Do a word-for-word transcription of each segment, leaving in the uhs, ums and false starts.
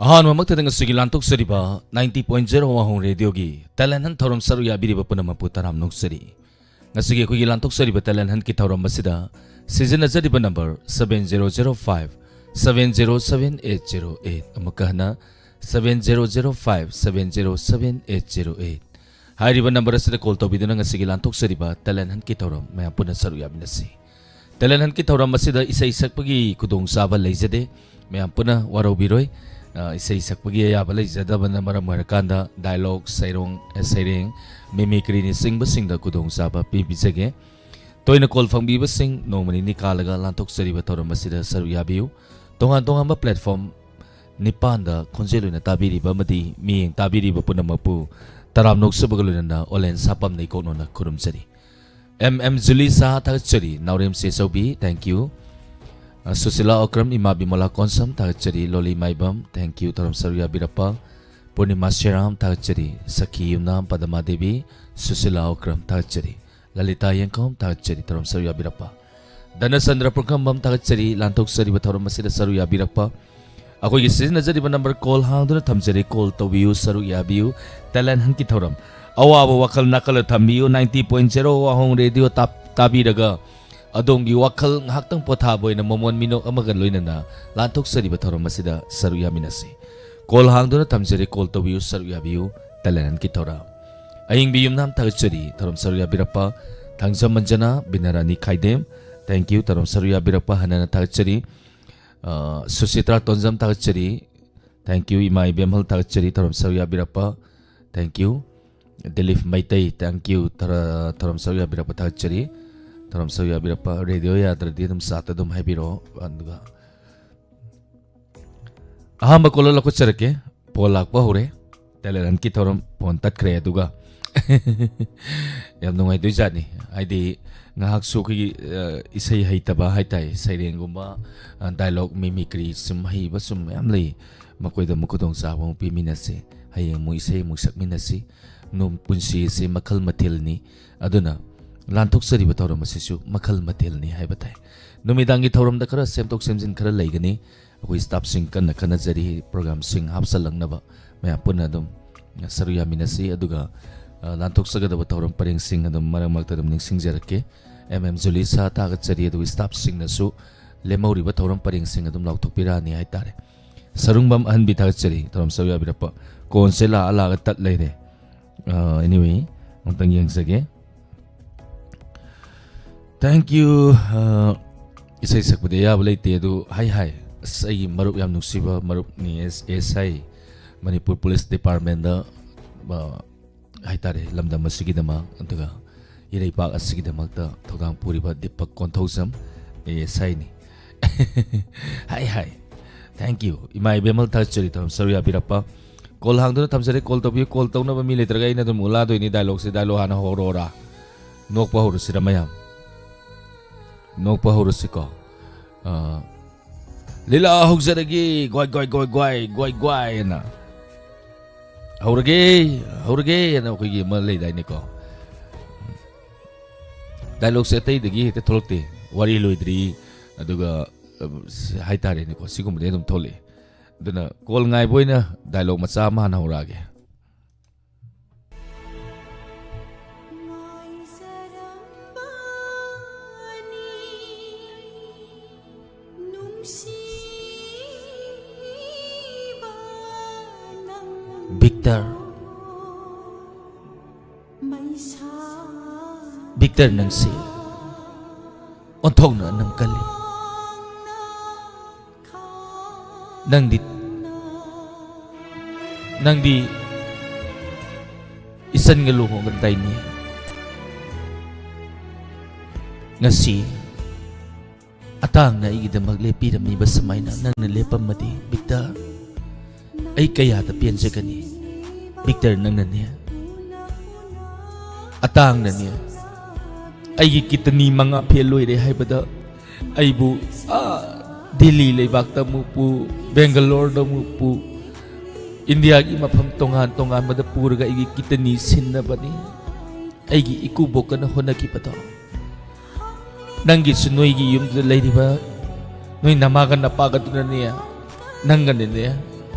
ꯑꯍꯥꯟꯕꯃꯛꯇꯗ ꯉꯁꯤꯒꯤ ꯂꯥꯟꯊꯣꯛꯆꯔꯤꯕ ninety point zero ꯋꯥꯍꯣꯡ ꯔꯦꯗꯤꯑꯣꯒꯤ talent hunt ꯊꯧꯔꯝ ꯁꯔꯨꯛ ꯌꯥꯕꯤꯔꯤꯕ ꯄꯨꯝꯅꯃꯛꯄꯨ ꯇꯔꯥꯝ ꯅꯣꯛꯆꯔꯤ꯫ ꯉꯁꯤꯒꯤ ꯑꯩꯈꯣꯏꯒꯤ ꯂꯥꯟꯊꯣꯛꯆꯔꯤꯕ talent huntꯀꯤ ꯊꯧꯔꯝ ꯑꯁꯤꯗ ꯁꯤꯖꯤꯟꯅꯖꯔꯤꯕ number seven zero zero five seven zero seven eight zero eight, ꯑꯃꯨꯛꯀ ꯍꯟꯅ seven zero zero five seven zero seven eight zero eight꯫ ꯍꯥꯏꯔꯤꯕ number ꯑꯁꯤꯗ call ꯇꯧꯕꯤꯗꯨꯅ ꯉꯁꯤꯒꯤ ꯂꯥꯟꯊꯣꯛꯆꯔꯤꯕ talent huntꯀꯤ ꯊꯧꯔꯝ ꯃꯌꯥꯝ ꯄꯨꯟꯅ ꯁꯔꯨꯛ ꯌꯥꯃꯤꯟꯅꯁꯤ꯫ Talent huntꯀꯤ ꯊꯧꯔꯝ ꯑꯁꯤꯗ ꯏꯁꯩ ꯁꯛꯄꯒꯤ ꯈꯨꯗꯣꯡꯆꯥꯕ ꯂꯩꯖꯗꯦ꯫ ꯃꯌꯥꯝ ꯄꯨꯟꯅ ꯋꯥꯔꯧꯕꯤꯔꯣꯏ꯫ ꯑ, ꯏꯁꯩ ꯁꯛꯄꯒꯤ ꯑꯌꯥꯕ ꯂꯩꯖꯗꯕꯅ ꯃꯔꯝ ꯑꯣꯏꯔꯀꯥꯟꯗ dialogue, ꯁꯩꯔꯣꯡ, ꯑ, ꯁꯩꯔꯦꯡ, mimicryꯅꯆꯤꯡꯕꯁꯤꯡꯗ ꯈꯨꯗꯣꯡꯆꯥꯕ ꯄꯤꯕꯤꯖꯒꯦ꯫ ꯇꯣꯏꯅ call ꯐꯪꯕꯤꯕꯁꯤꯡ ꯅꯣꯡꯃ ꯅꯤꯅꯤ ꯀꯥꯜꯂꯒ ꯂꯥꯟꯊꯣꯛꯆꯔꯤꯕ ꯊꯧꯔꯝ ꯑꯁꯤꯗ ꯁꯔꯨꯛ ꯌꯥꯕꯤꯌꯨ꯫ ꯇꯣꯉꯥꯟ ꯇꯣꯉꯥꯟꯕ platform ꯅꯤꯄꯥꯟꯗ ꯈꯣꯟꯖꯦꯜ ꯑꯣꯏꯅ ꯇꯥꯕꯤꯔꯤꯕ ꯑꯃꯗꯤ ꯃꯤꯠꯌꯦꯡ ꯇꯥꯕꯤꯔꯤꯕ ꯄꯨꯝꯅꯃꯛꯄꯨ ꯇꯔꯥꯝ ꯅꯣꯛꯆꯕꯒ ꯂꯣꯏꯅꯅ ꯑꯣꯂꯦꯟ ꯁꯥꯄꯝꯅ ꯏꯀꯣꯛꯅꯣꯅ ꯈꯨꯔꯨꯝꯖꯔꯤ꯫ M M ꯖꯨꯂꯤ ꯁꯥꯍ ꯊꯥꯒꯠꯆꯔꯤ, ꯅꯥꯎꯔꯦꯝ ꯆꯦꯆꯧꯕꯤ, thank you꯫ ꯑ, ꯁꯨꯁꯤꯂꯥ ꯑꯣꯀ꯭ꯔꯝ, ꯏꯃꯥ ꯕꯤꯃꯣꯂꯥ ꯀꯣꯟꯁꯝ ꯊꯥꯒꯠꯆꯔꯤ, ꯂꯣꯂꯤ ꯃꯥꯏꯕꯝ, thank you, ꯊꯧꯔꯝ ꯁꯔꯨꯛ ꯌꯥꯕꯤꯔꯛꯄ꯫ ꯄꯨꯔꯅꯤꯃꯥ ꯁꯦꯔꯥꯝ ꯊꯥꯒꯠꯆꯔꯤ, ꯁꯈꯤ ꯌꯨꯝꯅꯥꯝ ꯄꯗꯃꯥ ꯗꯦꯕꯤ, ꯁꯨꯁꯤꯂꯥ ꯑꯣꯀ꯭ꯔꯝ ꯊꯥꯒꯠꯆꯔꯤ, ꯂꯂꯤꯇꯥ ꯌꯦꯡꯈꯣꯝ ꯊꯥꯒꯠꯆꯔꯤ, ꯊꯧꯔꯝ ꯁꯔꯨꯛ ꯌꯥꯕꯤꯔꯛꯄ꯫ ꯙꯅꯆꯟꯗ꯭ꯔ ꯄꯨꯡꯈꯝꯕꯝ ꯊꯥꯒꯠꯆꯔꯤ, ꯂꯥꯟꯊꯣꯛꯆꯔꯤꯕ ꯊꯧꯔꯝ ꯑꯁꯤꯗ ꯁꯔꯨꯛ ꯌꯥꯕꯤꯔꯛꯄ꯫ ꯑꯩꯈꯣꯏꯒꯤ ꯁꯤꯖꯤꯟꯅꯖꯔꯤꯕ number call ꯍꯥꯡꯗꯨꯅ ꯊꯝꯖꯔꯤ, call ꯇꯧꯕꯤꯌꯨ, ꯁꯔꯨꯛ ꯌꯥꯕꯤꯌꯨ꯫ Talent huntꯀꯤ ꯊꯧꯔꯝ ꯑꯋꯥꯕ ꯋꯥꯈꯜ ꯅꯥꯀꯜꯗ ꯊꯝꯕꯤꯌꯨ, ninety point zero ꯋꯥꯍꯣꯡ ꯔꯦꯗꯤꯑꯣ ꯇꯥꯞ-, ꯇꯥꯕꯤꯔꯒ ꯑꯗꯣꯝꯒꯤ ꯋꯥꯈꯜ ꯉꯥꯏꯍꯥꯛꯇꯪ ꯄꯣꯊꯥꯕ ꯑꯣꯏꯅ ꯃꯃꯣꯟ ꯃꯤꯅꯣꯛ ꯑꯃꯒ ꯂꯣꯏꯅꯅ ꯂꯥꯟꯊꯣꯛꯆꯔꯤꯕ ꯊꯧꯔꯝ ꯑꯁꯤꯗ ꯁꯔꯨꯛ ꯌꯥꯃꯤꯟꯅꯁꯤ꯫ Call ꯍꯥꯡꯗꯨꯅ ꯊꯝꯖꯔꯤ, call ꯇꯧꯕꯤꯌꯨ, ꯁꯔꯨꯛ ꯌꯥꯕꯤꯌꯨ꯫ Talent huntꯀꯤ ꯊꯧꯔꯝ ꯑꯍꯤꯡꯕꯤ ꯌꯨꯝꯅꯥꯝ ꯊꯥꯒꯠꯆꯔꯤ, ꯊꯧꯔꯝ ꯁꯔꯨꯛ ꯌꯥꯕꯤꯔꯛꯄ꯫ ꯊꯥꯡꯖꯝ ꯃꯟꯖꯅꯥ, ꯕꯤꯅꯔꯥꯅꯤ ꯈꯥꯏꯗꯦꯝ, thank you, ꯊꯧꯔꯝ ꯁꯔꯨꯛ ꯌꯥꯕꯤꯔꯛꯄ ꯍꯟꯅ ꯍꯟꯅ ꯊꯥꯒꯠꯆꯔꯤ꯫ ꯑ, ꯁꯨꯁꯤꯇ꯭ꯔꯥ ꯇꯣꯟꯖꯝ ꯊꯥꯒꯠꯆꯔꯤ, thank you꯫ ꯏꯃꯥ ꯏꯕꯦꯝꯍꯜ ꯊꯥꯒꯠꯆꯔꯤ, ꯊꯧꯔꯝ ꯁꯔꯨꯛ ꯌꯥꯕꯤꯔꯛꯄ, thank you꯫ Dilip Meitei, thank you, ꯊꯧꯔ-, ꯊꯧꯔꯝ ꯁꯔꯨꯛ ꯌꯥꯕꯤꯔꯛꯄ ꯊꯥꯒꯠꯆꯔꯤ꯫ ꯊꯧꯔꯝ ꯁꯔꯨꯛ ꯌꯥꯕꯤꯔꯛꯄ꯫ ꯔꯦꯗꯤꯑꯣ ꯌꯥꯗ꯭ꯔꯗꯤ ꯑꯗꯨꯝ ꯆꯥꯠꯇ ꯑꯗꯨꯝ ꯍꯥꯏꯕꯤꯔꯛꯑꯣ꯫ ꯑꯗꯨꯒ ꯑꯍꯥꯟꯕ caller ꯂꯧꯈꯠꯆꯔꯛꯀꯦ꯫ Phone ꯂꯥꯛꯄ ꯍꯧꯔꯦ꯫ Talent huntꯀꯤ ꯊꯧꯔꯝ phone ꯇꯠꯈ꯭ꯔꯦ꯫ ꯑꯗꯨꯒ ꯌꯥꯝ ꯅꯨꯡꯉꯥꯏꯗꯣꯏꯖꯥꯠꯅꯤ꯫ ꯍꯥꯏꯗꯤ ꯉꯥꯏꯍꯥꯛꯁꯨ ꯑꯩꯈꯣꯏꯒꯤ, ꯑ, ꯏꯁꯩ ꯍꯩꯇꯕ ꯍꯥꯏꯇꯥꯔꯦ, ꯁꯩꯔꯦꯡꯒꯨꯝꯕ, ꯑ, dialogue, mimicry ꯁꯨꯝ ꯍꯩꯕ ꯁꯨꯝ ꯃꯌꯥꯝ ꯂꯩ꯫ ꯃꯈꯣꯏꯗ ꯑꯃꯨꯛ ꯈꯨꯗꯣꯡꯆꯥꯕ ꯑꯃꯨꯛ ꯄꯤꯃꯤꯟꯅꯁꯤ꯫ ꯍꯌꯦꯡ ꯑꯃꯨꯛ ꯏꯁꯩ ꯑꯃꯨꯛ ꯁꯛꯃꯤꯟꯅꯁꯤ꯫ ꯅꯣꯡ-, ꯄꯨꯟꯁꯤ ꯑꯁꯤ ꯃꯈꯜ ꯃꯊꯦꯜꯅꯤ꯫ ꯑꯗꯨꯅ ꯂꯥꯟꯊꯣꯛꯆꯔꯤꯕ ꯊꯧꯔꯝ ꯑꯁꯤꯁꯨ ꯃꯈꯜ ꯃꯊꯦꯜꯅꯤ ꯍꯥꯏꯕ ꯇꯥꯏ꯫ ꯅꯨꯃꯤꯗꯥꯡꯒꯤ ꯊꯧꯔꯝꯗ ꯈꯔ ꯁꯦꯝꯗꯣꯛ ꯁꯦꯝꯖꯤꯟ ꯈꯔ ꯂꯩꯒꯅꯤ꯫ ꯑꯩꯈꯣꯏ staffꯁꯤꯡ ꯀꯟꯅ ꯈꯟꯅꯖꯔꯤ, programꯁꯤꯡ ꯍꯥꯞꯆꯜꯂꯛꯅꯕ ꯃꯌꯥꯝ ꯄꯨꯟꯅ ꯑꯗꯨꯝ ꯁꯔꯨꯛ ꯌꯥꯃꯤꯟꯅꯁꯤ꯫ ꯑꯗꯨꯒ, ꯑ, ꯂꯥꯟꯊꯣꯛꯆꯒꯗꯕ ꯊꯧꯔꯝ ꯄꯔꯦꯡꯁꯤꯡ ꯑꯗꯨꯝ ꯃꯔꯛ ꯃꯔꯛꯇ ꯑꯗꯨꯝ ꯅꯤꯡꯁꯤꯡꯖꯔꯛꯀꯦ꯫ ꯑꯦꯝ ꯑꯦꯝ ꯖꯨꯂꯤꯁꯥ ꯊꯥꯒꯠꯆꯔꯤ, ꯑꯗꯨꯒ staffꯁꯤꯡꯅꯁꯨ ꯂꯦꯝꯍꯧꯔꯤꯕ ꯊꯧꯔꯝ ꯄꯔꯦꯡꯁꯤꯡ ꯑꯗꯨꯝ ꯂꯥꯎꯊꯣꯛꯄꯤꯔꯛꯑꯅꯤ ꯍꯥꯏꯇꯥꯔꯦ꯫ ꯁꯔꯨꯡꯕꯝ ꯑꯍꯟꯕꯤ ꯊꯥꯒꯠꯆꯔꯤ, ꯊꯧꯔꯝ ꯁꯔꯨꯛ ꯌꯥꯕꯤꯔꯛꯄ꯫ ꯀꯣꯟꯁꯦ ꯂꯥꯛꯑ ꯂꯥꯛꯑꯒ ꯇꯠ ꯂꯩꯔꯦ꯫ ꯑ, anyway, ꯑꯃꯨꯛꯇꯪ ꯌꯦꯡꯖꯒꯦ꯫ Thank you꯫ ꯑ, ꯏꯁꯩ ꯁꯛꯄꯗꯤ ꯑꯌꯥꯕ ꯂꯩꯇꯦ, ꯑꯗꯨ ꯍꯥꯏ ꯍꯥꯏ꯫ ꯑꯁ, ꯑꯩꯒꯤ ꯃꯔꯨꯞ ꯌꯥꯝ ꯅꯨꯡꯁꯤꯕ ꯃꯔꯨꯞꯅꯤ, ꯑꯦꯁ, ꯑꯦꯁ ꯑꯥꯏ, ꯃꯅꯤꯄꯨꯔ ꯄꯨꯂꯤꯁ ꯗꯤꯄꯥꯔꯠꯃꯦꯟꯗ, ꯑ, ꯍꯥꯏꯇꯥꯔꯦ, ꯂꯝꯗꯝ ꯑꯁꯤꯒꯤꯗꯃꯛ, ꯑꯗꯨꯒ ꯏꯔꯩꯄꯥꯛ ꯑꯁꯤꯒꯤꯗꯃꯛꯇ ꯊꯧꯗꯥꯡ ꯄꯨꯔꯤꯕ Deepak Konthoujam, A S ꯑꯥꯏꯅꯤ꯫ High high. Thank you꯫ ꯏꯃꯥ ꯏꯕꯦꯝꯃ ꯊꯥꯒꯠꯆꯔꯤ, ꯊꯧꯔꯝ ꯁꯔꯨꯛ ꯌꯥꯕꯤꯔꯛꯄ꯫ Call ꯍꯥꯡꯗꯨꯅ ꯊꯝꯖꯔꯦ꯫ Call ꯇꯧꯕꯤꯌꯨ꯫ Call ꯇꯧꯅꯕ ꯃꯤ ꯂꯩꯇ꯭ꯔꯒ ꯑꯩꯅ ꯑꯗꯨꯝ ꯎꯠꯂꯛꯑꯗꯣꯏꯅꯤ dialogueꯁꯦ꯫ Dialogue ꯍꯥꯟꯅ ꯍꯧꯔꯛꯑꯣꯔꯥ? ꯅꯣꯛꯄ ꯍꯧꯔꯁꯤꯔ ꯃꯌꯥꯝ? ꯅꯣꯛꯄ ꯍꯧꯔꯁꯤꯀꯣ꯫ ꯑ, "ꯂꯤꯂꯥ ꯍꯧꯖꯔꯒꯦ, ꯒ꯭ꯋꯥꯏ, ꯒ꯭ꯋꯥꯏ, ꯒ꯭ꯋꯥꯏ, ꯒ꯭ꯋꯥꯏ, ꯒ꯭ꯋꯥꯏ, ꯒ꯭ꯋꯥꯏ" ꯍꯥꯏꯅ꯫ "ꯍꯧꯔꯒꯦ, ꯍꯧꯔꯒꯦ" ꯍꯥꯏꯅ ꯑꯩꯈꯣꯏꯒꯤ ꯑꯃ ꯂꯩꯗꯥꯏꯅꯦꯀꯣ꯫ Dialogueꯁꯦ ꯑꯇꯩꯗꯒꯤ ꯍꯦꯛꯇ ꯊꯣꯛꯂꯛꯇꯦ꯫ ꯋꯥꯔꯤ ꯂꯣꯏꯗ꯭ꯔꯤ, ꯑꯗꯨꯒ, ꯑ, ꯍꯥꯏꯇꯥꯔꯦꯅꯦꯀꯣ, ꯁꯤꯒꯨꯝꯕꯗꯤ ꯑꯗꯨꯝ ꯊꯣꯛꯂꯛꯑꯦ꯫ ꯑꯗꯨꯅ call ꯉꯥꯏꯕ ꯑꯣꯏꯅ dialogue ꯃꯆꯥ ꯑꯃ ꯍꯥꯟꯅ ꯍꯧꯔꯛꯑꯒꯦ꯫ ꯚꯤꯛꯇꯔ, ꯚꯤꯛꯇꯔ, ꯅꯪꯁꯤ ꯑꯣꯟꯊꯣꯛꯅ ꯑꯅꯝ ꯀꯜꯂꯤ꯫ ꯅꯪꯗꯤ, ꯅꯪꯗꯤ ꯏꯆꯟꯒ ꯂꯨꯍꯣꯡꯒꯗꯥꯏꯅꯦ? ꯉꯁꯤ ꯑꯇꯥꯡꯅ ꯑꯩꯒꯤꯗꯃꯛ ꯂꯦꯞꯄꯤꯔꯝꯃꯤꯕ ꯁꯨꯃꯥꯏꯅ ꯅꯪꯅ ꯂꯦꯞꯄꯝꯃꯗꯤ, ꯚꯤꯛꯇꯔ, ꯑꯩ ꯀꯌꯥꯗ ꯄꯦꯟꯖꯒꯅꯤ꯫ ꯚꯤꯛꯇꯔ, ꯅꯪꯅꯅꯦ, ꯑꯇꯥꯡꯅꯅꯦ, ꯑꯩꯒꯤ ꯀꯤꯗꯅꯤ ꯃꯉꯥ ꯐꯦꯜ ꯑꯣꯏꯔꯦ ꯍꯥꯏꯕꯗ, ꯑꯩꯕꯨ, ꯑꯥ, ꯗꯤꯜꯂꯤ ꯂꯩꯕꯥꯛꯇ ꯑꯃꯨꯛ ꯄꯨ, ꯕꯦꯡꯒꯂꯣꯔꯗ ꯑꯃꯨꯛ ꯄꯨ, ꯏꯟꯗꯤꯌꯥꯒꯤ ꯃꯐꯝ ꯇꯣꯉꯥꯟ ꯇꯣꯉꯥꯟꯕꯗ ꯄꯨꯔꯒ ꯑꯩꯒꯤ ꯀꯤꯗꯅꯤ ꯁꯤꯟꯅꯕꯅꯤ꯫ ꯑꯩꯒꯤ ꯏꯀꯨꯕꯣꯛꯀꯅ ꯍꯣꯠꯅꯈꯤꯕꯗꯣ, ꯅꯪꯒꯤꯁꯨ ꯅꯣꯏꯒꯤ ꯌꯨꯝꯗꯨꯗ ꯂꯩꯔꯤꯕ ꯅꯣꯏ ꯅꯃꯥꯒ ꯅꯄꯥꯒꯗꯨꯅꯅꯦ, ꯅꯪꯒꯅꯅꯦ,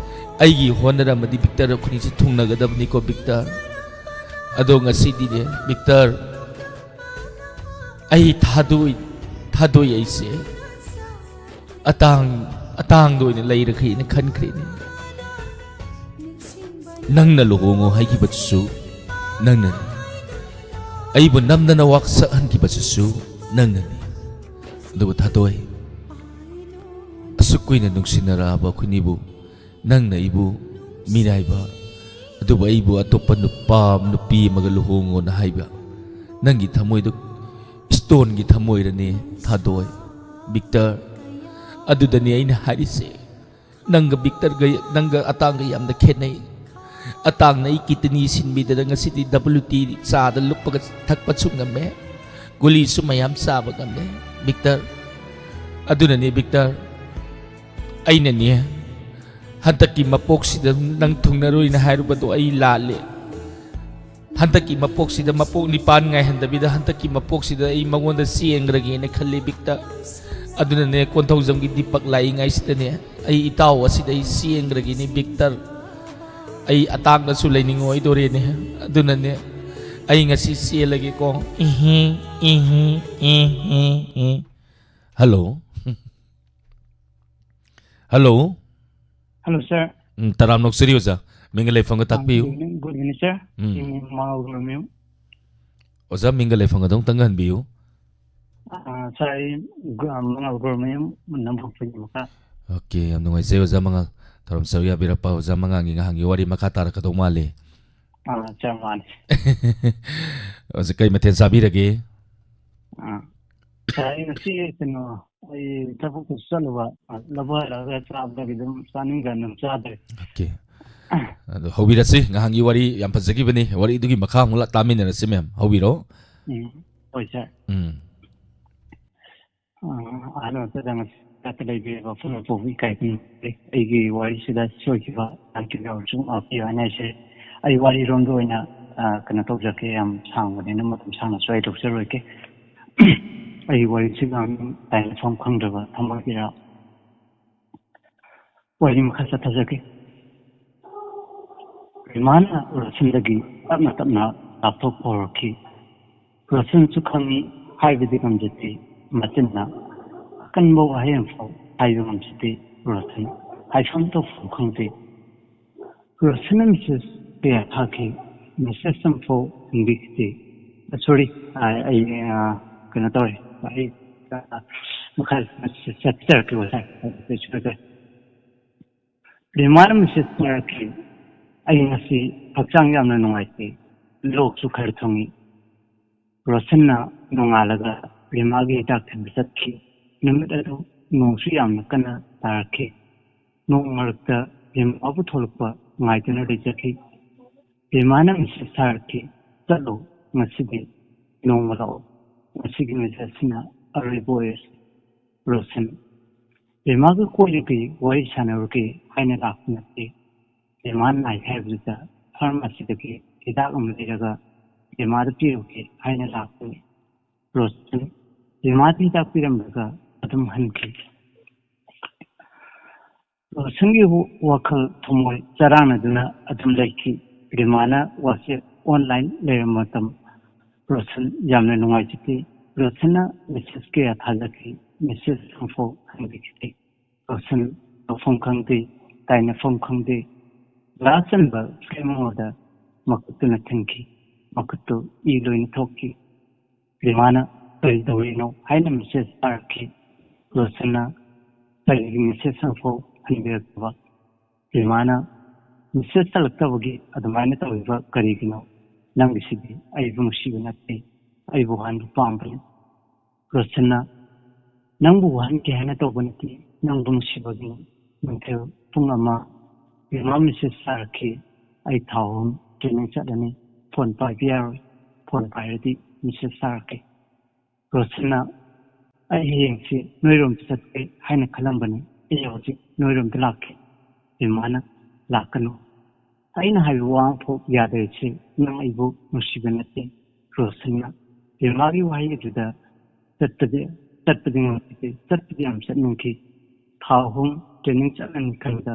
ꯑꯩꯒꯤ ꯍꯣꯠꯅꯔꯝꯃꯗꯤ ꯕꯤꯛꯇꯔ ꯑꯩꯈꯣꯏꯅꯤꯁꯦ ꯊꯨꯡꯅꯒꯗꯕꯅꯤꯀꯣ ꯕꯤꯛꯇꯔ꯫ ꯑꯗꯣ ꯉꯁꯤꯗꯤꯅꯦ ꯕꯤꯛꯇꯔ, ꯑꯩ ꯊꯥꯗꯣꯏ, ꯊꯥꯗꯣꯏ ꯑꯩꯁꯦ ꯑꯇꯥꯡ, ꯑꯇꯥꯡꯗ ꯑꯣꯏꯅ ꯂꯩꯔꯈ꯭ꯔꯦꯅ ꯈꯟꯈ꯭ꯔꯦꯅꯦ꯫ ꯅꯪꯅ ꯂꯨꯍꯣꯡꯉꯣ ꯍꯥꯏꯈꯤꯕꯗꯨꯁꯨ ꯅꯪꯅꯅꯤ꯫ ꯑꯩꯕꯨ ꯅꯝꯗꯅ ꯋꯥꯁꯛꯍꯟꯈꯤꯕꯁꯤꯁꯨ ꯅꯪꯅꯅꯤ꯫ ꯑꯗꯨꯕꯨ ꯊꯥꯗꯣꯏ, ꯑꯁꯨꯛ ꯀꯨꯏꯅ ꯅꯨꯡꯁꯤꯅꯔꯛꯑꯕ ꯑꯩꯈꯣꯏꯅꯤꯕꯨ ꯅꯪꯅ ꯑꯩꯕꯨ ꯃꯤꯔꯥꯏꯕ, ꯑꯗꯨꯕꯨ ꯑꯩꯕꯨ ꯑꯇꯣꯞꯄ ꯅꯨꯄꯥ, ꯅꯨꯄꯤ ꯑꯃꯒ ꯂꯨꯍꯣꯡꯉꯣꯅ ꯍꯥꯏꯕ, ꯅꯪꯒꯤ ꯊꯃꯣꯏꯗꯨ ꯁ꯭ꯇꯣꯟꯒꯤ ꯊꯃꯣꯏꯔꯅꯦ ꯊꯥꯗꯣꯏ, ꯕꯤꯛꯇꯔ꯫ ꯑꯗꯨꯗꯅꯦ ꯑꯩꯅ ꯍꯥꯏꯔꯤꯁꯦ, ꯅꯪꯒ ꯕꯤꯛꯇꯔꯒ, ꯅꯪꯒ ꯑꯇꯥꯡꯒ ꯌꯥꯝꯅ ꯈꯦꯠꯅꯩ꯫ ꯑꯇꯥꯡꯅ ꯑꯩ ꯀꯤꯗꯅꯤ ꯁꯤꯟꯕꯤꯗꯅ ꯉꯁꯤꯗꯤ ꯗꯕ꯭ꯂꯤꯎ ꯇꯤ ꯆꯥꯗ ꯂꯨꯞꯄꯒ ꯊꯛꯄꯁꯨ ꯉꯝꯃꯦ, ꯒꯨꯂꯤꯁꯨ ꯃꯌꯥꯝ ꯆꯥꯕ ꯉꯝꯃꯦ ꯕꯤꯛꯇꯔ꯫ ꯑꯗꯨꯅꯅꯦ ꯕꯤꯛꯇꯔ, ꯑꯩꯅꯅꯦ ꯍꯟꯗꯛꯀꯤ ꯃꯄꯣꯛꯁꯤꯗ ꯅꯪ ꯊꯨꯡꯅꯔꯣꯏꯅ ꯍꯥꯏꯔꯨꯕꯗꯣ ꯑꯩ ꯂꯥꯜꯂꯦ꯫ ꯍꯟꯗꯛꯀꯤ ꯃꯄꯣꯛꯁꯤꯗ ꯃꯄꯣꯛ ꯅꯤꯄꯥꯟ ꯉꯥꯏꯍꯟꯗꯕꯤꯗ ꯍꯟꯗꯛꯀꯤ ꯃꯄꯣꯛꯁꯤꯗ ꯑꯩ ꯃꯉꯣꯟꯗ ꯆꯦꯟꯈ꯭ꯔꯒꯦꯅ ꯈꯜꯂꯤ ꯕꯤꯛꯇꯔ꯫ ꯑꯗꯨꯅꯅꯦ ꯀꯣꯟꯊꯧꯖꯝꯒꯤ ꯗꯤꯄꯛ ꯂꯥꯛꯏꯉꯩꯁꯤꯗꯅꯦ ꯑꯩ ꯏꯇꯥꯎ ꯑꯁꯤꯗ ꯑꯩ ꯆꯦꯟꯈ꯭ꯔꯒꯦꯅꯦ ꯕꯤꯛꯇꯔ꯫ ꯑꯩ ꯑꯇꯥꯡꯗꯁꯨ ꯂꯩꯅꯤꯡꯉꯣꯏꯗꯣꯔꯦꯅꯦ꯫ ꯑꯗꯨꯅꯅꯦ ꯑꯩ ꯉꯁꯤ ꯆꯦꯜꯂꯒꯦꯀꯣ꯫ ꯏꯍꯤ, ꯏꯍꯤ, ꯏꯍꯤ, ꯏ꯫ ꯍꯜꯂꯣ꯫ ꯍꯜꯂꯣ꯫ ꯍꯜꯂꯣ, ꯁꯥꯔ꯫ ꯎꯝ, ꯇꯔꯥꯝꯅ ꯑꯣꯛꯆꯔꯤ ꯑꯣꯖꯥ꯫ ꯃꯤꯡꯒ ꯂꯩꯐꯝꯒ ꯑꯥ, ꯇꯥꯛꯄꯤꯌꯨ꯫ Good evening, good evening, sir꯫ ꯎꯝ꯫ ꯑꯩ ꯃꯉꯥꯜ ꯒꯣꯔꯃꯌꯨꯝ꯫ ꯑꯣꯖꯥ, ꯃꯤꯡꯒ ꯂꯩꯐꯝꯒ ꯑꯗꯨꯝꯇꯪ ꯍꯟꯕꯤꯌꯨ꯫ ꯑꯥ, ꯁꯥꯔ, ꯑꯩ ꯒ-, ꯃꯉꯥꯜ ꯒꯣꯔꯃꯌꯨꯝ, ꯅꯝꯕꯣꯜ ꯃꯈꯥ꯫ ꯑꯣꯀꯦ, ꯌꯥꯝ ꯅꯨꯡꯉꯥꯏꯖꯩ ꯑꯣꯖꯥ ꯃꯉꯥꯜ꯫ ꯇꯔꯥꯝ ꯁꯔꯨꯛ ꯌꯥꯕꯤꯔꯛꯄ꯫ ꯑꯣꯖꯥ ꯃꯉꯥꯜꯒꯤ ꯉꯍꯥꯟꯒꯤ ꯋꯥꯔꯤ ꯃꯈꯥ ꯇꯥꯔꯛꯀꯗꯧ ꯃꯥꯜꯂꯤ꯫ ꯑꯥ, ꯁꯥꯔ, ꯃꯥꯅꯤ꯫ ꯑꯣꯖꯥ, ꯀꯩ ꯃꯊꯦꯜ ꯆꯥꯕꯤꯔꯒꯦ? ꯑꯥ, ꯁꯥꯔ, ꯑꯩ ꯉꯁꯤ ꯀꯩꯅꯣ, ꯑꯩ ꯊꯕꯛꯇꯁꯨ ꯆꯠꯂꯨꯕ, ꯂꯧꯕ ꯍꯜꯂꯛꯑꯒ ꯆꯥꯕꯗꯒꯤ ꯑꯗꯨꯝ ꯆꯥꯅꯤꯡꯗꯅ ꯑꯗꯨꯝ ꯆꯥꯗ꯭ꯔꯦ꯫ ꯑꯣꯀꯦ꯫ ꯑꯗꯣ ꯍꯧꯕꯤꯔꯁꯤ, ꯉꯍꯥꯟꯒꯤ ꯋꯥꯔꯤ ꯌꯥꯝ ꯐꯖꯈꯤꯕꯅꯤ, ꯋꯥꯔꯤꯗꯨꯒꯤ ꯃꯈꯥ ꯑꯃꯨꯛ ꯂꯥ-, ꯇꯥꯃꯤꯟꯅꯔꯁꯤ ꯃꯌꯥꯝ, ꯍꯧꯕꯤꯔꯣ꯫ ꯎꯝ, ꯍꯣꯏ, ꯁꯥꯔ꯫ ꯎꯝ꯫ ꯑ, ꯑꯍꯥꯟꯕ ꯃꯛꯇꯗ ꯉꯁꯤ ꯂꯩꯕꯤꯔꯤꯕ ꯄꯨꯝꯅꯃꯛꯄꯨ ꯏꯀꯥꯏ ꯈꯨꯝꯅꯖꯔꯤ꯫ ꯑꯩꯒꯤ ꯋꯥꯔꯤꯁꯤꯗ ꯁꯣꯏꯈꯤꯕ ꯂꯥꯟꯈꯤꯕ ꯌꯥꯎꯔꯁꯨ ꯉꯥꯛꯄꯤꯌꯨ ꯍꯥꯏꯅ ꯑꯩꯁꯦ, ꯑꯩ ꯋꯥꯔꯤꯔꯣꯝꯗ ꯑꯣꯏꯅ ꯑ, ꯀꯩꯅꯣ ꯇꯧꯖꯔꯛꯀꯦ, ꯌꯥꯝ ꯁꯥꯡꯕꯅꯤꯅ ꯃꯇꯝ ꯁꯥꯡꯅꯁꯨ ꯑꯩ ꯂꯧꯖꯔꯣꯏꯒꯦ꯫ ꯑꯩ ꯋꯥꯔꯤꯁꯤ ꯉꯥꯡ ꯇꯥꯏꯅꯐꯝ ꯈꯪꯗ꯭ꯔꯕ ꯊꯃꯣꯏꯒꯤꯔ ꯋꯥꯔꯤ ꯃꯈꯥ ꯆꯠꯊꯖꯒꯦ꯫ ꯔꯤꯃꯥꯅ ꯔꯣꯁꯟꯗꯒꯤ ꯇꯞꯅ ꯇꯞꯅ ꯂꯥꯞꯊꯣꯛꯄ ꯍꯧꯔꯛꯈꯤ꯫ ꯔꯣꯁꯟꯁꯨ ꯈꯪꯏ ꯍꯥꯏꯕꯗꯤ ꯉꯝꯖꯗꯦ꯫ ꯃꯆꯤꯟꯅ ꯑꯀꯟꯕ ꯋꯥꯍꯩ ꯑꯃꯐꯥꯎ ꯍꯥꯏꯕ ꯉꯝꯖꯗꯦ꯫ ꯔꯣꯁꯟ ꯍꯥꯏꯐꯝ ꯇꯧꯐꯝ ꯈꯪꯗꯦ꯫ ꯔꯣꯁꯟꯅ ꯃꯦꯁꯦꯖ ꯀꯌꯥ ꯊꯥꯈꯤ꯫ ꯃꯦꯁꯦꯖ ꯑꯃꯐꯥꯎ ꯍꯟꯕꯤꯈꯤꯗꯦ꯫ ꯁꯣꯔꯤ, ꯑꯩ, ꯑ, ꯀꯩꯅꯣ ꯇꯧꯔꯦ꯫ ꯑꯩ, ꯑ, ꯃꯈꯥ ꯆꯠꯆꯔꯛꯀꯦ, ꯋꯥꯁꯥꯏ꯫ ꯔꯤꯃꯥꯅ ꯃꯦꯁꯦꯖ ꯊꯥꯔꯛꯈꯤ꯫ ꯑꯩ ꯉꯁꯤ ꯍꯛꯆꯥꯡ ꯌꯥꯝꯅ ꯅꯨꯡꯉꯥꯏꯇꯦ꯫ ꯂꯣꯛꯁꯨ ꯈꯔ ꯊꯨꯡꯏ꯫ ꯔꯣꯁꯟꯅ ꯅꯣꯡꯉꯥꯜꯂꯒ ꯔꯤꯃꯥꯒꯤ ꯍꯤꯗꯥꯛ ꯊꯤꯟꯕ ꯆꯠꯈꯤ꯫ ꯅꯨꯃꯤꯠ ꯑꯗꯨ ꯅꯣꯡꯁꯨ ꯌꯥꯝꯅ ꯀꯟꯅ ꯇꯥꯔꯛꯈꯤ꯫ ꯅꯣꯡ ꯃꯔꯛꯇ ꯔꯤꯃꯥꯕꯨ ꯊꯣꯛꯂꯛꯄ ꯉꯥꯏꯗꯨꯅ ꯂꯩꯖꯈꯤ꯫ ꯔꯤꯃꯥꯅ ꯃꯦꯁꯦꯖ ꯊꯥꯔꯛꯈꯤ, "ꯆꯠꯂꯣ, ꯉꯁꯤꯗꯤ ꯅꯣꯡꯃ ꯂꯥꯛꯑꯣ꯫ ꯉꯁꯤꯒꯤ ꯃꯦꯁꯦꯖꯁꯤꯅ ꯑꯔꯣꯏꯕ ꯑꯣꯏꯔꯁꯤ꯫ ꯔꯣꯁꯟ, ꯔꯤꯃꯥꯒ ꯀꯣꯏꯔꯨꯒꯦ, ꯋꯥꯔꯤ ꯁꯥꯟꯅꯔꯨꯒꯦ ꯍꯥꯏꯅ ꯂꯥꯛꯄ ꯅꯠꯇꯦ꯫ ꯔꯤꯃꯥ ꯅꯥꯏ ꯍꯥꯏꯕꯗꯨꯗ ꯐꯥꯔꯃꯥꯁꯤꯗꯒꯤ ꯍꯤꯗꯥꯛ ꯑꯃ ꯂꯩꯔꯒ ꯔꯤꯃꯥꯗ ꯄꯤꯔꯨꯒꯦ ꯍꯥꯏꯅ ꯂꯥꯛꯄꯅꯤ꯫ ꯔꯣꯁꯟ, ꯔꯤꯃꯥꯗ ꯍꯤꯗꯥꯛ ꯄꯤꯔꯝꯂꯒ ꯑꯗꯨꯝ ꯍꯟꯈꯤ꯫" ꯔꯣꯁꯟꯒꯤ ꯋꯥꯈꯜ ꯊꯃꯣꯏ ꯆꯔꯥꯡꯅꯗꯨꯅ ꯑꯗꯨꯝ ꯂꯩꯈꯤ꯫ ꯔꯤꯃꯥꯅ ꯋꯥꯆꯦꯞ ꯑꯣꯟꯂꯥꯏꯟ ꯂꯩꯔꯝꯕ ꯃꯇꯝ ꯔꯣꯁꯟ ꯌꯥꯝꯅ ꯅꯨꯡꯉꯥꯏꯖꯈꯤ꯫ ꯔꯣꯁꯟꯅ ꯃꯦꯁꯦꯖ ꯀꯌꯥ ꯊꯥꯖꯈꯤ, ꯃꯦꯁꯦꯖ ꯑꯃꯐꯥꯎ ꯍꯟꯕꯤꯈꯤꯗꯦ꯫ ꯔꯣꯁꯟ ꯇꯧꯐꯝ ꯈꯪꯗꯦ, ꯇꯥꯏꯅꯐꯝ ꯈꯪꯗꯦ꯫ ꯒ꯭ꯂꯥꯁ ꯆꯟꯕ ꯐ꯭ꯔꯦꯝ ꯑꯃꯗ ꯃꯈꯨꯠꯇꯨꯅ ꯊꯤꯟꯈꯤ꯫ ꯃꯈꯨꯠꯇꯨ ꯏ ꯂꯣꯏꯅ ꯊꯣꯛꯈꯤ꯫ ꯔꯤꯃꯥꯅ "ꯀꯔꯤ ꯇꯧꯔꯤꯅꯣ?" ꯍꯥꯏꯅ ꯃꯦꯁꯦꯖ ꯊꯥꯔꯛꯈꯤ꯫ ꯔꯣꯁꯟꯅ ꯀꯔꯤꯒꯤ ꯃꯦꯁꯦꯖ ꯑꯃꯐꯥꯎ ꯍꯟꯕꯤꯔꯛꯇꯕ? ꯔꯤꯃꯥꯅ "ꯃꯦꯁꯦꯖ ꯍꯜꯂꯛꯇꯕꯒꯤ ꯑꯗꯨꯃꯥꯏꯅ ꯇꯧꯔꯤꯕ ꯀꯔꯤꯒꯤꯅꯣ? ꯅꯪꯒꯤꯁꯤꯗꯤ ꯑꯩꯕꯨ ꯅꯨꯡꯁꯤꯕ ꯅꯠꯇꯦ, ꯑꯩꯕꯨ ꯍꯟꯕ ꯄꯥꯝꯕꯅꯤ꯫" ꯔꯣꯁꯟꯅ "ꯅꯪꯕꯨ ꯋꯥꯍꯟꯒꯦ ꯍꯥꯏꯅ ꯇꯧꯕ ꯅꯠꯇꯦ, ꯅꯪꯕꯨ ꯅꯨꯡꯁꯤꯕꯒꯤꯅꯤ꯫" ꯅꯨꯡꯊꯤꯜ ꯄꯨꯡ ꯑꯃ꯫ ꯔꯤꯃꯥ ꯃꯦꯁꯦꯖ ꯊꯥꯔꯛꯈꯤ, "ꯑꯩ ꯊꯥ ꯑꯍꯨꯝ ꯇ꯭ꯔꯦꯅꯤꯡ ꯆꯠꯂꯅꯤ, ꯐꯣꯟ ꯄꯥꯏꯕ ꯌꯥꯔꯣꯏ, ꯐꯣꯟ ꯄꯥꯏꯔꯗꯤ ꯃꯦꯁꯦꯖ ꯊꯥꯔꯛꯀꯦ꯫" ꯔꯣꯁꯟꯅ, "ꯑꯩ ꯍꯌꯦꯡꯁꯤ ꯅꯣꯏꯔꯣꯝꯗ ꯆꯠꯀꯦ ꯍꯥꯏꯅ ꯈꯜꯂꯝꯕꯅꯤ, ꯑꯩ ꯍꯧꯖꯤꯛ ꯅꯣꯏꯔꯣꯝꯗ ꯂꯥꯛꯀꯦ꯫" ꯔꯤꯃꯥꯅ, "ꯂꯥꯛꯀꯅꯨ, ꯑꯩꯅ ꯍꯥꯏꯕ ꯋꯥ ꯑꯃꯐꯥꯎ ꯌꯥꯗꯔꯤꯁꯦ ꯅꯪ ꯑꯩꯕꯨ ꯅꯨꯡꯁꯤꯕ ꯅꯠꯇꯦ꯫ ꯔꯣꯁꯟꯅ ꯔꯤꯃꯥꯒꯤ ꯋꯥꯍꯩ ꯑꯗꯨꯗ ꯆꯠꯄꯗꯤ, ꯆꯠꯄꯗꯤ ꯉꯝꯈꯤꯗꯦ, ꯆꯠꯄꯗꯤ ꯌꯥꯝ ꯆꯠꯅꯤꯡꯈꯤ꯫ ꯊꯥ ꯑꯍꯨꯝ ꯇ꯭ꯔꯦꯅꯤꯡ ꯆꯠꯂꯅꯤ ꯈꯟꯕꯗ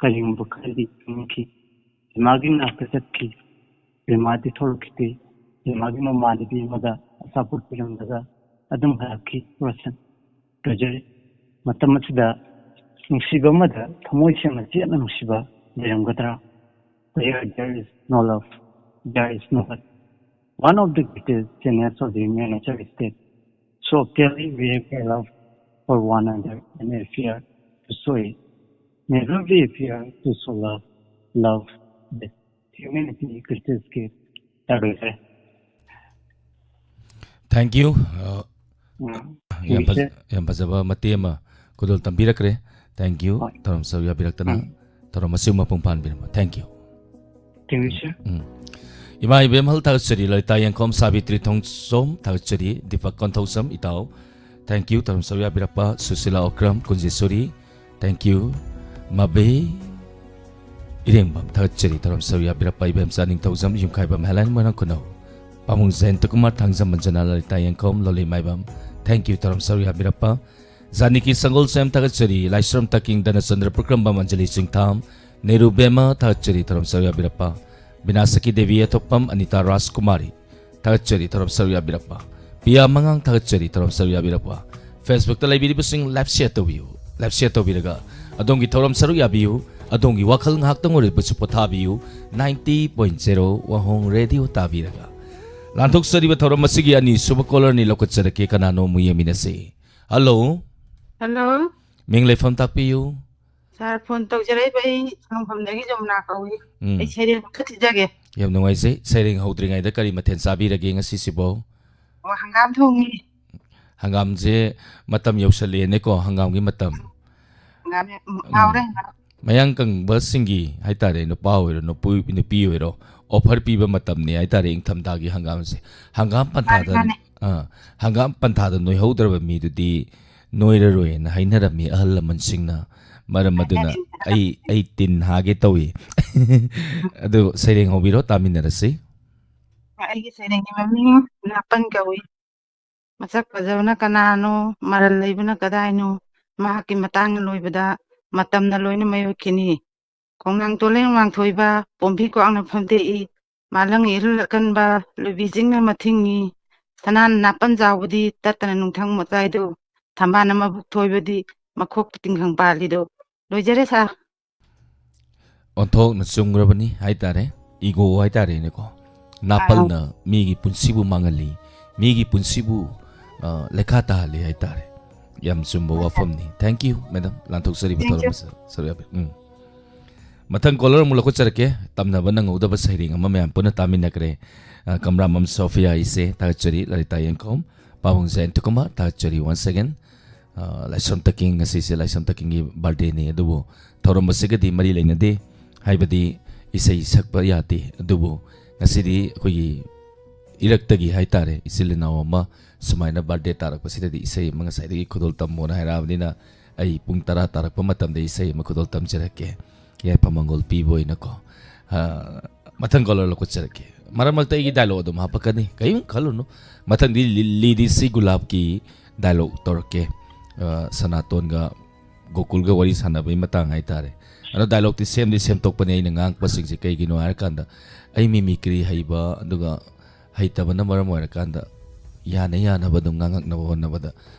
ꯀꯔꯤꯒꯨꯝꯕ ꯈꯔꯗꯤ ꯈꯪꯈꯤ꯫ ꯔꯤꯃꯥꯒꯤ ꯃꯅꯥꯛꯇ ꯆꯠꯈꯤ꯫ ꯔꯤꯃꯥꯗꯤ ꯊꯣꯛꯂꯛꯈꯤꯗꯦ꯫ ꯔꯤꯃꯥꯒꯤ ꯃꯃꯥꯟꯅꯕꯤ ꯑꯃꯗ ꯑꯆꯥꯄꯣꯠ ꯄꯤꯔꯝꯂꯒ ꯑꯗꯨꯝ ꯍꯜꯂꯛꯈꯤ ꯔꯣꯁꯟ꯫ ꯇꯧꯖꯔꯤ꯫ ꯃꯇꯝ ꯑꯁꯤꯗ ꯅꯨꯡꯁꯤꯕ ꯑꯃꯗ ꯊꯃꯣꯏ ꯁꯦꯡꯅ ꯆꯦꯠꯅ ꯅꯨꯡꯁꯤꯕ ꯂꯩꯔꯝꯒꯗ꯭ꯔꯥ? Where there is no love, there is no life. One of the greatest genius of the Indian nature is that so clearly we have a love for one another and a fear to show it. Never be a fear to show love. Love with humanity, greatest gift. ꯌꯥꯔꯣꯏꯗ꯭ꯔꯦ꯫ Thank you. Uh, ꯎꯝ, ꯌꯥꯝ ꯐꯖ- thank you sir. ꯌꯥꯝ ꯐꯖꯕ ꯃꯇꯦꯛ ꯑꯃ ꯈꯨꯗꯣꯜ ꯇꯝꯕꯤꯔꯛꯈ꯭ꯔꯦ꯫ Thank you. ꯍꯣꯏ꯫ ꯊꯧꯔꯝ ꯁꯔꯨꯛ ꯌꯥꯕꯤꯔꯛꯇꯅ ꯎꯝ꯫ ꯊꯧꯔꯝ ꯑꯁꯤꯕꯨ ꯃꯄꯨꯡ ꯐꯥꯍꯟꯕꯤꯔꯝꯕ thank you. Thank you sir. ꯎꯝ꯫ ꯏꯃꯥ ꯏꯕꯦꯝꯍꯜ ꯊꯥꯒꯠꯆꯔꯤ, ꯂꯂꯤꯇꯥ ꯌꯦꯡꯈꯣꯝ, ꯁꯥꯕꯤꯇ꯭ꯔꯤ ꯊꯣꯡꯆꯣꯝ ꯊꯥꯒꯠꯆꯔꯤ, ꯗꯤꯄꯛ ꯀꯣꯟꯊꯧꯖꯝ ꯏꯇꯥꯎ thank you꯫ ꯊꯧꯔꯝ ꯁꯔꯨꯛ ꯌꯥꯕꯤꯔꯛꯄ ꯁꯨꯁꯤꯂꯥ ꯑꯣꯀ꯭ꯔꯝ ꯀꯨꯟꯖꯦꯁꯣꯔꯤ thank you꯫ ꯃꯕꯦ ꯏꯔꯦꯡꯕꯝ ꯊꯥꯒꯠꯆꯔꯤ, ꯊꯧꯔꯝ ꯁꯔꯨꯛ ꯌꯥꯕꯤꯔꯛꯄ ꯏꯕꯦꯝꯆꯥ ꯅꯤꯡꯊꯧꯖꯝ, ꯌꯨꯝꯈꯥꯏꯕꯝ ꯍꯦꯂꯦꯟ, ꯃꯣꯏꯔꯥꯡ ꯈꯨꯅꯧ ꯄꯥꯕꯨꯡ ꯖꯌꯟꯇꯀꯨꯃꯥꯔ, ꯊꯥꯡꯖꯝ ꯑꯟꯖꯅꯥ, ꯂꯂꯤꯇꯥ ꯌꯦꯡꯈꯣꯝ, ꯂꯣꯂꯤ ꯃꯥꯏꯕꯝ thank you꯫ ꯊꯧꯔꯝ ꯁꯔꯨꯛ ꯌꯥꯕꯤꯔꯛꯄ ꯖꯥꯅꯤꯀꯤ ꯁꯪꯒꯣꯜꯁꯦꯝ ꯊꯥꯒꯠꯆꯔꯤ, ꯂꯥꯏꯁ꯭ꯔꯝ ꯇꯥꯀꯤꯡ, ꯙꯅꯆꯟꯗ꯭ꯔ ꯄ꯭ꯔꯀ꯭ꯔꯝꯕꯝ, ꯑꯟꯖꯂꯤ ꯆꯤꯡꯊꯥꯝ, ꯅꯦꯔꯨ ꯕꯦꯝꯃ ꯊꯥꯒꯠꯆꯔꯤ, ꯊꯧꯔꯝ ꯁꯔꯨꯛ ꯌꯥꯕꯤꯔꯛꯄ ꯕꯤꯅꯥꯁꯀꯤ ꯗꯦꯕꯤ ꯌꯦꯊꯣꯛꯄꯝ, ꯑꯅꯤꯇꯥ ꯔꯥꯖꯀꯨꯃꯥꯔꯤ ꯊꯥꯒꯠꯆꯔꯤ, ꯊꯧꯔꯝ ꯁꯔꯨꯛ ꯌꯥꯕꯤꯔꯛꯄ ꯄꯤꯌꯥ ꯃꯉꯥꯡ ꯊꯥꯒꯠꯆꯔꯤ, ꯊꯧꯔꯝ ꯁꯔꯨꯛ ꯌꯥꯕꯤꯔꯛꯄ꯫ Facebook ꯇ ꯂꯩꯕꯤꯔꯤꯕꯁꯤꯡ like share ꯇꯧꯕꯤꯌꯨ, like share ꯇꯧꯕꯤꯔꯒ ꯑꯗꯣꯝꯒꯤ ꯊꯧꯔꯝ ꯁꯔꯨꯛ ꯌꯥꯕꯤꯌꯨ, ꯑꯗꯣꯝꯒꯤ ꯋꯥꯈꯜ ꯉꯥꯏꯍꯥꯛꯇꯪ ꯑꯣꯏꯔꯕꯁꯨ ꯄꯣꯊꯥꯕꯤꯌꯨ꯫ Ninety point zero ꯋꯥꯍꯣꯡ ꯔꯦꯗꯤꯑꯣ ꯇꯥꯕꯤꯔꯒ ꯂꯥꯟꯊꯣꯛꯆꯔꯤꯕ ꯊꯧꯔꯝ ꯑꯁꯤꯒꯤ ꯑꯅꯤꯁꯨꯕ caller ꯅꯤ ꯂꯧꯈꯠꯆꯔꯛꯀꯦ, ꯀꯅꯥꯅꯣ ꯑꯃꯨꯛ ꯌꯦꯡꯃꯤꯟꯅꯁꯤ꯫ Hello꯫ ꯍꯜꯂꯣ꯫ ꯃꯤꯡ ꯂꯩꯐꯝ ꯇꯥꯛꯄꯤꯌꯨ꯫ ꯁꯥꯔ, ꯐꯣꯟ ꯇꯧꯖꯔꯛꯏꯕ ꯑꯩ ꯁꯪꯐꯝꯗꯒꯤ ꯖꯃꯨꯅꯥ ꯀꯧꯏ꯫ ꯎꯝ꯫ ꯑꯩ ꯁꯩꯔꯦꯡ ꯑꯃꯈꯛ ꯊꯤꯖꯒꯦ꯫ ꯌꯥꯝ ꯅꯨꯡꯉꯥꯏꯖꯩ꯫ ꯁꯩꯔꯦꯡ ꯍꯧꯗ꯭ꯔꯤꯉꯩꯗ ꯀꯔꯤ ꯃꯊꯦꯜ ꯆꯥꯕꯤꯔꯒꯦ ꯉꯁꯤꯁꯤꯕꯣ? ꯑꯣ, ꯍꯪꯒꯥꯝ ꯊꯣꯡꯉꯤ꯫ ꯍꯪꯒꯥꯝꯁꯦ ꯃꯇꯝ ꯌꯧꯁꯜꯂꯛꯑꯦꯅꯦꯀꯣ, ꯍꯪꯒꯥꯝꯒꯤ ꯃꯇꯝ꯫ ꯍꯪꯒꯥꯝ ꯌꯥꯝ ꯍꯥꯎꯔꯦ ꯍꯪꯒꯥꯝ꯫ ꯃꯌꯥꯡ ꯀꯪꯕꯁꯤꯡꯒꯤ ꯍꯥꯏꯇꯥꯔꯦ, ꯅꯨꯄꯥ ꯑꯣꯏꯔꯣ ꯅꯨꯄꯤ, ꯅꯨꯄꯤ ꯑꯣꯏꯔꯣ, offer ꯄꯤꯕ ꯃꯇꯝꯅꯤ ꯍꯥꯏꯇꯥꯔꯦ ꯏꯪꯊꯝꯊꯥꯒꯤ ꯍꯪꯒꯥꯝꯁꯦ꯫ ꯍꯪꯒꯥꯝ ꯄꯟꯊꯥꯗ ꯃꯥꯅꯦ꯫ ꯑꯥ, ꯍꯪꯒꯥꯝ ꯄꯟꯊꯥꯗ ꯅꯣꯏꯍꯧꯗ꯭ꯔꯕ ꯃꯤꯗꯨꯗꯤ ꯅꯣꯏꯔꯔꯣꯏꯅ ꯍꯥꯏꯅꯔꯝꯃꯤ ꯑꯍꯜ ꯂꯃꯟꯁꯤꯡꯅ꯫ ꯃꯔꯝ ꯑꯗꯨꯅ ꯑꯩ, ꯑꯩ ꯇꯤꯟ ꯍꯥꯒꯦ ꯇꯧꯏ꯫ ꯑꯗꯨ ꯁꯩꯔꯦꯡ ꯍꯧꯕꯤꯔꯣ, ꯇꯥꯃꯤꯟꯅꯔꯁꯤ꯫ ꯑꯩꯒꯤ ꯁꯩꯔꯦꯡꯒꯤ ꯃꯃꯤꯡ ꯅꯥꯄꯟ ꯀꯧꯏ꯫ ꯃꯁꯛ ꯐꯖꯕꯅ ꯀꯅꯥꯅꯣ, ꯃꯔꯜ ꯂꯩꯕꯅ ꯀꯗꯥꯏꯅꯣ, ꯃꯍꯥꯛꯀꯤ ꯃꯇꯥꯡꯅ ꯂꯣꯏꯕꯗ ꯃꯇꯝꯅ ꯂꯣꯏꯅ ꯃꯥꯏꯑꯣꯠꯈꯤꯅꯤ꯫ ꯈꯣꯡꯅꯥꯡ ꯇꯣꯂꯦꯡ ꯋꯥꯡꯊꯣꯏꯕ, ꯄꯣꯝꯕꯤ ꯀ꯭ꯋꯥꯛꯅ ꯐꯝꯗꯦꯛꯏ, ꯃꯥꯂꯪ ꯏꯔꯨꯜ ꯑꯀꯟꯕ, ꯂꯣꯏꯕꯤ ꯆꯤꯡꯅ ꯃꯊꯤꯡꯉꯤ, ꯁꯅꯥꯅ ꯅꯥꯄꯟ ꯆꯥꯎꯕꯗꯤ ꯇꯠꯇꯅ ꯅꯨꯡꯊꯪ ꯃꯆꯥꯏꯗꯣ, ꯊꯝꯕꯥꯜꯅ ꯃꯕꯨꯛ ꯊꯣꯏꯕꯗꯤ ꯃꯈꯣꯛ ꯇꯤꯡꯈꯪ ꯄꯥꯜꯂꯤꯗꯣ꯫ ꯂꯣꯏꯖꯔꯦ ꯁꯥꯔ꯫ ꯑꯣꯟꯊꯣꯛꯅ ꯆꯨꯝꯈ꯭ꯔꯕꯅꯤ ꯍꯥꯏꯇꯥꯔꯦ, ꯏꯒꯣ ꯍꯥꯏꯇꯥꯔꯦꯅꯦꯀꯣ꯫ ꯅꯥꯄꯜꯅ ꯃꯤꯒꯤ ꯄꯨꯟꯁꯤꯕꯨ ꯃꯥꯡꯍꯜꯂꯤ, ꯃꯤꯒꯤ ꯄꯨꯟꯁꯤꯕꯨ, ꯑ, ꯂꯩꯈꯥ ꯇꯥꯍꯜꯂꯤ ꯍꯥꯏꯇꯥꯔꯦ꯫ ꯌꯥꯝ ꯆꯨꯝꯕ ꯋꯥꯐꯝꯅꯤ꯫ Thank you, madam꯫ ꯂꯥꯟꯊꯣꯛꯆꯔꯤꯕ Thank you꯫ ꯊꯧꯔꯝ ꯑꯁꯤꯗ ꯁꯔꯨꯛ ꯌꯥꯕꯤꯌꯨ꯫ ꯎꯝ꯫ ꯃꯊꯪ caller ꯑꯃꯨꯛ ꯂꯧꯈꯠꯆꯔꯛꯀꯦ꯫ ꯇꯝꯅꯕ ꯅꯪꯍꯧꯗꯕ ꯁꯩꯔꯦꯡ ꯑꯃ ꯃꯌꯥꯝ ꯄꯨꯟꯅ ꯇꯥꯃꯤꯟꯅꯈ꯭ꯔꯦ꯫ ꯑ, ꯀꯝꯔꯥꯝꯕꯝ ꯁꯣꯐꯤꯌꯥ ꯏꯆꯦ, ꯊꯥꯒꯠꯆꯔꯤ꯫ ꯂꯂꯤꯇꯥ ꯌꯦꯡꯈꯣꯝ, ꯄꯥꯕꯨꯡ ꯖꯌꯟꯇ ꯀꯨꯃꯥꯔ, ꯊꯥꯒꯠꯆꯔꯤ once again꯫ ꯑ, ꯂꯥꯏꯁ꯭ꯔꯝ ꯇꯛꯀꯤꯡ, ꯉꯁꯤꯁꯦ ꯂꯥꯏꯁ꯭ꯔꯝ ꯇꯛꯀꯤꯡꯒꯤ birthdayꯅꯤ, ꯑꯗꯨꯕꯨ ꯊꯧꯔꯝ ꯑꯁꯤꯒꯗꯤ ꯃꯔꯤ ꯂꯩꯅꯗꯦ, ꯍꯥꯏꯕꯗꯤ ꯏꯁꯩ ꯁꯛꯄ ꯌꯥꯗꯦ꯫ ꯑꯗꯨꯕꯨ ꯉꯁꯤꯗꯤ ꯑꯩꯈꯣꯏꯒꯤ ꯏꯔꯛꯇꯒꯤ ꯍꯥꯏꯇꯥꯔꯦ, ꯏꯆꯤꯜ ꯏꯅꯥꯎ ꯑꯃ ꯁꯨꯃꯥꯏꯅ birthday ꯇꯥꯔꯛꯄꯁꯤꯗꯗꯤ ꯏꯁꯩ ꯑꯃ ꯉꯁꯥꯏꯗꯒꯤ ꯈꯨꯗꯣꯜ ꯇꯝꯃꯣꯅ ꯍꯥꯏꯔꯛꯑꯕꯅꯤꯅ, ꯑꯩ ꯄꯨꯡ ꯇꯔꯥ ꯇꯥꯔꯛꯄ ꯃꯇꯝꯗ ꯏꯁꯩ ꯑꯃ ꯈꯨꯗꯣꯜ ꯇꯝꯖꯔꯛꯀꯦ, ꯌꯥꯏꯐ ꯃꯪꯒꯣꯜ ꯄꯤꯕ ꯑꯣꯏꯅꯀꯣ꯫ ꯑ, ꯃꯊꯪ caller ꯂꯧꯈꯠꯆꯔꯛꯀꯦ꯫ ꯃꯔꯛ ꯃꯔꯛꯇ ꯑꯩꯒꯤ dialogue ꯑꯗꯨꯝ ꯍꯥꯞꯄꯛꯀꯅꯤ, ꯀꯔꯤꯝ ꯈꯜꯂꯨꯅꯨ꯫ ꯃꯊꯪꯗꯤ ꯂꯤ-, ꯂꯤꯗꯤꯁꯤ ꯒꯨꯂꯥꯞꯀꯤ dialogue ꯇꯧꯔꯛꯀꯦ꯫ ꯑ, ꯁꯅꯥꯇꯣꯟꯒ ꯒꯣꯀꯨꯜꯒ ꯋꯥꯔꯤ ꯁꯥꯟꯅꯕꯒꯤ ꯃꯇꯥꯡ ꯍꯥꯏꯇꯥꯔꯦ꯫ ꯑꯗꯣ dialogueꯇꯤ ꯁꯦꯝꯗꯤ ꯁꯦꯝꯗꯣꯛꯄꯅꯦ ꯑꯩꯅ ꯉꯥꯡꯉꯛꯄꯁꯤꯡꯁꯦ, ꯀꯩꯒꯤꯅꯣ ꯍꯥꯏꯔꯀꯥꯟꯗ ꯑꯩ mimicry ꯍꯩꯕ, ꯑꯗꯨꯒ ꯍꯩꯇꯕꯅ ꯃꯔꯝ ꯑꯣꯏꯔꯀꯥꯟꯗ ꯌꯥꯅ ꯌꯥꯅꯕ ꯑꯗꯨꯝ ꯉꯥꯡꯉꯛꯅꯕ ꯍꯣꯠꯅꯕꯗ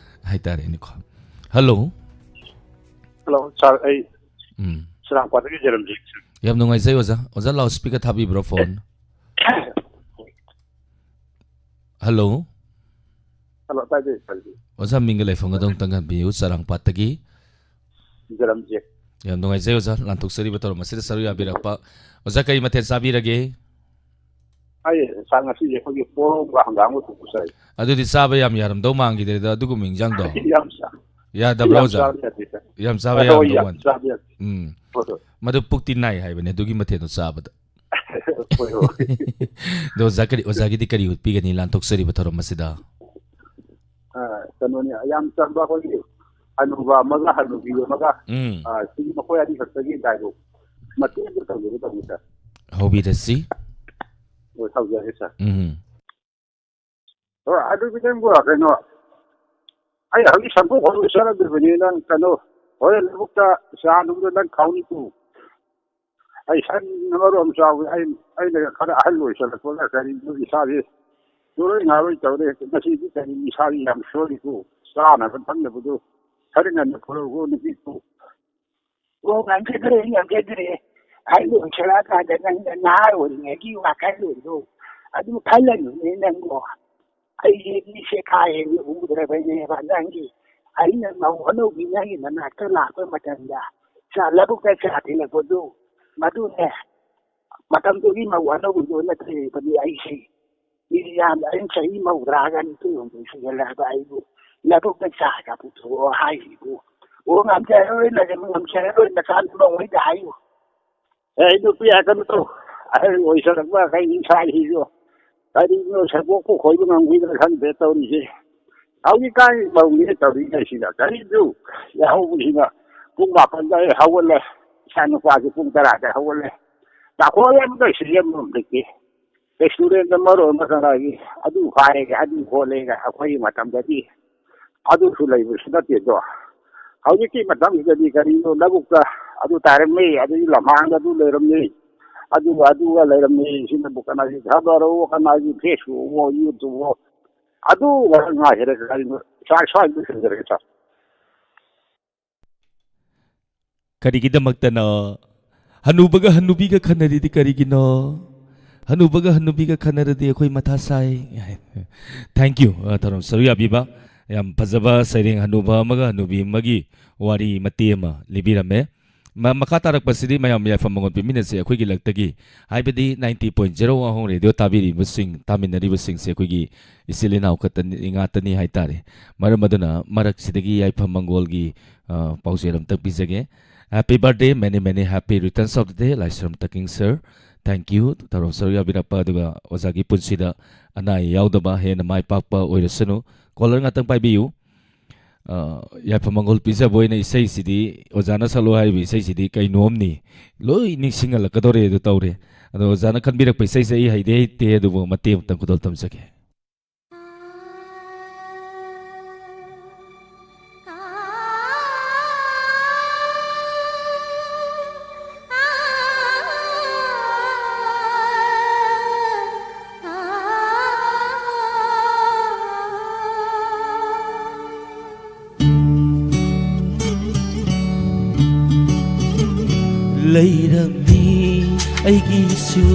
ꯍꯥꯏꯇꯥꯔꯦꯅꯦꯀꯣ꯫ Hello꯫ Hello, sir, ꯑꯩ ꯎꯝ꯫ ꯆꯔꯥꯡꯄꯥꯠꯇꯒꯤ ꯖꯔꯝꯖꯤꯠ꯫ ꯌꯥꯝ ꯅꯨꯡꯉꯥꯏꯖꯩ ꯑꯣꯖꯥ꯫ ꯑꯣꯖꯥ, loudspeaker ꯊꯥꯕꯤꯕ꯭ꯔꯣ phone? Hello꯫ Hello, ꯇꯥꯖꯩ, ꯇꯥꯖꯩ꯫ ꯑꯣꯖꯥ, ꯃꯤꯡꯒ ꯂꯩꯐꯝꯒꯗꯣ ꯑꯃꯨꯛꯇꯪ ꯍꯟꯕꯤꯌꯨ, ꯆꯔꯥꯡꯄꯥꯠꯇꯒꯤ꯫ ꯖꯔꯝꯖꯤꯠ꯫ ꯌꯥꯝ ꯅꯨꯡꯉꯥꯏꯖꯩ ꯑꯣꯖꯥ, ꯂꯥꯟꯊꯣꯛꯆꯔꯤꯕ ꯊꯧꯔꯝ ꯑꯁꯤꯗ ꯁꯔꯨꯛ ꯌꯥꯕꯤꯔꯛꯄ꯫ ꯑꯣꯖꯥ, ꯀꯔꯤ ꯃꯊꯦꯜ ꯆꯥꯕꯤꯔꯒꯦ? ꯑꯩ, ꯁꯥꯔ, ꯉꯁꯤꯁꯦ ꯑꯩꯈꯣꯏꯒꯤ ꯄꯣꯔꯣꯝꯒ ꯍꯪꯒꯥꯝꯒ ꯊꯣꯡꯕ ꯆꯥꯏ꯫ ꯑꯗꯨꯗꯤ ꯆꯥꯕ ꯌꯥꯝ ꯌꯥꯔꯝꯗꯧ ꯃꯥꯟꯈꯤꯗ꯭ꯔꯦꯗ, ꯑꯗꯨꯒꯨꯝꯕ ꯏꯟꯖꯥꯡꯗꯣ꯫ ꯌꯥꯝ ꯆꯥ-, ꯌꯥꯗꯕ꯭ꯔꯣ, ꯌꯥꯝ ꯑꯣꯖꯥ? ꯆꯥꯕ ꯌꯥꯗꯦ, ꯁꯥꯔ꯫ ꯌꯥꯝ ꯆꯥꯕ ꯍꯣꯏ, ꯍꯣꯏ, ꯌꯥꯔꯝꯗꯧ ꯌꯥꯝ ꯃꯥꯟꯗꯦ꯫ ꯆꯥꯕ ꯌꯥꯗꯦ꯫ ꯎꯝ꯫ ꯍꯣꯏ, ꯍꯣꯏ꯫ ꯃꯗꯨ ꯄꯨꯛꯇꯤ ꯅꯥꯏ ꯍꯥꯏꯕꯅꯦ ꯑꯗꯨꯒꯤ ꯃꯊꯦꯜꯗꯣ ꯆꯥꯕꯗ꯫ ꯍꯣꯏ, ꯍꯣꯏ꯫ ꯑꯗꯣ ꯑꯣꯖꯥ ꯀꯔꯤ, ꯑꯣꯖꯥꯒꯤꯗꯤ ꯀꯔꯤ ꯎꯠꯄꯤꯒꯅꯤ ꯂꯥꯟꯊꯣꯛꯆꯔꯤꯕ ꯊꯧꯔꯝ ꯑꯁꯤꯗ? ꯑ, ꯀꯩꯅꯣꯅꯤ, ꯌꯥꯝ ꯆꯝꯕ ꯑꯩꯈꯣꯏꯒꯤ ꯍꯅꯨꯕ ꯑꯃꯒ ꯍꯅꯨꯕꯤ ꯑꯃꯒ, ꯎꯝ꯫ ꯑ, ꯁꯤꯒꯤ ꯃꯈꯣꯏ ꯑꯅꯤꯈꯛꯇꯒꯤ dialogue ꯃꯇꯦꯛ ꯑꯃ ꯇꯧꯖꯒꯦ ꯇꯧꯕꯅꯤ, sir꯫ ꯍꯧꯕꯤꯔꯁꯤ꯫ ꯍꯣꯏ, ꯇꯧꯖꯔꯒꯦ, sir꯫ ꯎꯝ꯫ ꯍꯣꯏ, ꯑꯗꯨꯗꯤ ꯅꯪꯕꯨ ꯀꯩꯅꯣ, ꯑꯩ ꯍꯧꯖꯤꯛ ꯁꯪꯒꯣꯝ ꯍꯧꯔ ꯆꯠꯂꯗꯕꯅꯤ, ꯅꯪ ꯀꯩꯅꯣ, ꯍꯣꯔꯦꯟ ꯂꯧꯕꯨꯛꯇ ꯆꯥ ꯅꯨꯡꯗꯣ ꯅꯪ ꯈꯥꯎꯅꯤꯀꯣ꯫ ꯑꯩ ꯁꯟ ꯃꯔꯣꯝ ꯆꯥꯎꯏ, ꯑꯩ, ꯑꯩꯅ ꯈꯔ ꯑꯍꯜ ꯑꯣꯏꯁꯜꯂꯛꯄꯒ ꯀꯔꯤꯅꯣ ꯏꯁꯥꯁꯦ ꯆꯨꯔꯣꯏ ꯉꯥꯔꯣꯏ ꯇꯧꯔꯦ꯫ ꯉꯁꯤꯗꯤ ꯀꯔꯤ ꯏꯁꯥꯁꯤ ꯌꯥꯝ ꯁꯣꯜꯂꯤꯀꯣ, ꯆꯥꯅꯕ ꯊꯛꯅꯕꯗꯣ ꯈꯔ ꯉꯟꯅ ꯄꯨꯔꯛꯎꯀꯣ, ꯅꯨꯄꯤꯀꯣ꯫ ꯑꯣ, ꯉꯝꯖꯗ꯭ꯔꯦ, ꯉꯝꯖꯗ꯭ꯔꯦ꯫ ꯑꯍꯜ ꯑꯣꯏꯁꯜꯂꯛꯑꯀꯥꯟꯗ ꯅꯪꯅ ꯅꯍꯥ ꯑꯣꯏꯔꯤꯉꯩꯒꯤ ꯋꯥꯈꯜꯂꯣꯟꯗꯣ ꯑꯗꯨ ꯈꯜꯂꯅꯨꯅꯦ ꯅꯪꯕꯣ꯫ ꯑꯩꯁꯦ ꯃꯤꯁꯦ ꯀꯥ ꯍꯦꯟꯅ ꯎꯗ꯭ꯔꯕꯅꯦꯕ ꯅꯪꯒꯤ꯫ ꯑꯩꯅ ꯃꯧ ꯑꯅꯧꯕꯤ ꯅꯪꯒꯤ ꯃꯅꯥꯛꯇ ꯂꯥꯛꯄ ꯃꯇꯝꯗ ꯆꯥ ꯂꯧꯕꯨꯛꯇ ꯆꯥ ꯊꯤꯜꯂꯛꯄꯗꯨ, ꯃꯗꯨꯅꯦ, ꯃꯇꯝꯗꯨꯒꯤ ꯃꯧ ꯑꯅꯧꯕꯤꯗꯣ ꯅꯠꯇ꯭ꯔꯦꯕꯅꯤ ꯑꯩꯁꯦ꯫ ꯃꯤꯗꯤ ꯌꯥꯝ, ꯑꯩꯅ ꯆꯍꯤ ꯃꯧꯗ꯭ꯔꯥꯒ ꯅꯤꯊꯣꯏ ꯍꯨꯝꯗꯣꯏ ꯁꯨꯖꯜꯂꯛꯑꯕ ꯑꯩꯕꯨ ꯂꯧꯕꯨꯛꯇ ꯆꯥꯒ ꯄꯨꯊꯣꯛꯑꯣ ꯍꯥꯏꯁꯤꯕꯨ꯫ ꯑꯣ, ꯉꯝꯖꯔꯔꯣꯏ, ꯉꯝꯖꯔꯔꯣꯏ, ꯅꯆꯥ ꯅꯃꯧꯉꯩꯗ ꯍꯥꯏꯌꯨ꯫ ꯑꯦ, ꯅꯨꯄꯤ ꯍꯥꯏꯒꯅꯨ ꯇꯧ꯫ ꯑꯍꯜ ꯑꯣꯏꯁꯜꯂꯛꯄ ꯀꯩ ꯏꯁꯥꯁꯤꯁꯨ ꯀꯔꯤꯅꯣ ꯁꯦꯕꯣꯛꯄꯨ ꯈꯣꯏꯕ ꯉꯝꯈꯤꯗ꯭ꯔꯥ ꯈꯪꯗꯦ ꯇꯧꯔꯤꯁꯦ꯫ ꯍꯧꯖꯤꯛꯀꯥꯟ ꯃꯧꯅꯦ ꯇꯧꯔꯤꯉꯩꯁꯤꯗ ꯀꯔꯤꯁꯨ ꯌꯥꯍꯧꯕꯁꯤꯅ ꯄꯨꯡ ꯃꯥꯄꯟꯗ ꯑꯩ ꯍꯧꯒꯠꯂꯦ꯫ ꯏꯆꯥ ꯅꯨꯄꯥꯁꯦ ꯄꯨꯡ ꯇꯔꯥꯗ ꯍꯧꯒꯠꯂꯦ꯫ ꯇꯥꯈꯣꯏ ꯑꯃꯒ ꯁꯤꯖꯟꯕ ꯑꯃ ꯂꯩꯇꯦ꯫ Restaurant ꯃꯔꯣꯟ ꯑꯃ ꯀꯅꯥꯒꯤ ꯑꯗꯨ ꯐꯥꯔꯦꯒ ꯑꯗꯨ ꯈꯣꯠꯂꯦꯒ ꯑꯩꯈꯣꯏꯒꯤ ꯃꯇꯝꯗꯗꯤ ꯑꯗꯨꯁꯨ ꯂꯩꯕꯁꯨ ꯅꯠꯇꯦꯗꯣ꯫ ꯍꯧꯖꯤꯛꯀꯤ ꯃꯇꯝꯁꯤꯗꯗꯤ ꯀꯔꯤꯅꯣ ꯂꯧꯕꯨꯛꯇ ꯑꯗꯨ ꯇꯥꯔꯝꯃꯤ, ꯑꯗꯨꯒꯤ ꯂꯝꯍꯥꯡꯗ ꯑꯗꯨ ꯂꯩꯔꯝꯃꯤ, ꯑꯗꯨꯒ ꯑꯗꯨꯒ ꯂꯩꯔꯝꯃꯤ꯫ ꯁꯤꯅꯕꯨ ꯀꯅꯥꯒꯤ ꯈꯕꯔꯑꯣ, ꯀꯅꯥꯒꯤ Facebook-ꯑꯣ, YouTube-ꯑꯣ, ꯑꯗꯨ ꯉꯥꯏꯈꯔꯦ꯫ ꯀꯔꯤꯅꯣ ꯁ꯭ꯋꯥꯏ ꯁ꯭ꯋꯥꯏꯗ ꯂꯣꯏꯁꯤꯟꯖꯔꯒꯦ, sir꯫ ꯀꯔꯤꯒꯤꯗꯃꯛꯇꯅ ꯍꯅꯨꯕꯒ ꯍꯅꯨꯕꯤꯒ ꯈꯟꯅꯔꯤꯗꯤ ꯀꯔꯤꯒꯤꯅꯣ? ꯍꯅꯨꯕꯒ ꯍꯅꯨꯕꯤꯒ ꯈꯟꯅꯔꯗꯤ ꯑꯩꯈꯣꯏ ꯃꯊꯥ ꯁꯥꯏ꯫ Thank you, ꯑ, ꯊꯧꯔꯝ ꯁꯔꯨꯛ ꯌꯥꯕꯤꯕ꯫ ꯌꯥꯝ ꯐꯖꯕ ꯁꯩꯔꯦꯡ ꯍꯅꯨꯕ ꯑꯃꯒ ꯍꯅꯨꯕꯤ ꯑꯃꯒꯤ ꯋꯥꯔꯤ ꯃꯇꯦꯛ ꯑꯃ ꯂꯤꯕꯤꯔꯝꯃꯦ꯫ ꯃ-, ꯃꯈꯥ ꯇꯥꯔꯛꯄꯁꯤꯗꯤ ꯃꯌꯥꯝ ꯌꯥꯏꯐ ꯃꯉꯣꯟ ꯄꯤꯃꯤꯟꯅꯁꯤ꯫ ꯑꯩꯈꯣꯏꯒꯤ ꯂꯛꯇꯒꯤ, ꯍꯥꯏꯕꯗꯤ ninety point zero ꯋꯥꯍꯣꯡ ꯔꯦꯗꯤꯑꯣ ꯇꯥꯕꯤꯔꯤꯕꯁꯤꯡ, ꯇꯥꯃꯤꯟꯅꯔꯤꯕꯁꯤꯡꯁꯦ ꯑꯩꯈꯣꯏꯒꯤ ꯏꯆꯤꯜ ꯏꯅꯥꯎ ꯈꯛꯇꯅꯤ, ꯉꯥꯛꯇꯅꯤ ꯍꯥꯏꯇꯥꯔꯦ꯫ ꯃꯔꯝ ꯑꯗꯨꯅ ꯃꯔꯛꯁꯤꯗꯒꯤ ꯌꯥꯏꯐ ꯃꯪꯒꯣꯜꯒꯤ, ꯑ, ꯄꯥꯎꯖꯦꯜ ꯑꯝꯇꯪ ꯄꯤꯖꯒꯦ꯫ Happy birthday, many many happy returns of the day, Laishram ꯇꯥꯀꯤꯡ sir꯫ Thank you, ꯊꯧꯔꯝ ꯁꯔꯨꯛ ꯌꯥꯕꯤꯔꯛꯄ, ꯑꯗꯨꯒ ꯑꯣꯖꯥꯒꯤ ꯄꯨꯟꯁꯤꯗ ꯑꯅꯥ ꯑꯌꯦꯛ ꯌꯥꯎꯗꯕ, ꯍꯦꯟꯅ ꯃꯥꯏ ꯄꯥꯛꯄ ꯑꯣꯏꯔꯁꯅꯨ꯫ Caller ꯉꯥꯛꯇꯪ ꯄꯥꯏꯕꯤꯌꯨ꯫ ꯑ, ꯌꯥꯏꯐ ꯃꯪꯒꯣꯜ ꯄꯤꯖꯕ ꯑꯣꯏꯅ ꯏꯁꯩꯁꯤꯗꯤ, ꯑꯣꯖꯥꯅ ꯁꯛꯂꯣ ꯍꯥꯏꯔꯤꯕ ꯏꯁꯩꯁꯤꯗꯤ ꯀꯩꯅꯣꯝꯅꯤ, ꯂꯣꯏ ꯅꯤꯡꯁꯤꯡꯍꯜꯂꯛꯀꯗꯧꯔꯦ ꯑꯗꯨ ꯇꯧꯔꯦ꯫ ꯑꯗꯣ ꯑꯣꯖꯥꯅ ꯈꯟꯕꯤꯔꯛꯄ ꯏꯁꯩꯁꯦ ꯑꯩ ꯍꯩꯗꯤ ꯍꯩꯇꯦ, ꯑꯗꯨꯕꯨ ꯃꯇꯦꯛ ꯑꯃꯇꯪ ꯈꯨꯗꯣꯜ ꯇꯝꯖꯒꯦ꯫ ꯂꯩꯔꯝꯃꯤ ꯑꯩꯒꯤꯁꯨ,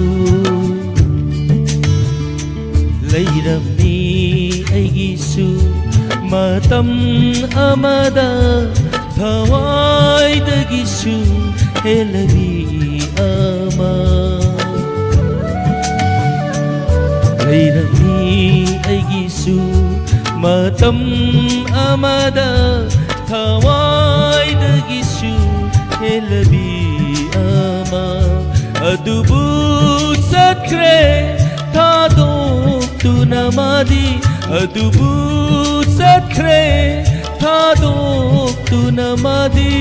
ꯂꯩꯔꯝꯃꯤ ꯑꯩꯒꯤꯁꯨ ꯃꯇꯝ ꯑꯃꯗ ꯊꯋꯥꯏꯗꯒꯤꯁꯨ ꯍꯦꯜꯂꯕꯤ ꯑꯃ꯫ ꯂꯩꯔꯝꯃꯤ ꯑꯩꯒꯤꯁꯨ ꯃꯇꯝ ꯑꯃꯗ ꯊꯋꯥꯏꯗꯒꯤꯁꯨ ꯍꯦꯜꯂꯕꯤ ꯑꯃ꯫ ꯑꯗꯨꯕꯨ ꯆꯠꯈ꯭ꯔꯦ ꯊꯥꯗꯣꯛꯇꯨꯅ ꯃꯥꯗꯤ, ꯑꯗꯨꯕꯨ ꯆꯠꯈ꯭ꯔꯦ ꯊꯥꯗꯣꯛꯇꯨꯅ ꯃꯥꯗꯤ,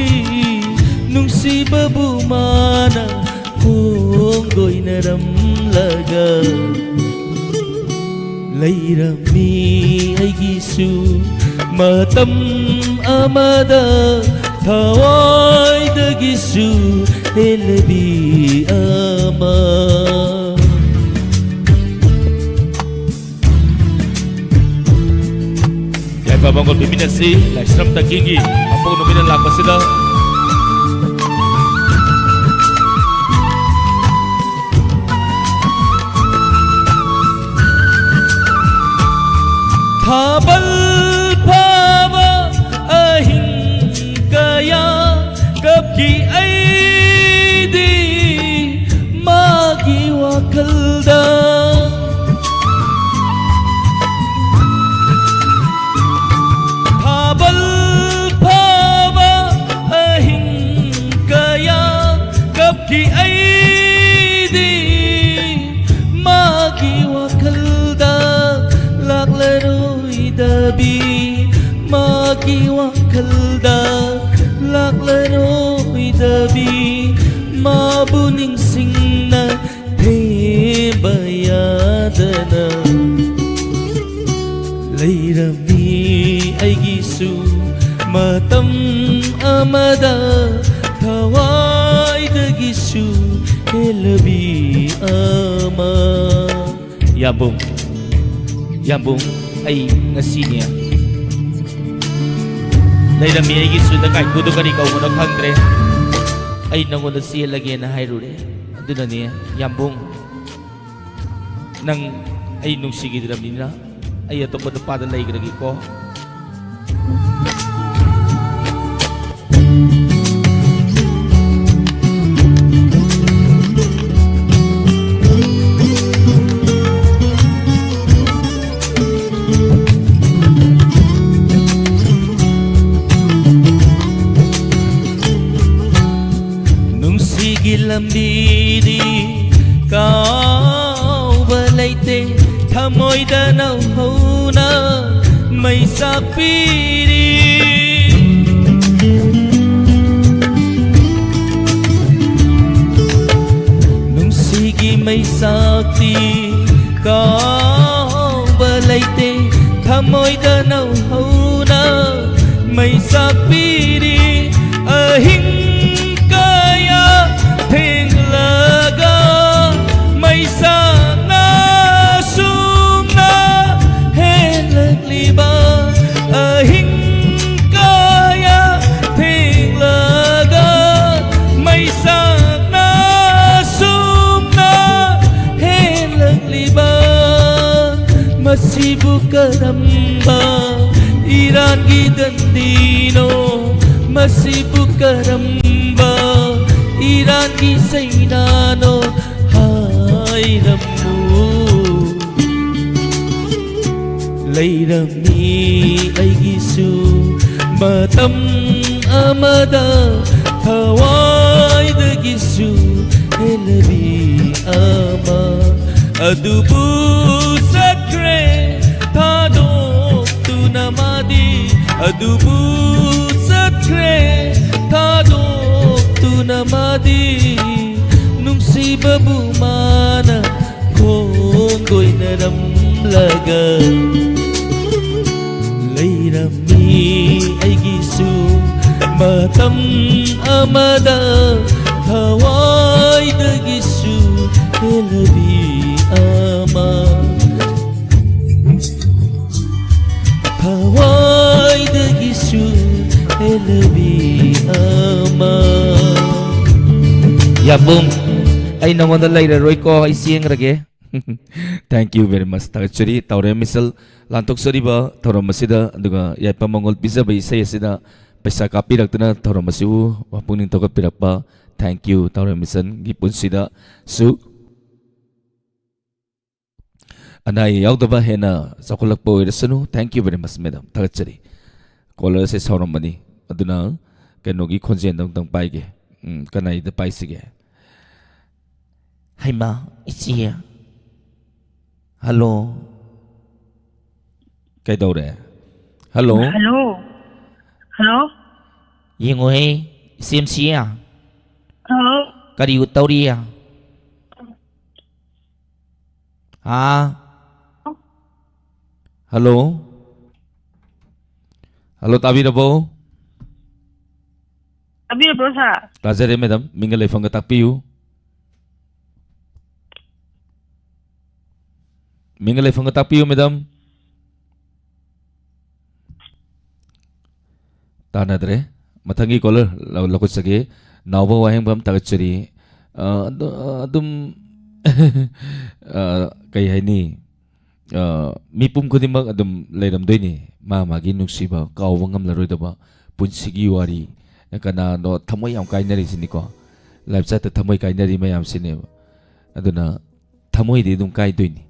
ꯅꯨꯡꯁꯤꯕꯕꯨ ꯃꯥꯅ ꯈꯣꯡꯗꯣꯏꯅꯔꯝꯂꯒ꯫ ꯂꯩꯔꯝꯃꯤ ꯑꯩꯒꯤꯁꯨ ꯃꯇꯝ ꯑꯃꯗ ꯊꯋꯥꯏꯗꯒꯤꯁꯨ ꯍꯦꯜꯂꯕꯤ ꯑꯃ꯫ ꯌꯥꯏꯐ ꯃꯪꯒꯣꯜ ꯄꯤꯃꯤꯟꯅꯁꯤ ꯂꯥꯏꯁ꯭ꯔꯝ ꯇꯛꯀꯤꯒꯤ ꯃꯄꯣꯛ ꯅꯨꯃꯤꯠꯅ ꯂꯥꯛꯄꯁꯤꯗ꯫ ꯊꯥꯕꯜ ꯐꯥꯕ ꯑꯍꯤꯡ ꯀꯌꯥ ꯀꯞꯈꯤ ꯑꯩꯗꯤ ꯃꯥꯒꯤ ꯋꯥꯈꯜꯗ꯫ ꯊꯥꯕꯜ ꯐꯥꯕ ꯑꯍꯤꯡ ꯀꯌꯥ ꯀꯞꯈꯤ ꯑꯩꯗꯤ ꯃꯥꯒꯤ ꯋꯥꯈꯜꯗ ꯂꯥꯛꯂꯔꯣꯏꯗꯕꯤ ꯃꯥꯒꯤ ꯂꯩꯔꯝꯃꯤ ꯑꯩꯒꯤꯁꯨ ꯃꯇꯝ ꯑꯃꯗ ꯊꯋꯥꯏꯗꯒꯤꯁꯨ ꯍꯦꯜꯂꯕꯤ ꯑꯃ꯫ ꯌꯥꯝꯕꯨꯡ, ꯌꯥꯝꯕꯨꯡ, ꯑꯩ ꯉꯁꯤꯅꯦ ꯂꯩꯔꯝꯃꯤ ꯑꯩꯒꯤꯁꯨ ꯅꯪ ꯀꯥꯏꯀꯨꯗꯣ ꯀꯔꯤ ꯀꯧꯕꯅꯣ ꯈꯪꯗ꯭ꯔꯦ꯫ ꯑꯩ ꯅꯪꯉꯣꯟꯗ ꯆꯦꯜꯂꯒꯦꯅ ꯍꯥꯏꯔꯨꯔꯦ꯫ ꯑꯗꯨꯅꯅꯦ ꯌꯥꯝꯕꯨꯡ, ꯅꯪ ꯑꯩ ꯅꯨꯡꯁꯤꯈꯤꯗ꯭ꯔꯕꯅꯤꯅ ꯑꯩ ꯑꯇꯣꯞꯄ ꯅꯨꯄꯥꯗ ꯂꯩꯈ꯭ꯔꯒꯦꯀꯣ꯫ ꯅꯨꯡꯁꯤꯒꯤ ꯂꯝꯕꯤꯗꯤ ꯀꯥꯎꯕ ꯂꯩꯇꯦ, ꯊꯃꯣꯏꯗ ꯅꯧꯍꯧꯅ ꯃꯩ ꯆꯥꯛꯄꯤꯔꯤ꯫ ꯅꯨꯡꯁꯤꯒꯤ ꯃꯩꯁꯥꯛꯇꯤ ꯀꯥꯎꯕ ꯂꯩꯇꯦ, ꯊꯃꯣꯏꯗ ꯅꯧꯍꯧꯅ ꯃꯩ ꯆꯥꯛꯄꯤꯔꯤ꯫ ꯑꯍꯤꯡ ꯀꯌꯥ ꯊꯦꯡꯂꯒ ꯃꯩꯁꯥꯛꯅ ꯁꯨꯝꯅ ꯍꯦꯜꯂꯛꯂꯤꯕ, ꯑꯍꯤꯡ ꯀꯌꯥ ꯊꯦꯡꯂꯒ ꯃꯩꯁꯥꯛꯅ ꯁꯨꯝꯅ ꯍꯦꯜꯂꯛꯂꯤꯕ, ꯃꯁꯤꯕꯨ ꯀꯔꯝꯕ ꯏꯔꯥꯟꯒꯤ ꯗꯟꯗꯤꯅꯣ? ꯃꯁꯤꯕꯨ ꯀꯔꯝꯕ ꯏꯔꯥꯟꯒꯤ ꯆꯩꯅꯥꯅꯣ? ꯍꯥꯏꯔꯝꯃꯨ꯫ ꯂꯩꯔꯝꯃꯤ ꯑꯩꯒꯤꯁꯨ ꯃꯇꯝ ꯑꯃꯗ ꯊꯋꯥꯏꯗꯒꯤꯁꯨ ꯍꯦꯜꯂꯕꯤ ꯑꯃ, ꯑꯗꯨꯕꯨ ꯆꯠꯈ꯭ꯔꯦ ꯊꯥꯗꯣꯛꯇꯨꯅ ꯃꯥꯗꯤ, ꯑꯗꯨꯕꯨ ꯆꯠꯈ꯭ꯔꯦ ꯊꯥꯗꯣꯛꯇꯨꯅ ꯃꯥꯗꯤ, ꯅꯨꯡꯁꯤꯕꯕꯨ ꯃꯥꯅ ꯈꯣꯡꯗꯣꯏꯅ ꯂꯩꯔꯝꯂꯒ ꯂꯩꯔꯝꯃꯤ ꯑꯩꯒꯤꯁꯨ ꯃꯇꯝ ꯑꯃꯗ ꯊꯋꯥꯏꯗꯒꯤꯁꯨ ꯍꯦꯜꯂꯕꯤ ꯑꯃ꯫ ꯊꯋꯥꯏꯗꯒꯤꯁꯨ ꯍꯦꯜꯂꯕꯤ ꯑꯃ꯫ ꯌꯥꯝꯕꯨꯡ, ꯑꯩ ꯅꯉꯣꯟꯗ ꯂꯩꯔꯔꯣꯏꯀꯣ, ꯑꯩ ꯆꯦꯟꯈ꯭ꯔꯒꯦ꯫ Thank you very much. ꯊꯥꯒꯠꯆꯔꯤ ꯇꯥꯎꯔꯦꯝ ꯃꯤꯁꯦꯜ, ꯂꯥꯟꯊꯣꯛꯆꯔꯤꯕ ꯊꯧꯔꯝ ꯑꯁꯤꯗ, ꯑꯗꯨꯒ ꯌꯥꯏꯐ ꯃꯪꯒꯣꯜ ꯄꯤꯖꯕ ꯏꯁꯩ ꯑꯁꯤꯗ ꯄꯩꯁꯥ ꯀꯥꯞꯄꯤꯔꯛꯇꯨꯅ ꯊꯧꯔꯝ ꯑꯁꯤꯕꯨ ꯄꯨꯛꯅꯤꯡ ꯊꯧꯒꯠꯄꯤꯔꯛꯄ꯫ Thank you, ꯇꯥꯎꯔꯦꯝ ꯃꯤꯁꯦꯜꯒꯤ ꯄꯨꯟꯁꯤꯗꯁꯨ ꯑꯅꯥ ꯑꯌꯦꯛ ꯌꯥꯎꯗꯕ ꯍꯦꯟꯅ ꯆꯥꯎꯈꯠꯂꯛꯄ ꯑꯣꯏꯔꯁꯅꯨ꯫ Thank you very much, madam. ꯊꯥꯒꯠꯆꯔꯤ꯫ Caller ꯑꯁꯦ ꯁꯥꯎꯔꯝꯕꯅꯤ꯫ ꯑꯗꯨꯅ ꯀꯩꯅꯣꯒꯤ ꯈꯣꯟꯖꯦꯜꯗꯣ ꯑꯝꯇꯪ ꯄꯥꯏꯒꯦ꯫ ꯎꯝ, ꯀꯅꯥꯏꯗ ꯄꯥꯏꯁꯤꯒꯦ? ꯍꯩꯃꯥ, ꯏꯆꯦ꯫ Hello꯫ ꯀꯩꯗꯧꯔꯦ? Hello꯫ Hello꯫ Hello꯫ ꯌꯦꯡꯉꯨꯍꯦ, ꯏꯆꯦꯝꯁꯤ꯫ Hello꯫ ꯀꯔꯤ ꯇꯧꯔꯤ? ꯍꯥ? Hello? Hello, ꯇꯥꯕꯤꯔꯕꯣ? ꯇꯥꯕꯤꯔꯕ꯭ꯔꯣ, sir? ꯇꯥꯖꯔꯦ, madam꯫ ꯃꯤꯡꯒ ꯂꯩꯐꯝꯒ ꯇꯥꯛꯄꯤꯌꯨ꯫ ꯃꯤꯡꯒ ꯂꯩꯐꯝꯒ ꯇꯥꯛꯄꯤꯌꯨ, madam꯫ ꯇꯥꯟꯅꯗ꯭ꯔꯦ꯫ ꯃꯊꯪꯒꯤ caller ꯂꯧ-, ꯂꯧꯈꯠꯆꯒꯦ꯫ ꯅꯥꯎꯕ ꯋꯥꯍꯦꯡꯕꯝ, ꯊꯥꯒꯠꯆꯔꯤ꯫ ꯑ, ꯑꯗꯨ, ꯑ, ꯑꯗꯨꯝ, ꯑ, ꯀꯩ ꯍꯥꯏꯅꯤ? ꯑ, ꯃꯤꯄꯨꯝ ꯈꯨꯗꯤꯡꯃꯛ ꯑꯗꯨꯝ ꯂꯩꯔꯝꯗꯣꯏꯅꯤ꯫ ꯃꯥ ꯃꯥꯒꯤ ꯅꯨꯡꯁꯤꯕ ꯀꯥꯎꯕ ꯉꯝꯂꯔꯣꯏꯗꯕ ꯄꯨꯟꯁꯤꯒꯤ ꯋꯥꯔꯤ꯫ ꯀꯅꯥꯅꯣ ꯊꯃꯣꯏ ꯌꯥꯝ ꯀꯥꯏꯅꯔꯤꯁꯤꯅꯤꯀꯣ? Live chat ꯊꯃꯣꯏ ꯀꯥꯏꯅꯔꯤ ꯃꯌꯥꯝꯁꯤꯅꯦꯕ꯫ ꯑꯗꯨꯅ ꯊꯃꯣꯏꯗꯤ ꯑꯗꯨꯝ ꯀꯥꯏꯗꯣꯏꯅꯤ꯫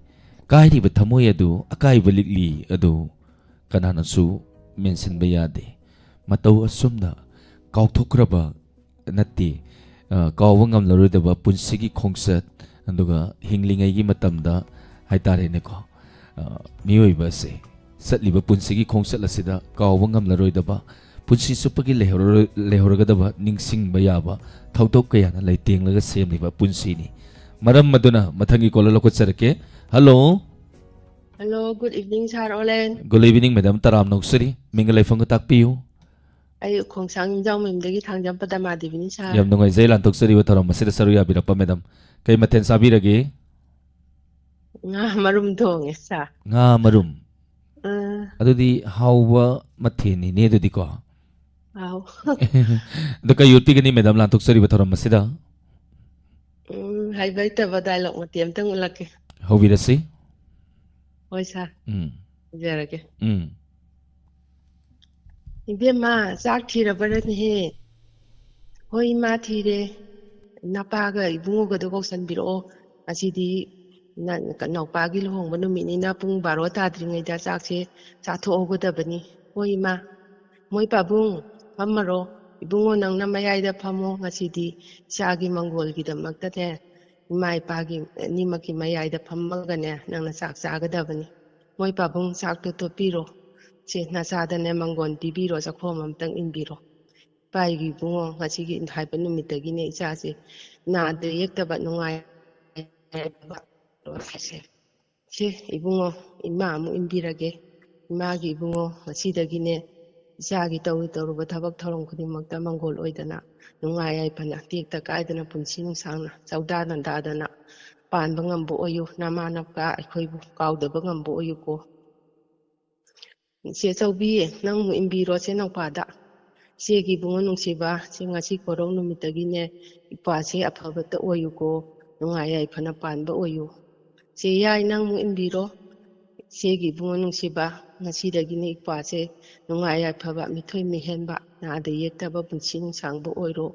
ꯀꯥꯏꯔꯤꯕ ꯊꯃꯣꯏ ꯑꯗꯨ, ꯑꯀꯥꯏꯕ ꯂꯤꯛꯂꯤ ꯑꯗꯨ ꯀꯅꯥꯅꯁꯨ ꯃꯦꯟꯁꯤꯟꯕ ꯌꯥꯗꯦ꯫ ꯃꯇꯧ ꯑꯁꯨꯝꯅ ꯀꯥꯎꯊꯣꯛꯈ꯭ꯔꯕ ꯅꯠꯇꯦ, ꯑ, ꯀꯥꯎꯕ ꯉꯝꯂꯔꯣꯏꯗꯕ ꯄꯨꯟꯁꯤꯒꯤ ꯈꯣꯡꯆꯠ, ꯑꯗꯨꯒ ꯍꯤꯡꯂꯤꯉꯩꯒꯤ ꯃꯇꯝꯗ ꯍꯥꯏꯇꯥꯔꯦꯅꯦꯀꯣ, ꯑ, ꯃꯤꯑꯣꯏꯕ ꯑꯁꯦ ꯆꯠꯂꯤꯕ ꯄꯨꯟꯁꯤꯒꯤ ꯈꯣꯡꯆꯠ ꯑꯁꯤꯗ ꯀꯥꯎꯕ ꯉꯝꯂꯔꯣꯏꯗꯕ, ꯄꯨꯟꯁꯤ ꯆꯨꯞꯄꯒꯤ ꯂꯩꯍꯧꯔꯔꯣꯏ-, ꯂꯩꯍꯧꯔꯒꯗꯕ ꯅꯤꯡꯁꯤꯡꯕ ꯌꯥꯕ ꯊꯧꯗꯣꯛ ꯀꯌꯥꯅ ꯂꯩꯇꯦꯡꯂꯒ ꯁꯦꯝꯂꯤꯕ ꯄꯨꯟꯁꯤꯅꯤ꯫ ꯃꯔꯝ ꯑꯗꯨꯅ ꯃꯊꯪꯒꯤ caller ꯂꯧꯈꯠꯆꯔꯛꯀꯦ꯫ Hello꯫ Hello, good evening, sir ꯑꯣꯂꯦꯟ꯫ Good evening, madam. ꯇꯔꯥꯝꯅ ꯑꯣꯛꯆꯔꯤ꯫ ꯃꯤꯡꯒ ꯂꯩꯐꯝꯒ ꯇꯥꯛꯄꯤꯌꯨ꯫ ꯑꯩ ꯈꯣꯡꯁꯥꯡ ꯅꯤꯡꯖꯥꯎꯃꯌꯨꯝꯗꯒꯤ ꯊꯥꯡꯖꯝ ꯄꯗꯃꯥ ꯗꯦꯕꯤꯅꯤ, sir꯫ ꯌꯥꯝ ꯅꯨꯡꯉꯥꯏꯖꯩ ꯂꯥꯟꯊꯣꯛꯆꯔꯤꯕ ꯊꯧꯔꯝ ꯑꯁꯤꯗ ꯁꯔꯨꯛ ꯌꯥꯕꯤꯔꯛꯄ, madam꯫ ꯀꯩ ꯃꯊꯦꯜ ꯆꯥꯕꯤꯔꯒꯦ? ꯉꯥ ꯃꯔꯨꯝ ꯊꯣꯡꯉꯦ, sir꯫ ꯉꯥ ꯃꯔꯨꯝ꯫ ꯑꯥ, ꯑꯗꯨꯗꯤ ꯍꯥꯎꯕ ꯃꯊꯦꯜꯅꯤꯅꯦ ꯑꯗꯨꯗꯤꯀꯣ꯫ ꯍꯥꯎ꯫ ꯑꯗꯣ ꯀꯩ ꯎꯠꯄꯤꯒꯅꯤ, madam, ꯂꯥꯟꯊꯣꯛꯆꯔꯤꯕ ꯊꯧꯔꯝ ꯑꯁꯤꯗ? ꯎꯝ, ꯍꯩꯕ ꯍꯩꯇꯕ dialogue ꯃꯇꯦꯛ ꯑꯝꯇꯪ ꯎꯠꯂꯛꯀꯦ꯫ ꯍꯧꯕꯤꯔꯁꯤ꯫ ꯍꯣꯏ, sir꯫ ꯎꯝ꯫ ꯍꯧꯖꯔꯒꯦ꯫ ꯎꯝ꯫ ꯏꯕꯦꯝꯃ, ꯆꯥꯛ ꯊꯤꯔꯕ꯭ꯔꯅꯦꯍꯦ? ꯍꯣꯏ, ꯏꯃꯥ, ꯊꯤꯔꯦ꯫ ꯅꯄꯥꯒ ꯏꯕꯨꯡꯉꯣꯒꯗꯣ ꯀꯧꯁꯟꯕꯤꯔꯛꯑꯣ꯫ ꯉꯁꯤꯗꯤ ꯅ-, ꯅꯅꯥꯎꯄꯥꯒꯤ ꯂꯨꯍꯣꯡꯕ ꯅꯨꯃꯤꯠꯅꯤꯅ ꯄꯨꯡ ꯕꯥꯔꯣ ꯇꯥꯗ꯭ꯔꯤꯉꯩꯗ ꯆꯥꯛꯁꯦ ꯆꯥꯊꯣꯛꯍꯧꯒꯗꯕꯅꯤ꯫ ꯍꯣꯏ, ꯏꯃꯥ꯫ ꯃꯣꯏ ꯄꯥꯕꯨꯡ, ꯐꯝꯃꯔꯣ꯫ ꯏꯕꯨꯡꯉꯣ, ꯅꯪꯅ ꯃꯌꯥꯏꯗ ꯐꯝꯃꯣ꯫ ꯉꯁꯤꯗꯤ ꯏꯆꯥꯒꯤ ꯃꯪꯒꯣꯜꯒꯤꯗꯃꯛꯇꯅꯦ, ꯏꯃꯥ ꯏꯄꯥꯒꯤ ꯑꯅꯤꯃꯛꯀꯤ ꯃꯌꯥꯏꯗ ꯐꯝꯃꯒꯅꯦ, ꯅꯪꯅ ꯆꯥꯛ ꯆꯥꯒꯗꯕꯅꯤ꯫ ꯃꯣꯏ ꯄꯥꯕꯨꯡ, ꯆꯥꯛꯇꯣ ꯇꯣꯠꯄꯤꯔꯣ꯫ ꯁꯦ, ꯅꯆꯥꯗꯅꯦ ꯃꯪꯒꯣꯜ ꯄꯤꯕꯤꯔꯣ, ꯆꯥꯛꯈꯣꯝ ꯑꯝꯇꯪ ꯏꯟꯕꯤꯔꯣ꯫ ꯏꯄꯥꯒꯤ ꯏꯕꯨꯡꯉꯣ, ꯉꯁꯤꯒꯤ ꯍꯥꯏꯕ ꯅꯨꯃꯤꯠꯇꯒꯤꯅꯦ ꯏꯆꯥꯁꯦ ꯅꯥꯗ ꯌꯦꯛꯇꯕ, ꯅꯨꯡꯉꯥꯏ ꯌꯥꯏꯐꯕ ꯍꯥꯏꯁꯦ꯫ ꯁꯦ, ꯏꯕꯨꯡꯉꯣ, ꯏꯃꯥ ꯑꯃꯨꯛ ꯏꯟꯕꯤꯔꯒꯦ꯫ ꯏꯃꯥꯒꯤ ꯏꯕꯨꯡꯉꯣ, ꯉꯁꯤꯗꯒꯤꯅꯦ ꯏꯆꯥꯒꯤ ꯇꯧꯔꯨ ꯇꯧꯔꯨꯕ ꯊꯕꯛ ꯊꯧꯔꯝ ꯈꯨꯗꯤꯡꯃꯛꯇ ꯃꯪꯒꯣꯜ ꯑꯣꯏꯗꯅ, ꯅꯨꯡꯉꯥꯏ ꯌꯥꯏꯐꯅ, ꯇꯦꯛꯇ ꯀꯥꯏꯗꯅ, ꯄꯨꯟꯁꯤ ꯅꯨꯡꯁꯥꯡꯅ, ꯆꯧꯗꯥ ꯅꯟꯗꯥꯗꯅ ꯄꯥꯟꯕ ꯉꯝꯕ ꯑꯣꯏꯌꯨ꯫ ꯅꯃꯥ ꯅꯄꯥ ꯑꯩꯈꯣꯏꯕꯨ ꯀꯥꯎꯗꯕ ꯉꯝꯕ ꯑꯣꯏꯌꯨꯀꯣ꯫ ꯏꯆꯦ ꯆꯧꯕꯤ, ꯅꯪ ꯑꯃꯨꯛ ꯏꯟꯕꯤꯔꯣ ꯆꯦ ꯅꯥꯎꯄꯥꯗ꯫ ꯏꯆꯦꯒꯤ ꯏꯕꯨꯡꯉꯣ ꯅꯨꯡꯁꯤꯕ, ꯆꯦ ꯉꯁꯤ ꯀꯣꯔꯧ ꯅꯨꯃꯤꯠꯇꯒꯤꯅꯦ ꯏꯄ꯭ꯋꯥꯁꯦ ꯑꯐꯕꯇ ꯑꯣꯏꯌꯨꯀꯣ, ꯅꯨꯡꯉꯥꯏ ꯌꯥꯏꯐꯅ ꯄꯥꯟꯕ ꯑꯣꯏꯌꯨ꯫ ꯆꯦ ꯌꯥꯏ, ꯅꯪ ꯑꯃꯨꯛ ꯏꯟꯕꯤꯔꯣ꯫ ꯏꯆꯦꯒꯤ ꯏꯕꯨꯡꯉꯣ ꯅꯨꯡꯁꯤꯕ, ꯉꯁꯤꯗꯒꯤꯅꯦ ꯏꯄ꯭ꯋꯥꯁꯦ ꯅꯨꯡꯉꯥꯏ ꯌꯥꯏꯐꯕ, ꯃꯤꯊꯣꯏ ꯃꯤꯍꯦꯟꯕ, ꯅꯥꯗ ꯌꯦꯛꯇꯕ ꯄꯨꯟꯁꯤ ꯅꯨꯡꯁꯥꯡꯕ ꯑꯣꯏꯔꯣ꯫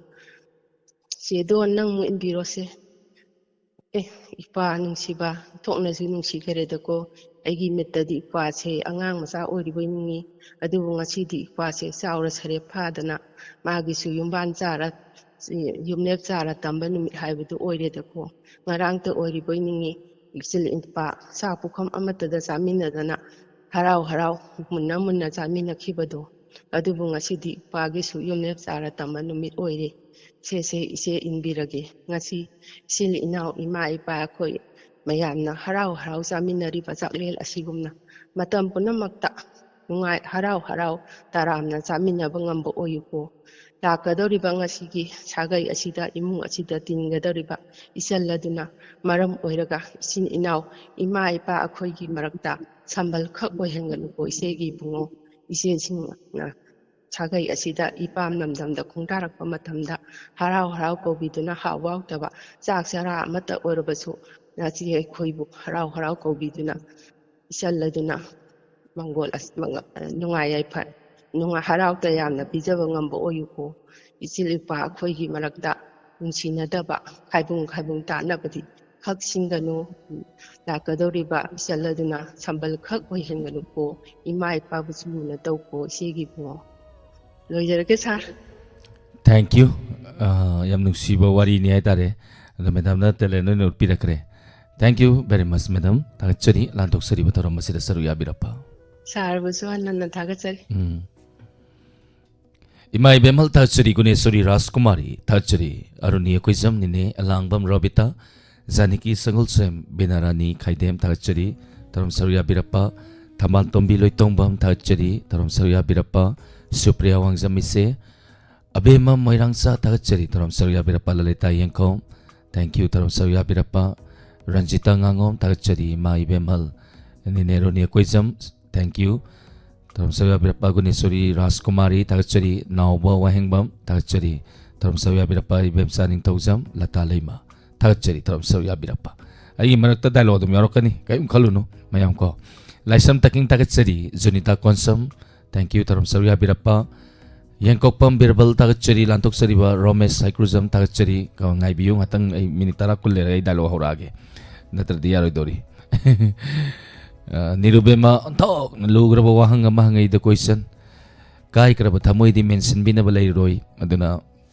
ꯆꯦ ꯗꯣꯟ, ꯅꯪ ꯑꯃꯨꯛ ꯏꯟꯕꯤꯔꯣꯁꯦ꯫ ꯑꯦ, ꯏꯄꯥ ꯅꯨꯡꯁꯤꯕ, ꯊꯣꯛꯅꯁꯨ ꯅꯨꯡꯁꯤꯈꯔꯦꯗꯀꯣ꯫ ꯑꯩꯒꯤ ꯃꯤꯠꯇꯗꯤ ꯏꯄꯥꯁꯦ ꯑꯉꯥꯡ ꯃꯆꯥ ꯑꯣꯏꯔꯤꯕꯣꯏ ꯅꯤꯡꯉꯤ꯫ ꯑꯗꯨꯕꯨ ꯉꯁꯤꯗꯤ ꯏꯄꯥꯁꯦ ꯆꯥꯎꯔ ꯁꯔꯦꯞ ꯐꯥꯗꯅ ꯃꯥꯒꯤꯁꯨ ꯌꯨꯝꯕꯥꯟ ꯆꯥꯔ, ꯌꯨꯝꯂꯦꯞ ꯆꯥꯔ ꯇꯝꯕ ꯅꯨꯃꯤꯠ ꯍꯥꯏꯕꯗꯨ ꯑꯣꯏꯔꯦꯗꯀꯣ꯫ ꯉꯔꯥꯡꯇ ꯑꯣꯏꯔꯤꯕꯣꯏ ꯅꯤꯡꯉꯤ꯫ ꯏꯆꯤꯜ ꯏꯄꯥ ꯆꯥꯛ ꯄꯨꯈꯝ ꯑꯃꯠꯇꯗ ꯆꯥꯃꯤꯟꯅꯗꯅ ꯍꯔꯥꯎ ꯍꯔꯥꯎ ꯃꯨꯟꯅ ꯃꯨꯟꯅ ꯆꯥꯃꯤꯟꯅꯈꯤꯕꯗꯣ꯫ ꯑꯗꯨꯕꯨ ꯉꯁꯤꯗꯤ ꯏꯄꯥꯒꯤꯁꯨ ꯌꯨꯝꯂꯦꯞ ꯆꯥꯔ ꯇꯝꯕ ꯅꯨꯃꯤꯠ ꯑꯣꯏꯔꯦ꯫ ꯁꯦ, ꯁꯦ, ꯏꯆꯦ ꯏꯟꯕꯤꯔꯒꯦ꯫ ꯉꯁꯤ ꯏꯆꯤꯜ ꯏꯅꯥꯎ, ꯏꯃꯥ ꯏꯄꯥ ꯑꯩꯈꯣꯏ ꯃꯌꯥꯝꯅ ꯍꯔꯥꯎ ꯍꯔꯥꯎ ꯆꯥꯃꯤꯟꯅꯔꯤꯕ ꯆꯥꯛꯂꯦꯟ ꯑꯁꯤꯒꯨꯝꯅ ꯃꯇꯝ ꯄꯨꯝꯅꯃꯛꯇ ꯅꯨꯡꯉꯥꯏ, ꯍꯔꯥꯎ ꯍꯔꯥꯎ ꯇꯔꯥꯝꯅ ꯆꯥꯃꯤꯟꯅꯕ ꯉꯝꯕ ꯑꯣꯏꯌꯨꯀꯣ꯫ ꯂꯥꯛꯀꯗꯧꯔꯤꯕ ꯉꯁꯤꯒꯤ ꯁꯥꯒꯩ ꯑꯁꯤꯗ, ꯏꯃꯨꯡ ꯑꯁꯤꯗ ꯇꯤꯟꯒꯗꯧꯔꯤꯕ ꯏꯆꯜ ꯑꯗꯨꯅ ꯃꯔꯝ ꯑꯣꯏꯔꯒ ꯏꯆꯤꯟ ꯏꯅꯥꯎ, ꯏꯃꯥ ꯏꯄꯥ ꯑꯩꯈꯣꯏꯒꯤ ꯃꯔꯛꯇ ꯁꯝꯕꯜ ꯈꯛ ꯑꯣꯏꯍꯟꯒꯅꯨꯀꯣ ꯏꯆꯦꯒꯤ ꯏꯕꯨꯡꯉꯣ꯫ ꯏꯆꯦꯁꯤꯡꯅ ꯁꯥꯒꯩ ꯑꯁꯤꯗ ꯏꯄꯥꯝ ꯂꯝꯗꯝꯗ ꯈꯣꯡꯗꯥꯔꯛꯄ ꯃꯇꯝꯗ ꯍꯔꯥꯎ ꯍꯔꯥꯎ ꯀꯧꯕꯤꯗꯨꯅ, ꯍꯥꯎ ꯍꯥꯎꯇꯕ ꯆꯥꯛ ꯆꯔꯥ ꯑꯃꯠꯇ ꯑꯣꯏꯔꯕꯁꯨ ꯅꯆꯦ ꯑꯩꯈꯣꯏꯕꯨ ꯍꯔꯥꯎ ꯍꯔꯥꯎ ꯀꯧꯕꯤꯗꯨꯅ ꯏꯆꯜ ꯑꯗꯨꯅ ꯃꯪꯒꯣꯜ ꯑꯁ-, ꯃꯪꯒ-, ꯅꯨꯡꯉꯥꯏ ꯌꯥꯏꯐ-, ꯅꯨꯡꯉꯥꯏ ꯍꯔꯥꯎ ꯇꯌꯥꯝꯅ ꯄꯤꯖꯕ ꯉꯝꯕ ꯑꯣꯏꯌꯨꯀꯣ꯫ ꯏꯆꯤꯜ ꯏꯄꯥ ꯑꯩꯈꯣꯏꯒꯤ ꯃꯔꯛꯇ ꯅꯨꯡꯁꯤꯅꯗꯕ, ꯈꯥꯏꯕꯨꯡ ꯈꯥꯏꯕꯨꯡ ꯇꯥꯅꯕꯗꯤ ꯈꯛ ꯁꯤꯟꯒꯅꯨ꯫ ꯂꯥꯛꯀꯗꯧꯔꯤꯕ ꯏꯆꯜ ꯑꯗꯨꯅ ꯁꯝꯕꯜ ꯈꯛ ꯑꯣꯏꯍꯟꯒꯅꯨꯀꯣ꯫ ꯏꯃꯥ ꯏꯄꯥꯕꯨꯁꯨ ꯂꯨꯅ ꯇꯧꯀꯣ, ꯏꯆꯦꯒꯤ ꯏꯕꯨꯡꯉꯣ꯫ ꯂꯣꯏꯖꯔꯒꯦ, ꯁꯥꯔ꯫ Thank you. ꯑ, ꯌꯥꯝ ꯅꯨꯡꯁꯤꯕ ꯋꯥꯔꯤꯅꯤ ꯍꯥꯏꯇꯥꯔꯦ꯫ ꯑꯗꯣ ꯃꯦꯗꯥꯝꯅ ꯇꯦꯂꯦꯟ ꯑꯣꯏꯅ ꯎꯠꯄꯤꯔꯛꯈ꯭ꯔꯦ꯫ Thank you very much, madam. ꯊꯥꯒꯠꯆꯔꯤ ꯂꯥꯟꯊꯣꯛꯆꯔꯤꯕ ꯊꯧꯔꯝ ꯑꯁꯤꯗ ꯁꯔꯨꯛ ꯌꯥꯕꯤꯔꯛꯄ꯫ ꯁꯥꯔꯕꯨꯁꯨ ꯍꯟꯅ ꯍꯟꯅ ꯊꯥꯒꯠꯆꯔꯤ꯫ ꯎꯝ꯫ ꯏꯃꯥ ꯏꯕꯦꯝꯍꯜ ꯊꯥꯒꯠꯆꯔꯤ, ꯒꯨꯅꯦꯁꯣꯔꯤ ꯔꯥꯖꯀꯨꯃꯥꯔꯤ ꯊꯥꯒꯠꯆꯔꯤ, ꯑꯔꯨꯅꯤ ꯑꯩꯈꯣꯏꯖꯝ, ꯅꯤꯅꯦ ꯑꯂꯥꯡꯕꯝ ꯔꯣꯕꯤꯇꯥ, ꯖꯥꯅꯤꯀꯤ ꯁꯪꯒꯣꯜꯁꯦꯝ, ꯕꯤꯅꯥꯔꯥꯅꯤ ꯈꯥꯏꯗꯦꯝ ꯊꯥꯒꯠꯆꯔꯤ, ꯊꯧꯔꯝ ꯁꯔꯨꯛ ꯌꯥꯕꯤꯔꯛꯄ꯫ ꯊꯝꯕꯥꯜꯇꯣꯝꯕꯤ ꯂꯣꯏꯇꯣꯡꯕꯝ ꯊꯥꯒꯠꯆꯔꯤ, ꯊꯧꯔꯝ ꯁꯔꯨꯛ ꯌꯥꯕꯤꯔꯛꯄ꯫ ꯁꯨꯄ꯭ꯔꯤꯌꯥ ꯋꯥꯡꯖꯝ ꯏꯆꯦ, ꯑꯕꯦꯝꯃ ꯃꯣꯏꯔꯥꯡꯆꯥ ꯊꯥꯒꯠꯆꯔꯤ, ꯊꯧꯔꯝ ꯁꯔꯨꯛ ꯌꯥꯕꯤꯔꯛꯄ꯫ ꯂꯂꯤꯇꯥ ꯌꯦꯡꯈꯣꯝ, thank you, ꯊꯧꯔꯝ ꯁꯔꯨꯛ ꯌꯥꯕꯤꯔꯛꯄ꯫ ꯔꯟꯖꯤꯇꯥ ꯉꯥꯉꯣꯝ ꯊꯥꯒꯠꯆꯔꯤ, ꯏꯃꯥ ꯏꯕꯦꯝꯍꯜ꯫ ꯅꯤꯅꯦ ꯔꯣꯅꯤ ꯀꯣꯏꯖꯝ, thank you, ꯊꯧꯔꯝ ꯁꯔꯨꯛ ꯌꯥꯕꯤꯔꯛꯄ꯫ ꯒꯨꯅꯦꯁꯣꯔꯤ ꯔꯥꯖꯀꯨꯃꯥꯔꯤ ꯊꯥꯒꯠꯆꯔꯤ, ꯅꯥꯎꯕ ꯋꯥꯍꯦꯡꯕꯝ ꯊꯥꯒꯠꯆꯔꯤ, ꯊꯧꯔꯝ ꯁꯔꯨꯛ ꯌꯥꯕꯤꯔꯛꯄ꯫ ꯏꯕꯦꯝꯆꯥ ꯅꯤꯡꯊꯧꯖꯝ, ꯂꯇꯥ ꯂꯩꯃ ꯊꯥꯒꯠꯆꯔꯤ, ꯊꯧꯔꯝ ꯁꯔꯨꯛ ꯌꯥꯕꯤꯔꯛꯄ꯫ ꯑꯩꯒꯤ ꯃꯔꯛꯇ ꯗꯥꯏꯂꯣꯛ ꯑꯗꯨꯝ ꯌꯥꯎꯔꯛꯀꯅꯤ, ꯀꯔꯤꯝ ꯈꯜꯂꯨꯅꯨ ꯃꯌꯥꯝ ꯀꯣ꯫ ꯂꯥꯏꯁ꯭ꯔꯝ ꯇꯥꯀꯤꯡ ꯊꯥꯒꯠꯆꯔꯤ, ꯖꯨꯅꯤꯇꯥ ꯀꯣꯟꯁꯝ, thank you, ꯊꯧꯔꯝ ꯁꯔꯨꯛ ꯌꯥꯕꯤꯔꯛꯄ꯫ ꯌꯦꯡꯀꯣꯛꯄꯝ ꯕꯤꯔꯕꯜ ꯊꯥꯒꯠꯆꯔꯤ, ꯂꯥꯟꯊꯣꯛꯆꯔꯤꯕ ꯔꯣꯃꯦꯁ ꯍꯩꯀ꯭ꯔꯨꯖꯝ ꯊꯥꯒꯠꯆꯔꯤ꯫ ꯀꯣ, ꯉꯥꯏꯕꯤꯌꯨ ꯉꯥꯛꯇꯪ, ꯑꯩ ꯃꯤꯅꯤꯠ ꯇꯔꯥ ꯀꯨꯟ ꯂꯩꯔꯒ ꯑꯩ ꯗꯥꯏꯂꯣꯛ ꯍꯧꯔꯛꯑꯒꯦ, ꯅꯠꯇ꯭ꯔꯗꯤ ꯌꯥꯔꯣꯏꯗꯧꯔꯤ꯫ ꯑ, ꯅꯤꯔꯨꯕꯦꯝꯃ ꯑꯣꯟꯊꯣꯛꯅ ꯂꯨꯈ꯭ꯔꯕ ꯋꯥꯍꯪ ꯑꯃ ꯍꯪꯉꯛꯏꯗ, ꯀꯣꯏꯁꯟ꯫ ꯀꯥꯏꯈ꯭ꯔꯕ ꯊꯃꯣꯏꯗꯤ ꯃꯦꯟꯁꯤꯟꯕꯤꯅꯕ ꯂꯩꯔꯣꯏ, ꯑꯗꯨꯅ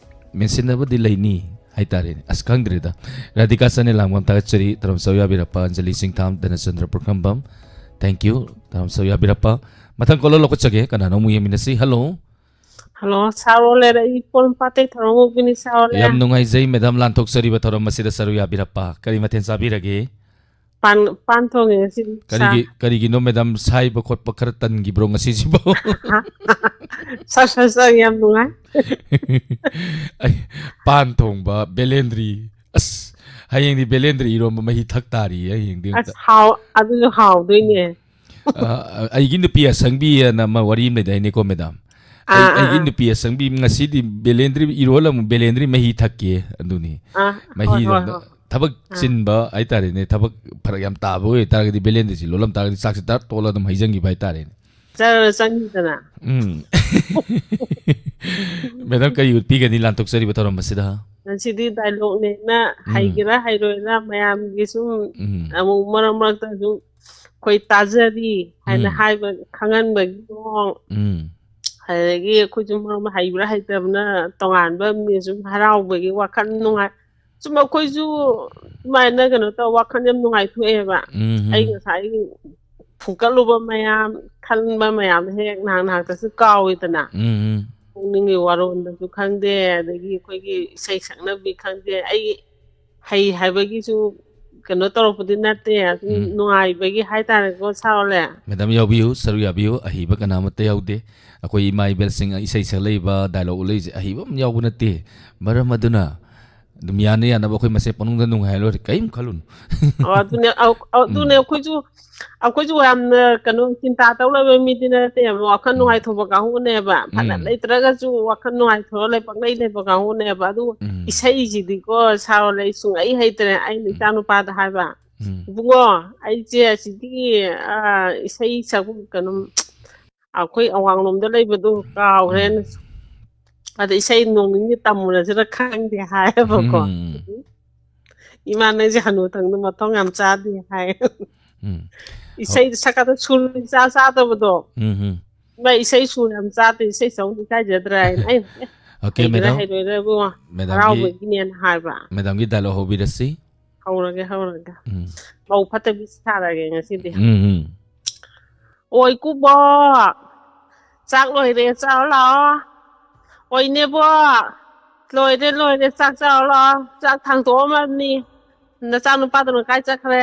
ꯃꯦꯟꯁꯤꯟꯅꯕꯗꯤ ꯂꯩꯅꯤ ꯍꯥꯏꯇꯥꯔꯦꯅꯦ꯫ ꯑꯁ, ꯈꯪꯗ꯭ꯔꯦꯗ꯫ ꯔꯥꯙꯤꯀꯥ ꯆꯥꯅꯦ ꯂꯥꯡꯕꯝ ꯊꯥꯒꯠꯆꯔꯤ, ꯊꯧꯔꯝ ꯁꯔꯨꯛ ꯌꯥꯕꯤꯔꯛꯄ꯫ ꯑꯟꯖꯂꯤ ꯁꯤꯡꯊꯥꯝ, ꯙꯅꯆꯟꯗ꯭ꯔ ꯄꯨꯈ꯭ꯔꯝꯕꯝ, thank you, ꯊꯧꯔꯝ ꯁꯔꯨꯛ ꯌꯥꯕꯤꯔꯛꯄ꯫ ꯃꯊꯪ ꯀꯣꯂꯔ ꯂꯧꯈꯠꯆꯒꯦ, ꯀꯅꯥꯅꯣ ꯑꯃꯨꯛ ꯌꯦꯡꯃꯤꯟꯅꯁꯤ꯫ ꯍꯜꯂꯣ꯫ ꯍꯜꯂꯣ, ꯁꯥꯔ ꯑꯣꯂꯦꯔ, ꯑꯩ ꯄꯣꯔꯣꯝꯄꯥꯠꯇꯩ ꯊꯧꯔꯝ ꯉꯧꯕꯤꯅꯤ, ꯁꯥꯔ ꯑꯣꯂꯦꯔ꯫ ꯌꯥꯝ ꯅꯨꯡꯉꯥꯏꯖꯩ ꯃꯦꯗꯥꯝ, ꯂꯥꯟꯊꯣꯛꯆꯔꯤꯕ ꯊꯧꯔꯝ ꯑꯁꯤꯗ ꯁꯔꯨꯛ ꯌꯥꯕꯤꯔꯛꯄ꯫ ꯀꯔꯤ ꯃꯊꯦꯜ ꯆꯥꯕꯤꯔꯒꯦ? ꯄꯥꯟ ꯄꯥꯟ ꯊꯣꯡꯉꯦ ꯉꯁꯤꯗꯤ꯫ ꯁꯥ- ꯀꯔꯤꯒꯤ ꯀꯔꯤꯒꯤꯅꯣ ꯃꯦꯗꯥꯝ, ꯁꯥꯏꯕ ꯈꯣꯠꯄ ꯈꯔ ꯇꯟꯈꯤꯕ꯭ꯔꯣ ꯉꯁꯤꯁꯤꯕꯣ? ꯁꯥ ꯁꯥ ꯁꯥ ꯌꯥꯝ ꯅꯨꯡꯉꯥꯏ꯫ ꯑꯩ, ꯄꯥꯟ ꯊꯣꯡꯕ, ꯕꯦꯂꯦꯟꯗ꯭ꯔꯤ꯫ ꯑꯁ, ꯍꯌꯦꯡꯗꯤ ꯕꯦꯂꯦꯟꯗ꯭ꯔꯤ ꯏꯔꯣꯝꯕ ꯃꯍꯤ ꯊꯛ ꯇꯥꯔꯤꯌꯦ ꯍꯌꯦꯡꯗꯤ ꯑꯝꯇ꯫ ꯑꯁ ꯍꯥꯎ ꯑꯗꯨꯁꯨ ꯍꯥꯎꯗꯣꯏꯅꯦ꯫ ꯑ, ꯑꯩꯒꯤ ꯅꯨꯄꯤ ꯑꯁꯪꯕꯤ ꯑꯅ ꯑꯃ ꯋꯥꯔꯤ ꯑꯃ ꯂꯩꯗꯥꯏꯅꯦꯀꯣ ꯃꯦꯗꯥꯝ? ꯑꯩ, ꯑꯥ ꯑꯥ ꯑꯩꯒꯤ ꯑꯥ ꯅꯨꯄꯤ ꯑꯁꯪꯕꯤ ꯉꯁꯤꯗꯤ ꯕꯦꯂꯦꯟꯗ꯭ꯔꯤ ꯏꯔꯣꯜ ꯑꯃꯨꯛ, ꯕꯦꯂꯦꯟꯗ꯭ꯔꯤ ꯃꯍꯤ ꯊꯛꯀꯦ꯫ ꯑꯗꯨꯅꯤ ꯑꯥ ꯍꯣꯏ ꯃꯍꯤꯗꯣ ꯍꯣꯏ ꯑꯝꯇ ꯍꯣꯏ꯫ ꯊꯕꯛ ꯑꯥ ꯆꯤꯟꯕ ꯍꯥꯏꯇꯥꯔꯦꯅꯦ, ꯊꯕꯛ ꯐꯔꯛ ꯌꯥꯝ ꯇꯥꯕ ꯑꯣꯏꯇꯥꯔꯒꯗꯤ ꯕꯦꯂꯦꯟꯗ꯭ꯔꯤꯁꯤ ꯂꯣꯜꯂꯝ ꯇꯥꯔꯒꯗꯤ ꯆꯥꯛꯁꯤ ꯇꯥꯔ ꯇꯣꯛꯂ ꯑꯗꯨꯝ ꯍꯩꯖꯟꯈꯤꯕ ꯍꯥꯏꯇꯥꯔꯦꯅꯦ꯫ ꯆꯔ ꯆꯪꯈꯤꯗꯅ꯫ ꯎꯝ꯫ ꯃꯦꯗꯥꯝ, ꯀꯔꯤ ꯎꯠꯄꯤꯒꯅꯤ ꯂꯥꯟꯊꯣꯛꯆꯔꯤꯕ ꯊꯧꯔꯝ ꯑꯁꯤꯗ? ꯉꯁꯤꯗꯤ ꯗꯥꯏꯂꯣꯛꯅꯦꯅ ꯎꯝ꯫ ꯍꯩꯒꯦꯔꯥ ꯍꯩꯔꯣꯏꯔꯥ ꯃꯌꯥꯝꯒꯤ ꯁꯨꯝ ꯎꯝ꯫ ꯑꯃꯨꯛ ꯃꯔꯛ ꯃꯔꯛꯇ ꯑꯗꯨꯝ ꯑꯩꯈꯣꯏ ꯇꯥꯖꯔꯤ ꯍꯥꯏꯅ ꯎꯝ꯫ ꯍꯥꯏꯕ ꯈꯪꯍꯟꯕꯒꯤ ꯃꯑꯣꯡ, ꯎꯝ꯫ ꯑꯗꯒꯤ ꯑꯩꯈꯣꯏꯁꯨ ꯃꯔꯛ ꯃꯔꯛ ꯍꯩꯕ꯭ꯔꯥ ꯍꯩꯇꯕꯅ ꯇꯣꯉꯥꯟꯕ ꯃꯤ ꯁꯨꯝ ꯍꯔꯥꯎꯕꯒꯤ ꯋꯥꯈꯜ ꯅꯨꯡꯉꯥꯏ꯫ ꯁꯨꯝ ꯑꯩꯈꯣꯏꯁꯨ ꯑꯗꯨꯃꯥꯏꯅ ꯀꯩꯅꯣ ꯇꯧꯔ ꯋꯥꯈꯜ ꯌꯥꯝ ꯅꯨꯡꯉꯥꯏꯊꯣꯛꯑꯦꯕ꯫ ꯎꯝ꯫ ꯑꯩ ꯉꯁꯥꯏ ꯐꯨꯒꯠꯂꯨꯕ ꯃꯌꯥꯝ, ꯈꯟꯕ ꯃꯌꯥꯝꯗꯣ ꯍꯦꯛ ꯉꯥꯏꯍꯥꯛ ꯉꯥꯏꯍꯥꯛꯇꯁꯨ ꯀꯥꯎꯏꯗꯅ꯫ ꯎꯝ꯫ ꯄꯨꯛꯅꯤꯡꯒꯤ ꯋꯥꯔꯣꯜꯗꯁꯨ ꯈꯪꯗꯦ, ꯑꯗꯒꯤ ꯑꯩꯈꯣꯏꯒꯤ ꯏꯁꯩ ꯁꯛꯅꯕꯤ ꯈꯪꯗꯦ, ꯑꯩ ꯍꯩ ꯍꯥꯏꯕꯒꯤꯁꯨ ꯀꯩꯅꯣ ꯇꯧꯔꯛꯄꯗꯤ ꯅꯠꯇꯦ, ꯑꯗꯨꯝ ꯎꯝ꯫ ꯅꯨꯡꯉꯥꯏꯕꯒꯤ ꯍꯥꯏꯇꯥꯔꯦꯀꯣ ꯁꯥꯔꯣꯜꯂꯦ꯫ ꯃꯦꯗꯥꯝ ꯌꯥꯎꯕꯤꯌꯨ, ꯁꯔꯨꯛ ꯌꯥꯕꯤꯌꯨ, ꯑꯍꯩꯕ ꯀꯅꯥꯃꯠꯇ ꯌꯥꯎꯗꯦ꯫ ꯑꯩꯈꯣꯏ ꯏꯃꯥ ꯏꯕꯦꯜꯁꯤꯡ ꯏꯁꯩ ꯁꯛꯂꯛꯏꯕ, ꯗꯥꯏꯂꯣꯛ ꯎꯠꯂꯛꯏꯁꯦ ꯑꯍꯩꯕ ꯑꯃ ꯌꯥꯎꯕ ꯅꯠꯇꯦ꯫ ꯃꯔꯝ ꯑꯗꯨꯅ ꯑꯗꯨꯝ ꯌꯥꯅ ꯌꯥꯅꯕ ꯑꯩꯈꯣꯏ ꯃꯁꯦꯟ ꯄꯪꯅꯨꯡꯗ ꯅꯨꯡꯉꯥꯏ ꯂꯣꯏꯔꯦ, ꯀꯔꯤꯝ ꯈꯜꯂꯨꯅꯨ꯫ ꯑꯣ, ꯑꯗꯨꯅꯦ, ꯑꯧ, ꯑꯧ, ꯑꯗꯨꯅꯦ ꯎꯝ꯫ ꯑꯩꯈꯣꯏꯁꯨ, ꯑꯩꯈꯣꯏꯁꯨ ꯌꯥꯝꯅ ꯀꯩꯅꯣ ꯆꯤꯟꯇꯥ ꯇꯧ ꯂꯩꯕ ꯃꯤꯗꯤ ꯅꯠꯇꯦꯕ, ꯋꯥꯈꯜ ꯎꯝ꯫ ꯅꯨꯡꯉꯥꯏꯊꯣꯛꯄ ꯀꯥꯡꯕꯨꯅꯦꯕ꯫ ꯐꯅ ꯎꯝ꯫ ꯂꯩꯇ꯭ꯔꯒꯁꯨ ꯋꯥꯈꯜ ꯅꯨꯡꯉꯥꯏꯊꯣꯛꯑ ꯂꯩ, ꯄꯪꯂꯩ ꯂꯩꯕ ꯀꯥꯡꯕꯨꯅꯦꯕ꯫ ꯑꯗꯨꯒ ꯎꯝ꯫ ꯏꯁꯩꯁꯤꯗꯤꯀꯣ ꯁꯥꯔꯣꯜꯂꯦ, ꯑꯩ ꯁꯨꯡꯍꯩ ꯍꯩꯇ꯭ꯔꯦ꯫ ꯑꯩꯅ ꯏꯆꯥ ꯅꯨꯄꯥꯗ ꯍꯥꯏꯕ, ꯎꯝ꯫ "ꯏꯕꯨꯡꯉꯣ, ꯑꯩꯁꯦ ꯑꯁꯤꯒꯤ, ꯑ, ꯏꯁꯩ ꯁꯛꯐꯝ ꯀꯩꯅꯣ, ꯑꯩꯈꯣꯏ ꯑꯋꯥꯡꯂꯣꯝꯗ ꯂꯩꯕꯗꯣ ꯀꯥꯎꯈ꯭ꯔꯦꯅ꯫ ꯎꯝ꯫ ꯑꯗ ꯏꯁꯩ ꯅꯣꯡ ꯅꯤꯅꯤ ꯇꯝꯃꯨꯔꯁꯤꯔ ꯈꯪꯗꯦ" ꯍꯥꯏꯌꯦꯕꯀꯣ꯫ ꯎꯝ꯫ "ꯏꯃꯥ, ꯅꯪꯁꯦ ꯍꯅꯨ ꯊꯪꯗ ꯃꯊꯣꯡ ꯌꯥꯝ ꯆꯥꯗꯦ" ꯍꯥꯏ꯫ ꯎꯝ꯫ ꯏꯁꯩꯗ ꯁꯛꯀꯥꯟꯗ ꯁꯨꯔ ꯏꯆꯥ ꯆꯥꯗꯕꯗꯣ꯫ ꯎꯝ, ꯎꯝ꯫ "ꯏꯃꯥ, ꯏꯁꯩ ꯁꯨꯔ ꯌꯥꯝ ꯆꯥꯗꯦ, ꯏꯁꯩ ꯁꯛꯎ ꯏꯀꯥꯏꯖꯗ꯭ꯔꯥ" ꯍꯥꯏꯅ꯫ ꯑꯩꯅ, "ꯑꯦ, Okay, ꯍꯩꯒꯦꯔꯥ madam꯫ ꯍꯩꯔꯣꯏꯔꯥ ꯏꯕꯨꯡꯉꯣ, Madamꯒꯤ, ꯍꯔꯥꯎꯕꯒꯤꯅꯦꯅ" ꯍꯥꯏꯕ꯫ Madamꯒꯤ dialogue ꯍꯧꯕꯤꯔꯁꯤ꯫ ꯍꯧꯔꯒꯦ, ꯍꯧꯔꯒꯦ꯫ ꯎꯝ꯫ ꯃꯧ ꯐꯠꯇꯕꯤ ꯁꯥꯔꯒꯦ ꯉꯁꯤꯗꯤ꯫ ꯎꯝ, ꯎꯝ꯫ "ꯑꯣꯏ ꯀꯨꯕꯣꯛ, ꯆꯥꯛ ꯂꯣꯏꯔꯦ, ꯆꯥꯔꯣ ꯂꯥꯛꯑꯣ꯫ ꯑꯣꯏ ꯅꯦꯕꯣꯛ, ꯂꯣꯏꯔꯦ, ꯂꯣꯏꯔꯦ, ꯆꯥꯛ ꯆꯥꯔꯣ ꯂꯥꯛꯑꯣ꯫ ꯆꯥꯛ ꯊꯥꯡꯗꯣꯛꯑꯝꯃꯕꯅꯤ꯫ ꯅꯆꯥ ꯅꯨꯄꯥꯗꯨꯅ ꯀꯥꯏ ꯆꯠꯈ꯭ꯔꯦ?"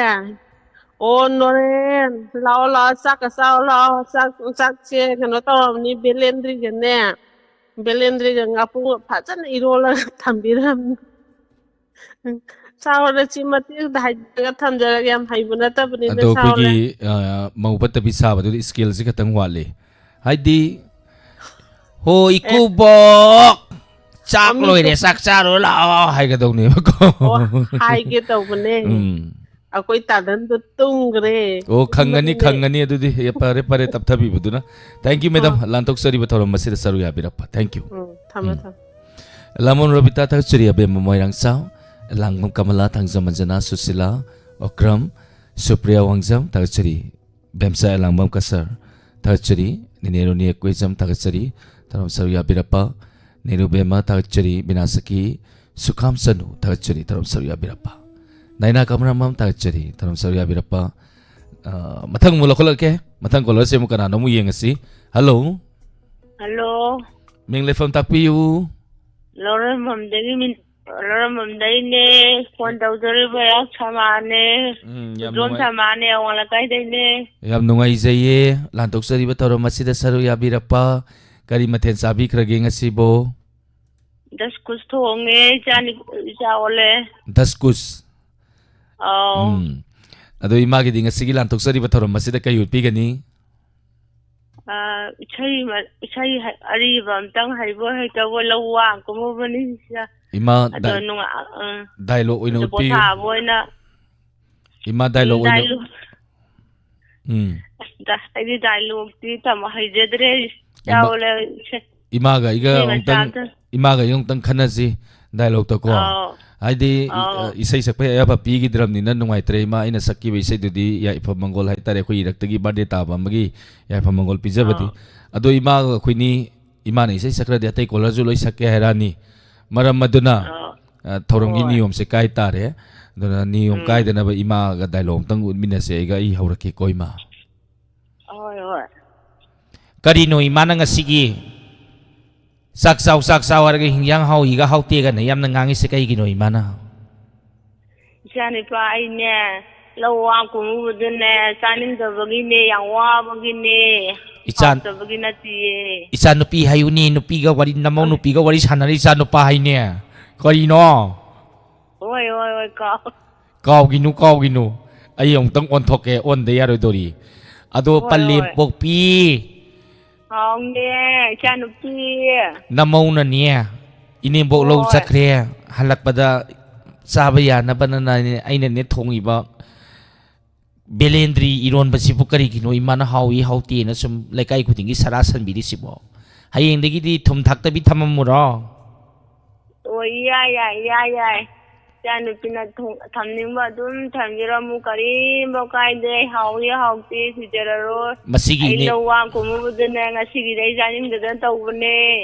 ꯑꯣ, ꯅꯣꯔꯦꯟ, ꯂꯥꯛꯑꯣ, ꯂꯥꯛꯑꯣ, ꯆꯥꯛꯀ ꯆꯥꯎ ꯂꯥꯛꯑꯣ꯫ ꯆꯥꯛ, ꯆꯥꯛꯁꯦ ꯀꯩꯅꯣ ꯇꯧꯔꯕꯅꯤ, ꯕꯦꯂꯦꯟꯗ꯭ꯔꯤꯒꯅꯦ, ꯕꯦꯂꯦꯟꯗ꯭ꯔꯤꯒ ꯉꯥꯄꯨ ꯐꯖꯅ ꯏꯔꯣꯜꯂꯒ ꯊꯝꯕꯤꯔꯝꯅꯤ꯫ ꯆꯥꯎ, ꯅꯆꯤꯟ ꯃꯇꯦꯛ ꯑꯝꯇ ꯍꯥꯏꯕꯤꯔꯒ ꯊꯝꯖꯔꯒꯦ, ꯌꯥꯝ ꯍꯩꯕ ꯅꯠꯇꯕꯅꯤꯅ, ꯑꯗꯣ ꯆꯥꯎ, ꯑꯩꯈꯣꯏꯒꯤ, ꯂꯥꯛꯑꯣ꯫ ꯑ, ꯃꯧ ꯐꯠꯇꯕꯤ ꯁꯥꯕꯗꯨꯗꯤ skillꯁꯦ ꯈꯤꯇꯪ ꯋꯥꯠꯂꯤ꯫ ꯍꯥꯏꯗꯤ, "ꯍꯣ, ꯑꯦ꯫ ꯏꯀꯨꯕꯣꯛ, ꯆꯥꯛ ꯃꯃꯤꯡ ꯂꯣꯏꯔꯦ, ꯊꯣꯛ- ꯆꯥꯛ ꯆꯥꯔꯨ ꯂꯥꯛꯑꯣ" ꯍꯥꯏꯒꯗꯧꯅꯦꯕꯀꯣ꯫ ꯑꯣ, ꯍꯥꯏꯒꯦ ꯇꯧꯕꯅꯦ꯫ ꯎꯝ꯫ ꯑꯩꯈꯣꯏ ꯇꯥꯗꯟꯗꯣ ꯇꯨꯝꯈ꯭ꯔꯦ꯫ ꯑꯣ, ꯈꯪꯒꯅꯤ, ꯇꯨꯝꯃꯒꯅꯦ꯫ ꯈꯪꯒꯅꯤ꯫ ꯑꯗꯨꯗꯤ ꯌꯥ-, ꯐꯔꯦ, ꯐꯔꯦ, ꯇꯞꯊꯕꯤꯕꯗꯨꯅ꯫ Thank you, madam꯫ ꯑꯥ꯫ ꯂꯥꯟꯊꯣꯛꯆꯔꯤꯕ ꯊꯧꯔꯝ ꯑꯁꯤꯗ ꯁꯔꯨꯛ ꯌꯥꯕꯤꯔꯛꯄ꯫ Thank you꯫ ꯎꯝ, ꯊꯝꯃꯦ, ꯎꯝ꯫ ꯊꯝꯃꯦ꯫ ꯂꯥꯃꯣꯟ ꯔꯣꯕꯤꯇꯥ ꯊꯥꯒꯠꯆꯔꯤ, ꯑꯕꯦꯝꯃ ꯃꯣꯏꯔꯥꯡꯆꯥꯎ, ꯂꯥꯡꯕꯝ ꯀꯃꯂꯥ, ꯊꯥꯡꯖꯝ ꯑꯟꯖꯅꯥ, ꯁꯨꯁꯤꯂꯥ, ꯑꯣꯀ꯭ꯔꯝ, ꯁꯨꯄ꯭ꯔꯤꯌꯥ ꯋꯥꯡꯖꯝ ꯊꯥꯒꯠꯆꯔꯤ꯫ ꯕꯦꯝꯆꯥ ꯑꯦꯂꯥꯡꯕꯝ ꯀꯁꯔ ꯊꯥꯒꯠꯆꯔꯤ꯫ ꯅꯦꯅꯦ ꯔꯣꯅꯤ ꯑꯦꯀꯣꯏꯖꯝ ꯊꯥꯒꯠꯆꯔꯤ, ꯊꯧꯔꯝ ꯁꯔꯨꯛ ꯌꯥꯕꯤꯔꯛꯄ꯫ ꯅꯦꯔꯨ ꯕꯦꯝꯃ ꯊꯥꯒꯠꯆꯔꯤ꯫ ꯕꯤꯅꯥꯁꯀꯤ ꯁꯨꯈꯥꯝ ꯆꯅꯨ ꯊꯥꯒꯠꯆꯔꯤ, ꯊꯧꯔꯝ ꯁꯔꯨꯛ ꯌꯥꯕꯤꯔꯛꯄ꯫ ꯅꯥꯏꯅꯥ ꯀꯃꯔꯥꯃꯝ ꯊꯥꯒꯠꯆꯔꯤ, ꯊꯧꯔꯝ ꯁꯔꯨꯛ ꯌꯥꯕꯤꯔꯛꯄ꯫ ꯑ, ꯃꯊꯪ ꯑꯃꯨꯛ ꯂꯧꯈꯠꯂꯛꯀꯦ꯫ ꯃꯊꯪ caller ꯁꯦ ꯑꯃꯨꯛ ꯀꯅꯥꯅꯣ ꯑꯃꯨꯛ ꯌꯦꯡꯉꯁꯤ꯫ Hello꯫ Hello꯫ ꯃꯤꯡ ꯂꯩꯐꯝ ꯇꯥꯛꯄꯤꯌꯨ꯫ ꯂꯧꯔꯦꯝꯕꯝꯗꯒꯤ ꯃꯤꯟ-, ꯂꯧꯔꯦꯝꯕꯝꯗꯩꯅꯦ꯫ Phone ꯇꯧꯖꯔꯤꯕ ꯏꯌꯥꯝ ꯁꯃꯥꯅꯦ꯫ ꯎꯝ, ꯌꯥꯝ ꯏꯗꯣꯝ ꯅꯨꯡꯉꯥꯏ-, ꯁꯃꯥꯅꯦ, ꯑꯋꯥꯡ ꯂꯩꯀꯥꯏꯗꯩꯅꯦ꯫ ꯌꯥꯝ ꯅꯨꯡꯉꯥꯏꯖꯩꯌꯦ ꯂꯥꯟꯊꯣꯛꯆꯔꯤꯕ ꯊꯧꯔꯝ ꯑꯁꯤꯗ ꯁꯔꯨꯛ ꯌꯥꯕꯤꯔꯛꯄ꯫ ꯀꯔꯤ ꯃꯊꯦꯜ ꯆꯥꯕꯤꯈ꯭ꯔꯒꯦ ꯉꯁꯤꯕꯣ? ꯗꯁꯀꯨꯁ ꯊꯣꯡꯉꯦ, ꯏꯆꯥ ꯅꯤ-, ꯏꯆꯥ ꯑꯣꯜꯂꯦ꯫ ꯗꯁꯀꯨꯁ? ꯑꯥꯎ꯫ ꯎꯝ꯫ ꯑꯗꯣ ꯏꯃꯥꯒꯤꯗꯤ ꯉꯁꯤꯒꯤ ꯂꯥꯟꯊꯣꯛꯆꯔꯤꯕ ꯊꯧꯔꯝ ꯑꯁꯤꯗ ꯀꯩ ꯎꯠꯄꯤꯒꯅꯤ? ꯑꯥ, ꯏꯁꯩ ꯃ-, ꯏꯁꯩ ꯍ-, ꯑꯔꯤꯕ ꯑꯝꯇꯪ ꯍꯩꯕꯣꯏ ꯍꯩꯇꯕꯣꯏ ꯂꯧ ꯋꯥ ꯀꯨꯝꯃꯨꯕꯅꯤ ꯏꯆꯥ꯫ ꯏꯃꯥ ꯑꯗꯣ ꯗꯥꯏ-, ꯅꯨꯡꯉꯥ-, ꯑ, dialogue ꯑꯣꯏꯅ ꯑꯗꯣ ꯎꯠꯄꯤꯌꯨ꯫ ꯄꯣꯊꯥꯕ ꯑꯣꯏꯅ ꯏꯃꯥ dialogue ꯎꯝ, ꯑꯣꯏꯅ dialogue꯫ ꯎꯝ꯫ ꯑꯁ, ꯗꯥ-, ꯑꯩꯗꯤ dialogueꯇꯤ ꯇꯝꯕ ꯍꯩꯖꯗ꯭ꯔꯦ, ꯏꯃꯥ-, ꯌꯥꯎꯂꯦ꯫ ꯏꯃꯥꯒ ꯑꯩꯒ ꯏꯁꯩ ꯃꯆꯥ ꯑꯃꯨꯛꯇꯪ, ꯑꯝꯇ꯫ ꯏꯃꯥꯒ ꯑꯩꯒ ꯑꯃꯨꯛꯇꯪ ꯈꯟꯅꯁꯤ dialogueꯇꯀꯣ꯫ ꯑꯥꯎ꯫ ꯍꯥꯏꯗꯤ, ꯑꯥꯎ꯫ ꯑ, ꯏꯁꯩ ꯁꯛꯄ ꯑꯌꯥꯕ ꯄꯤꯈꯤꯗ꯭ꯔꯕꯅꯤꯅ ꯅꯨꯡꯉꯥꯏꯇ꯭ꯔꯦ꯫ ꯏꯃꯥ, ꯑꯩꯅ ꯁꯛꯈꯤꯕ ꯏꯁꯩꯗꯨꯗꯤ ꯌꯥꯏꯐ ꯃꯪꯒꯣꯜ ꯍꯥꯏꯇꯥꯔꯦ, ꯑꯩꯈꯣꯏ ꯏꯔꯛꯇꯒꯤ birthday ꯇꯥꯕ ꯑꯃꯒꯤ ꯌꯥꯏꯐ ꯃꯪꯒꯣꯜ ꯄꯤꯖꯕꯗꯤ꯫ ꯑꯥꯎ꯫ ꯑꯗꯣ ꯏꯃꯥꯒ ꯑꯩꯈꯣꯏꯅꯤ, ꯏꯃꯥꯅ ꯏꯁꯩ ꯁꯛꯈ꯭ꯔꯗꯤ ꯑꯇꯩ callerꯁꯨ ꯂꯣꯏ ꯁꯛꯀꯦ ꯍꯥꯏꯔꯛꯑꯅꯤ꯫ ꯃꯔꯝ ꯑꯗꯨꯅ, ꯑꯥꯎ꯫ ꯑ, ꯊꯧꯔꯝꯒꯤ ꯍꯣꯏ꯫ ꯅꯤꯌꯣꯝꯁꯦ ꯀꯥꯏ ꯇꯥꯔꯦ꯫ ꯑꯗꯨꯅ ꯅꯤꯌꯣꯝ ꯎꯝ꯫ ꯀꯥꯏꯗꯅꯕ ꯏꯃꯥꯒ dialogue ꯑꯝꯇꯪ ꯎꯠꯃꯤꯟꯅꯁꯦ꯫ ꯑꯩꯒ, ꯑꯩ ꯍꯧꯔꯛꯀꯦꯀꯣ, ꯏꯃꯥ꯫ ꯍꯣꯏ, ꯍꯣꯏ꯫ ꯀꯔꯤꯅꯣ ꯏꯃꯥꯅ ꯉꯁꯤꯒꯤ "ꯆꯥꯛ ꯆꯥꯎ, ꯆꯥꯛ ꯆꯥꯎ" ꯍꯥꯏꯔꯒ ꯍꯤꯟꯖꯥꯡ ꯍꯥꯎꯏꯒ ꯍꯥꯎꯇꯦꯒꯅ ꯌꯥꯝꯅ ꯉꯥꯡꯉꯤꯁꯦ ꯀꯩꯒꯤꯅꯣ ꯏꯃꯥꯅ? ꯏꯆꯥꯅꯨꯄꯥ, ꯑꯩꯅꯦ, ꯂꯧ ꯋꯥ ꯀꯨꯝꯃꯨꯕꯗꯨꯅꯦ, ꯆꯥꯅꯤꯡꯗꯕꯒꯤꯅꯦ, ꯌꯥꯝ ꯋꯥꯕꯒꯤꯅꯦ꯫ ꯏꯆꯥ- ꯍꯥꯎꯇꯕꯒꯤ ꯅꯠꯇꯤꯌꯦ꯫ ꯏꯆꯥ ꯅꯨꯄꯤ ꯍꯥꯏꯌꯨꯅꯦ, ꯅꯨꯄꯤꯒ ꯋꯥꯔꯤ, ꯅꯃꯧ ꯅꯨꯄꯤꯒ ꯋꯥꯔꯤ ꯁꯥꯟꯅꯔꯤ ꯏꯆꯥ ꯅꯨꯄꯥ ꯍꯥꯏꯅꯦ꯫ ꯀꯔꯤꯅꯣ? ꯍꯣꯏ, ꯍꯣꯏ, ꯍꯣꯏ, ꯀꯥꯎ꯫ ꯀꯥꯎꯒꯤꯅꯨ, ꯀꯥꯎꯒꯤꯅꯨ꯫ ꯑꯩ ꯑꯃꯨꯛꯇꯪ ꯑꯣꯟꯊꯣꯛꯀꯦ, ꯑꯣꯟꯗ ꯌꯥꯔꯣꯏꯗꯧꯔꯤ꯫ ꯑꯗꯣ ꯍꯣꯏ, ꯄꯂꯦꯝ ꯍꯣꯏ꯫ ꯄꯣꯛꯄꯤ꯫ ꯍꯥꯎꯅꯦ, ꯏꯆꯥ ꯅꯨꯄꯤ꯫ ꯅꯃꯧꯅꯅꯦ, ꯏꯅꯦꯝꯕꯣꯛ ꯂꯧ ꯍꯣꯏ꯫ ꯆꯠꯈ꯭ꯔꯦ, ꯍꯜꯂꯛꯄꯗ ꯆꯥꯕ ꯌꯥꯅꯕꯅꯅꯦ ꯑꯩꯅꯅꯦ ꯊꯣꯡꯉꯤꯕ ꯕꯦꯂꯦꯟꯗ꯭ꯔꯤ ꯏꯔꯣꯟꯕꯁꯤꯕꯨ ꯀꯔꯤꯒꯤꯅꯣ ꯏꯃꯥꯅ ꯍꯥꯎꯏ ꯍꯥꯎꯇꯦꯅ ꯁꯨꯝ ꯂꯩꯀꯥꯏ ꯈꯨꯗꯤꯡꯒꯤ ꯁꯔꯥ ꯁꯟꯕꯤꯔꯤꯁꯤꯕꯣ? ꯍꯌꯦꯡꯗꯒꯤꯗꯤ ꯊꯨꯝ ꯊꯥꯛꯇꯕꯤ ꯊꯝꯃꯝꯃꯨꯔꯣ? ꯑꯣ, ꯏꯌꯥ ꯌꯥꯏ, ꯏꯌꯥ ꯌꯥꯏ꯫ ꯏꯆꯥ ꯅꯨꯄꯤꯅ ꯊꯣꯡ-, ꯊꯝꯅꯤꯡꯕ ꯑꯗꯨꯝ ꯊꯝꯕꯤꯔꯝꯃꯨ, ꯀꯔꯤꯝꯐꯥꯎ ꯀꯥꯏꯗꯦ꯫ ꯍꯥꯎꯏ ꯍꯥꯎꯇꯦ ꯊꯤꯖꯔꯔꯣꯏ꯫ ꯃꯁꯤꯒꯤ ꯑꯩ ꯏꯅꯦ- ꯂꯧ ꯋꯥ ꯀꯨꯝꯃꯨꯕꯗꯨꯅꯦ, ꯉꯁꯤꯒꯤꯗꯤ ꯑꯩ ꯆꯥꯅꯤꯡꯗꯗꯅ ꯇꯧꯕꯅꯦ꯫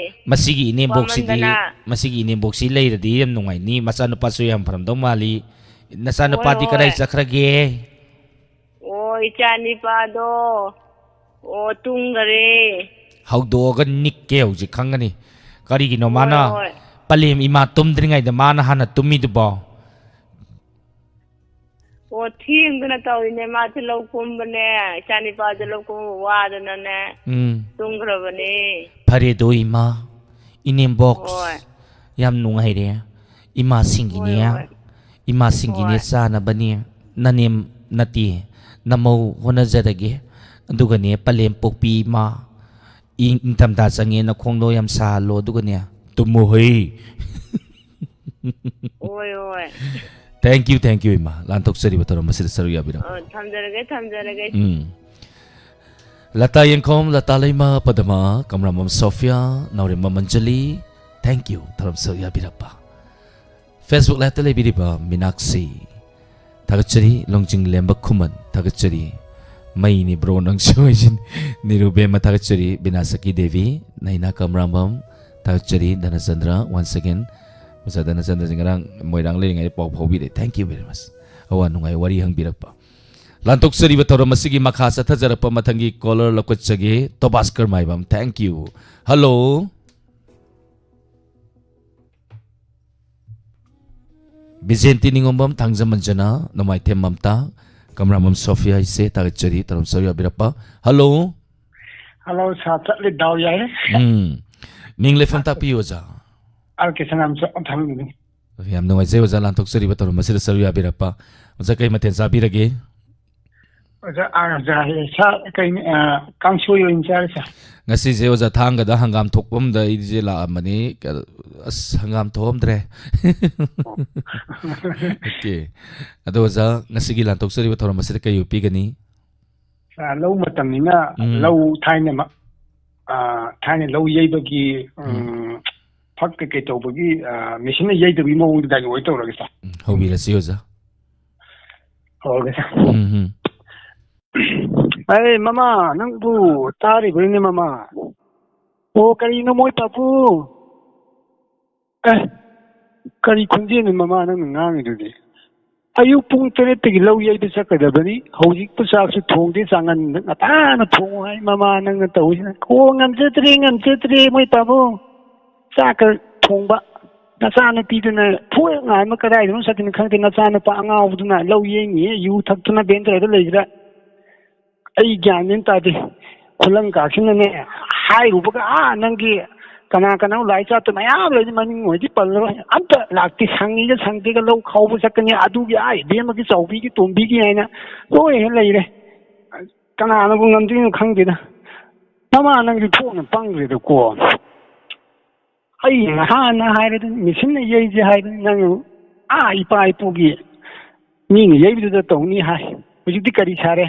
ꯃꯁꯤꯒꯤ ꯏꯅꯦꯝꯕꯣꯛꯁꯤꯗꯤ, ꯋꯥꯃꯟꯗꯅ꯫ ꯃꯁꯤꯒꯤ ꯏꯅꯦꯝꯕꯣꯛꯁꯤ ꯂꯩꯔꯗꯤ ꯌꯥꯝ ꯅꯨꯡꯉꯥꯏꯅꯤ꯫ ꯃꯆꯥꯅꯨꯄꯥꯁꯨ ꯌꯥꯝ ꯐꯔꯝꯗꯧ ꯃꯥꯜꯂꯤ꯫ ꯅꯆꯥꯅꯨꯄꯥꯗꯤ ꯍꯣꯏ, ꯀꯗꯥꯏ ꯍꯣꯏ꯫ ꯆꯠꯈ꯭ꯔꯒꯦ? ꯑꯣ, ꯏꯆꯥ ꯅꯤꯄꯥꯗꯣ, ꯑꯣ, ꯇꯨꯝꯈꯔꯦ꯫ ꯍꯧꯗꯣꯛꯑꯒ ꯅꯤꯛꯀꯦ ꯍꯧꯖꯤꯛ ꯈꯪꯒꯅꯤ꯫ ꯀꯔꯤꯒꯤꯅꯣ ꯃꯥꯅ ꯍꯣꯏ, ꯍꯣꯏ꯫ ꯄꯂꯦꯝ ꯏꯃꯥ ꯇꯨꯝꯗ꯭ꯔꯤꯉꯩꯗ ꯃꯥꯅ ꯍꯥꯟꯅ ꯇꯨꯝꯃꯤꯗꯨꯕꯣ? ꯑꯣ, ꯊꯦꯡꯗꯅ ꯇꯧꯔꯤꯅꯦ꯫ ꯃꯥꯁꯨ ꯂꯧ ꯀꯨꯝꯕꯅꯦ, ꯏꯆꯥ ꯅꯤꯄꯥꯁꯨ ꯂꯧ ꯀꯨꯝꯕ ꯋꯥꯗꯅꯅꯦ, ꯎꯝ꯫ ꯇꯨꯝꯈ꯭ꯔꯕꯅꯦ꯫ ꯐꯔꯦꯗꯣ ꯏꯃꯥ, ꯏꯅꯦꯝꯕꯣꯛ, ꯍꯣꯏ꯫ ꯌꯥꯝ ꯅꯨꯡꯉꯥꯏꯔꯦ꯫ ꯏꯃꯥꯁꯤꯡꯒꯤꯅꯦ, ꯍꯣꯏ, ꯍꯣꯏ꯫ ꯏꯃꯥꯁꯤꯡꯒꯤꯅꯦ ꯍꯣꯏ꯫ ꯆꯥꯅꯕꯅꯦ, ꯅꯅꯦꯝ ꯅꯠꯇꯦ, ꯅꯃꯧ ꯍꯣꯠꯅꯖꯔꯒꯦ꯫ ꯑꯗꯨꯒꯅꯦ, ꯄꯂꯦꯝ ꯄꯣꯛꯄꯤ ꯏꯃꯥ, ꯏꯪ-, ꯏꯪꯊꯝꯊꯥ ꯆꯪꯉꯦ, ꯅꯈꯣꯡꯗꯣ ꯌꯥꯝ ꯁꯥꯍꯜꯂꯣ, ꯑꯗꯨꯒꯅꯦ, ꯇꯨꯝꯃꯣ ꯍꯩ꯫ ꯍꯣꯏ, ꯍꯣꯏ꯫ Thank you, thank you, ꯏꯃꯥ꯫ ꯂꯥꯟꯊꯣꯛꯆꯔꯤꯕ ꯊꯧꯔꯝ ꯑꯁꯤꯗ ꯁꯔꯨꯛ ꯌꯥꯕꯤꯔꯛꯄ꯫ ꯑꯣ, ꯊꯝꯖꯔꯒꯦ, ꯊꯝꯖꯔꯒꯦ꯫ ꯎꯝ꯫ ꯂꯇꯥ ꯌꯦꯡꯈꯣꯝ, ꯂꯇꯥ ꯂꯩꯃ, ꯄꯗꯃ, ꯀꯝꯔꯥꯝꯕꯝ ꯁꯣꯐꯤꯌꯥ, ꯅꯥꯎꯔꯦꯝꯕꯝ ꯑꯟꯖꯂꯤ, thank you, ꯊꯧꯔꯝ ꯁꯔꯨꯛ ꯌꯥꯕꯤꯔꯛꯄ꯫ Facebook Live-ꯇ ꯂꯩꯕꯤꯔꯤꯕ ꯃꯤꯅꯥꯛꯁꯤ, ꯊꯥꯒꯠꯆꯔꯤ꯫ ꯂꯣꯡꯖꯤꯡ ꯂꯦꯝꯕ ꯈꯨꯃꯟ, ꯊꯥꯒꯠꯆꯔꯤ꯫ ꯃꯩꯅꯤ bro ꯅꯪꯁꯨ ꯍꯥꯏꯁꯤꯅꯤ꯫ ꯅꯤꯔꯨꯕꯦꯝꯃ, ꯊꯥꯒꯠꯆꯔꯤ꯫ ꯕꯤꯅꯥꯁꯀꯤ ꯗꯦꯕꯤ, ꯅꯩꯅꯥ ꯀꯝꯔꯥꯝꯕꯝ, ꯊꯥꯒꯠꯆꯔꯤ꯫ ꯙꯅꯆꯟꯗ꯭ꯔ, once again, ꯑꯣꯖꯥ ꯙꯅꯆꯟꯗ꯭ꯔꯁꯤ ꯉꯔꯥꯡ ꯃꯣꯏꯔꯥꯡ ꯂꯩꯔꯤꯉꯩꯗ ꯄꯥꯎ ꯐꯥꯎꯕꯤꯔꯦ꯫ Thank you very much꯫ ꯑꯋꯥ ꯅꯨꯡꯉꯥꯏ ꯋꯥꯔꯤ ꯍꯪꯕꯤꯔꯛꯄ꯫ ꯂꯥꯟꯊꯣꯛꯆꯔꯤꯕ ꯊꯧꯔꯝ ꯑꯁꯤꯒꯤ ꯃꯈꯥ ꯆꯠꯊꯖꯔꯛꯄ ꯃꯊꯪꯒꯤ caller ꯂꯧꯈꯠꯆꯒꯦ꯫ ꯇꯣꯕꯥꯁꯀꯔ Maibam, thank you꯫ Hello꯫ ꯕꯤꯖꯦꯟꯇꯤ ꯅꯤꯉꯣꯝꯕꯝ, ꯊꯥꯡꯖꯃꯟꯖꯅ, ꯅꯣꯡꯃꯥꯏꯊꯦꯝ ꯃꯝꯇꯥ, ꯀꯃꯂꯥꯕꯝ ꯁꯣꯐꯤꯌꯥ ꯏꯆꯦ ꯊꯥꯒꯠꯆꯔꯤ, ꯇꯧꯔꯝ ꯆꯔꯨ ꯌꯥꯕꯤꯔꯛꯄ꯫ ꯍꯜꯂꯣ꯫ ꯍꯜꯂꯣ, ꯁꯥꯔ, ꯆꯠꯂꯦ, ꯗꯥꯎ ꯌꯥꯏ꯫ ꯎꯝ꯫ ꯃꯤꯡ ꯂꯩꯐꯝ ꯇꯥꯛꯄꯤꯌꯨ, ꯑꯣꯖꯥ꯫ ꯑꯥꯔ ꯀꯦ ꯁꯅꯥꯝꯆꯥ ꯊꯥꯡꯖꯅꯤ꯫ ꯌꯥꯝ ꯅꯨꯡꯉꯥꯏꯖꯩ, ꯑꯣꯖꯥ, ꯂꯥꯟꯊꯣꯛꯆꯔꯤꯕ ꯊꯧꯔꯝ ꯑꯁꯤꯗ ꯆꯔꯨ ꯌꯥꯕꯤꯔꯛꯄ꯫ ꯑꯣꯖꯥ, ꯀꯩ ꯃꯊꯦꯜ ꯆꯥꯕꯤꯔꯒꯦ? ꯑꯣꯖꯥ, ꯑꯥ, ꯑꯣꯖꯥ, ꯁꯥ, ꯀꯩꯅꯤ, ꯑꯥ, ꯀꯥꯡꯁꯣꯏ ꯑꯣꯏꯅ ꯆꯥꯔꯦ, ꯁꯥꯔ꯫ ꯉꯁꯤꯁꯦ ꯑꯣꯖꯥ ꯊꯥꯡꯒꯗ ꯍꯪꯒꯥꯝ ꯊꯣꯛꯄ ꯑꯃꯗ ꯑꯩꯁꯦ ꯂꯥꯛꯑꯝꯕꯅꯤ꯫ ꯀ-, ꯑꯁ, ꯍꯪꯒꯥꯝ ꯊꯣꯛꯑꯝꯗ꯭ꯔꯦ꯫ ꯑꯣ꯫ ꯑꯣꯀꯦ꯫ ꯑꯗꯣ ꯑꯣꯖꯥ, ꯉꯁꯤꯒꯤ ꯂꯥꯟꯊꯣꯛꯆꯔꯤꯕ ꯊꯧꯔꯝ ꯑꯁꯤꯗ ꯀꯩ ꯑꯣꯏꯕꯤꯒꯅꯤ? ꯁꯥꯔ, ꯂꯧ ꯃꯇꯝꯅꯤꯅ ꯎꯝ꯫ ꯂꯧ ꯊꯥꯏꯅ ꯃ-, ꯑꯥ, ꯊꯥꯏꯅ ꯂꯧ ꯌꯩꯕꯒꯤ, ꯎꯝ꯫ ꯎꯝ, ꯐꯛ ꯀꯩꯀꯩ ꯇꯧꯕꯒꯤ, ꯑꯥ, ꯃꯦꯆꯤꯟꯅ ꯌꯩꯗꯕꯒꯤ ꯃꯑꯣꯡꯗ ꯗꯥꯏꯂꯣꯛ ꯑꯣꯏ ꯇꯧꯔꯒꯦ, ꯁꯥꯔ꯫ ꯎꯝ, ꯍꯧꯕꯤꯔꯁꯤ, ꯑꯣꯖꯥ꯫ ꯍꯧꯔꯒꯦ, ꯁꯥꯔ꯫ ꯎꯝ, ꯎꯝ꯫ ꯑꯩ ꯃꯃꯥ, ꯅꯪꯕꯨ ꯇꯥꯔꯤꯕ꯭ꯔꯅꯦ, ꯃꯃꯥ? ꯑꯣ, ꯀꯔꯤꯅꯣ, ꯃꯣꯏ ꯄꯥꯕꯨ? ꯑꯦ, ꯀꯔꯤ ꯈꯣꯟꯖꯦꯜꯅꯣ, ꯃꯃꯥ, ꯅꯪꯅ ꯉꯥꯡꯉꯤꯗꯨꯗꯤ? ꯑꯌꯨꯛ ꯄꯨꯡ ꯇꯔꯦꯠꯇꯒꯤ ꯂꯧ ꯌꯩꯕ ꯆꯠꯀꯗꯕꯅꯤ, ꯍꯧꯖꯤꯛꯄꯨ ꯆꯥꯛꯁꯨ ꯊꯣꯡꯗꯦ, ꯆꯥꯉꯟ ꯉꯟꯇꯥꯅ ꯊꯣꯡꯉꯨ ꯍꯥꯏ, ꯃꯃꯥ, ꯅꯪꯅ ꯇꯧꯔꯤꯁꯤꯅ꯫ ꯑꯣ, ꯉꯝꯖꯗ꯭ꯔꯦ, ꯉꯝꯖꯗ꯭ꯔꯦ, ꯃꯣꯏ ꯄꯥꯕꯨ꯫ ꯆꯥꯛꯀ ꯊꯣꯡꯕ꯫ ꯅꯆꯥꯅꯨꯄꯤꯗꯨꯅ ꯊꯣꯛꯑꯦ ꯉꯥꯏꯃ ꯀꯗꯥꯏꯗꯅꯣ ꯆꯠꯈꯤꯅꯣ ꯈꯪꯗꯦ, ꯅꯆꯥꯅꯨꯄꯥ ꯑꯉꯥꯎꯕꯗꯨꯅ ꯂꯧ ꯌꯩꯅꯤꯌꯦ, ꯌꯨ ꯊꯛꯇꯨꯅ ꯕꯦꯟꯗꯔꯗ ꯂꯩꯈ꯭ꯔꯦ꯫ ꯑꯩ ꯒ꯭ꯌꯥꯟ ꯃꯦꯟ ꯇꯥꯗꯦ꯫ ꯈꯨꯂꯪ ꯀꯥꯁꯤꯅꯅꯦ, ꯍꯥꯏꯔꯨꯕꯒ, ꯑꯥ, ꯅꯪꯒꯤ ꯀꯅꯥ ꯀꯅꯥ ꯂꯥꯏ ꯆꯥꯠꯇꯣ ꯃꯌꯥꯝ ꯂꯩ, ꯃꯃꯤꯡ ꯑꯣꯏꯗꯤ ꯄꯜꯂꯔꯣꯏ꯫ ꯑꯝꯇ ꯂꯥꯛꯇꯦ, ꯁꯪꯉꯤꯒ ꯁꯪꯗꯦꯒ, ꯂꯧ ꯈꯥꯎꯕ ꯆꯠꯀꯅꯤ, ꯑꯗꯨꯒꯤ, ꯑꯥ, ꯏꯕꯦꯝꯃꯒꯤ, ꯆꯥꯎꯕꯤꯒꯤ, ꯇꯣꯝꯕꯤꯒꯤ ꯍꯥꯏꯅ ꯂꯣꯏ ꯍꯦꯛ ꯂꯩꯔꯦ꯫ ꯀꯅꯥꯅꯕꯨ ꯉꯝꯗꯣꯏꯅꯣ ꯈꯪꯗꯦꯗ꯫ ꯃꯃꯥ, ꯅꯪꯁꯨ ꯊꯣꯛꯅ ꯄꯪꯈ꯭ꯔꯦꯗꯀꯣ꯫ ꯑꯩ ꯅꯍꯥꯟꯅ ꯍꯥꯏꯔꯗꯨꯅꯤ, ꯃꯦꯆꯤꯟꯅ ꯌꯩꯁꯦ ꯍꯥꯏꯕꯅꯤ, ꯅꯪ ꯑꯥ ꯏꯄꯥ ꯏꯄꯨꯒꯤ ꯃꯤꯅ ꯌꯩꯕꯗꯨꯗ ꯇꯧꯅꯤ ꯍꯥꯏ꯫ ꯍꯧꯖꯤꯛꯇꯤ ꯀꯔꯤ ꯁꯥꯔꯦ?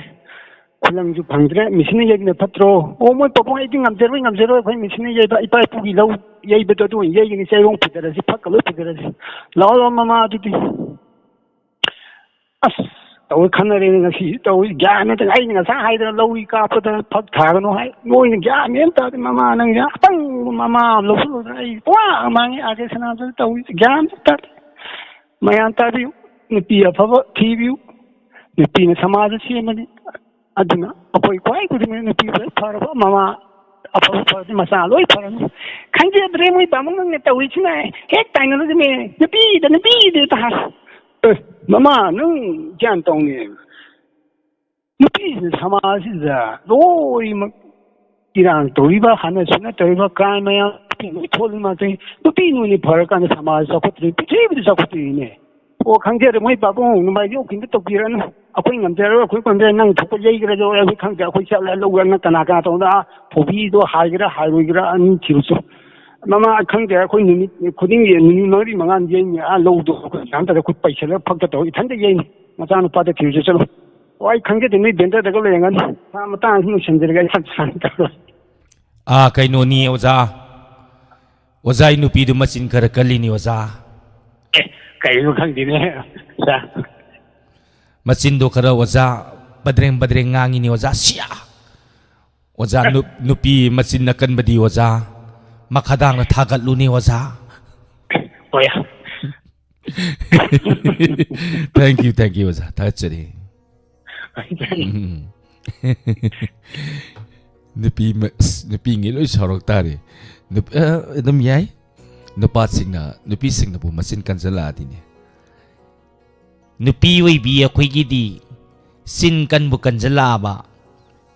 ꯈꯨꯂꯪꯁꯨ ꯐꯪꯗ꯭ꯔꯦ, ꯃꯦꯆꯤꯟꯅ ꯌꯩꯕꯅ ꯐꯠꯇ꯭ꯔꯣ? ꯑꯣ, ꯃꯣꯏ ꯄꯥꯕꯨꯡ, ꯑꯩꯗꯤ ꯉꯝꯖꯔꯣꯏ, ꯉꯝꯖꯔꯣꯏ, ꯑꯩꯈꯣꯏ ꯃꯦꯆꯤꯟꯅ ꯌꯩꯕ, ꯏꯄꯥ ꯏꯄꯨꯒꯤ ꯂꯧ ꯌꯩꯕꯗꯣ ꯑꯗꯨ ꯑꯣꯏꯅ ꯌꯩꯒꯅꯤ, ꯆꯩꯔꯣꯡ ꯐꯨꯗꯔꯁꯤ, ꯐꯛꯀ ꯂꯣꯏ ꯐꯨꯗꯔꯁꯤ꯫ ꯂꯥꯛꯑꯣ, ꯂꯥꯛꯑꯣ, ꯃꯃꯥ, ꯑꯗꯨꯗꯤ꯫ ꯑꯁ, ꯇꯧꯏ, ꯈꯟꯅꯔꯦꯅꯦ ꯉꯁꯤ ꯇꯧꯏ, ꯒ꯭ꯌꯥꯟ ꯅꯠꯇꯦ꯫ ꯑꯩꯅ ꯉꯁꯥꯏ ꯍꯥꯏꯗꯅ ꯂꯧꯔꯤ ꯀꯥꯞꯄꯗ ꯐꯛ ꯊꯥꯒꯅꯨ ꯍꯥꯏ, ꯃꯣꯏꯅ ꯒ꯭ꯌꯥꯟ ꯃꯦꯟ ꯇꯥꯗꯦ꯫ ꯃꯃꯥ, ꯅꯪꯁꯦ ꯑꯄꯪꯕ ꯃꯃꯥ ꯑꯃ ꯂꯧꯁꯤꯜꯂꯨꯗꯅ ꯑꯩ ꯄꯨꯔꯥ ꯃꯥꯡꯉꯦ꯫ ꯑꯥꯔ ꯀꯦ ꯁꯅꯥꯇꯣꯟ ꯇꯧꯔꯤꯁꯦ ꯒ꯭ꯌꯥꯟ ꯇꯥꯗꯦ꯫ ꯃꯌꯥꯝ ꯇꯥꯕꯤꯌꯨ, ꯅꯨꯄꯤ ꯑꯐꯕ ꯊꯤꯕꯤꯌꯨ, ꯅꯨꯄꯤꯅ ꯁꯃꯥꯖ ꯁꯦꯝꯕꯅꯤ꯫ ꯑꯗꯨꯅ ꯑꯩꯈꯣꯏ ꯈ꯭ꯋꯥꯏ ꯈꯨꯗꯤꯡꯃꯛ ꯅꯨꯄꯤ ꯈ꯭ꯋꯥꯏ ꯐꯔꯕ ꯃꯃꯥ ꯑꯐꯕ ꯐꯔꯗꯤ ꯃꯆꯥ ꯂꯣꯏ ꯐꯔꯅꯤ꯫ ꯈꯪꯖꯗ꯭ꯔꯦ ꯃꯣꯏ ꯄꯥꯕꯨꯡꯅ ꯇꯧꯔꯤꯁꯤꯅ꯫ ꯍꯦꯛ ꯇꯥꯏꯅꯔꯗꯤꯅꯦ, "ꯅꯨꯄꯤꯗ, ꯅꯨꯄꯤꯗ" ꯍꯦꯛꯇ ꯍꯥꯏ꯫ "ꯑꯦ, ꯃꯃꯥ, ꯅꯪ ꯒ꯭ꯌꯥꯟ ꯇꯧꯅꯦ꯫ ꯅꯨꯄꯤꯁꯤꯅ ꯁꯃꯥꯖꯁꯤꯗ ꯂꯣꯏꯅꯃꯛ ꯏꯔꯥꯡ ꯇꯧꯔꯤꯕ, ꯍꯥꯠꯅ ꯁꯨꯅ ꯇꯧꯔꯤꯕ, ꯀ꯭ꯔꯥꯏꯝ ꯃꯌꯥꯝ ꯂꯣꯏ ꯊꯣꯛꯍꯜꯂꯤ ꯉꯥꯛꯇꯅꯤ꯫ ꯅꯨꯄꯤ ꯅꯣꯏꯅ ꯐꯔꯀꯥꯟꯗ ꯁꯃꯥꯖ ꯆꯥꯎꯈꯠꯇ꯭ꯔꯤ, ꯄ꯭ꯔꯤꯊꯤꯕꯤꯗ ꯆꯥꯎꯈꯠꯇ꯭ꯔꯤꯅꯦ꯫ ꯑꯣ, ꯈꯪꯖꯔꯦ, ꯃꯣꯏ ꯄꯥꯕꯨꯡ ꯅꯨꯡꯉꯥꯏꯗꯤ ꯎꯀꯤꯜꯗ ꯇꯧꯕꯤꯔꯅꯨ꯫ ꯑꯩꯈꯣꯏ ꯉꯝꯖꯔꯣꯏ, ꯑꯩꯈꯣꯏ ꯉꯝꯖꯔꯣꯏ, ꯅꯪ ꯊꯣꯛꯄ ꯌꯩꯈ꯭ꯔꯁꯨ ꯑꯩꯈꯣꯏ ꯈꯪꯗꯦ꯫ ꯑꯩꯈꯣꯏ ꯆꯠꯂ ꯂꯧꯔ ꯅꯪ ꯀꯅꯥ ꯀꯅꯥ ꯇꯧꯗ ꯐꯧꯕꯤꯗꯣ ꯍꯥꯏꯒꯦꯔꯥ ꯍꯥꯏꯔꯣꯏꯒꯦꯔꯥ ꯑꯅꯤ ꯊꯤꯔꯨꯁꯨ꯫ ꯃꯃꯥ, ꯑꯩ ꯈꯪꯗꯦ, ꯑꯩꯈꯣꯏ ꯅꯨꯃꯤꯠ ꯈꯨꯗꯤꯡꯒꯤ ꯅꯨꯃꯤꯠ ꯃꯔꯤ ꯃꯉꯥ ꯌꯩꯅꯤ꯫ ꯑꯥ ꯂꯧꯗꯣ ꯑꯩꯈꯣꯏ ꯌꯥꯝ ꯇꯧꯔꯦ, ꯑꯩꯈꯣꯏ ꯄꯩꯁꯜꯂꯒ ꯐꯛꯇ ꯇꯧꯔ ꯏꯊꯟꯇ ꯌꯩꯅꯤ꯫ ꯃꯆꯥꯅꯨꯄꯥꯗ ꯊꯤꯔꯨꯁꯨ ꯆꯠꯂꯣ꯫ ꯑꯣ, ꯑꯩ ꯈꯪꯖꯗꯦ, ꯅꯣꯏ ꯕꯦꯟꯗꯔꯗꯒ ꯂꯩꯔꯝꯒꯅꯤ꯫ ꯃꯇꯥꯡ ꯑꯁꯤ ꯂꯣꯏꯁꯤꯟꯖꯔꯒꯦ, ꯑꯩ ꯁꯛ ꯁꯥꯡ ꯇꯧꯔꯣꯏ꯫ ꯑꯥ, ꯀꯩꯅꯣꯅꯤ ꯑꯣꯖꯥ꯫ ꯑꯣꯖꯥ, ꯑꯩ ꯅꯨꯄꯤꯗꯨ ꯃꯆꯤꯟ ꯈꯔ ꯀꯜꯂꯤꯅꯤ ꯑꯣꯖꯥ꯫ ꯑꯦ, ꯀꯩꯅꯣ ꯈꯪꯗꯦꯅꯦ, ꯁꯥꯔ꯫ ꯃꯆꯤꯟꯗꯣ ꯈꯔ ꯑꯣꯖꯥ, ꯕꯗ꯭ꯔꯦꯡ ꯕꯗ꯭ꯔꯦꯡ ꯉꯥꯡꯉꯤꯅꯤ ꯑꯣꯖꯥ꯫ ꯁꯤꯌꯥ! ꯑꯣꯖꯥ, ꯅꯨ-, ꯅꯨꯄꯤ ꯃꯆꯤꯟ ꯑꯀꯟꯕꯗꯤ ꯑꯣꯖꯥ, ꯃꯈꯥꯗꯥꯡꯅ ꯊꯥꯒꯠꯂꯨꯅꯤ ꯑꯣꯖꯥ꯫ ꯍꯣꯏ꯫ Thank you, thank you, ꯑꯣꯖꯥ꯫ ꯊꯥꯒꯠꯆꯔꯤ꯫ ꯎꯝ꯫ ꯅꯨꯄꯤ ꯃ-, ꯑꯁ, ꯅꯨꯄꯤꯉꯩ ꯂꯣꯏ ꯁꯥꯎꯔꯛ ꯇꯥꯔꯦ꯫ ꯅꯨꯞ-, ꯑ, ꯑꯗꯨꯝ ꯌꯥꯏ꯫ ꯅꯨꯄꯥꯁꯤꯡꯅ, ꯅꯨꯄꯤꯁꯤꯡꯅꯕꯨ ꯃꯆꯤꯟ ꯀꯟꯖꯜꯂꯛꯑꯗꯤꯅꯦ꯫ ꯅꯨꯄꯤ ꯑꯣꯏꯕꯤ ꯑꯩꯈꯣꯏꯒꯤꯗꯤ ꯆꯤꯟ ꯀꯟꯕꯨ ꯀꯟꯖꯜꯂꯛꯑꯕ,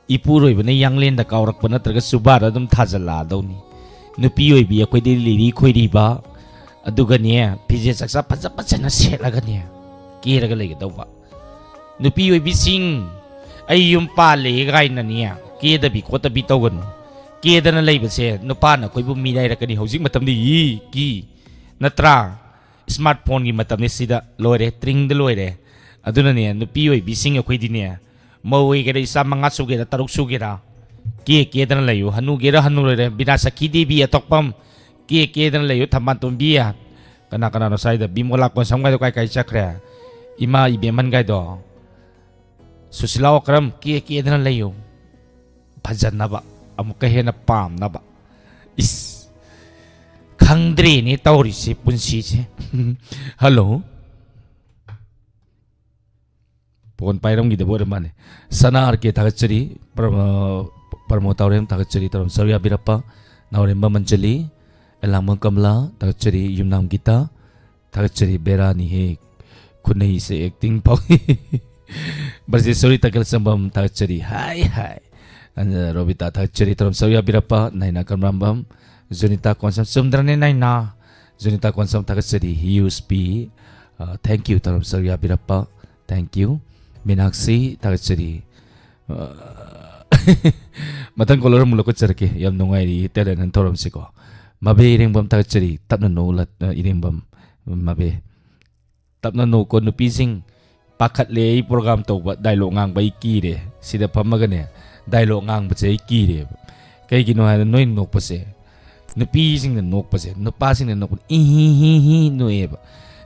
ꯏꯄꯨꯔꯣꯏꯕꯅ ꯌꯥꯡꯂꯦꯟꯗ ꯀꯥꯎꯔꯛꯄ ꯅꯠꯇ꯭ꯔꯒ ꯆꯨꯕꯥꯗ ꯑꯗꯨꯝ ꯊꯥꯖꯜꯂꯛꯑꯗꯧꯅꯤ꯫ ꯅꯨꯄꯤ ꯑꯣꯏꯕꯤ ꯑꯩꯈꯣꯏꯗꯤ ꯂꯤꯔꯤ ꯈꯣꯏꯔꯤꯕ, ꯑꯗꯨꯒꯅꯦ, ꯐꯤꯖꯦꯠ ꯆꯥꯛꯆꯥ ꯐꯖ ꯐꯖꯅ ꯁꯦꯠꯂꯒꯅꯦ, ꯀꯦꯔꯒ ꯂꯩꯒꯗꯧꯕ꯫ ꯅꯨꯄꯤ ꯑꯣꯏꯕꯤꯁꯤꯡ, "ꯑꯩ ꯌꯨꯝ ꯄꯥꯜꯂꯦ" ꯀꯥꯏꯅꯅꯦ, ꯀꯦꯗꯕꯤ ꯈꯣꯠꯇꯕꯤ ꯇꯧꯒꯅꯨ꯫ ꯀꯦꯗꯅ ꯂꯩꯕꯁꯦ ꯅꯨꯄꯥꯅ ꯑꯩꯈꯣꯏꯕꯨ ꯃꯤꯔꯥꯏꯔꯛꯀꯅꯤ꯫ ꯍꯧꯖꯤꯛ ꯃꯇꯝꯗꯤ ꯌꯤ ꯀꯤ, ꯅꯠꯇ꯭ꯔꯥ? ꯁ꯭ꯃꯥꯔꯠ ꯐꯣꯟꯒꯤ ꯃꯇꯝꯅꯤ, ꯁꯤꯗ ꯂꯣꯏꯔꯦ, ꯇ꯭ꯔꯤꯡꯗ ꯂꯣꯏꯔꯦ꯫ ꯑꯗꯨꯅꯅꯦ, ꯅꯨꯄꯤ ꯑꯣꯏꯕꯤꯁꯤꯡ ꯑꯩꯈꯣꯏꯗꯤꯅꯦ, ꯃꯧ ꯑꯣꯏꯒꯦꯔꯥ, ꯏꯆꯥ ꯃꯉꯥ ꯁꯨꯒꯦꯔꯥ, ꯇꯔꯨꯛ ꯁꯨꯒꯦꯔꯥ, ꯀꯦ ꯀꯦꯗꯅ ꯂꯩꯌꯨ꯫ ꯍꯅꯨꯒꯦꯔꯥ, ꯍꯅꯨꯔꯣꯏꯔꯦ, ꯕꯤꯅꯥ ꯁꯈꯤ ꯗꯦꯕꯤ, ꯑꯇꯣꯛꯄꯝ, ꯀꯦ ꯀꯦꯗꯅ ꯂꯩꯌꯨ꯫ ꯊꯝꯕꯥꯜ ꯇꯣꯝꯕꯤ, ꯀꯅꯥ ꯀꯅꯥꯅꯣ ꯁ꯭ꯋꯥꯏꯗ? ꯕꯤꯃꯣꯂꯥ ꯀꯣꯟꯁꯝꯒꯥꯏꯗꯣ ꯀꯥꯏ ꯀꯥꯏ ꯆꯠꯈ꯭ꯔꯦ? ꯏꯃꯥ ꯏꯕꯦꯝꯍꯟꯒꯥꯏꯗꯣ꯫ ꯁꯨꯁꯤꯂꯥ ꯑꯣꯀ꯭ꯔꯝ, ꯀꯦ ꯀꯦꯗꯅ ꯂꯩꯌꯨ꯫ ꯐꯖꯅꯕ, ꯑꯃꯨꯛꯀ ꯍꯦꯟꯅ ꯄꯥꯝꯅꯕ꯫ ꯏꯁ, ꯈꯪꯗ꯭ꯔꯦꯅꯦ ꯇꯧꯔꯤꯁꯦ ꯄꯨꯟꯁꯤꯁꯦ꯫ ꯍꯜꯂꯣ꯫ ꯐꯣꯟ ꯄꯥꯏꯔꯝꯈꯤꯗꯕ ꯑꯣꯏꯔ ꯃꯥꯜꯂꯦ꯫ ꯁꯅꯥ ꯑꯥꯔ ꯀꯦ ꯊꯥꯒꯠꯆꯔꯤ꯫ ꯄ꯭ꯔ-, ꯑ, ꯄ꯭ꯔꯃꯣꯗ ꯇꯥꯎꯔꯦꯝ, ꯊꯥꯒꯠꯆꯔꯤ꯫ ꯇꯧꯔꯝ ꯁꯔꯨꯛ ꯌꯥꯕꯤꯔꯛꯄ ꯅꯥꯎꯔꯦꯝꯕ ꯃꯟꯖꯂꯤ, ꯑꯦꯂꯥꯡꯕꯝ ꯀꯃꯂꯥ, ꯊꯥꯒꯠꯆꯔꯤ꯫ ꯌꯨꯝꯅꯥꯝ ꯒꯤꯇꯥ, ꯊꯥꯒꯠꯆꯔꯤ꯫ ꯕꯦꯔꯥꯅꯤꯍꯦ, ꯈꯨꯅꯩꯁꯦ ꯑꯦꯛꯇꯤꯡ ꯐꯥꯎ꯫ ꯕ꯭ꯔꯖꯦꯁꯣꯔꯤ ꯇꯈꯦꯜꯁꯝꯕꯝ, ꯊꯥꯒꯠꯆꯔꯤ꯫ ꯍꯥꯏ ꯍꯥꯏ꯫ ꯑꯗ ꯔꯣꯕꯤꯇꯥ, ꯊꯥꯒꯠꯆꯔꯤ꯫ ꯇꯧꯔꯝ ꯁꯔꯨꯛ ꯌꯥꯕꯤꯔꯛꯄ ꯅꯥꯏꯅꯥ ꯀꯃꯂꯥꯝꯕꯝ, ꯖꯨꯅꯤꯇꯥ ꯀꯣꯟꯁꯝ, ꯆꯨꯝꯗ꯭ꯔꯅꯦ ꯅꯥꯏꯅꯥ? ꯖꯨꯅꯤꯇꯥ ꯀꯣꯟꯁꯝ, ꯊꯥꯒꯠꯆꯔꯤ꯫ ꯌꯨꯁ ꯄꯤ, ꯑ, thank you꯫ ꯇꯧꯔꯝ ꯁꯔꯨꯛ ꯌꯥꯕꯤꯔꯛꯄ, thank you꯫ ꯃꯤꯅꯥꯛꯁꯤ, ꯊꯥꯒꯠꯆꯔꯤ꯫ ꯑ, ꯃꯊꯪ ꯀꯣꯂꯔ ꯑꯃꯨꯛ ꯂꯧꯈꯠꯆꯔꯛꯀꯦ꯫ ꯌꯥꯝ ꯅꯨꯡꯉꯥꯏꯔꯤ ꯇꯦꯂꯦꯟ ꯍꯟ ꯊꯧꯔꯝꯁꯤꯀꯣ꯫ ꯃꯕꯦ ꯏꯔꯦꯡꯕꯝ, ꯊꯥꯒꯠꯆꯔꯤ꯫ ꯇꯞꯅ ꯅꯣꯛꯎ ꯂ-, ꯑ, ꯏꯔꯦꯡꯕꯝ ꯃꯕꯦ꯫ ꯇꯞꯅ ꯅꯣꯛꯀꯣ, ꯅꯨꯄꯤꯁꯤꯡ ꯄꯥꯈꯠꯂꯦ꯫ ꯑꯩ ꯄ꯭ꯔꯣꯒ꯭ꯔꯥꯝ ꯇꯧꯕ, ꯗꯥꯏꯂꯣꯛ ꯉꯥꯡꯕ ꯑꯩ ꯀꯤꯔꯦ꯫ ꯁꯤꯗ ꯐꯝꯃꯒꯅꯦ, ꯗꯥꯏꯂꯣꯛ ꯉꯥꯡꯕꯁꯦ ꯑꯩ ꯀꯤꯔꯦꯕ꯫ ꯀꯩꯒꯤꯅꯣ ꯍꯥꯏꯗ, ꯅꯣꯏ ꯅꯣꯛꯄꯁꯦ, ꯅꯨꯄꯤꯁꯤꯡꯅ ꯅꯣꯛꯄꯁꯦ, ꯅꯨꯄꯥꯁꯤꯡꯅ ꯅꯣꯛꯄ, ꯏ ꯍꯤ ꯍꯤ ꯍꯤ ꯅꯣꯛꯑꯦꯕ꯫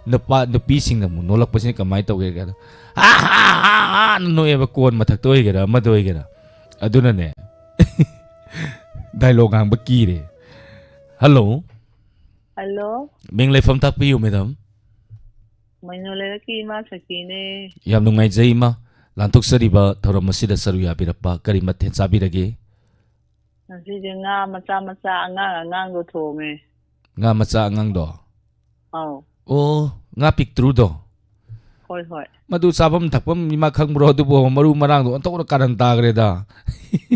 ꯅꯨꯄꯥ, ꯅꯨꯄꯤꯁꯤꯡꯅ ꯑꯃꯨꯛ ꯅꯣꯛꯂꯛꯄꯁꯤꯅ ꯀꯃꯥꯏꯅ ꯇꯧꯒꯦ ꯍꯥꯏ ꯀꯥꯟꯗ, "ꯍꯥ ꯍꯥ ꯍꯥ ꯍꯥ" ꯅꯣꯛꯑꯦꯕ, ꯀꯣꯟ ꯃꯊꯛꯇ ꯑꯣꯏꯒꯦꯔꯥ ꯑꯃꯗ ꯑꯣꯏꯒꯦꯔꯥ꯫ ꯑꯗꯨꯅꯅꯦ, ꯗꯥꯏꯂꯣꯛ ꯉꯥꯡꯕ ꯀꯤꯔꯦ꯫ ꯍꯜꯂꯣ꯫ ꯍꯜꯂꯣ꯫ ꯃꯤꯡ ꯂꯩꯐꯝ ꯇꯥꯛꯄꯤꯌꯨ, ꯃꯦꯗꯥꯝ꯫ ꯃꯩꯅꯣ ꯂꯩꯔꯛꯀꯤ ꯏꯃꯥ ꯁꯈꯤꯅꯦ꯫ ꯌꯥꯝ ꯅꯨꯡꯉꯥꯏꯖꯩ, ꯏꯃꯥ꯫ ꯂꯥꯟꯊꯣꯛꯆꯔꯤꯕ ꯊꯧꯔꯝ ꯑꯁꯤꯗ ꯁꯔꯨꯛ ꯌꯥꯕꯤꯔꯛꯄ, ꯀꯔꯤ ꯃꯊꯦꯜ ꯆꯥꯕꯤꯔꯒꯦ? ꯉꯁꯤꯗꯤ ꯉꯥ ꯃꯆꯥ ꯃꯆꯥ ꯑꯉꯥꯡ ꯑꯉꯥꯡꯗꯣ ꯊꯣꯡꯉꯦ꯫ ꯉꯥ ꯃꯆꯥ ꯑꯉꯥꯡꯗꯣ? ꯑꯧ꯫ ꯑꯣ, ꯉꯥ ꯄꯤꯛꯇ꯭ꯔꯨꯗꯣ? ꯍꯣꯏ, ꯍꯣꯏ꯫ ꯃꯗꯨ ꯆꯥꯐꯝ ꯊꯛꯐꯝ ꯏꯃꯥ ꯈꯪꯕ꯭ꯔꯣ? ꯑꯗꯨꯕꯨ ꯃꯔꯨ ꯃꯔꯥꯡꯗꯣ ꯑꯣꯟꯊꯣꯛꯅ ꯀꯥꯔꯟ ꯇꯥꯈ꯭ꯔꯦꯗ꯫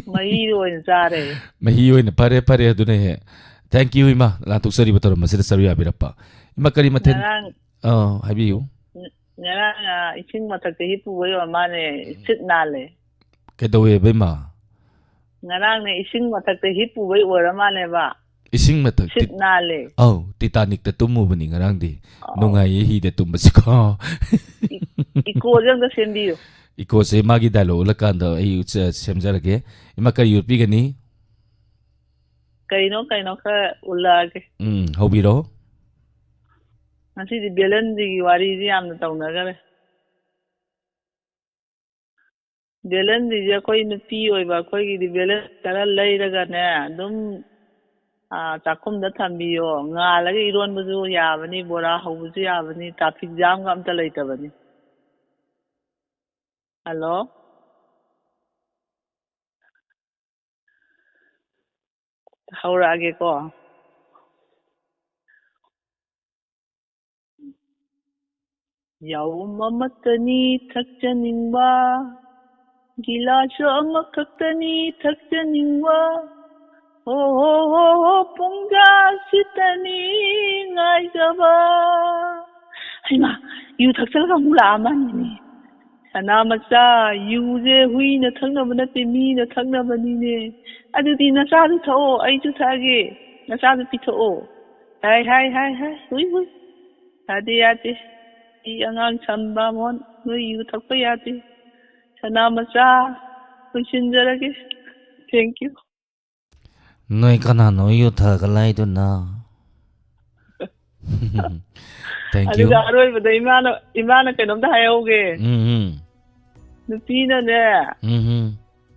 ꯃꯍꯤꯗꯣ ꯑꯣꯏꯅ ꯆꯥꯔꯦ꯫ ꯃꯍꯤ ꯑꯣꯏꯅ, ꯐꯔꯦ, ꯐꯔꯦ, ꯑꯗꯨꯅ ꯍꯦꯛ꯫ Thank you, ꯏꯃꯥ, ꯂꯥꯟꯊꯣꯛꯆꯔꯤꯕ ꯊꯧꯔꯝ ꯑꯁꯤꯗ ꯁꯔꯨꯛ ꯌꯥꯕꯤꯔꯛꯄ꯫ ꯏꯃꯥ, ꯀꯔꯤ ꯃꯊꯦꯜ? ꯉꯔꯥꯡ ꯑꯥ, ꯍꯥꯏꯕꯤꯌꯨ꯫ ꯉ-, ꯉꯔꯥꯡ, ꯑ, ꯏꯁꯤꯡ ꯃꯊꯛꯇ ꯍꯤꯞꯄꯨꯕꯩ ꯑꯣꯏꯔ ꯃꯥꯅꯦ, ꯁꯤꯠ ꯅꯥꯜꯂꯦ꯫ ꯀꯩꯗꯧꯋꯦꯕ, ꯏꯃꯥ? ꯉꯔꯥꯡꯅꯦ, ꯏꯁꯤꯡ ꯃꯊꯛꯇ ꯍꯤꯞꯄꯨꯕꯩ ꯑꯣꯏꯔ ꯃꯥꯅꯦꯕ꯫ ꯏꯁꯤꯡ ꯃꯊꯛ, ꯁꯤꯠ ꯇꯤ-, ꯅꯥꯜꯂꯦ꯫ ꯑꯧ, ꯇꯤꯇꯥꯅꯤꯛꯇ ꯇꯨꯝꯃꯨꯕꯅꯤ ꯉꯔꯥꯡꯗꯤ꯫ ꯑꯧ꯫ ꯅꯨꯡꯉꯥꯏꯌꯦ ꯍꯤꯗ ꯇꯨꯝꯕꯁꯤꯀꯣ꯫ ꯏ-, ꯏꯀꯣꯁꯦ ꯑꯝꯇ ꯁꯦꯝꯕꯤꯌꯨ꯫ ꯏꯀꯣꯁꯦ ꯃꯥꯒꯤ ꯗꯥꯏꯂꯣꯛ ꯎꯠꯂꯀꯥꯟꯗ ꯑꯩ ꯎꯠꯆ-, ꯁꯦꯝꯖꯔꯒꯦ꯫ ꯏꯃꯥ, ꯀꯔꯤ ꯎꯠꯄꯤꯒꯅꯤ? ꯀꯩꯅꯣ, ꯀꯩꯅꯣ ꯈꯔ ꯎꯠꯂꯛꯑꯒꯦ꯫ ꯎꯝ, ꯍꯧꯕꯤꯔꯣ꯫ ꯉꯁꯤꯗꯤ ꯕꯦꯂꯟꯗꯤꯒꯤ ꯋꯥꯔꯤꯁꯤ ꯌꯥꯝꯅ ꯇꯧꯅꯈꯔꯦ꯫ ꯕꯦꯂꯟꯗꯤꯁꯦ ꯑꯩꯈꯣꯏ ꯅꯨꯄꯤ ꯑꯣꯏꯕ ꯑꯩꯈꯣꯏꯒꯤꯗꯤ ꯕꯦꯂꯟꯗꯤ ꯈꯔ ꯂꯩꯔꯒꯅꯦ, ꯑꯗꯨꯝ, ꯑꯥ, ꯆꯥꯛꯈꯨꯝꯗ ꯊꯝꯕꯤꯌꯣ꯫ ꯉꯥꯜꯂꯒ ꯏꯔꯣꯟꯕꯁꯨ ꯌꯥꯕꯅꯤ, ꯕꯣꯔꯥ ꯍꯧꯕꯁꯨ ꯌꯥꯕꯅꯤ, traffic jamꯒ ꯑꯝꯇ ꯂꯩꯇꯕꯅꯤ꯫ ꯍꯜꯂꯣ? ꯍꯧꯔꯛꯑꯒꯦꯀꯣ꯫ ꯌꯥꯎꯝ ꯑꯃꯠꯇꯅꯤ ꯊꯛꯆꯅꯤꯡꯕ, ꯒꯤꯂꯥꯁꯁꯨ ꯑꯃꯈꯛꯇꯅꯤ ꯊꯛꯆꯅꯤꯡꯕ, ꯍꯣ ꯍꯣ ꯍꯣ ꯍꯣ ꯄꯨꯡꯖꯥꯁꯤꯇꯅꯤ ꯉꯥꯏꯖꯕ꯫ ꯍꯩꯃꯥ, ꯌꯨ ꯊꯛꯆꯜꯂꯒ ꯑꯃꯨꯛ ꯂꯥꯛꯑ ꯃꯥꯜꯂꯤꯅꯦ꯫ ꯁꯅꯥ ꯃꯆꯥ, ꯌꯨꯁꯦ ꯍꯨꯏꯅ ꯊꯛꯅꯕ ꯅꯠꯇꯦ, ꯃꯤꯅ ꯊꯛꯅꯕꯅꯤꯅꯦ꯫ ꯑꯗꯨꯗꯤ ꯅꯆꯥꯁꯨ ꯊꯛꯑꯣ, ꯑꯩꯁꯨ ꯊꯛꯑꯒꯦ꯫ ꯅꯆꯥꯁꯨ ꯄꯤꯊꯣꯛꯑꯣ꯫ ꯍꯥꯏ ꯍꯥꯏ ꯍꯥꯏ ꯍꯥꯏ ꯍꯨꯏ ꯍꯨꯏ꯫ ꯌꯥꯗꯦ ꯌꯥꯗꯦ꯫ ꯑꯩ ꯑꯉꯥꯡ ꯁꯟ ꯕꯥꯃꯣꯟ, ꯅꯣꯏ ꯌꯨ ꯊꯛꯄ ꯌꯥꯗꯦ꯫ ꯁꯅꯥ ꯃꯆꯥ, ꯂꯣꯏꯁꯤꯟꯖꯔꯒꯦ꯫ Thank you꯫ ꯅꯣꯏ ꯀꯅꯥꯅꯣ ꯌꯨ ꯊꯛꯑꯒ ꯂꯥꯛꯏꯗꯨꯅ? Thank you. ꯑꯗꯨꯒ ꯑꯔꯣꯏꯕꯗ ꯏꯃꯥꯅ, ꯏꯃꯥꯅ ꯀꯩꯅꯣꯝꯇ ꯍꯥꯏꯍꯧꯒꯦ꯫ ꯎꯝ ꯎꯝ ꯅꯨꯄꯤꯅꯅꯦ, ꯎꯝ ꯎꯝ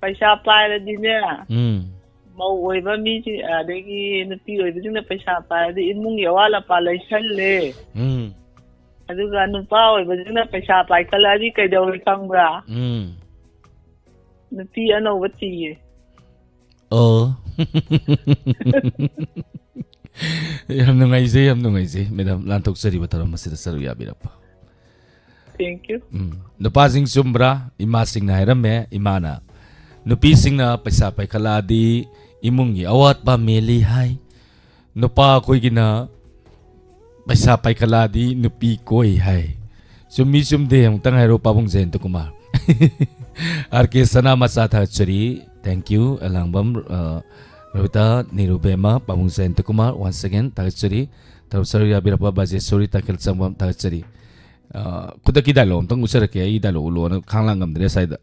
ꯄꯩꯁꯥ ꯄꯥꯏꯔꯗꯤꯅꯦ, ꯎꯝ ꯃꯧ ꯑꯣꯏꯕ ꯃꯤꯁꯤꯡ, ꯑꯗꯒꯤ ꯅꯨꯄꯤ ꯑꯣꯏꯕꯁꯤꯡꯅ ꯄꯩꯁꯥ ꯄꯥꯏꯔꯗꯤ ꯏꯃꯨꯡꯒꯤ ꯑꯋꯥꯠ ꯑꯄꯥ ꯂꯩꯁꯜꯂꯦ꯫ ꯎꯝ ꯑꯗꯨꯒ ꯅꯨꯄꯥ ꯑꯣꯏꯕꯁꯤꯡꯅ ꯄꯩꯁꯥ ꯄꯥꯏꯈꯠꯂꯛꯑꯗꯤ ꯀꯩꯗꯧꯏ ꯈꯪꯕ꯭ꯔꯥ? ꯎꯝ ꯅꯨꯄꯤ ꯑꯅꯧꯕ ꯊꯤꯌꯦ꯫ ꯑꯣ꯫ ꯌꯥꯝ ꯅꯨꯡꯉꯥꯏꯖꯩ, ꯌꯥꯝ ꯅꯨꯡꯉꯥꯏꯖꯩ, ꯃꯦꯗꯥꯝ, ꯂꯥꯟꯊꯣꯛꯆꯔꯤꯕ ꯊꯧꯔꯝ ꯑꯁꯤꯗ ꯁꯔꯨꯛ ꯌꯥꯕꯤꯔꯛꯄ꯫ Thank you꯫ ꯎꯝ꯫ ꯅꯨꯄꯥꯁꯤꯡ ꯆꯨꯝꯕ꯭ꯔꯥ? ꯏꯃꯥꯁꯤꯡꯅ ꯍꯥꯏꯔꯝꯃꯦ, ꯏꯃꯥꯅ, ꯅꯨꯄꯤꯁꯤꯡꯅ ꯄꯩꯁꯥ ꯄꯥꯏꯈꯠꯂꯛꯑꯗꯤ ꯏꯃꯨꯡꯒꯤ ꯑꯋꯥꯠꯄ ꯃꯦꯜꯂꯤ ꯍꯥꯏ꯫ ꯅꯨꯄꯥ ꯑꯩꯈꯣꯏꯒꯤꯅ ꯄꯩꯁꯥ ꯄꯥꯏꯈꯠꯂꯛꯑꯗꯤ ꯅꯨꯄꯤ ꯀꯣꯏ ꯍꯥꯏ꯫ ꯆꯨꯝꯃꯤ ꯆꯨꯝꯗꯦ ꯑꯃꯨꯛꯇꯪ ꯍꯥꯏꯔꯣ, ꯄꯥꯕꯨꯡ ꯖꯌꯟꯇ ꯀꯨꯃꯥꯔ꯫ ꯑꯥꯔ ꯀꯦ ꯁꯅꯥ ꯃꯆꯥ ꯊꯥꯒꯠꯆꯔꯤ꯫ Thank you꯫ ꯑꯦꯂꯥꯡꯕꯝ, ꯑ, ꯔꯣꯕꯤꯇꯥ, ꯅꯤꯔꯨꯕꯦꯝꯃ, ꯄꯥꯕꯨꯡ ꯖꯌꯟꯇ ꯀꯨꯃꯥꯔ, once again ꯊꯥꯒꯠꯆꯔꯤ꯫ ꯊꯕꯛ ꯁꯔꯨꯛ ꯌꯥꯕꯤꯔꯛꯄ ꯕꯥꯖꯦꯁꯣꯔꯤ ꯇꯈꯦꯜ ꯆꯪꯕꯝ ꯊꯥꯒꯠꯆꯔꯤ꯫ ꯑ, ꯈꯨꯗꯛꯀꯤ dialogue ꯑꯝꯇꯪ ꯎꯠꯆꯔꯛꯀꯦ꯫ ꯑꯩ dialogue ꯎꯠꯂꯣꯅ ꯈꯥꯡꯂꯥꯡ ꯉꯝꯗ꯭ꯔꯦ ꯁ꯭ꯋꯥꯏꯗ꯫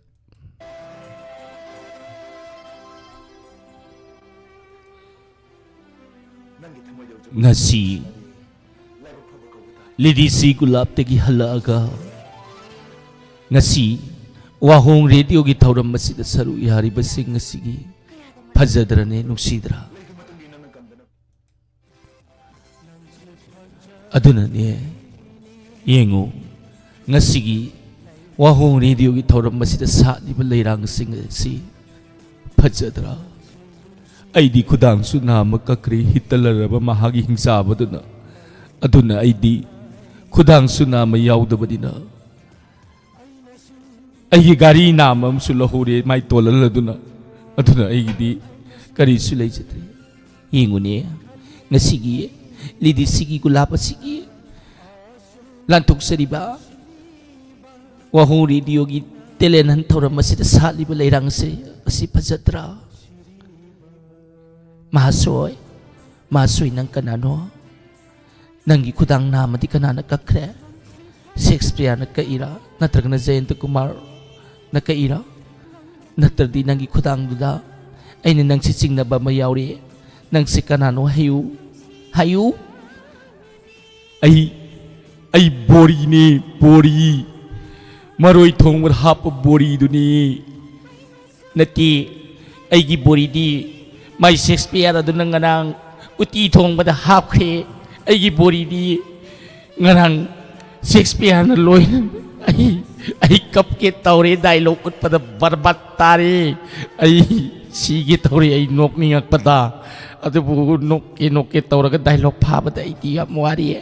ꯉꯁꯤ ꯂꯤꯗꯤꯁꯤ ꯒꯨꯂꯥꯞꯇꯒꯤ ꯍꯜꯂꯛꯑꯒ ꯉꯁꯤ ꯋꯥꯍꯣꯡ ꯔꯦꯗꯤꯑꯣꯒꯤ ꯊꯧꯔꯝ ꯑꯁꯤꯗ ꯁꯔꯨꯛ ꯌꯥꯔꯤꯕꯁꯤꯡ ꯑꯁꯤꯒꯤ ꯐꯖꯗ꯭ꯔꯅꯦ, ꯅꯨꯡꯁꯤꯗ꯭ꯔꯥ? ꯑꯗꯨꯅꯅꯦ, ꯌꯦꯡꯉꯨ, ꯉꯁꯤꯒꯤ ꯋꯥꯍꯣꯡ ꯔꯦꯗꯤꯑꯣꯒꯤ ꯊꯧꯔꯝ ꯑꯁꯤꯗ ꯁꯥꯠꯂꯤꯕ ꯂꯩꯔꯥꯡꯁꯤꯡ ꯑꯁꯤ ꯐꯖꯗ꯭ꯔꯥ? ꯑꯩꯗꯤ ꯈꯨꯗꯥꯡꯁꯨ ꯅꯥꯝꯃ ꯀꯛꯈ꯭ꯔꯦ, ꯍꯤꯠꯂꯔꯕ ꯃꯍꯥꯛꯀꯤ ꯍꯤꯡꯆꯥꯕꯗꯨꯅ꯫ ꯑꯗꯨꯅ ꯑꯩꯗꯤ ꯈꯨꯗꯥꯡꯁꯨ ꯅꯥꯝꯃ ꯌꯥꯎꯗꯕꯅꯤꯅ, ꯑꯩꯒꯤ ꯒꯥꯔꯤ ꯅꯥꯝꯃ ꯑꯃꯁꯨ ꯂꯧꯍꯧꯔꯦ, ꯃꯥꯏ ꯇꯣꯂꯜ ꯑꯗꯨꯅ꯫ ꯑꯗꯨꯅ ꯑꯩꯒꯤꯗꯤ ꯀꯔꯤꯁꯨ ꯂꯩꯖꯗ꯭ꯔꯦ꯫ ꯌꯦꯡꯉꯨꯅꯦ, ꯉꯁꯤꯒꯤ ꯂꯤꯗꯤꯁꯤꯒꯤ ꯒꯨꯂꯥꯞ ꯑꯁꯤꯒꯤ ꯂꯥꯟꯊꯣꯛꯆꯔꯤꯕ ꯋꯥꯍꯣꯡ ꯔꯦꯗꯤꯑꯣꯒꯤ ꯇꯦꯂꯦꯟ ꯍꯟ ꯊꯧꯔꯝ ꯑꯁꯤꯗ ꯁꯥꯠꯂꯤꯕ ꯂꯩꯔꯥꯡꯁꯦ, ꯑꯁꯤ ꯐꯖꯗ꯭ꯔꯥ? ꯃꯍꯥꯁꯣꯏ, ꯃꯍꯥꯁꯣꯏ, ꯅꯪ ꯀꯅꯥꯅꯣ? ꯅꯪꯒꯤ ꯈꯨꯗꯥꯡ ꯅꯥꯝꯃꯗꯤ ꯀꯅꯥꯅ ꯀꯛꯈ꯭ꯔꯦ? ꯁꯦꯛꯁꯄꯤꯌꯔꯅ ꯀꯛꯏꯔꯥ? ꯅꯠꯇ꯭ꯔꯒꯅ ꯖꯌꯟꯇ ꯀꯨꯃꯥꯔꯅ ꯀꯛꯏꯔꯥ? ꯅꯠꯇ꯭ꯔꯗꯤ ꯅꯪꯒꯤ ꯈꯨꯗꯥꯡꯗꯨꯗ ꯑꯩꯅ ꯅꯪꯁꯤ ꯆꯤꯡꯅꯕ ꯑꯃ ꯌꯥꯎꯔꯤ꯫ ꯅꯪꯁꯤ ꯀꯅꯥꯅꯣ? ꯍꯥꯏꯌꯨ, ꯍꯥꯏꯌꯨ꯫ ꯑꯩ, ꯑꯩ ꯕꯣꯔꯤꯅꯤ, ꯕꯣꯔꯤ꯫ ꯃꯔꯣꯏ ꯊꯣꯡꯕꯗ ꯍꯥꯞꯄ ꯕꯣꯔꯤꯗꯨꯅꯤ꯫ ꯅꯠꯇꯦ, ꯑꯩꯒꯤ ꯕꯣꯔꯤꯗꯤ ꯃꯥꯏ ꯁꯦꯛꯁꯄꯤꯌꯔ ꯑꯗꯨꯅ ꯉꯔꯥꯡ ꯎꯇꯤ ꯊꯣꯡꯕꯗ ꯍꯥꯞꯈ꯭ꯔꯦ꯫ ꯑꯩꯒꯤ ꯕꯣꯔꯤꯗꯤ ꯉꯔꯥꯡ ꯁꯦꯛꯁꯄꯤꯌꯔꯅ ꯂꯣꯏꯅ, ꯑꯩ, ꯑꯩ ꯀꯞꯀꯦ ꯇꯧꯔꯦ, ꯗꯥꯏꯂꯣꯛ ꯎꯠꯄꯗ ꯕꯔꯕꯥꯠ ꯇꯥꯔꯦ꯫ ꯑꯩ ꯁꯤꯒꯦ ꯇꯧꯔꯦ, ꯑꯩ ꯅꯣꯛꯅꯤꯡꯉꯛꯄꯗ꯫ ꯑꯗꯨꯕꯨ ꯅꯣꯛꯀꯦ ꯅꯣꯛꯀꯦ ꯇꯧꯔꯒ ꯗꯥꯏꯂꯣꯛ ꯐꯥꯕꯗ ꯑꯩꯗꯤ ꯌꯥꯝ ꯋꯥꯔꯤꯌꯦ꯫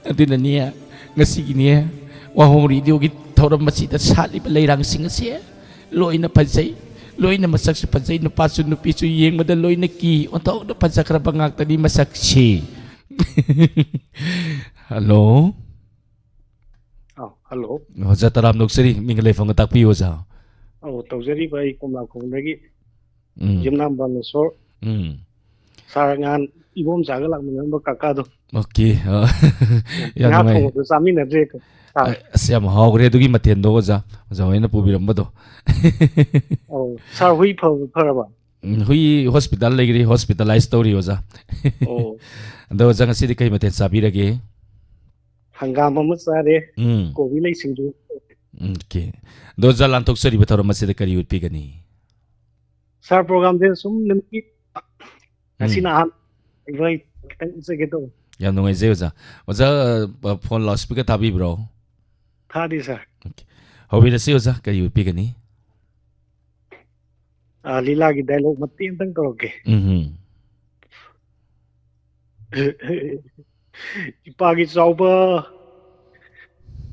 ꯑꯗꯨꯅꯅꯦ, ꯉꯁꯤꯒꯤꯅꯦ, ꯋꯥꯍꯣꯡ ꯔꯦꯗꯤꯑꯣꯒꯤ ꯊꯧꯔꯝ ꯑꯁꯤꯗ ꯁꯥꯠꯂꯤꯕ ꯂꯩꯔꯥꯡꯁꯤꯡ ꯑꯁꯦ ꯂꯣꯏꯅ ꯐꯖꯩ, ꯂꯣꯏꯅ ꯃꯁꯛꯁꯨ ꯐꯖꯩ, ꯅꯨꯄꯥꯁꯨ ꯅꯨꯄꯤꯁꯨ ꯌꯦꯡꯕꯗ ꯂꯣꯏꯅ ꯀꯤ꯫ ꯑꯣꯟꯊꯣꯛꯅ ꯐꯖꯈ꯭ꯔꯕ ꯉꯥꯛꯇꯅꯤ ꯃꯁꯛꯁꯤ꯫ ꯍꯜꯂꯣ꯫ ꯑꯧ, ꯍꯜꯂꯣ꯫ ꯑꯣꯖꯥ ꯇꯔꯥꯝ ꯅꯣꯛꯆꯔꯤ, ꯃꯤꯡꯒ ꯂꯩꯐꯝꯒ ꯇꯥꯛꯄꯤꯌꯨ, ꯑꯣꯖꯥ꯫ ꯑꯧ, ꯇꯧꯖꯔꯤꯕ ꯑꯩ ꯀꯣꯝꯂꯥꯈꯣꯡꯗꯒꯤ ꯎꯝ꯫ ꯌꯨꯝꯅꯥꯝ ꯕꯥꯂꯦꯁꯣꯔ꯫ ꯎꯝ꯫ ꯁꯥꯔ ꯉꯍꯥꯟ ꯏꯕꯣꯝꯆꯥꯒ ꯂꯥꯛꯃꯤꯟꯅꯔꯝꯕ ꯀꯥꯀꯥꯗꯣ꯫ ꯑꯣꯀꯦ, ꯑ, ꯌꯥꯝ ꯉꯥ ꯅꯨꯡꯉꯥꯏ꯫ ꯊꯣꯡꯕꯗꯣ ꯆꯥꯃꯤꯟꯅꯗ꯭ꯔꯦ, ꯁꯥꯔ꯫ ꯑ-, ꯑꯁ, ꯌꯥꯝ ꯍꯥꯎꯈ꯭ꯔꯦ ꯑꯗꯨꯒꯤ ꯃꯊꯦꯜꯗꯣ, ꯑꯣꯖꯥ꯫ ꯑꯣꯖꯥ ꯍꯣꯏꯅ ꯄꯨꯕꯤꯔꯝꯕꯗꯣ꯫ ꯑꯧ, ꯁꯥꯔ, ꯍꯨꯏ ꯐꯕ, ꯐꯔꯕ? ꯎꯝ, ꯍꯨꯏ ꯍꯣꯁꯄꯤꯇꯥꯜ ꯂꯩꯈ꯭ꯔꯦ, ꯍꯣꯁꯄꯤꯇꯥꯂꯥꯏꯁ ꯇꯧꯔꯤ, ꯑꯣꯖꯥ꯫ ꯑꯣ꯫ ꯑꯗꯣ, ꯑꯣꯖꯥ, ꯉꯁꯤꯗꯤ ꯀꯩ ꯃꯊꯦꯜ ꯆꯥꯕꯤꯔꯒꯦ? ꯍꯪꯒꯥꯝ ꯑꯃ ꯆꯥꯔꯦ, ꯎꯝ꯫ ꯀꯣꯕꯤ ꯂꯩ ꯁꯤꯡꯖꯨ꯫ ꯎꯝ, ꯑꯣꯀꯦ꯫ ꯑꯗꯣ, ꯑꯣꯖꯥ, ꯂꯥꯟꯊꯣꯛꯆꯔꯤꯕ ꯊꯧꯔꯝ ꯑꯁꯤꯗ ꯀꯔꯤ ꯎꯠꯄꯤꯒꯅꯤ? ꯁꯥꯔ, ꯄ꯭ꯔꯣꯒꯥꯝꯁꯦ ꯁꯨꯝ ꯅꯨꯃꯤꯠ ꯉꯁꯤꯅ ꯎꯝ꯫ ꯑꯍꯥꯟꯕ ꯑꯣꯏꯕ ꯈꯤꯇꯪ ꯎꯠꯆꯒꯦ ꯇꯧꯕ꯫ ꯌꯥꯝ ꯅꯨꯡꯉꯥꯏꯖꯩ, ꯑꯣꯖꯥ꯫ ꯑꯣꯖꯥ, ꯑ, ꯐꯣꯟ ꯂꯥꯎꯠ ꯁ꯭ꯄꯤꯀꯔ ꯊꯥꯕꯤꯕ꯭ꯔꯣ? ꯊꯥꯗꯦ, ꯁꯥꯔ꯫ ꯑꯣꯀꯦ꯫ ꯍꯧꯕꯤꯔꯁꯤ, ꯑꯣꯖꯥ, ꯀꯔꯤ ꯎꯠꯄꯤꯒꯅꯤ? ꯑ, ꯂꯤꯂꯥꯒꯤ ꯗꯥꯏꯂꯣꯛ ꯃꯇꯦꯛ ꯑꯝꯇꯪ ꯇꯧꯔꯛꯀꯦ꯫ ꯎꯝ ꯏꯄꯥꯒꯤ ꯆꯥꯎꯕ,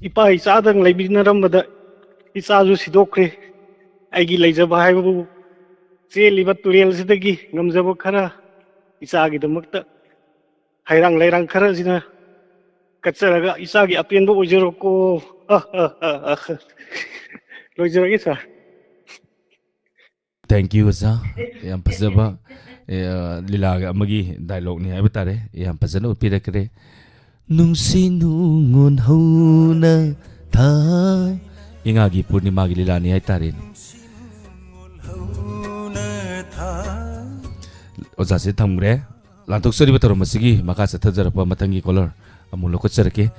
ꯏꯄꯥ ꯏꯆꯥꯗꯪ ꯂꯩꯃꯤꯟꯅꯔꯝꯕꯗ ꯏꯆꯥꯁꯨ ꯁꯤꯗꯣꯛꯈ꯭ꯔꯦ꯫ ꯑꯩꯒꯤ ꯂꯩꯖꯕ ꯍꯥꯏꯕꯕꯨ ꯆꯦꯜꯂꯤꯕ ꯇꯨꯔꯦꯜꯁꯤꯗꯒꯤ ꯉꯝꯖꯕ ꯈꯔ ꯏꯆꯥꯒꯤꯗꯃꯛꯇ ꯍꯩꯔꯥꯡ ꯂꯩꯔꯥꯡ ꯈꯔꯁꯤꯅ ꯀꯠꯆꯔꯒ ꯏꯆꯥꯒꯤ ꯑꯄꯦꯟꯕ ꯑꯣꯏꯖꯔꯣꯀꯣ꯫ ꯂꯣꯏꯖꯔꯒꯦ ꯁꯥꯔ꯫ Thank you ꯑꯣꯖꯥ꯫ ꯌꯥꯝ ꯐꯖꯕ ꯑꯦ, ꯂꯤꯂꯥꯒ ꯑꯃꯒꯤ ꯗꯥꯏꯂꯣꯛꯅꯤ ꯍꯥꯏꯕ ꯇꯥꯔꯦ꯫ ꯌꯥꯝ ꯐꯖꯅ ꯎꯠꯄꯤꯔꯛꯈ꯭ꯔꯦ꯫ ꯅꯨꯡꯁꯤ ꯅꯨꯡꯉꯣꯟ ꯍꯧꯅ ꯊꯥ ꯏꯉꯥꯒꯤ ꯄꯨꯔꯅꯤꯃꯥꯒꯤ ꯂꯤꯂꯥꯅꯤ ꯍꯥꯏꯇꯥꯔꯦꯅꯦ꯫ ꯑꯣꯖꯥꯁꯦ ꯊꯝꯈ꯭ꯔꯦ꯫ ꯂꯥꯟꯊꯣꯛꯆꯔꯤꯕ ꯊꯧꯔꯝ ꯑꯁꯤꯒꯤ ꯃꯈꯥ ꯆꯠꯊꯖꯔꯛꯄ ꯃꯊꯪꯒꯤ ꯀꯣꯂꯔ ꯑꯃꯨꯛ ꯂꯧꯈꯠꯆꯔꯛꯀꯦ꯫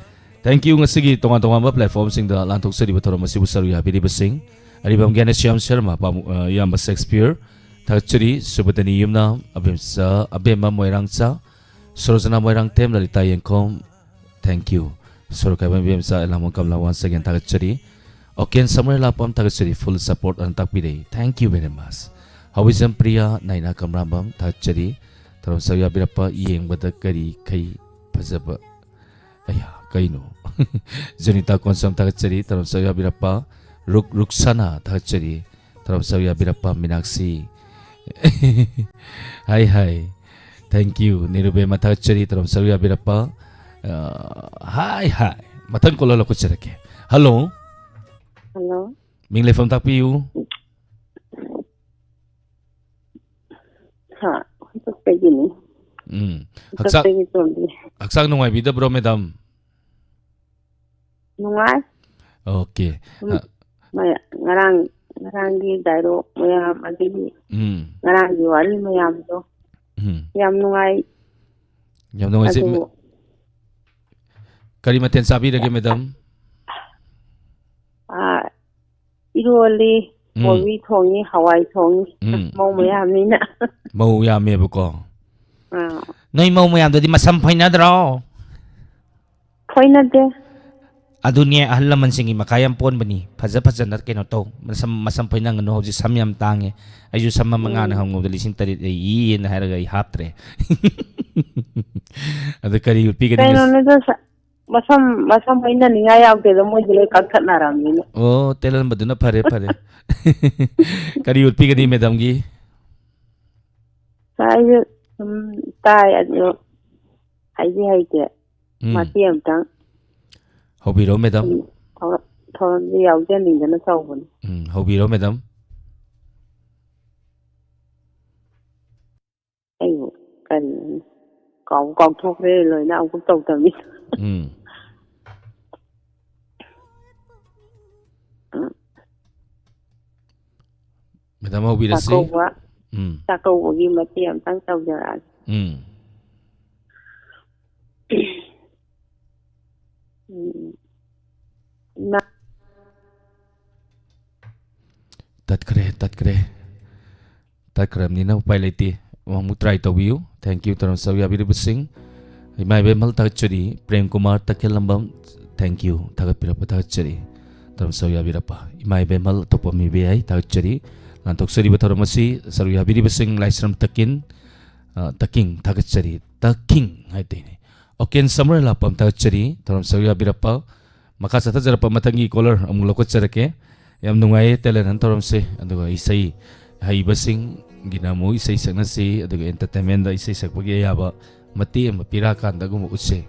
Thank you꯫ ꯉꯁꯤꯒꯤ ꯇꯣꯉꯥꯟ ꯇꯣꯉꯥꯟꯕ ꯄ꯭ꯂꯦꯠꯐꯣꯔꯝꯁꯤꯡꯗ ꯂꯥꯟꯊꯣꯛꯆꯔꯤꯕ ꯊꯧꯔꯝ ꯑꯁꯤꯕꯨ ꯁꯔꯨꯛ ꯌꯥꯕꯤꯔꯤꯕꯁꯤꯡ ꯑꯔꯤꯕꯝ ꯒ꯭ꯌꯥꯅꯦꯁ꯭ꯌꯥꯝ ꯁꯔꯃ, ꯄꯥꯕꯨꯡ, ꯑ, ꯏꯌꯥꯝꯕ ꯁꯦꯛꯁꯄꯤꯌꯔ, ꯊꯥꯒꯠꯆꯔꯤ꯫ ꯁꯨꯕꯗꯅꯤ ꯌꯨꯝꯅꯥꯝ, ꯑꯕꯦꯝꯆꯥ, ꯑꯕꯦꯝꯃ ꯃꯣꯏꯔꯥꯡꯆꯥ, ꯁꯣꯔꯣꯖꯅꯥ ꯃꯣꯏꯔꯥꯡꯊꯦꯝ, ꯂꯂꯤꯇꯥ ꯌꯦꯡꯈꯣꯝ, thank you꯫ ꯁꯣꯔꯣꯛ ꯈꯥꯏꯕꯝ ꯏꯕꯦꯝꯆꯥ, ꯑꯦꯂꯥꯃꯣꯟ ꯀꯃꯂꯥ, once again ꯊꯥꯒꯠꯆꯔꯤ꯫ ꯑꯣꯀꯦꯟ ꯁꯃꯔ ꯂꯥꯛꯄꯝ, ꯊꯥꯒꯠꯆꯔꯤ꯫ Full support ꯑꯅ ꯇꯥꯛꯄꯤꯔꯛꯏ꯫ Thank you very much꯫ ꯍꯋꯤꯖꯝ Priya, ꯅꯥꯏꯅꯥ ꯀꯃꯔꯥꯝꯕꯝ, ꯊꯥꯒꯠꯆꯔꯤ꯫ ꯊꯧꯔꯝ ꯁꯔꯨꯛ ꯌꯥꯕꯤꯔꯛꯄ ꯌꯦꯡꯕꯗ ꯀꯔꯤ ꯈꯩ ꯐꯖꯕ, ꯑꯌꯥ, ꯀꯩꯅꯣ? ꯖꯨꯅꯤꯇꯥ ꯀꯣꯟꯁꯝ, ꯊꯥꯒꯠꯆꯔꯤ꯫ ꯊꯧꯔꯝ ꯁꯔꯨꯛ ꯌꯥꯕꯤꯔꯛꯄ ꯔꯨꯛ, ꯔꯨꯛꯁꯥꯅꯥ, ꯊꯥꯒꯠꯆꯔꯤ꯫ ꯊꯧꯔꯝ ꯁꯔꯨꯛ ꯌꯥꯕꯤꯔꯛꯄ ꯃꯤꯅꯥꯛꯁꯤ꯫ ꯍꯥꯏ ꯍꯥꯏ꯫ Thank you꯫ ꯅꯤꯔꯨꯕꯦꯝꯃ, ꯊꯥꯒꯠꯆꯔꯤ꯫ ꯊꯧꯔꯝ ꯁꯔꯨꯛ ꯌꯥꯕꯤꯔꯛꯄ꯫ ꯑ, ꯍꯥꯏ ꯍꯥꯏ꯫ ꯃꯊꯪ ꯀꯣꯂꯔ ꯂꯧꯈꯠꯆꯔꯛꯀꯦ꯫ ꯍꯜꯂꯣ꯫ ꯍꯜꯂꯣ꯫ ꯃꯤꯡ ꯂꯩꯐꯝ ꯇꯥꯛꯄꯤꯌꯨ꯫ ꯍꯥ, ꯍꯟꯗꯛꯇꯒꯤꯅꯤ꯫ ꯎꯝ꯫ ꯍꯛꯆꯥꯡ, ꯍꯟꯗꯛꯇꯒꯤ ꯇꯣꯝꯕꯤ꯫ ꯍꯛꯆꯥꯡ ꯅꯨꯡꯉꯥꯏꯕꯤꯗꯕ꯭ꯔꯣ, ꯃꯦꯗꯥꯝ? ꯅꯨꯡꯉꯥꯏ꯫ ꯑꯣꯀꯦ꯫ ꯎꯝ꯫ ꯃꯌꯥ-, ꯉꯔꯥꯡ, ꯉꯔꯥꯡꯒꯤ ꯗꯥꯏꯂꯣꯛ ꯃꯌꯥꯝ, ꯑꯗꯒꯤ ꯎꯝ꯫ ꯉꯔꯥꯡꯒꯤ ꯋꯥꯔꯤ ꯃꯌꯥꯝꯗꯣ ꯎꯝ꯫ ꯌꯥꯝ ꯅꯨꯡꯉꯥꯏ꯫ ꯌꯥꯝ ꯅꯨꯡꯉꯥꯏꯖꯩ꯫ ꯑꯗꯨꯕꯨ ꯀꯔꯤ ꯃꯊꯦꯜ ꯆꯥꯕꯤꯔꯒꯦ, ꯃꯦꯗꯥꯝ? ꯑꯥ, ꯏꯔꯣꯜꯂꯤ, ꯎꯝ꯫ ꯀꯣꯕꯤ ꯊꯣꯡꯉꯤ, ꯍꯋꯥꯏ ꯊꯣꯡꯉꯤ꯫ ꯎꯝ꯫ ꯃꯧ ꯃꯌꯥꯝꯅꯤꯅ꯫ ꯃꯧ ꯌꯥꯝꯃꯦꯕꯀꯣ꯫ ꯑꯥ꯫ ꯅꯣꯏ ꯃꯧ ꯃꯌꯥꯝꯗꯨꯗꯤ ꯃꯁꯝ ꯐꯣꯏꯅꯗ꯭ꯔꯣ? ꯐꯣꯏꯅꯗꯦ꯫ ꯑꯗꯨꯅꯦ, ꯑꯍꯜ ꯂꯃꯟꯁꯤꯡꯒꯤ ꯃꯈꯥ ꯌꯥꯝ ꯄꯣꯟꯕꯅꯤ꯫ ꯐꯖ ꯐꯖꯅ ꯀꯩꯅꯣ ꯇꯧ, ꯃꯁꯝ, ꯃꯁꯝ ꯐꯣꯏꯅꯪꯒꯅꯨ꯫ ꯍꯧꯖꯤꯛ ꯁꯝ ꯌꯥꯝ ꯇꯥꯡꯉꯦ꯫ ꯑꯩꯁꯨ ꯁꯝ ꯑꯃ ꯉꯥꯟꯅ ꯎꯝ꯫ ꯍꯪꯉꯨꯕꯗ ꯂꯤꯁꯤꯡ ꯇꯔꯦꯠ ꯂꯩꯌꯦꯅ ꯍꯥꯏꯔꯒ ꯑꯩ ꯍꯥꯞꯇ꯭ꯔꯦ꯫ ꯑꯗ ꯀꯔꯤ ꯎꯠꯄꯤꯒꯅꯤ ꯉꯁꯤ? ꯀꯩꯅꯣꯅꯤꯗ, ꯁ-, ꯃꯁꯝ, ꯃꯁꯝ ꯐꯣꯏꯅꯅꯤꯡꯉꯥꯏ ꯌꯥꯎꯗꯦꯗ, ꯃꯣꯏꯗꯤ ꯂꯣꯏ ꯀꯛꯊꯠꯅꯔꯕꯅꯤꯅ꯫ ꯑꯣ, ꯇꯦꯜꯍꯟꯕꯗꯨꯅ ꯐꯔꯦ, ꯐꯔꯦ꯫ ꯀꯔꯤ ꯎꯠꯄꯤꯒꯅꯤ ꯃꯦꯗꯥꯝꯒꯤ? ꯑꯩꯁꯨ ꯁꯨꯝ ꯇꯥꯏ, ꯑꯗꯨ ꯍꯩꯗꯤ ꯍꯩꯇꯦ꯫ ꯎꯝ꯫ ꯃꯇꯦꯛ ꯑꯃꯇꯪ ꯍꯧꯕꯤꯔꯣ, ꯃꯦꯗꯥꯝ꯫ ꯁꯨꯝ ꯊꯧꯔꯝ-, ꯊꯧꯔꯝꯁꯦ ꯌꯥꯎꯖꯅꯤꯡꯗꯅ ꯇꯧꯕꯅꯤ꯫ ꯎꯝ, ꯍꯧꯕꯤꯔꯣ, ꯃꯦꯗꯥꯝ꯫ ꯑꯩꯕꯨ ꯀꯔꯤꯅꯣ? ꯀꯥꯎ-, ꯀꯥꯎꯊꯣꯛꯈ꯭ꯔꯦ ꯂꯣꯏꯅ, ꯑꯃꯨꯛ ꯇꯧꯗꯕꯅꯤ꯫ ꯎꯝ꯫ ꯎꯝ꯫ ꯃꯦꯗꯥꯝ ꯍꯧꯕꯤꯔꯁꯤ꯫ ꯆꯥꯛꯀꯧꯕ, ꯎꯝ꯫ ꯆꯥꯛꯀꯧꯕꯒꯤ ꯃꯇꯦꯛ ꯑꯝꯇꯪ ꯇꯧꯖꯔꯛꯑꯒꯦ꯫ ꯎꯝ꯫ ꯎꯝ꯫ ꯏꯃꯥ꯫ ꯇꯠꯈ꯭ꯔꯦ, ꯇꯠꯈ꯭ꯔꯦ꯫ ꯇꯠꯈ꯭ꯔꯕꯅꯤꯅ ꯎꯄꯥꯏ ꯂꯩꯇꯦ꯫ ꯑꯃꯨꯛ try ꯇꯧꯕꯤꯌꯨ꯫ Thank you, ꯇꯧꯔꯝ ꯁꯔꯨꯛ ꯌꯥꯕꯤꯔꯤꯕꯁꯤꯡ꯫ ꯏꯃꯥ ꯏꯕꯦꯝꯃꯜ ꯊꯥꯒꯠꯆꯔꯤ꯫ ꯄ꯭ꯔꯦꯝ ꯀꯨꯃꯥꯔ ꯇꯈꯦꯜꯂꯝꯕꯝ, thank you, ꯊꯥꯒꯠꯄꯤꯔꯛꯄ ꯊꯥꯒꯠꯆꯔꯤ꯫ ꯇꯧꯔꯝ ꯁꯔꯨꯛ ꯌꯥꯕꯤꯔꯛꯄ ꯏꯃꯥ ꯏꯕꯦꯝꯃꯜ ꯑꯇꯣꯞꯄ ꯃꯤꯕ ꯌꯥꯏ, ꯊꯥꯒꯠꯆꯔꯤ꯫ ꯂꯥꯟꯊꯣꯛꯆꯔꯤꯕ ꯊꯧꯔꯝ ꯑꯁꯤ ꯁꯔꯨꯛ ꯌꯥꯕꯤꯔꯤꯕꯁꯤꯡ ꯂꯥꯏꯁ꯭ꯔꯝ ꯇꯀꯤꯟ, ꯑ, ꯇꯀꯤꯡ ꯊꯥꯒꯠꯆꯔꯤ꯫ ꯇꯀꯤꯡ ꯍꯥꯏꯗꯣꯏꯅꯦ꯫ ꯑꯣꯀꯦꯟ ꯁꯃꯔ ꯂꯥꯛꯄꯝ ꯊꯥꯒꯠꯆꯔꯤ꯫ ꯊꯧꯔꯝ ꯁꯔꯨꯛ ꯌꯥꯕꯤꯔꯛꯄ ꯃꯈꯥ ꯆꯠꯊꯖꯔꯛꯄ ꯃꯊꯪꯒꯤ caller ꯑꯃꯨꯛ ꯂꯧꯈꯠꯆꯔꯛꯀꯦ꯫ ꯌꯥꯝ ꯅꯨꯡꯉꯥꯏꯌꯦ talent hunt ꯊꯧꯔꯝꯁꯦ꯫ ꯑꯗꯨꯒ ꯏꯁꯩ ꯍꯩꯕꯁꯤꯡꯒꯤꯅ ꯑꯃꯨꯛ ꯏꯁꯩ ꯁꯛꯅꯁꯤ, ꯑꯗꯨꯒ entertainment ꯗ ꯏꯁꯩ ꯁꯛꯄꯒꯤ ꯑꯌꯥꯕ ꯃꯇꯦꯛ ꯑꯃ ꯄꯤꯔꯛꯑꯀꯥꯟꯗꯒꯨꯝꯕ ꯎꯠꯁꯦ꯫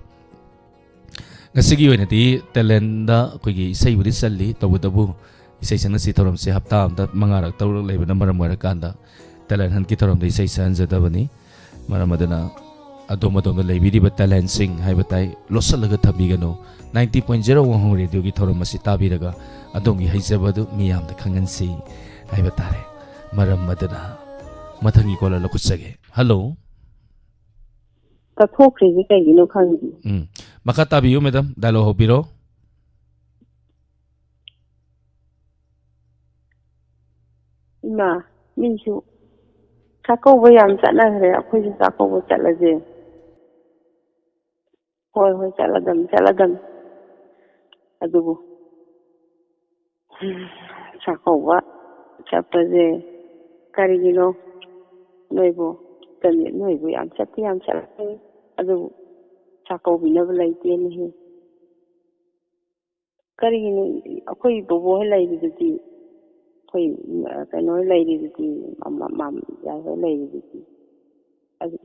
ꯉꯁꯤꯒꯤ ꯑꯣꯏꯅꯗꯤ talent ꯗ ꯑꯩꯈꯣꯏꯒꯤ ꯏꯁꯩꯕꯨꯗꯤ ꯆꯜꯂꯤ, ꯇꯧꯕꯇꯕꯨ ꯏꯁꯩ ꯁꯛꯅꯁꯤ ꯊꯧꯔꯝꯁꯦ ꯍꯞꯇꯥ ꯑꯃꯗ ꯃꯉꯥꯔꯛ ꯇꯔꯨꯛꯂꯛ ꯂꯩꯕꯅ ꯃꯔꯝ ꯑꯣꯏꯔꯀꯥꯟꯗ talent hunt ꯀꯤ ꯊꯧꯔꯝꯗ ꯏꯁꯩ ꯁꯛꯍꯟꯖꯗꯕꯅꯤ꯫ ꯃꯔꯝ ꯑꯗꯨꯅ ꯑꯗꯣꯝ ꯑꯗꯣꯝꯗ ꯂꯩꯕꯤꯔꯤꯕ talent ꯁꯤꯡ ꯍꯥꯏꯕ ꯇꯥꯏ, ꯂꯣꯠꯁꯤꯜꯂꯒ ꯊꯝꯕꯤꯒꯅꯨ꯫ Ninety point zero Waghung Radio ꯒꯤ ꯊꯧꯔꯝ ꯑꯁꯤ ꯇꯥꯕꯤꯔꯒ ꯑꯗꯣꯝꯒꯤ ꯍꯩꯖꯕ ꯑꯗꯨ ꯃꯤꯌꯥꯝꯗ ꯈꯪꯍꯟꯁꯤ ꯍꯥꯏꯕ ꯇꯥꯔꯦ꯫ ꯃꯔꯝ ꯑꯗꯨꯅ ꯃꯊꯪꯒꯤ caller ꯂꯧꯈꯠꯆꯒꯦ꯫ Hello꯫ ꯀꯠꯊꯣꯛꯈ꯭ꯔꯤꯁꯦ ꯀꯩꯒꯤꯅꯣ ꯈꯪꯗꯦ꯫ ꯎꯝ꯫ ꯃꯈꯥ ꯇꯥꯕꯤꯌꯨ, ꯃꯦꯗꯥꯝ꯫ Dialogue ꯍꯧꯕꯤꯔꯣ꯫ ꯏꯃꯥ, ꯃꯤꯁꯨ ꯆꯥꯛꯀꯧꯕ ꯌꯥꯝ ꯆꯠꯅꯈ꯭ꯔꯦ, ꯑꯩꯈꯣꯏꯁꯨ ꯆꯥꯛꯀꯧꯕ ꯆꯠꯂꯁꯦ꯫ ꯍꯣꯏ, ꯍꯣꯏ, ꯆꯠꯂꯗꯝꯅꯤ, ꯆꯠꯂꯗꯝꯅꯤ꯫ ꯑꯗꯨꯕꯨ ꯆꯥꯛꯀꯧꯕ ꯆꯠꯄꯁꯦ ꯀꯔꯤꯒꯤꯅꯣ? ꯅꯣꯏꯕꯨ, ꯀꯔꯤ, ꯅꯣꯏꯕꯨ ꯌꯥꯝ ꯆꯠꯇꯤ ꯌꯥꯝ ꯆꯠꯂꯦ, ꯑꯗꯨꯕꯨ ꯆꯥꯛꯀꯧꯕꯤꯅꯕ ꯂꯩꯇꯦꯅꯦꯍꯦ꯫ ꯀꯔꯤꯒꯤꯅꯣ? ꯑꯩꯈꯣꯏ ꯕꯣꯕꯣ ꯍꯣꯏ ꯂꯩꯔꯤꯗꯨꯗꯤ, ꯑꯩꯈꯣꯏ, ꯑ, ꯀꯩꯅꯣ ꯍꯣꯏ ꯂꯩꯔꯤꯗꯨꯗꯤ, ꯃꯃ-, ꯃꯃ-, ꯌꯥꯏ ꯍꯣꯏ ꯂꯩꯔꯤꯗꯨꯗꯤ꯫ ꯑꯗꯨ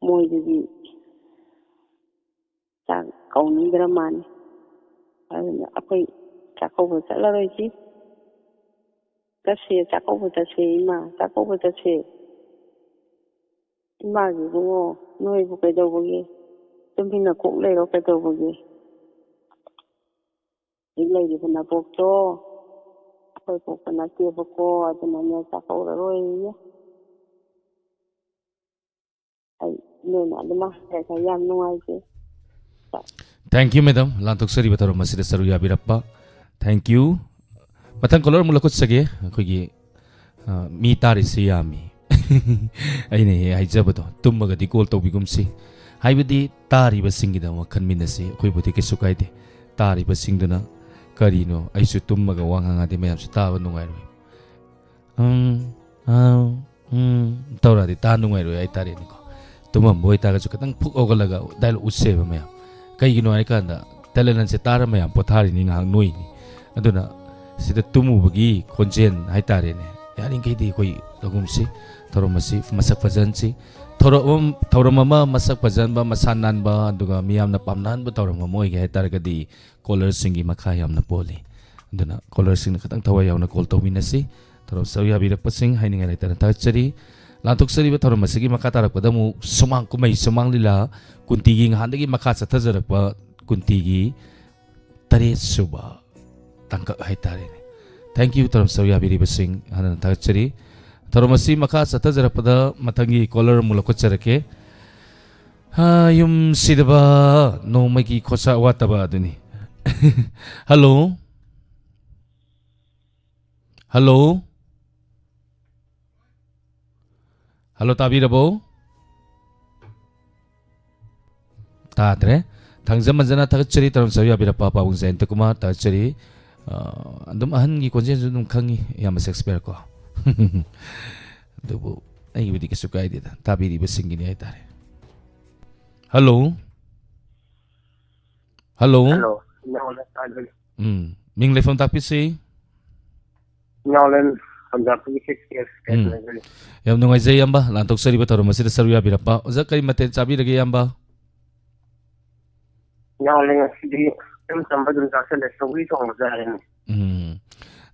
ꯃꯣꯏꯗꯨꯗꯤ ꯆꯥꯛ ꯀꯧꯅꯤꯡꯗ꯭ꯔ ꯃꯥꯜꯂꯦ꯫ ꯑꯗꯨꯅ ꯑꯩꯈꯣꯏ ꯆꯥꯛꯀꯧꯕ ꯆꯠꯂꯔꯣꯏꯁꯤ꯫ ꯆꯠꯁꯦ, ꯆꯥꯛꯀꯧꯕ ꯆꯠꯁꯦ ꯏꯃꯥ, ꯆꯥꯛꯀꯧꯕ ꯆꯠꯁꯦ꯫ ꯏꯃꯥꯒꯤ ꯏꯕꯨꯡꯉꯣ, ꯅꯣꯏꯕꯨ ꯀꯩꯗꯧꯕꯒꯤ? ꯇꯨꯃꯤꯟꯅ ꯀꯣꯛ ꯂꯩꯔꯣ ꯀꯩꯗꯧꯕꯒꯤ? ꯍꯧꯖꯤꯛ ꯂꯩꯔꯤꯕ ꯅꯕꯣꯛꯇꯣ ꯑꯩꯈꯣꯏ ꯄꯣꯛꯄ ꯅꯠꯇꯦꯕꯀꯣ, ꯑꯗꯨꯅꯅꯦ ꯆꯥꯛꯀꯧꯔꯔꯣꯏꯌꯦ꯫ ꯑꯩ ꯅꯣꯏꯅ ꯑꯗꯨꯃꯥꯏ ꯍꯥꯏꯔꯒ ꯌꯥꯝ ꯅꯨꯡꯉꯥꯏꯖꯩ꯫ Thank you, madam. ꯂꯥꯟꯊꯣꯛꯆꯔꯤꯕ ꯊꯧꯔꯝ ꯑꯁꯤꯗ ꯁꯔꯨꯛ ꯌꯥꯕꯤꯔꯛꯄ꯫ Thank you. ꯃꯊꯪ caller ꯑꯃꯨꯛ ꯂꯧꯈꯠꯆꯒꯦ꯫ ꯑꯩꯈꯣꯏꯒꯤ, ꯑ, ꯃꯤ ꯇꯥꯔꯤꯁꯤ ꯌꯥꯝꯃꯤ꯫ ꯑꯩꯅ ꯍꯦꯛ ꯍꯥꯏꯖꯕꯗꯣ, ꯇꯨꯝꯃꯒꯗꯤ call ꯇꯧꯕꯤꯒꯨꯝꯁꯤ꯫ ꯍꯥꯏꯕꯗꯤ ꯇꯥꯔꯤꯕꯁꯤꯡꯒꯤꯗꯃꯛ ꯈꯟꯃꯤꯟꯅꯁꯤ꯫ ꯑꯩꯈꯣꯏꯕꯨꯗꯤ ꯀꯩꯁꯨ ꯀꯥꯏꯗꯦ꯫ ꯇꯥꯔꯤꯕꯁꯤꯡꯗꯨꯅ ꯀꯔꯤꯅꯣ? ꯑꯩꯁꯨ ꯇꯨꯝꯃꯒ ꯋꯥ ꯉꯥꯡꯉꯗꯤ ꯃꯌꯥꯝꯁꯨ ꯇꯥꯕ ꯅꯨꯡꯉꯥꯏꯔꯣꯏ꯫ ꯎꯝ, ꯑꯥ, ꯎꯝ ꯇꯧꯔꯛꯑꯗꯤ ꯇꯥ ꯅꯨꯡꯉꯥꯏꯔꯣꯏ ꯍꯥꯏꯇꯥꯔꯦꯅꯦꯀꯣ꯫ ꯇꯨꯝꯃꯝꯕ ꯑꯣꯏꯇꯥꯔꯒꯁꯨ ꯈꯤꯇꯪ ꯐꯨꯛ ꯍꯧꯒꯠꯂꯒ dialogue ꯎꯠꯁꯦꯕ ꯃꯌꯥꯝ꯫ ꯀꯩꯒꯤꯅꯣ ꯍꯥꯏꯔꯀꯥꯟꯗ talent ꯑꯁꯦ ꯇꯥꯔ ꯃꯌꯥꯝ ꯄꯣꯊꯥꯔꯤꯅꯤ, ꯉꯥꯏꯍꯥꯛ ꯅꯣꯏꯅꯤ꯫ ꯑꯗꯨꯅ ꯁꯤꯗ ꯇꯨꯝꯃꯨꯕꯒꯤ ꯈꯣꯟꯖꯦꯜ ꯍꯥꯏꯇꯥꯔꯦꯅꯦ, ꯌꯥꯔꯤꯈꯩꯗꯤ ꯑꯩꯈꯣꯏ ꯇꯧꯒꯨꯝꯁꯤ, ꯊꯧꯔꯝ ꯑꯁꯤ ꯃꯁꯛ ꯐꯖꯍꯟꯁꯤ꯫ ꯊꯧꯔꯝ, ꯊꯧꯔꯝ ꯑꯃ ꯃꯁꯛ ꯐꯖꯍꯟꯕ, ꯃꯁꯥ ꯅꯥꯟꯕ, ꯑꯗꯨꯒ ꯃꯤꯌꯥꯝꯅ ꯄꯥꯝꯅꯍꯟꯕ ꯊꯧꯔꯝ ꯑꯃ ꯑꯣꯏꯒꯦ ꯍꯥꯏꯇꯥꯔꯒꯗꯤ caller ꯁꯤꯡꯒꯤ ꯃꯈꯥ ꯌꯥꯝꯅ ꯄꯣꯜꯂꯤ꯫ ꯑꯗꯨꯅ caller ꯁꯤꯡꯅ ꯈꯤꯇꯪ ꯊꯋꯥꯏ ꯌꯥꯎꯅ call ꯇꯧꯃꯤꯟꯅꯁꯤ꯫ ꯊꯧꯔꯝ ꯁꯔꯨꯛ ꯌꯥꯕꯤꯔꯛꯄꯁꯤꯡ ꯍꯥꯏꯅꯤꯡꯉꯥꯏ ꯂꯩꯇꯅ ꯊꯥꯒꯠꯆꯔꯤ꯫ ꯂꯥꯟꯊꯣꯛꯆꯔꯤꯕ ꯊꯧꯔꯝ ꯑꯁꯤꯒꯤ ꯃꯈꯥ ꯇꯥꯔꯛꯄꯗ ꯑꯃꯨꯛ ꯁꯨꯃꯥꯡ ꯀꯨꯝꯍꯩ, ꯁꯨꯃꯥꯡ ꯂꯤꯂꯥ, ꯀꯨꯟꯇꯤꯒꯤ ꯅꯍꯥꯟꯗꯒꯤ ꯃꯈꯥ ꯆꯠꯊꯖꯔꯛꯄ ꯀꯨꯟꯇꯤꯒꯤ ꯇꯔꯦꯠ ꯁꯨꯕ ꯇꯥꯡꯀꯛ ꯍꯥꯏꯇꯥꯔꯦꯅꯦ꯫ Thank you, ꯊꯧꯔꯝ ꯁꯔꯨꯛ ꯌꯥꯕꯤꯔꯤꯕꯁꯤꯡ ꯍꯟꯅ ꯊꯥꯒꯠꯆꯔꯤ꯫ ꯊꯧꯔꯝ ꯑꯁꯤ ꯃꯈꯥ ꯆꯠꯊꯖꯔꯛꯄꯗ ꯃꯊꯪꯒꯤ caller ꯑꯃꯨꯛ ꯂꯧꯈꯠꯆꯔꯛꯀꯦ꯫ ꯍꯥ, ꯌꯨꯝ ꯁꯤꯗꯕ, ꯅꯣꯡꯃꯒꯤ ꯈꯣꯔꯁꯥ ꯋꯥꯠꯇꯕ ꯑꯗꯨꯅꯤ꯫ Hello? Hello? Hello, ꯇꯥꯕꯤꯔꯕꯣ? ꯇꯥꯗ꯭ꯔꯦ꯫ ꯊꯥꯡꯖ ꯃꯟꯖꯅ ꯊꯥꯒꯠꯆꯔꯤ, ꯇꯔꯥꯝ ꯆꯥꯕꯤ ꯌꯥꯕꯤꯔꯛꯄ ꯄꯥꯕꯨꯡ ꯖꯌꯟꯇ ꯀꯨꯃꯥꯔ ꯊꯥꯒꯠꯆꯔꯤ꯫ ꯑ, ꯑꯗꯨꯝ ꯑꯍꯟꯒꯤ ꯈꯣꯟꯖꯦꯜꯁꯨ ꯑꯗꯨꯝ ꯈꯪꯉꯤ, ꯏꯌꯥꯝꯕ ꯁꯦꯛꯁꯄꯤꯌꯔ ꯀꯣ꯫ ꯑꯗꯨꯕꯨ ꯑꯩꯒꯤꯕꯨꯗꯤ ꯀꯩꯁꯨ ꯀꯥꯏꯗꯦꯗ, ꯇꯥꯕꯤꯔꯤꯕꯁꯤꯡꯒꯤꯅꯤ ꯍꯥꯏꯇꯥꯔꯦ꯫ ꯍꯜꯂꯣ꯫ ꯍꯜꯂꯣ꯫ ꯍꯜꯂꯣ꯫ ꯏꯅꯥꯎ ꯅꯪ ꯇꯥꯗ꯭ꯔꯤ? ꯎꯝ꯫ ꯃꯤꯡ ꯂꯩꯐꯝ ꯇꯥꯛꯄꯤꯁꯤ? ꯏꯅꯥꯎꯂꯦꯟ ꯍꯟꯗꯛꯀꯤ ꯁꯤꯛꯁ ꯌꯔꯁ ꯎꯝ꯫ ꯀꯥꯏꯁꯤꯜꯂꯛꯀꯅꯤ꯫ ꯌꯥꯝ ꯅꯨꯡꯉꯥꯏꯖꯩ, ꯏꯌꯥꯝꯕ, ꯂꯥꯟꯊꯣꯛꯆꯔꯤꯕ ꯊꯧꯔꯝ ꯑꯁꯤꯗ ꯁꯔꯨꯛ ꯌꯥꯕꯤꯔꯛꯄ꯫ ꯑꯣꯖꯥ, ꯀꯔꯤ ꯃꯊꯦꯜ ꯆꯥꯕꯤꯔꯒꯦ, ꯏꯌꯥꯝꯕ? ꯏꯅꯥꯎꯂꯦꯟ ꯉꯁꯤꯗꯤ ꯏꯆꯝ ꯆꯝꯕ ꯑꯗꯨꯝ ꯆꯥꯁꯤꯜꯂꯦ, ꯁꯧꯒ꯭ꯔꯤ ꯊꯣꯡꯕ ꯆꯥꯔꯦꯅꯦ꯫ ꯎꯝ꯫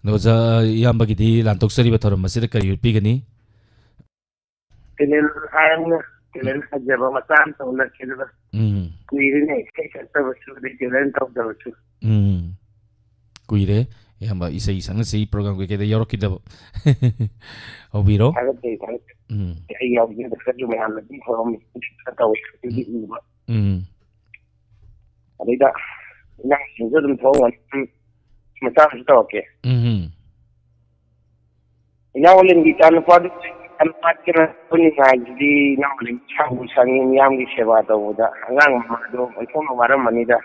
ꯑꯗꯣ ꯑꯣꯖꯥ, ꯏꯌꯥꯝꯕꯒꯤꯗꯤ ꯂꯥꯟꯊꯣꯛꯆꯔꯤꯕ ꯊꯧꯔꯝ ꯑꯁꯤꯗ ꯀꯔꯤ ꯎꯠꯄꯤꯒꯅꯤ? ꯇꯦꯂꯦꯟ ꯍꯥꯏꯔꯒ ꯇꯦꯂꯦꯟ ꯐꯖꯕ ꯃꯆꯥ ꯑꯃ ꯇꯧꯅꯈꯤꯗꯕ ꯎꯝ꯫ ꯀꯨꯏꯔꯦꯅꯦ, ꯏꯁꯩ ꯁꯛꯇꯕꯁꯨ, ꯑꯗꯩ ꯇꯦꯂꯦꯟ ꯇꯧꯗꯕꯁꯨ꯫ ꯎꯝ꯫ ꯀꯨꯏꯔꯦ꯫ ꯏꯌꯥꯝꯕ ꯏꯁꯩ ꯁꯛꯅꯁꯤ ꯄ꯭ꯔꯣꯒ꯭ꯔꯥꯝ ꯀꯩꯀꯩꯗ ꯌꯥꯎꯔꯛꯈꯤꯗꯕ꯫ ꯍꯧꯕꯤꯔꯣ꯫ ꯊꯥꯒꯠꯆꯩ, ꯊꯥꯒꯠꯆꯩ꯫ ꯎꯝ꯫ ꯑꯩ ꯌꯥꯎꯖꯗ꯭ꯔꯁꯨ ꯃꯌꯥꯝꯅ ꯑꯗꯨꯝ ꯊꯧꯔꯝ ꯇꯧꯋꯤ, ꯑꯗꯨꯗꯤ ꯎꯕ꯫ ꯎꯝ꯫ ꯑꯗꯩꯗ ꯏꯅꯥꯎꯁꯤꯡꯁꯨ ꯑꯗꯨꯝ ꯊꯣꯡꯉꯅꯤ꯫ ꯎꯝ꯫ ꯃꯆꯥ ꯑꯃꯁꯨ ꯇꯧꯔꯛꯀꯦ꯫ ꯎꯝ꯫ ꯏꯅꯥꯎ ꯑꯣꯂꯦꯟꯒꯤ ꯏꯆꯥꯅꯨꯄꯥꯗꯨ ꯌꯥꯝ ꯋꯥꯠꯇꯅ ꯄꯨꯅꯤꯡꯉꯥꯏꯁꯤꯗꯤ ꯏꯅꯥꯎ ꯑꯣꯂꯦꯟ ꯁꯪꯕꯨ ꯁꯪꯉꯤ ꯃꯤꯌꯥꯝꯒꯤ ꯁꯦꯕꯥ ꯇꯧꯕꯗ꯫ ꯑꯉꯥꯡ ꯃꯃꯥꯗꯣ ꯑꯣꯟꯊꯣꯛꯅ ꯋꯥꯔꯝꯃꯅꯤꯗ꯫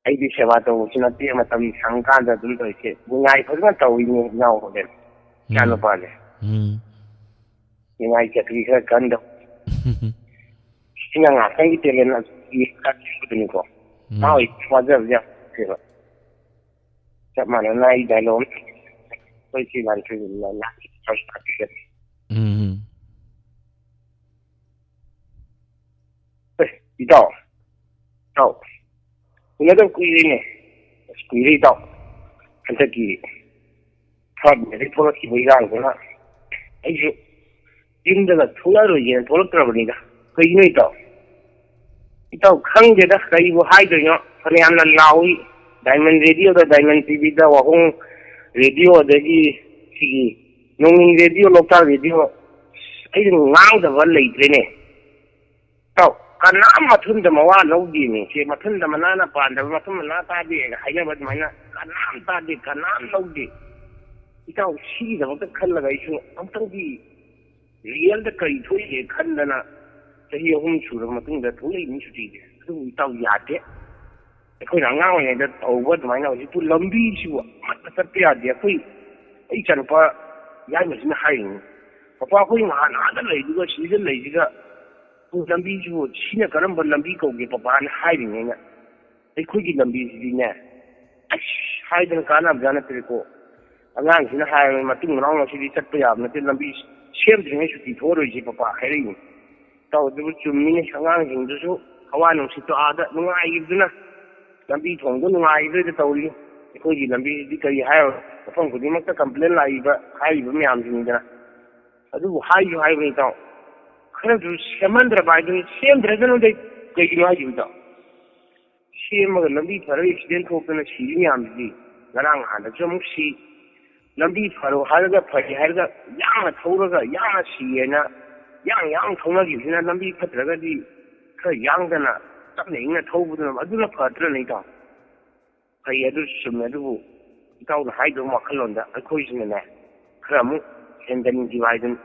ꯑꯩꯗꯤ ꯁꯦꯕꯥ ꯇꯧꯕꯁꯨ ꯅꯠꯇꯦ, ꯃꯇꯝ ꯁꯪꯀꯥꯟꯗ ꯑꯗꯨꯝ ꯇꯧꯔꯤꯁꯦ꯫ ꯅꯤꯡꯉꯥꯏ ꯐꯖꯅ ꯇꯧꯏꯅꯦ ꯏꯅꯥꯎ ꯑꯣꯂꯦꯟ꯫ ꯎꯝ꯫ ꯏꯆꯥꯅꯨꯄꯥꯁꯦ꯫ ꯎꯝ꯫ ꯅꯤꯡꯉꯥꯏ ꯆꯀ꯭ꯔꯤ ꯈꯔ ꯀꯟꯗꯕ꯫ ꯁꯤꯅ ꯉꯥꯛꯇꯪꯒꯤ ꯇꯦꯂꯦꯟ ꯑꯗꯨꯒꯤ ꯀꯠꯈꯤꯕꯗꯨꯅꯤꯀꯣ꯫ ꯎꯝ꯫ ꯃꯥ ꯍꯣꯏ ꯋꯥꯖꯕꯁꯦ ꯌꯥꯝ ꯐꯠꯇꯦꯕ꯫ ꯆꯞ ꯃꯥꯟꯅꯅ ꯑꯩ ꯗꯥꯏꯂꯣꯛ ꯑꯃ ꯑꯩꯈꯣꯏ ꯁꯤ ꯂꯥꯟꯊꯣꯏꯕꯤꯅ ꯂꯥꯛꯈꯤ ꯐꯥꯔꯁ ꯄꯥꯔꯇꯤꯗ꯫ ꯎꯝ꯫ ꯑꯦ, ꯏꯇꯥꯎ, ꯏꯇꯥꯎ, ꯎꯅꯗꯕ ꯀꯨꯏꯔꯦꯅꯦ꯫ ꯑꯁ, ꯀꯨꯏꯔꯦ ꯏꯇꯥꯎ꯫ ꯍꯟꯗꯛꯀꯤ ꯊꯥꯔꯠ ꯃꯦꯗꯒꯤ ꯊꯣꯛꯂꯛꯈꯤꯕ ꯏꯔꯥꯡꯗꯨꯅ ꯑꯩꯁꯨ ꯌꯨꯝꯗꯒ ꯊꯣꯛꯂꯛꯑꯔꯣꯏꯒꯦꯅ ꯊꯣꯛꯂꯛꯇ꯭ꯔꯕꯅꯤꯗ꯫ ꯀꯩꯒꯤꯅꯣ ꯏꯇꯥꯎ? ꯏꯇꯥꯎ, ꯈꯪꯗꯦꯗ ꯀꯔꯤꯕꯨ ꯍꯥꯏꯗꯣꯏꯅꯣ꯫ ꯐꯅꯌꯥꯝꯅ ꯂꯥꯎꯏ꯫ ꯗꯥꯏꯃꯟ ꯔꯦꯗꯤꯑꯣꯗ, ꯗꯥꯏꯃꯟ ꯇꯤꯚꯤꯗ, ꯋꯥꯍꯣꯡ ꯔꯦꯗꯤꯑꯣ, ꯑꯗꯒꯤ ꯁꯤꯒꯤ ꯅꯣꯡꯏꯪ ꯔꯦꯗꯤꯑꯣ, ꯂꯣꯛꯇꯥꯛ ꯔꯦꯗꯤꯑꯣ, ꯑꯩꯗꯤ ꯉꯥꯡꯗꯕ ꯂꯩꯇ꯭ꯔꯦꯅꯦ꯫ ꯏꯇꯥꯎ, ꯀꯅꯥꯝ ꯃꯊꯨꯟꯗ ꯃꯋꯥ ꯂꯧꯗꯦꯅꯦ꯫ ꯁꯦ, ꯃꯊꯨꯟꯗ ꯃꯅꯥꯅ ꯄꯥꯟꯗꯕ, ꯃꯊꯨꯟ ꯃꯅꯥ ꯇꯥꯗꯦ ꯍꯥꯏꯅ ꯍꯥꯏꯅꯕ ꯑꯗꯨꯃꯥꯏꯅ ꯀꯅꯥꯝ ꯇꯥꯗꯦ, ꯀꯅꯥꯝ ꯂꯧꯗꯦ꯫ ꯏꯇꯥꯎ, ꯁꯤꯒꯤꯗꯃꯛꯇ ꯈꯜꯂꯒ ꯑꯩꯁꯨ ꯑꯝꯇꯪꯗꯤ ꯔꯤꯌꯦꯜꯗ ꯀꯔꯤ ꯊꯣꯛꯏꯒꯦ ꯈꯟꯗꯅ ꯆꯍꯤ ꯑꯍꯨꯝ ꯁꯨꯔꯕ ꯃꯇꯨꯡꯗ ꯊꯣꯛꯂꯛꯏꯅꯤ ꯁꯨꯇꯤꯁꯦ꯫ ꯑꯗꯨꯕꯨ ꯏꯇꯥꯎ, ꯌꯥꯗꯦ꯫ ꯑꯩꯈꯣꯏꯅ ꯑꯉꯥꯡ ꯑꯣꯏꯔꯤꯉꯩꯗ ꯇꯧꯕ ꯑꯗꯨꯃꯥꯏꯅ ꯍꯧꯖꯤꯛꯄꯨ ꯂꯝꯕꯤꯁꯤꯕꯨ ꯑꯃꯠꯇ ꯆꯠꯄ ꯌꯥꯗꯦ꯫ ꯑꯩꯈꯣꯏ, ꯑꯩ ꯏꯆꯥꯅꯨꯄꯥ ꯌꯥꯏꯃꯁꯤꯅ ꯍꯥꯏꯔꯤꯅꯤ, "ꯄꯄꯥ, ꯑꯩꯈꯣꯏ ꯅꯍꯥꯟ ꯑꯥꯗ ꯂꯩꯗꯨꯒ ꯁꯤꯗ ꯂꯩꯁꯤꯒ ꯂꯝꯕꯤꯁꯤꯕꯨ ꯁꯤꯅ ꯀꯔꯝꯕ ꯂꯝꯕꯤ ꯀꯧꯒꯦ ꯄꯄꯥꯅ?" ꯍꯥꯏꯔꯤꯉꯩꯅ ꯑꯩꯈꯣꯏꯒꯤ ꯂꯝꯕꯤꯁꯤꯗꯤꯅꯦ, ꯑꯁ, ꯍꯥꯏꯗꯅ ꯀꯥꯟꯅꯕꯖꯥꯠ ꯅꯠꯇ꯭ꯔꯦꯀꯣ꯫ ꯑꯉꯥꯡꯁꯤꯅ ꯍꯥꯏꯔꯕꯅꯤ, "ꯃꯇꯨꯡ ꯃꯅꯥꯎ ꯉꯁꯤꯗꯤ ꯆꯠꯄ ꯌꯥꯕ ꯅꯠꯇꯦ, ꯂꯝꯕꯤ ꯁꯦꯝꯗ꯭ꯔꯤꯉꯩ ꯁꯨꯇꯤ ꯊꯣꯛꯑꯔꯣꯏꯁꯤ ꯄꯄꯥ" ꯍꯥꯏꯔꯛꯏꯅꯤ꯫ ꯏꯇꯥꯎ, ꯑꯗꯨꯕꯨ ꯆꯨꯝꯃꯤꯅꯦ, ꯑꯉꯥꯡꯁꯤꯡꯗꯨꯁꯨ ꯍꯋꯥ ꯅꯨꯡꯁꯤꯠꯇꯣ ꯑꯥꯗ ꯅꯨꯡꯉꯥꯏꯈꯤꯕꯗꯨꯅ ꯂꯝꯕꯤ ꯊꯣꯡꯗꯣ ꯅꯨꯡꯉꯥꯏꯈꯤꯗ꯭ꯔꯦꯗ ꯇꯧꯔꯤ꯫ ꯑꯩꯈꯣꯏꯒꯤ ꯂꯝꯕꯤꯁꯤꯗꯤ ꯀꯔꯤ ꯍꯥꯏꯔꯣ, ꯃꯐꯝ ꯈꯨꯗꯤꯡꯃꯛꯇ ꯀꯝꯄ꯭ꯂꯦꯟ ꯂꯥꯛꯏꯕ ꯍꯥꯏꯔꯤꯕ ꯃꯌꯥꯝꯁꯤꯅꯤꯗꯅ꯫ ꯑꯗꯨꯕꯨ ꯍꯥꯏꯁꯨ ꯍꯥꯏꯕꯅꯤ ꯏꯇꯥꯎ, ꯈꯔꯁꯨ ꯁꯦꯝꯍꯟꯗ꯭ꯔꯕ ꯍꯥꯏꯗꯨꯅꯤ꯫ ꯁꯦꯝꯗ꯭ꯔꯒꯅꯣꯗ ꯀꯩꯒꯤꯅꯣ ꯍꯥꯏꯁꯤꯕꯣ ꯏꯇꯥꯎ? ꯁꯦꯝꯃꯒ ꯂꯝꯕꯤ ꯐꯔꯒ ꯑꯦꯛꯁꯤꯗꯦꯟ ꯊꯣꯛꯇꯅ ꯁꯤꯔꯤ ꯃꯌꯥꯝꯁꯤꯗꯤ꯫ ꯉꯔꯥꯡ ꯅꯍꯥꯟꯗꯁꯨ ꯑꯃꯨꯛ ꯁꯤ꯫ ꯂꯝꯕꯤ ꯐꯔꯣ ꯍꯥꯏꯔꯒ ꯐꯩ ꯍꯥꯏꯔꯒ ꯌꯥꯡꯅ ꯊꯧꯔꯒ ꯌꯥꯡꯅ ꯁꯤꯌꯦꯅ ꯌꯥꯡ ꯌꯥꯡ ꯊꯧꯅꯈꯤꯕꯁꯤꯅ ꯂꯝꯕꯤ ꯐꯠꯇ꯭ꯔꯒꯗꯤ ꯈꯔ ꯌꯥꯡꯗꯅ ꯇꯞꯅ ꯏꯪꯅ ꯊꯧꯕꯗꯨꯅ ꯑꯗꯨꯅ ꯐꯠꯇ꯭ꯔꯅꯦ ꯏꯇꯥꯎ? ꯐꯩ, ꯑꯗꯨꯁꯨ ꯆꯨꯝꯃꯦ꯫ ꯑꯗꯨꯕꯨ ꯏꯇꯥꯎꯅ ꯍꯥꯏꯗꯧ ꯋꯥꯈꯜꯂꯣꯟꯗ ꯑꯩꯈꯣꯏꯁꯤꯅꯅꯦ ꯈꯔ ꯑꯃꯨꯛ ꯍꯦꯟꯖꯟꯈꯤꯕ ꯍꯥꯏꯗꯨꯅꯤ꯫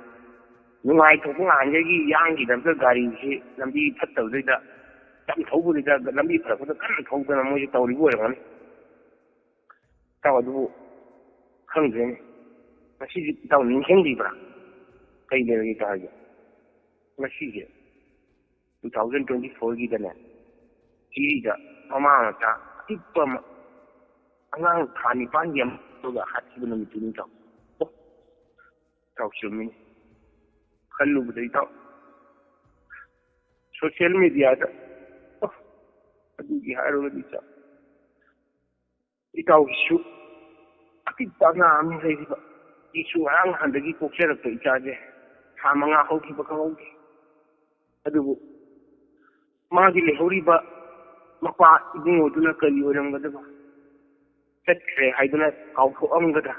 ꯅꯨꯡꯉꯥꯏꯊꯣꯛꯄ ꯉꯍꯥꯟꯈꯩꯒꯤ ꯌꯥꯡꯒꯤꯗꯃꯛꯇ ꯒꯥꯔꯤꯁꯤ ꯂꯝꯕꯤ ꯐꯠꯇꯕꯗꯨꯗ ꯌꯥꯝ ꯊꯧꯕꯗꯨꯗ ꯂꯝꯕꯤ ꯐꯔꯛꯄꯗ ꯀꯟꯅ ꯊꯧꯗꯅ ꯃꯣꯏꯁꯦ ꯇꯧꯔꯤꯕ ꯑꯣꯏꯔꯝꯒꯅꯤ꯫ ꯏꯇꯥꯎ, ꯑꯗꯨꯕꯨ ꯈꯪꯗ꯭ꯔꯦꯅꯦ꯫ ꯉꯁꯤꯁꯦ ꯏꯇꯥꯎ ꯅꯤꯡꯁꯤꯡꯕꯤꯕ꯭ꯔꯥ? ꯀꯩ ꯂꯩꯔꯒꯦ ꯏꯇꯥꯎ ꯍꯥꯏꯁꯦ? ꯉꯁꯤꯁꯦ two thousand twenty fourꯒꯤꯗꯅꯦ, ꯆꯤꯔꯤꯗ ꯃꯃꯥ ꯃꯆꯥ ꯑꯄꯤꯛꯄ ꯑꯃ, ꯑꯉꯥꯡ ꯊꯥ ꯅꯤꯄꯥꯟꯒꯤ ꯑꯃ ꯍꯥꯠꯈꯤꯕ ꯅꯨꯃꯤꯠꯇꯨꯅꯤ ꯏꯇꯥꯎ꯫ ꯑꯣ, ꯏꯇꯥꯎ ꯆꯨꯝꯃꯤꯅꯤ꯫ ꯈꯜꯂꯨꯕꯗ ꯏꯇꯥꯎ, social mediaꯗ, ꯑꯣ, ꯑꯗꯨꯒꯤ ꯍꯥꯏꯔꯨꯔꯗꯤ ꯏꯇꯥꯎ, ꯏꯇꯥꯎꯒꯤꯁꯨ ꯑꯄꯤꯛꯄ ꯑꯉꯥꯡ ꯑꯃ ꯂꯩꯔꯤꯕ꯫ ꯑꯩꯁꯨ ꯉꯔꯥꯡ ꯅꯍꯥꯟꯗꯒꯤ ꯄꯣꯛꯆꯔꯛꯄ ꯏꯆꯥꯁꯦ ꯊꯥ ꯃꯉꯥ ꯍꯧꯈꯤꯕ ꯈꯪꯍꯧꯗꯦ꯫ ꯑꯗꯨꯕꯨ ꯃꯥꯒꯤ ꯂꯩꯍꯧꯔꯤꯕ ꯃꯄꯥ ꯏꯕꯨꯡꯉꯣꯗꯨꯅ ꯀꯔꯤ ꯑꯣꯏꯔꯝꯒꯗꯕ? ꯆꯠꯈ꯭ꯔꯦ ꯍꯥꯏꯗꯨꯅ ꯀꯥꯎꯊꯣꯛꯑꯝꯒꯗ꯭ꯔꯥ?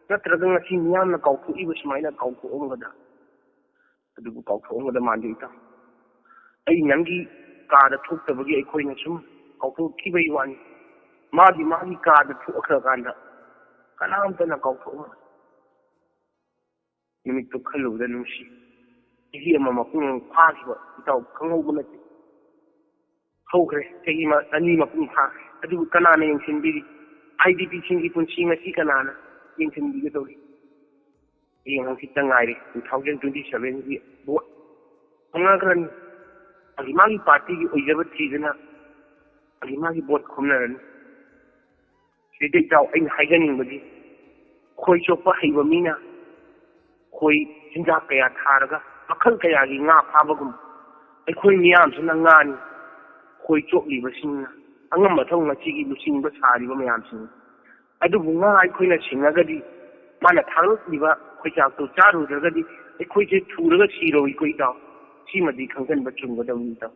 ꯅꯠꯇ꯭ꯔꯒ ꯉꯁꯤ ꯃꯤꯌꯥꯝꯅ ꯀꯥꯎꯊꯣꯛꯏꯕ ꯁꯨꯃꯥꯏꯅ ꯀꯥꯎꯊꯣꯛꯑꯝꯒꯗ꯭ꯔꯥ? ꯑꯗꯨꯕꯨ ꯀꯥꯎꯊꯣꯛꯑꯝꯒꯗ ꯃꯥꯟꯗꯦ ꯏꯇꯥꯎ꯫ ꯑꯩ ꯅꯪꯒꯤ ꯀꯥꯗ ꯊꯣꯛꯇꯕꯒꯤ ꯑꯩꯈꯣꯏꯅ ꯁꯨꯝ ꯀꯥꯎꯊꯣꯛꯈꯤꯕꯒꯤ ꯋꯥꯅꯤ꯫ ꯃꯥꯒꯤ, ꯃꯥꯒꯤ ꯀꯥꯗ ꯊꯣꯛꯈ꯭ꯔꯀꯥꯟꯗ ꯀꯅꯥꯝꯇꯅ ꯀꯥꯎꯊꯣꯛꯑꯝꯃꯣꯏ꯫ ꯅꯨꯃꯤꯠꯇꯨ ꯈꯜꯂꯨꯕꯗ ꯅꯨꯡꯁꯤ꯫ ꯆꯍꯤ ꯑꯃ ꯃꯄꯨꯡ ꯐꯥꯈꯤꯕ ꯏꯇꯥꯎ ꯈꯪꯍꯧꯕ ꯅꯠꯇꯦ꯫ ꯍꯧꯈ꯭ꯔꯦ, ꯆꯍꯤ ꯑꯅꯤ ꯃꯄꯨꯡ ꯐꯥꯈ꯭ꯔꯦ꯫ ꯑꯗꯨꯕꯨ ꯀꯅꯥꯅ ꯌꯦꯡꯁꯤꯟꯕꯤꯔꯤ? ꯑꯥꯏ ꯗꯤ ꯄꯤꯁꯤꯡꯒꯤ ꯄꯨꯟꯁꯤ ꯉꯁꯤ ꯀꯅꯥꯅ ꯌꯦꯡꯁꯤꯟꯕꯤꯒꯗꯧꯔꯤ? ꯍꯌꯦꯡ ꯍꯪꯆꯤꯠꯇ ꯉꯥꯏꯔꯦ꯫ Two thousand twenty sevenꯒꯤ ꯚꯣꯠ ꯐꯪꯅꯈ꯭ꯔꯅꯤ꯫ ꯃꯥꯒꯤ ꯃꯥꯒꯤ ꯄꯥꯔꯇꯤꯒꯤ ꯑꯣꯏꯖꯕ ꯊꯤꯗꯅ ꯃꯥꯒꯤ ꯃꯥꯒꯤ ꯚꯣꯠ ꯈꯣꯝꯅꯔꯅꯤ꯫ ꯁꯤꯗ ꯏꯇꯥꯎ ꯑꯩꯅ ꯍꯥꯏꯖꯅꯤꯡꯕꯗꯤ, ꯈꯣꯏ ꯆꯣꯞꯄ ꯍꯩꯕ ꯃꯤꯅ ꯈꯣꯏ ꯆꯤꯟꯖꯥꯛ ꯀꯌꯥ ꯊꯥꯔꯒ, ꯃꯈꯜ ꯀꯌꯥꯒꯤ ꯉꯥ ꯐꯥꯕꯒꯨꯝ, ꯑꯩꯈꯣꯏ ꯃꯤꯌꯥꯝꯁꯤꯅ ꯉꯥꯅꯤ꯫ ꯈꯣꯏ ꯆꯣꯞꯂꯤꯕꯁꯤꯡꯅ ꯑꯉꯝꯕ ꯊꯧ ꯉꯁꯤꯒꯤ ꯂꯨꯆꯤꯡꯕ ꯁꯥꯔꯤꯕ ꯃꯌꯥꯝꯁꯤꯡ꯫ ꯑꯗꯨꯕꯨ ꯉꯥ ꯑꯩꯈꯣꯏꯅ ꯁꯤꯡꯉꯒꯗꯤ, ꯃꯥꯅ ꯊꯥꯔꯛꯂꯤꯕ ꯈꯣꯏꯆꯥꯛꯇꯨ ꯆꯥꯔꯨꯗ꯭ꯔꯒꯗꯤ ꯑꯩꯈꯣꯏꯁꯦ ꯊꯨꯔꯒ ꯁꯤꯔꯣꯏꯀꯣ ꯏꯇꯥꯎ꯫ ꯁꯤꯃꯗꯤ ꯈꯪꯖꯤꯟꯕ ꯆꯨꯝꯒꯗꯕꯅꯤ ꯏꯇꯥꯎ꯫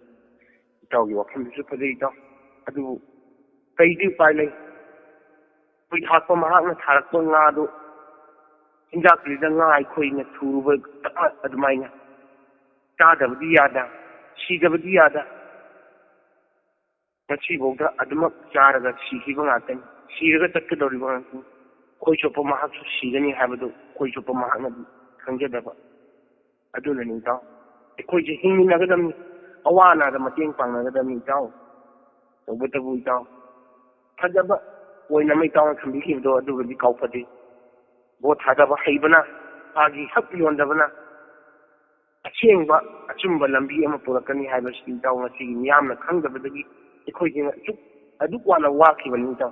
ꯏꯇꯥꯎꯒꯤ ꯋꯥꯐꯝꯗꯨꯁꯨ ꯐꯖꯩ ꯏꯇꯥꯎ꯫ ꯑꯗꯨꯕꯨ ꯀꯩꯗꯤ ꯎꯄꯥꯏ ꯂꯩ? ꯈꯣꯏ ꯊꯥꯛꯄ ꯃꯍꯥꯛꯅ ꯊꯥꯔꯛꯄ ꯉꯥꯗꯨ ꯆꯤꯟꯖꯥꯛꯇꯨꯗ ꯉꯥ ꯑꯩꯈꯣꯏꯅ ꯊꯨꯔꯨꯕ ꯑꯗꯨꯃꯥꯏꯅ ꯆꯥꯗꯕꯗꯤ ꯌꯥꯗ, ꯁꯤꯗꯕꯗꯤ ꯌꯥꯗ꯫ ꯉꯁꯤꯐꯥꯎꯗ ꯑꯗꯨꯃꯛ ꯆꯥꯔꯒ ꯁꯤꯈꯤꯕ ꯉꯥꯛꯇꯅꯤ, ꯁꯤꯔꯒ ꯆꯠꯀꯗꯧꯔꯤꯕ ꯉꯥꯛꯇꯅꯤ꯫ ꯈꯣꯏ ꯆꯣꯞꯄ ꯃꯍꯥꯛꯁꯨ ꯁꯤꯒꯅꯤ ꯍꯥꯏꯕꯗꯨ ꯈꯣꯏ ꯆꯣꯞꯄ ꯃꯍꯥꯛꯅꯗꯤ ꯈꯪꯖꯗꯕ꯫ ꯑꯗꯨꯅꯅꯤ ꯏꯇꯥꯎ, ꯑꯩꯈꯣꯏꯁꯦ ꯍꯤꯡꯃꯤꯟꯅꯒꯗꯕꯅꯤ, ꯑꯋꯥ ꯑꯅꯥꯗ ꯃꯇꯦꯡ ꯄꯥꯡꯅꯒꯗꯕꯅꯤ ꯏꯇꯥꯎ꯫ ꯇꯧꯕꯇꯕꯨ ꯏꯇꯥꯎ, ꯐꯖꯕ ꯑꯣꯏꯅ ꯑꯃ ꯏꯇꯥꯎꯅ ꯊꯝꯕꯤꯈꯤꯕꯗꯣ ꯑꯗꯨꯒꯗꯤ ꯀꯥꯎꯐꯗꯦ꯫ ꯚꯣꯠ ꯊꯥꯗꯕ ꯍꯩꯕꯅ, ꯃꯥꯒꯤ ꯍꯛ ꯌꯣꯟꯗꯕꯅ ꯑꯁꯦꯡꯕ ꯑꯆꯨꯝꯕ ꯂꯝꯕꯤ ꯑꯃ ꯄꯨꯔꯛꯀꯅꯤ ꯍꯥꯏꯕꯁꯤ ꯏꯇꯥꯎ ꯉꯁꯤꯒꯤ ꯃꯤꯌꯥꯝꯅ ꯈꯪꯗꯕꯗꯒꯤ ꯑꯩꯈꯣꯏꯁꯤꯅ ꯑꯁꯨꯛ ꯑꯗꯨꯛ ꯋꯥꯅ ꯋꯥꯈꯤꯕꯅꯤ ꯏꯇꯥꯎ꯫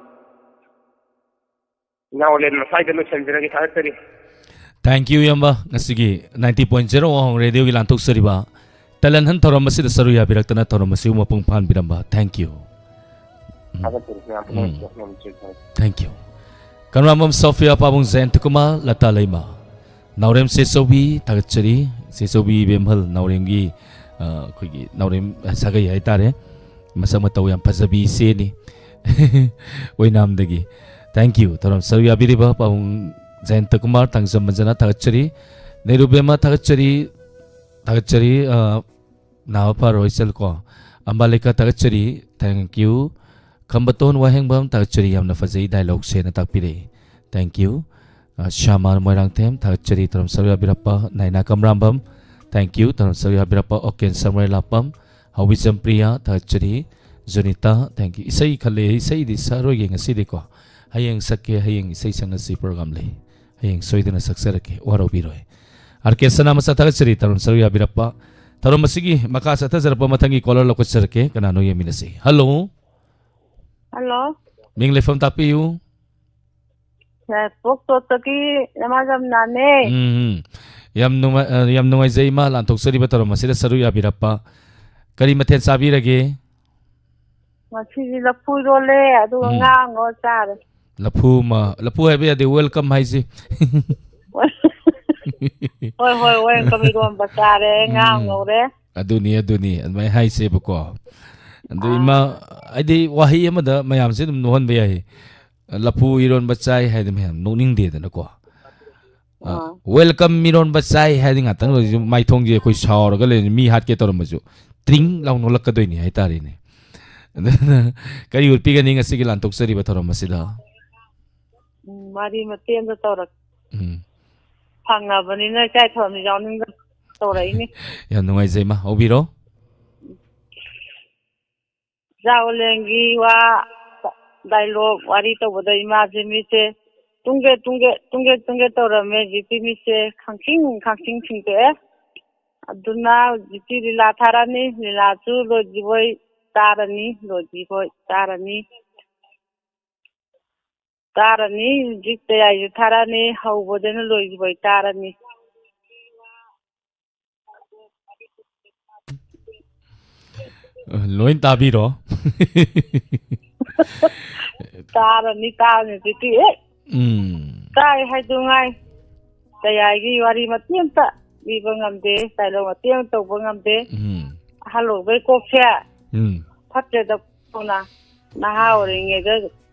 ꯏꯅꯥꯎ ꯂꯦꯟ ꯃꯁꯥꯏꯗ ꯂꯣꯏꯁꯤꯟꯖꯔꯒꯦ, ꯊꯥꯒꯠꯆꯔꯤ꯫ Thank you, ꯏꯌꯥꯝꯕ꯫ ꯉꯁꯤꯒꯤ ninety point zero Ahong Radioꯒꯤ ꯂꯥꯟꯊꯣꯛꯆꯔꯤꯕ ꯇꯦꯂꯦꯟ ꯍꯟ ꯊꯧꯔꯝ ꯑꯁꯤꯗ ꯁꯔꯨꯛ ꯌꯥꯕꯤꯔꯛꯇꯅ ꯊꯧꯔꯝ ꯑꯁꯤꯕꯨ ꯃꯄꯨꯡ ꯐꯥꯍꯟꯕꯤꯔꯝꯕ꯫ Thank you꯫ ꯊꯥꯒꯠꯆꯔꯤ ꯃꯌꯥꯝ ꯄꯨꯝꯅꯃꯛꯀꯤ ꯋꯥꯐꯝ ꯑꯃ ꯆꯦꯟꯊꯔꯦ꯫ Thank you꯫ ꯀꯪꯂꯥꯃꯝ ꯁꯣꯐꯤꯌꯥ ꯄꯥꯕꯨꯡ ꯖꯌꯟꯇ ꯀꯨꯃꯥꯔ ꯂꯇꯥ ꯂꯩꯃ꯫ ꯅꯥꯎꯔꯦꯝ ꯆꯦꯆꯧꯕꯤ ꯊꯥꯒꯠꯆꯔꯤ꯫ ꯆꯦꯆꯧꯕꯤ ꯕꯦꯝꯍꯜ ꯅꯥꯎꯔꯦꯝꯒꯤ, ꯑ, ꯑꯩꯈꯣꯏꯒꯤ ꯅꯥꯎꯔꯦꯝ ꯁꯥꯒꯩ ꯍꯥꯏꯇꯥꯔꯦ꯫ ꯃꯁꯛ ꯃꯇꯧ ꯌꯥꯝ ꯐꯖꯕꯤ ꯏꯆꯦꯅꯤ꯫ ꯑꯣꯏꯅꯥꯝꯗꯒꯤ꯫ Thank you꯫ ꯊꯧꯔꯝ ꯁꯔꯨꯛ ꯌꯥꯕꯤꯔꯤꯕ ꯄꯥꯕꯨꯡ ꯖꯌꯟꯇ ꯀꯨꯃꯥꯔ ꯇꯥꯡꯖꯝ ꯃꯟꯖꯅ ꯊꯥꯒꯠꯆꯔꯤ꯫ ꯅꯦꯔꯨꯕꯦꯝꯃ ꯊꯥꯒꯠꯆꯔꯤ꯫ ꯊꯥꯒꯠꯆꯔꯤ꯫ ꯑ, ꯅꯥꯕ ꯐꯔꯣꯏ ꯆꯠꯂꯨꯀꯣ꯫ ꯑꯝꯕꯥꯂꯤꯀꯥ ꯊꯥꯒꯠꯆꯔꯤ꯫ Thank you꯫ ꯈꯝꯕꯇꯣꯟ ꯋꯥꯍꯦꯡꯕꯝ ꯊꯥꯒꯠꯆꯔꯤ꯫ ꯌꯥꯝꯅ ꯐꯖꯩ dialogueꯁꯦꯅ ꯇꯥꯛꯄꯤꯔꯛꯏ꯫ Thank you꯫ ꯑ, ꯁ꯭ꯌꯥꯃ ꯃꯣꯏꯔꯥꯡꯊꯦꯝ ꯊꯥꯒꯠꯆꯔꯤ꯫ ꯊꯧꯔꯝ ꯁꯔꯨꯛ ꯌꯥꯕꯤꯔꯛꯄ ꯅꯥꯏꯅꯥ ꯀꯝꯔꯥꯝꯕꯝ Thank you, ꯇꯧꯔꯝ ꯁꯔꯨꯛ ꯌꯥꯕꯤꯔꯛꯄ ꯑꯣꯀꯦꯟ ꯁꯃꯔ ꯂꯥꯄꯝ, ꯍꯧꯕꯤꯖꯝ ꯄ꯭ꯔꯤꯌꯥ, ꯊꯥꯒꯠꯆꯔꯤ꯫ ꯖꯨꯅꯤꯇꯥ, thank you꯫ ꯏꯁꯩ ꯈꯜꯂꯦ, ꯏꯁꯩꯗꯤ ꯁꯛꯑꯔꯣꯏꯒꯦ ꯉꯁꯤꯗꯤꯀꯣ꯫ ꯍꯌꯦꯡ ꯁꯛꯀꯦ, ꯍꯌꯦꯡ ꯏꯁꯩ ꯁꯛ ꯉꯁꯤ ꯄ꯭ꯔꯣꯒ꯭ꯔꯥꯝ ꯂꯩ꯫ ꯍꯌꯦꯡ ꯁꯣꯏꯗꯅ ꯁꯛꯆꯔꯛꯀꯦ, ꯋꯥꯔꯧꯕꯤꯔꯣꯏ꯫ ꯑꯥꯔ ꯀꯦ ꯁꯅꯥꯃꯆꯥ, ꯊꯥꯒꯠꯆꯔꯤ, ꯇꯧꯔꯝ ꯁꯔꯨꯛ ꯌꯥꯕꯤꯔꯛꯄ꯫ ꯊꯧꯔꯝ ꯑꯁꯤꯒꯤ ꯃꯈꯥ ꯆꯠꯊꯖꯔꯛꯄ ꯃꯊꯪꯒꯤ ꯀꯣꯂꯔ ꯂꯧꯈꯠꯆꯔꯛꯀꯦ꯫ ꯀꯅꯥꯅꯣ ꯌꯦꯡꯃꯤꯟꯅꯁꯤ꯫ ꯍꯜꯂꯣ꯫ ꯍꯜꯂꯣ꯫ ꯃꯤꯡ ꯂꯩꯐꯝ ꯇꯥꯛꯄꯤꯌꯨ꯫ ꯌꯥꯏꯄꯣꯛ ꯇꯣꯠꯇꯒꯤ ꯅꯃꯥꯖꯝꯅꯥꯅꯦ꯫ ꯎꯝ, ꯎꯝ꯫ ꯌꯥꯝ ꯅꯨꯡꯉꯥꯏ-, ꯑ, ꯌꯥꯝ ꯅꯨꯡꯉꯥꯏꯖꯩ, ꯏꯃꯥ, ꯂꯥꯟꯊꯣꯛꯆꯔꯤꯕ ꯊꯧꯔꯝ ꯑꯁꯤꯗ ꯁꯔꯨꯛ ꯌꯥꯕꯤꯔꯛꯄ꯫ ꯀꯔꯤ ꯃꯊꯦꯜ ꯆꯥꯕꯤꯔꯒꯦ? ꯉꯁꯤꯗꯤ ꯂꯐꯨ ꯏꯔꯣꯜꯂꯦ, ꯑꯗꯨꯒ ꯎꯝ꯫ ꯉꯥ ꯉꯧꯔ ꯆꯥꯔꯦ꯫ ꯂꯐꯨ ꯑꯃ, ꯂꯐꯨ ꯍꯥꯏꯕ ꯌꯥꯗꯦ, welcome ꯍꯥꯏꯁꯤ꯫ ꯍꯣꯏ, ꯍꯣꯏ, welcome ꯏꯔꯣꯝꯕ ꯆꯥꯔꯦ, ꯉꯥ ꯎꯝ꯫ ꯉꯧꯔꯦ꯫ ꯑꯗꯨꯅꯤ, ꯑꯗꯨꯅꯤ, ꯑꯗꯨꯃꯥꯏꯅ ꯍꯥꯏꯁꯦꯕꯀꯣ꯫ ꯑꯗꯨ ꯑꯥ꯫ ꯏꯃꯥ, ꯍꯥꯏꯗꯤ ꯋꯥꯍꯩ ꯑꯃꯗ ꯃꯌꯥꯝꯁꯦ ꯑꯗꯨꯝ ꯅꯣꯛꯍꯟꯕ ꯌꯥꯏ꯫ ꯂꯐꯨ ꯏꯔꯣꯟꯕ ꯆꯥꯏ ꯍꯥꯏꯗꯤ ꯃꯌꯥꯝ ꯅꯣꯛꯅꯤꯡꯗꯦꯗꯅꯀꯣ꯫ ꯑ, ꯑꯥ꯫ Welcome ꯏꯔꯣꯟꯕ ꯆꯥꯏ ꯍꯥꯏꯗꯤ ꯉꯥꯛꯇꯪ ꯑꯣꯏꯔꯁꯨ ꯃꯥꯏꯊꯣꯡꯁꯦ ꯑꯩꯈꯣꯏ ꯁꯥꯎꯔꯒ ꯂꯩꯔꯦ, ꯃꯤ ꯍꯥꯠꯀꯦ ꯇꯧꯔꯝꯕꯁꯨ ꯇ꯭ꯔꯤꯡ ꯂꯥꯎ ꯅꯣꯛꯂꯛꯀꯗꯣꯏꯅꯤ ꯍꯥꯏꯇꯥꯔꯦꯅꯦ꯫ ꯑꯗꯨꯅ ꯀꯔꯤ ꯎꯠꯄꯤꯒꯅꯤ ꯉꯁꯤꯒꯤ ꯂꯥꯟꯊꯣꯛꯆꯔꯤꯕ ꯊꯧꯔꯝ ꯑꯁꯤꯗ? ꯎꯝ, ꯋꯥꯔꯤ ꯃꯇꯦꯛ ꯑꯃ ꯇꯧꯔꯛ-, ꯎꯝ꯫ ꯐꯪꯉꯕꯅꯤꯅ ꯏꯆꯥ ꯊꯧꯔꯝꯗ ꯌꯥꯎꯅꯤꯡꯗꯅ ꯇꯧꯔꯛꯏꯅꯤ꯫ ꯌꯥꯝ ꯅꯨꯡꯉꯥꯏꯖꯩ, ꯏꯃꯥ, ꯍꯧꯕꯤꯔꯣ꯫ ꯖꯥ ꯑꯣꯂꯦꯟꯒꯤ ꯋꯥ, ꯗꯥꯏꯂꯣꯛ ꯋꯥꯔꯤ ꯇꯧꯕꯗ ꯏꯃꯥꯁꯦ ꯃꯤꯠꯁꯦ ꯇꯨꯡꯒꯦ, ꯇꯨꯡꯒꯦ, ꯇꯨꯡꯒꯦ, ꯇꯨꯡꯒꯦ ꯇꯧꯔꯝꯃꯦ꯫ ꯍꯧꯖꯤꯛꯇꯤ ꯃꯤꯠꯁꯦ ꯈꯪꯁꯤꯡ, ꯈꯪꯁꯤꯡ ꯁꯤꯡꯇꯣꯛꯑꯦ꯫ ꯑꯗꯨꯅ ꯍꯧꯖꯤꯛꯇꯤ ꯂꯤꯂꯥ ꯊꯥꯔꯛꯑꯅꯤ꯫ ꯂꯤꯂꯥꯁꯨ ꯂꯣꯏꯗ꯭ꯔꯤꯕꯣꯏ ꯇꯥꯔꯅꯤ, ꯂꯣꯏꯗ꯭ꯔꯤꯕꯣꯏ ꯇꯥꯔꯅꯤ꯫ ꯇꯥꯔꯅꯤ, ꯍꯧꯖꯤꯛ ꯇꯌꯥꯏꯁꯦ ꯊꯥꯔꯛꯑꯅꯤ, ꯍꯧꯕꯗꯩꯅ ꯂꯣꯏꯗ꯭ꯔꯤꯕꯣꯏ ꯇꯥꯔꯅꯤ꯫ ꯑ, ꯂꯣꯏ ꯇꯥꯕꯤꯔꯣ꯫ ꯇꯥꯔꯅꯤ, ꯇꯥꯔꯅꯤ, ꯍꯧꯖꯤꯛꯇꯤ ꯍꯦꯛ ꯎꯝ꯫ ꯇꯥꯏ ꯍꯥꯏꯗꯨ ꯉꯥꯏ꯫ ꯇꯌꯥꯏꯒꯤ ꯋꯥꯔꯤ ꯃꯇꯦꯛ ꯑꯝꯇ ꯂꯤꯕ ꯉꯝꯗꯦ, ꯗꯥꯏꯂꯣꯛ ꯃꯇꯦꯛ ꯑꯃ ꯇꯧꯕ ꯉꯝꯗꯦ꯫ ꯎꯝ꯫ ꯑꯍꯜ ꯑꯣꯏꯕꯩ ꯀꯣꯛꯁꯦ ꯎꯝ꯫ ꯐꯠꯇ꯭ꯔꯦꯗ꯫ ꯅꯍꯥ ꯑꯣꯏꯔꯤꯉꯩꯗ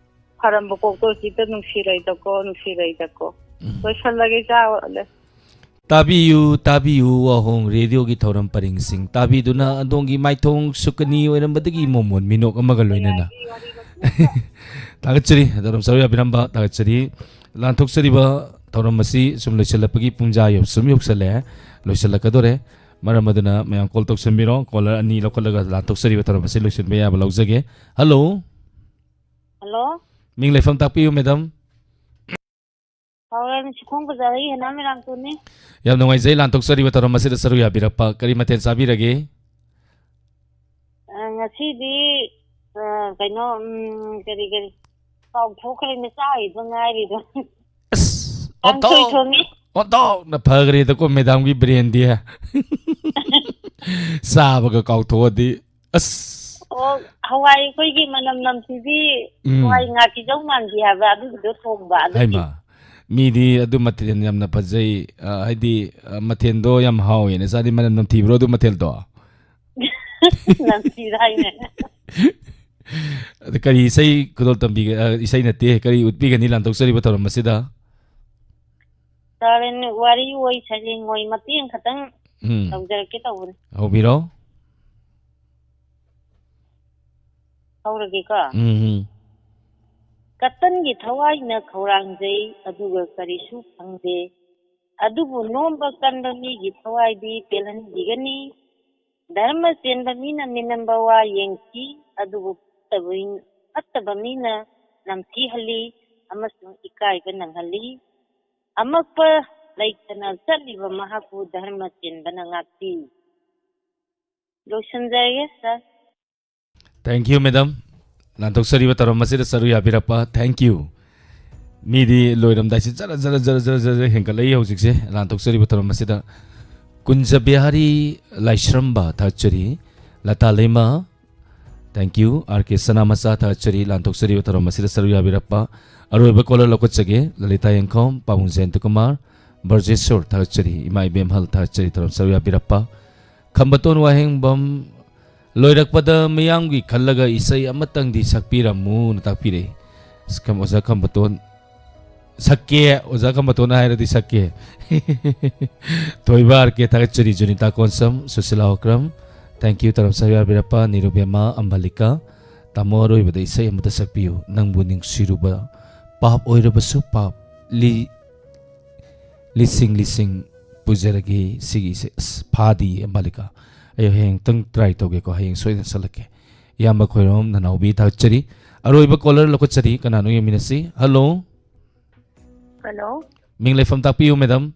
ꯐꯔꯝꯕ ꯀꯣꯛꯇꯣ ꯍꯧꯖꯤꯛꯇ ꯅꯨꯡꯁꯤꯔꯛꯏꯗꯀꯣ, ꯅꯨꯡꯁꯤꯔꯛꯏꯗꯀꯣ꯫ ꯎꯝ꯫ ꯂꯣꯏꯁꯜꯂꯒꯦ, ꯏꯆꯥ꯫ ꯇꯥꯕꯤꯌꯨ, ꯇꯥꯕꯤꯌꯨ, ꯋꯥꯍꯣꯡ ꯔꯦꯗꯤꯑꯣꯒꯤ ꯊꯧꯔꯝ ꯄꯔꯤꯡꯁꯤꯡ ꯇꯥꯕꯤꯗꯨꯅ ꯑꯗꯣꯝꯒꯤ ꯃꯥꯏꯊꯣꯡ ꯁꯨꯀꯅꯤ ꯑꯣꯏꯔꯝꯕꯗꯒꯤ ꯃꯣꯃꯣꯟ ꯃꯤꯅꯣꯛ ꯑꯃꯒ ꯂꯣꯏꯅꯅ꯫ ꯊꯥꯒꯠꯆꯔꯤ, ꯊꯧꯔꯝ ꯁꯔꯨꯛ ꯌꯥꯕꯤꯔꯝꯕ ꯊꯥꯒꯠꯆꯔꯤ꯫ ꯂꯥꯟꯊꯣꯛꯆꯔꯤꯕ ꯊꯧꯔꯝ ꯑꯁꯤ ꯁꯨꯝ ꯂꯣꯏꯁꯤꯜꯂꯛꯄꯒꯤ ꯄꯨꯡꯖꯥ ꯌꯧ-, ꯁꯨꯝ ꯌꯧꯁꯜꯂꯛꯑꯦ, ꯂꯣꯏꯁꯤꯜꯂꯛꯀꯗꯣꯔꯦ꯫ ꯃꯔꯝ ꯑꯗꯨꯅ ꯃꯌꯥꯝ call ꯇꯧꯁꯟꯕꯤꯔꯣ꯫ Caller ꯑꯅꯤ ꯂꯧꯈꯠꯂꯒ ꯂꯥꯟꯊꯣꯛꯆꯔꯤꯕ ꯊꯧꯔꯝ ꯑꯁꯤ ꯂꯣꯏꯁꯤꯟꯕ ꯌꯥꯕ ꯂꯧꯖꯒꯦ꯫ Hello꯫ Hello꯫ ꯃꯤꯡ ꯂꯩꯐꯝ ꯇꯥꯛꯄꯤꯌꯨ, madam꯫ ꯊꯧꯔꯝ ꯁꯤꯈꯣꯡ ꯕꯖꯥꯔꯗꯒꯤ ꯍꯦꯅꯥ ꯃꯦꯔꯥꯡꯇꯣꯟꯅꯤ꯫ ꯌꯥꯝ ꯅꯨꯡꯉꯥꯏꯖꯩ ꯂꯥꯟꯊꯣꯛꯆꯔꯤꯕ ꯊꯧꯔꯝ ꯑꯁꯤꯗ ꯁꯔꯨꯛ ꯌꯥꯕꯤꯔꯛꯄ꯫ ꯀꯔꯤ ꯃꯊꯦꯜ ꯆꯥꯕꯤꯔꯒꯦ? ꯑ, ꯉꯁꯤꯗꯤ, ꯑ, ꯀꯩꯅꯣ, ꯎꯝ, ꯀꯔꯤ, ꯀꯔꯤ, ꯀꯥꯎꯊꯣꯛꯈ꯭ꯔꯦꯅꯦ, ꯆꯥꯈꯤꯗ ꯉꯥꯏꯔꯤꯗ꯫ ꯑꯁ, ꯀꯥꯡꯁꯣꯏ ꯑꯣꯟꯊꯣꯛ-, ꯊꯣꯡꯉꯤ꯫ ꯑꯣꯟꯊꯣꯛꯅ ꯐꯈ꯭ꯔꯦꯗꯀꯣ, madamꯒꯤ brainꯗꯤ꯫ ꯆꯥꯕꯒ ꯀꯥꯎꯊꯣꯛꯑꯗꯤ꯫ ꯑꯁ꯫ ꯑꯣ, ꯍꯋꯥꯏ ꯑꯩꯈꯣꯏꯒꯤ ꯃꯅꯝ ꯅꯝꯊꯤꯕꯤ, ꯎꯝ꯫ ꯍꯋꯥꯏ ꯉꯥꯀꯤꯖꯧ ꯃꯥꯟꯕꯤ ꯍꯥꯏꯕ, ꯑꯗꯨꯒꯤꯗꯣ ꯊꯣꯡꯕ, ꯑꯗꯨꯒꯤ꯫ ꯍꯩꯃꯥ, ꯃꯤꯗꯤ ꯑꯗꯨ ꯃꯊꯦꯜ ꯌꯥꯝꯅ ꯐꯖꯩ, ꯑ, ꯍꯥꯏꯗꯤ, ꯑ, ꯃꯊꯦꯜꯗꯣ ꯌꯥꯝ ꯍꯥꯎꯋꯦꯅ ꯆꯥꯗꯤ ꯃꯅꯝ ꯅꯝꯊꯤꯕ꯭ꯔꯣ ꯑꯗꯨ ꯃꯊꯦꯜꯗꯣ? ꯅꯝꯊꯤꯗꯥꯏꯅꯦ꯫ ꯑꯗ ꯀꯔꯤ ꯏꯁꯩ ꯈꯨꯗꯣꯜ ꯇꯝꯕꯤꯒ-, ꯑ, ꯏꯁꯩ ꯅꯠꯇꯦ, ꯀꯔꯤ ꯎꯠꯄꯤꯒꯅꯤ ꯂꯥꯟꯊꯣꯛꯆꯔꯤꯕ ꯊꯧꯔꯝ ꯑꯁꯤꯗ? ꯁꯥꯔꯦꯅꯦ, ꯋꯥꯔꯤ ꯑꯣꯏ, ꯁꯩꯔꯦꯡ ꯑꯣꯏ, ꯃꯇꯦꯛ ꯑꯃꯈꯛꯇꯪ ꯎꯝ꯫ ꯇꯧꯖꯔꯛꯀꯦ ꯇꯧꯕꯅꯤ꯫ ꯍꯧꯕꯤꯔꯣ꯫ ꯍꯧꯔꯒꯦꯀꯣ꯫ ꯎꯝ, ꯎꯝ꯫ ꯀꯇꯟꯒꯤ ꯊꯋꯥꯏꯅ ꯈꯧꯔꯥꯡꯖꯩ, ꯑꯗꯨꯒ ꯀꯔꯤꯁꯨ ꯐꯪꯗꯦ꯫ ꯑꯗꯨꯕꯨ ꯅꯣꯝꯕ ꯀꯟꯕ ꯃꯤꯒꯤ ꯊꯋꯥꯏꯗꯤ ꯄꯦꯜꯍꯟꯕꯤꯒꯅꯤ꯫ ꯙꯔꯃ ꯆꯦꯟꯕ ꯃꯤꯅ ꯃꯤꯅꯝꯕ ꯋꯥ ꯌꯦꯡꯈꯤ, ꯑꯗꯨꯕꯨ ꯐꯠꯇꯕ, ꯐꯠꯇꯕ ꯃꯤꯅ ꯅꯝꯊꯤꯍꯜꯂꯤ ꯑꯃꯁꯨꯡ ꯏꯀꯥꯏꯕ ꯅꯪꯍꯜꯂꯤ꯫ ꯑꯃꯛꯄ ꯂꯩꯇꯅ ꯆꯠꯂꯤꯕ ꯃꯍꯥꯛꯄꯨ ꯙꯔꯃ ꯆꯦꯟꯕꯅ ꯉꯥꯛꯄꯤ꯫ ꯂꯣꯏꯁꯤꯟꯖꯔꯒꯦ, sir꯫ Thank you, madam꯫ ꯂꯥꯟꯊꯣꯛꯆꯔꯤꯕ ꯊꯧꯔꯝ ꯑꯁꯤꯗ ꯁꯔꯨꯛ ꯌꯥꯕꯤꯔꯛꯄ, thank you꯫ ꯃꯤꯗꯤ ꯂꯣꯏꯔꯝꯗꯥꯏꯁꯤ ꯖꯔ, ꯖꯔ, ꯖꯔ, ꯖꯔ, ꯖꯔ ꯍꯦꯟꯒꯠꯂꯛꯏ ꯍꯧꯖꯤꯛꯁꯦ, ꯂꯥꯟꯊꯣꯛꯆꯔꯤꯕ ꯊꯧꯔꯝ ꯑꯁꯤꯗ꯫ ꯀꯨꯟꯖ ꯕꯤꯍꯥꯔꯤ ꯂꯥꯏꯁ꯭ꯔꯝꯕ ꯊꯥꯒꯠꯆꯔꯤ꯫ ꯂꯇꯥ ꯂꯩꯃ, thank you꯫ ꯑꯥꯔ ꯀꯦ ꯁꯅꯥꯃꯆꯥ ꯊꯥꯒꯠꯆꯔꯤ, ꯂꯥꯟꯊꯣꯛꯆꯔꯤꯕ ꯊꯧꯔꯝ ꯑꯁꯤꯗ ꯁꯔꯨꯛ ꯌꯥꯕꯤꯔꯛꯄ꯫ ꯑꯔꯣꯏꯕ caller ꯂꯧꯈꯠꯆꯒꯦ, ꯂꯂꯤꯇꯥ ꯌꯦꯡꯈꯣꯝ, ꯄꯥꯕꯨꯡ ꯖꯌꯟꯇꯀꯨꯃꯥꯔ, ꯕ꯭ꯔꯖꯦꯁꯣꯔ ꯊꯥꯒꯠꯆꯔꯤ, ꯏꯃꯥ ꯏꯕꯦꯝꯍꯜ ꯊꯥꯒꯠꯆꯔꯤ, ꯊꯧꯔꯝ ꯁꯔꯨꯛ ꯌꯥꯕꯤꯔꯛꯄ꯫ ꯈꯝꯕꯇꯣꯟ ꯋꯥꯍꯦꯡꯕꯝ, ꯂꯣꯏꯔꯛꯄꯗ ꯃꯤꯌꯥꯝꯒꯤ ꯈꯜꯂꯒ ꯏꯁꯩ ꯑꯃꯇꯪꯗꯤ ꯁꯛꯄꯤꯔꯝꯃꯨꯅ ꯇꯥꯛꯄꯤꯔꯛꯏ꯫ ꯑꯁ, ꯈꯝ-, ꯑꯣꯖꯥ ꯈꯝꯕꯇꯣꯟ, ꯁꯛꯀꯦ, ꯑꯣꯖꯥ ꯈꯝꯕꯇꯣꯟꯅ ꯍꯥꯏꯔꯗꯤ ꯁꯛꯀꯦ꯫ ꯊꯣꯏꯕ ꯑꯥꯔ ꯀꯦ ꯊꯥꯒꯠꯆꯔꯤ, ꯖꯨꯅꯤꯇꯥ ꯀꯣꯟꯁꯝ, ꯁꯨꯁꯤꯂꯥ ꯑꯣꯀ꯭ꯔꯝ, thank you, ꯊꯧꯔꯝ ꯁꯔꯨꯛ ꯌꯥꯕꯤꯔꯛꯄ, ꯅꯤꯔꯨꯄꯦꯃꯥ ꯑꯝꯕꯥꯂꯤꯀꯥ, ꯇꯥꯃꯣ ꯑꯔꯣꯏꯕꯗ ꯏꯁꯩ ꯑꯃꯇ ꯁꯛꯄꯤꯌꯨ, ꯅꯪꯕꯨ ꯅꯨꯡꯁꯤꯔꯨꯕ, ꯄꯥꯞ ꯑꯣꯏꯔꯕꯁꯨ ꯄꯥꯞ, ꯂꯤ-, ꯂꯤꯁꯤꯡ ꯂꯤꯁꯤꯡ ꯄꯨꯖꯔꯒꯦ ꯁꯤꯒꯤꯁꯦ꯫ ꯑꯁ, ꯐꯥꯗꯤꯌꯦ ꯃꯥꯂꯤꯀꯥ꯫ ꯑꯩ ꯍꯌꯦꯡꯇꯪ try ꯇꯧꯒꯦꯀꯣ, ꯍꯌꯦꯡ ꯁꯣꯏꯗꯅ ꯁꯜꯂꯛꯀꯦ꯫ ꯏꯌꯥꯝꯕ ꯈꯣꯏꯔꯣꯝ, ꯅꯅꯥꯎꯕꯤ ꯊꯥꯒꯠꯆꯔꯤ꯫ ꯑꯔꯣꯏꯕ caller ꯂꯧꯈꯠꯆꯔꯤ, ꯀꯅꯥꯅꯣ ꯌꯦꯡꯃꯤꯟꯅꯁꯤ꯫ Hello꯫ Hello꯫ ꯃꯤꯡ ꯂꯩꯐꯝ ꯇꯥꯛꯄꯤꯌꯨ, madam꯫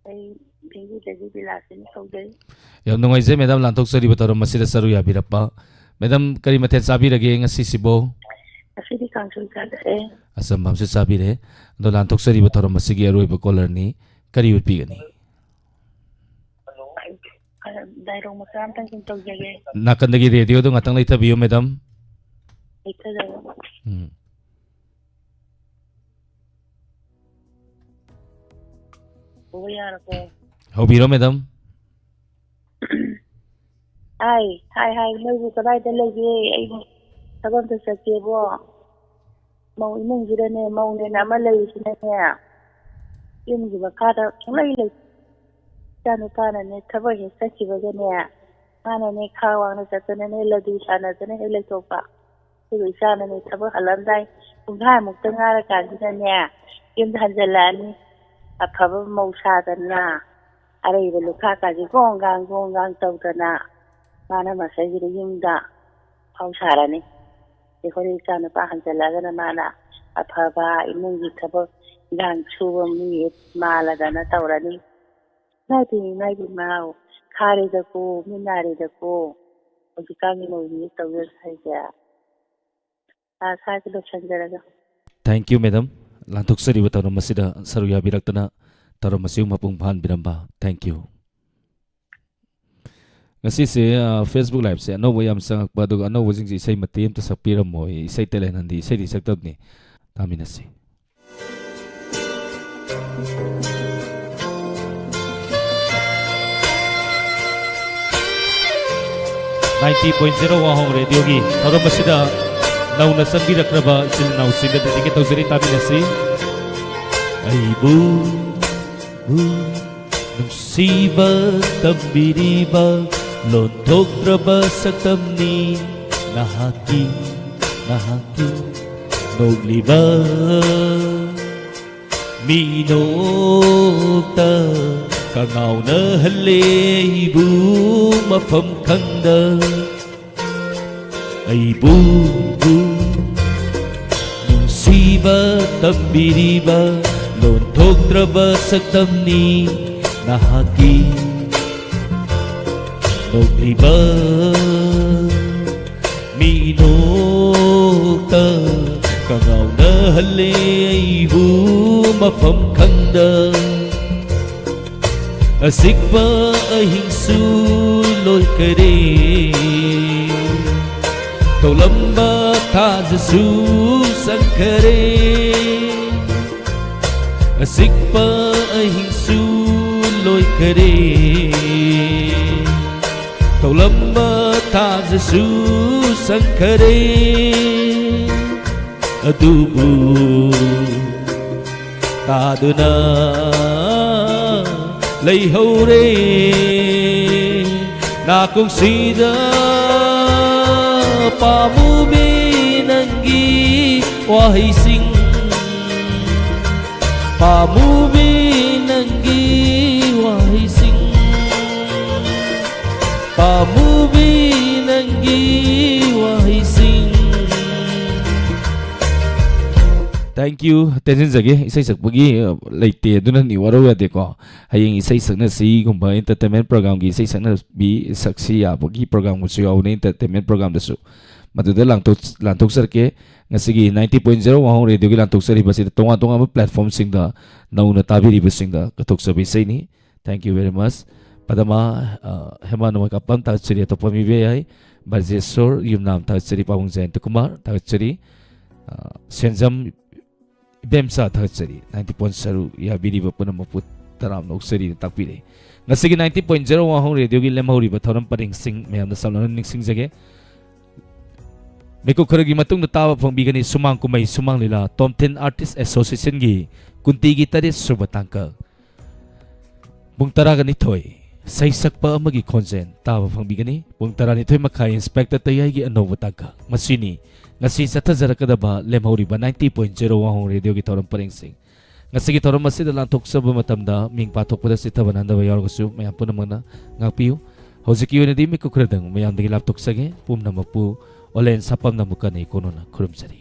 ꯑꯩ ꯚꯦꯂꯤꯗꯒꯤ ꯕꯤꯂꯥꯁꯤꯅꯤ ꯀꯧꯖꯩ꯫ ꯌꯥꯝ ꯅꯨꯡꯉꯥꯏꯖꯩ, madam, ꯂꯥꯟꯊꯣꯛꯆꯔꯤꯕ ꯊꯧꯔꯝ ꯑꯁꯤꯗ ꯁꯔꯨꯛ ꯌꯥꯕꯤꯔꯛꯄ꯫ Madam, ꯀꯔꯤ ꯃꯊꯦꯜ ꯆꯥꯕꯤꯔꯒꯦ ꯉꯁꯤꯁꯤꯕꯣ? ꯉꯁꯤꯗꯤ ꯀꯥꯡꯁꯣꯏ ꯆꯥꯖꯔꯦ꯫ ꯑꯆꯝꯕ ꯑꯃꯁꯨ ꯆꯥꯕꯤꯔꯦ꯫ ꯑꯗꯣ ꯂꯥꯟꯊꯣꯛꯆꯔꯤꯕ ꯊꯧꯔꯝ ꯑꯁꯤꯒꯤ ꯑꯔꯣꯏꯕ callerꯅꯤ꯫ ꯀꯔꯤ ꯎꯠꯄꯤꯒꯅꯤ? ꯗꯥꯏꯂꯣꯛ ꯃꯆꯥ ꯑꯝꯇꯪ ꯁꯨꯝ ꯇꯧꯖꯒꯦ꯫ ꯅꯥꯀꯟꯗꯒꯤ radioꯗꯣ ꯉꯥꯛꯇꯪ ꯂꯩꯊꯕꯤꯌꯨ, madam꯫ ꯂꯩꯊꯖꯔꯦ꯫ ꯎꯝ꯫ ꯎꯕ ꯌꯥꯔꯕꯣ? ꯍꯧꯕꯤꯔꯣ, madam꯫ ꯍꯥꯏ, ꯍꯥꯏ, ꯍꯥꯏ, ꯅꯣꯏꯕꯨ ꯀꯗꯥꯏꯗ ꯂꯩꯒꯦ? ꯑꯩꯕꯨ ꯊꯕꯛ ꯑꯝꯇ ꯆꯠꯀꯦꯕꯣ꯫ ꯃꯧ ꯏꯃꯨꯡꯁꯤꯗꯅꯦ, ꯃꯧꯅꯦꯅ ꯑꯃ ꯂꯩꯔꯤꯁꯤꯅꯅꯦ, ꯌꯨꯝꯒꯤ ꯃꯈꯥꯗ ꯁꯨꯡꯂꯩ ꯂꯩ-, ꯏꯆꯥ ꯅꯨꯄꯥꯅꯅꯦ, ꯊꯕꯛ ꯍꯦꯛ ꯆꯠꯈꯤꯕꯒꯅꯦ, ꯃꯥꯅꯅꯦ, ꯈꯥ ꯋꯥꯡꯅ ꯆꯠꯇꯅꯅꯦ, ꯂꯗꯨ ꯁꯥꯟꯅꯗꯅ ꯍꯦꯛ ꯂꯩꯊꯣꯛꯄ꯫ ꯑꯗꯨꯒ ꯏꯆꯥꯅꯅꯦ, ꯊꯕꯛ ꯍꯜꯂꯝꯗꯥꯏ ꯄꯨꯡꯈꯥꯏꯃꯨꯛꯇ ꯉꯥꯏꯔꯀꯥꯟꯁꯤꯗꯅꯦ, ꯌꯨꯝꯗ ꯍꯟꯖꯜꯂꯛꯑꯅꯤ꯫ ꯑꯐꯕ ꯃꯧ ꯁꯥꯗꯅ, ꯑꯔꯩꯕ ꯂꯨꯈꯥꯛꯀꯥꯁꯦ ꯒꯣꯡ ꯒꯥꯡ, ꯒꯣꯡ ꯒꯥꯡ ꯇꯧꯗꯅ, ꯃꯥꯅ ꯃꯁꯩꯁꯤꯗ ꯌꯨꯝꯗ ꯐꯥꯎ ꯁꯥꯔꯅꯤ꯫ ꯑꯩꯈꯣꯏ ꯏꯆꯥ ꯅꯨꯄꯥ ꯍꯟꯖꯜꯂꯛꯑꯒꯅ ꯃꯥꯅ ꯑꯐꯕ ꯏꯃꯨꯡꯒꯤ ꯊꯕꯛ ꯏꯟꯖꯥꯡ ꯁꯨꯕ ꯃꯤ ꯍꯦꯛ ꯃꯥꯜꯂꯗꯅ ꯇꯧꯔꯅꯤ꯫ ꯏꯃꯥꯏ ꯄꯦꯝꯃ, ꯏꯃꯥꯏ ꯄꯦꯝꯃ, ꯈꯥꯔꯦꯗꯀꯣ, ꯃꯤ ꯅꯥꯔꯦꯗꯀꯣ꯫ ꯍꯧꯖꯤꯛꯀꯥꯟꯒꯤ ꯃꯧꯁꯤꯡꯁꯦ ꯇꯧꯔꯤꯁꯦ ꯍꯥꯏꯁꯦ꯫ ꯑꯥ, ꯁ꯭ꯋꯥꯏꯗ ꯂꯣꯏꯁꯤꯟꯖꯔꯒꯦ꯫ Thank you, madam꯫ ꯂꯥꯟꯊꯣꯛꯆꯔꯤꯕ ꯊꯧꯔꯝ ꯑꯁꯤꯗ ꯁꯔꯨꯛ ꯌꯥꯕꯤꯔꯛꯇꯅ ꯊꯧꯔꯝ ꯑꯁꯤꯕꯨ ꯃꯄꯨꯡ ꯐꯥꯍꯟꯕꯤꯔꯝꯕ꯫ Thank you꯫ ꯉꯁꯤꯁꯦ, ꯑ, Facebook Liveꯁꯦ ꯑꯅꯧꯕ ꯌꯥꯝ ꯆꯪꯉꯛꯄ, ꯑꯗꯨꯒ ꯑꯅꯧꯕꯁꯤꯡꯁꯦ ꯏꯁꯩ ꯃꯇꯦꯛ ꯑꯃꯇ ꯁꯛꯄꯤꯔꯝꯃꯣ꯫ ꯏꯁꯩ talent ꯍꯟꯗꯤ ꯏꯁꯩꯗꯤ ꯁꯛꯇꯕꯅꯤ꯫ ꯇꯥꯃꯤꯟꯅꯁꯤ꯫ Ninety point zero ꯋꯥꯍꯣꯡ radioꯒꯤ ꯊꯧꯔꯝ ꯑꯁꯤꯗ ꯅꯧꯅ ꯆꯪꯕꯤꯔꯛꯈ꯭ꯔꯕ ꯏꯆꯤꯜ ꯏꯅꯥꯎꯁꯤꯡꯗ dedicate ꯇꯧꯖꯔꯤ, ꯇꯥꯃꯤꯟꯅꯁꯤ꯫ ꯑꯩꯕꯨ, ꯕꯨ, ꯅꯨꯡꯁꯤꯕ ꯇꯝꯕꯤꯔꯤꯕ ꯂꯣꯟꯊꯣꯛꯇ꯭ꯔꯕ ꯁꯛꯇꯝꯅꯤ ꯅꯍꯥꯛꯀꯤ, ꯅꯍꯥꯛꯀꯤ ꯅꯣꯛꯂꯤꯕ꯫ ꯃꯤꯅꯣꯛꯇ ꯀꯉꯥꯎꯅꯍꯜꯂꯦ ꯑꯩꯕꯨ ꯃꯐꯝ ꯈꯪꯗ꯫ ꯑꯩꯕꯨ ꯅꯨꯡꯁꯤꯕ ꯇꯝꯕꯤꯔꯤꯕ ꯂꯣꯟꯊꯣꯛꯇ꯭ꯔꯕ ꯁꯛꯇꯝꯅꯤ ꯅꯍꯥꯛꯀꯤ꯫ ꯅꯣꯛꯂꯤꯕ ꯃꯤꯅꯣꯛꯇ ꯀꯉꯥꯎꯅꯍꯜꯂꯦ ꯑꯩꯕꯨ ꯃꯐꯝ ꯈꯪꯗ꯫ ꯑꯁꯤꯛꯄ ꯑꯍꯤꯡꯁꯨ ꯂꯣꯏꯈꯔꯦ, ꯊꯣꯛꯂꯝꯕ ꯊꯥꯖꯁꯨ ꯆꯪꯈꯔꯦ꯫ ꯑꯁꯤꯛꯄ ꯑꯍꯤꯡꯁꯨ ꯂꯣꯏꯈꯔꯦ, ꯊꯣꯛꯂꯝꯕ ꯊꯥꯖꯁꯨ ꯆꯪꯈꯔꯦ꯫ ꯑꯗꯨꯕꯨ ꯇꯥꯗꯨꯅ ꯂꯩꯍꯧꯔꯦ ꯅꯥꯀꯣꯡꯁꯤꯗ ꯄꯥꯝꯃꯨꯕꯤ ꯅꯪꯒꯤ ꯋꯥꯍꯩꯁꯤꯡ꯫ ꯄꯥꯝꯃꯨꯕꯤ ꯅꯪꯒꯤ ꯋꯥꯍꯩꯁꯤꯡ꯫ ꯄꯥꯝꯃꯨꯕꯤ ꯅꯪꯒꯤ ꯋꯥꯍꯩꯁꯤꯡ꯫ Thank you꯫ ꯇꯦꯟꯁꯤꯟꯖꯒꯦ, ꯏꯁꯩ ꯁꯛꯄꯒꯤ, ꯑ, ꯂꯩꯇꯦ, ꯑꯗꯨꯅꯅꯤ, ꯋꯥꯔꯧ ꯌꯥꯗꯦꯀꯣ꯫ ꯍꯌꯦꯡ ꯏꯁꯩ ꯁꯛꯅꯁꯤꯒꯨꯝꯕ entertainment programꯒꯤ ꯏꯁꯩ ꯁꯛꯅꯕꯤ ꯁꯛꯁꯤ ꯌꯥꯕꯒꯤ programꯒꯁꯨ ꯌꯥꯎꯕꯅꯦ entertainment programꯗꯁꯨ꯫ ꯃꯗꯨꯗ ꯂꯥꯟꯊꯣꯛ-, ꯂꯥꯟꯊꯣꯛꯆꯔꯛꯀꯦ꯫ ꯉꯁꯤꯒꯤ ninety point zero ꯋꯥꯍꯣꯡ radioꯒꯤ ꯂꯥꯟꯊꯣꯛꯆꯔꯤꯕꯁꯤꯗ ꯇꯣꯉꯥꯟ ꯇꯣꯉꯥꯟꯕ platformꯁꯤꯡꯗ ꯅꯧꯅ ꯇꯥꯕꯤꯔꯤꯕꯁꯤꯡꯗ ꯀꯠꯊꯣꯛꯆꯕ ꯏꯁꯩꯅꯤ꯫ Thank you very much꯫ ꯄꯗꯃꯥ, ꯑ, ꯍꯦꯃꯥ ꯅꯣꯡꯃꯩꯀꯥꯄꯝ ꯊꯥꯒꯠꯆꯔꯤ, ꯑꯇꯣꯞꯄ ꯃꯤꯕ ꯌꯥꯏ꯫ ꯕ꯭ꯔꯖꯦꯁꯣꯔ ꯌꯨꯝꯅꯥꯝ ꯊꯥꯒꯠꯆꯔꯤ, ꯄꯥꯕꯨꯡ ꯖꯌꯟꯇ ꯀꯨꯃꯥꯔ ꯊꯥꯒꯠꯆꯔꯤ꯫ ꯑ, ꯁꯦꯟꯖꯝ ꯏꯕꯦꯝꯆꯥ ꯊꯥꯒꯠꯆꯔꯤ, ninety point zero ꯌꯥꯕꯤꯔꯤꯕ ꯄꯨꯝꯅꯃꯛꯄꯨ ꯇꯔꯥꯝꯅ ꯑꯣꯛꯆꯔꯤꯅ ꯇꯥꯛꯄꯤꯔꯦ꯫ ꯉꯁꯤꯒꯤ ninety point zero ꯋꯥꯍꯣꯡ radioꯒꯤ ꯂꯦꯝꯍꯧꯔꯤꯕ ꯊꯧꯔꯝ ꯄꯔꯦꯡꯁꯤꯡ ꯃꯌꯥꯝꯅ ꯁꯝꯂꯞꯅ ꯅꯤꯡꯁꯤꯡꯖꯒꯦ꯫ ꯃꯤꯀꯨꯞ ꯈꯔꯒꯤ ꯃꯇꯨꯡꯗ ꯇꯥꯕ ꯐꯪꯕꯤꯒꯅꯤ ꯁꯨꯃꯥꯡ ꯀꯨꯝꯍꯩ ꯁꯨꯃꯥꯡ ꯂꯤꯂꯥ, Tomten Artist Associationꯒꯤ ꯀꯨꯟꯇꯤꯒꯤ ꯇꯔꯦꯠ ꯁꯨꯕ ꯇꯥꯡꯀꯛ꯫ ꯄꯨꯡ ꯇꯔꯥꯒ ꯅꯤꯊꯣꯏ, ꯁꯩꯁꯛꯄ ꯑꯃꯒꯤ ꯈꯣꯟꯖꯦꯜ ꯇꯥꯕ ꯐꯪꯕꯤꯒꯅꯤ꯫ ꯄꯨꯡ ꯇꯔꯥꯅꯤꯊꯣꯏ ꯃꯈꯥꯏ, Inspector ꯇꯌꯥꯏꯒꯤ ꯑꯅꯧꯕ ꯇꯥꯡꯀꯛ꯫ ꯃꯁꯤꯅꯤ ꯉꯁꯤ ꯆꯠꯊꯖꯔꯛꯀꯗꯕ ꯂꯦꯝꯍꯧꯔꯤꯕ ninety point zero ꯋꯥꯍꯣꯡ radioꯒꯤ ꯊꯧꯔꯝ ꯄꯔꯦꯡꯁꯤꯡ꯫ ꯉꯁꯤꯒꯤ ꯊꯧꯔꯝ ꯑꯁꯤꯗ ꯂꯥꯟꯊꯣꯛꯆꯕ ꯃꯇꯝꯗ ꯃꯤꯡ ꯄꯥꯊꯣꯛꯄꯗ ꯆꯤꯠꯊꯕ ꯅꯥꯟꯗꯕ ꯌꯥꯎꯔꯒꯁꯨ ꯃꯌꯥꯝ ꯄꯨꯝꯅꯃꯛꯅ ꯉꯥꯛꯄꯤꯌꯨ꯫ ꯍꯧꯖꯤꯛꯀꯤ ꯑꯣꯏꯅꯗꯤ ꯃꯤꯀꯨꯞ ꯈꯔꯗꯪ ꯃꯌꯥꯝꯗꯒꯤ ꯂꯥꯞꯊꯣꯛꯆꯒꯦ꯫ ꯄꯨꯝꯅꯃꯛꯄꯨ ꯑꯣꯂꯦꯟ ꯁꯥꯄꯝꯅ ꯑꯃꯨꯛꯀ ꯍꯟꯅ ꯏꯀꯣꯟ ꯍꯨꯟꯅ ꯈꯨꯔꯨꯝꯖꯔꯤ꯫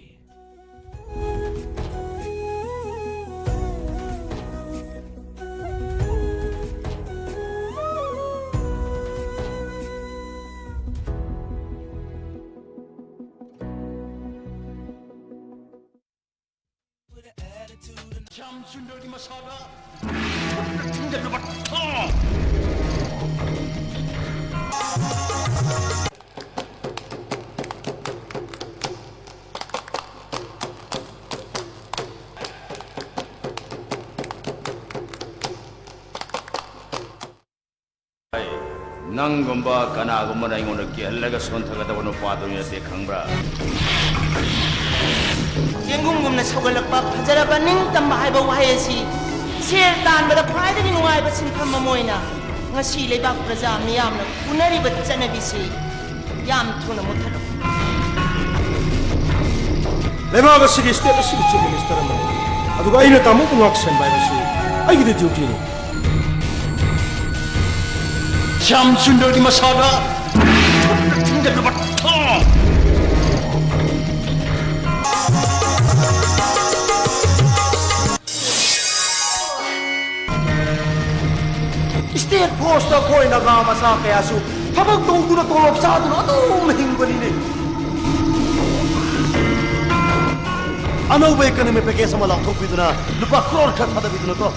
ꯅꯪꯒꯨꯝꯕ ꯀꯅꯥꯒꯨꯝꯕꯅ ꯑꯩꯉꯣꯟꯗ ꯀꯤꯍꯜꯂꯒ ꯁꯣꯟꯊꯒꯗꯕ ꯅꯨꯄꯥꯗꯨ ꯅꯠꯇꯦ, ꯈꯪꯕ꯭ꯔꯥ? ꯆꯦꯡꯒꯨꯝꯒꯨꯝꯅ ꯁꯧꯒꯠꯂꯛꯄ ꯐꯖꯔꯕ ꯅꯤꯡꯇꯝꯕ ꯍꯥꯏꯕ ꯋꯥꯍꯩ ꯑꯁꯤ ꯁꯦꯜ ꯇꯥꯟꯕꯗ ꯈ꯭ꯋꯥꯏꯗꯒꯤ ꯅꯨꯡꯉꯥꯏꯕ ꯁꯤꯟꯐꯝ ꯑꯃ ꯑꯣꯏꯅ ꯉꯁꯤ ꯂꯩꯕꯥꯛ ꯄ꯭ꯔꯖꯥ ꯃꯤꯌꯥꯝꯅ ꯎꯅꯔꯤꯕ ꯆꯠꯅꯕꯤꯁꯤ ꯌꯥꯝ ꯊꯨꯅ ꯃꯨꯠꯊꯠꯂꯨ꯫ ꯂꯩꯕꯥꯛ ꯑꯁꯤꯒꯤ, ꯁ꯭ꯇꯦꯠ ꯑꯁꯤꯒꯤ ꯆꯤꯐ ꯃꯤꯅꯤꯁꯇꯔ ꯑꯃꯅꯤ, ꯑꯗꯨꯒ ꯑꯩꯅ ꯇꯥꯃꯣꯕꯨ ꯉꯥꯛ ꯁꯦꯟꯕ ꯍꯥꯏꯕꯁꯤ ꯑꯩꯒꯤꯗꯤ ꯗ꯭ꯌꯨꯇꯤꯅꯤ꯫ ꯁ꯭ꯌꯥꯝ ꯁꯨꯟꯗꯔꯒꯤ ꯃꯁꯥꯗ ꯊꯤꯟꯒꯠꯂꯨꯕ ꯊꯣꯡ꯫ ꯁ꯭ꯇꯦꯠ ꯐꯣꯔꯁꯇ ꯑꯩꯈꯣꯏ ꯅꯥꯒꯥ ꯃꯆꯥ ꯀꯌꯥꯁꯨ ꯊꯕꯛ ꯇꯧꯗꯨꯅ ꯇꯣꯂꯣꯞ ꯆꯥꯗꯨꯅ ꯑꯗꯨꯝ ꯍꯤꯡꯕꯅꯤꯅꯦ꯫ ꯑꯅꯧꯕ ꯏꯀꯣꯅꯣꯃꯤ ꯄꯦꯀꯦꯖ ꯑꯃ ꯂꯥꯎꯊꯣꯛꯄꯤꯗꯨꯅ ꯂꯨꯄꯥ ꯀ꯭ꯔꯣꯔ ꯈꯔ ꯊꯥꯗꯕꯤꯗꯨꯅꯀꯣ꯫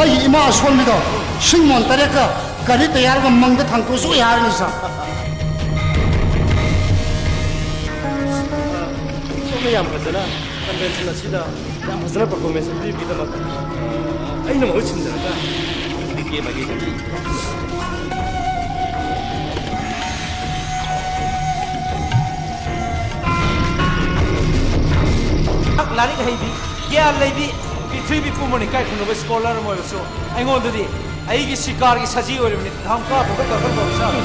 ꯑꯩꯒꯤ ꯏꯃꯥ ꯑꯁꯣꯟꯕꯤꯗꯣ ꯁꯤꯡ ꯃꯣꯟ ꯇꯔꯦꯠꯀ ꯒꯥꯔꯤ ꯇꯌꯥꯔꯒ ꯃꯪꯗ ꯊꯥꯡꯇꯣꯛꯑꯁꯨ ꯌꯥꯔꯅꯤ, ꯁꯥꯔ꯫ ꯁꯣꯝꯅ ꯌꯥꯝ ꯐꯖꯅ ꯀꯟꯚꯦꯟꯁꯟ ꯑꯁꯤꯗ ꯌꯥꯝ ꯐꯖꯅ ꯄꯔꯐꯣꯔꯃꯦꯟꯁ ꯄꯤꯕꯒꯤꯗꯃꯛ ꯑꯩꯅ ꯃꯍꯨꯠ ꯁꯤꯟꯖꯔꯒ ꯕꯤ ꯀꯦ ꯃꯥꯏꯀꯩꯗꯒꯤ ꯂꯥꯏꯔꯤꯛ ꯍꯩꯕꯤ, ꯒ꯭ꯌꯥꯟ ꯂꯩꯕꯤ, ꯄ꯭ꯔꯤꯊꯤꯕꯤ ꯄꯨꯝꯕꯅ ꯏꯀꯥꯏ ꯈꯨꯝꯅꯕ ꯁ꯭ꯀꯣꯂꯔ ꯑꯃ ꯑꯣꯏꯔꯁꯨ ꯑꯩꯉꯣꯟꯗꯗꯤ ꯑꯩꯒꯤ ꯁꯤꯀꯥꯔꯒꯤ ꯁꯖꯤ ꯑꯣꯏꯔꯤꯕꯅꯤ꯫ ꯙꯝꯀꯥ ꯐꯨꯕ ꯗꯔꯀꯥꯔ ꯇꯧꯏ, ꯁꯥꯔ꯫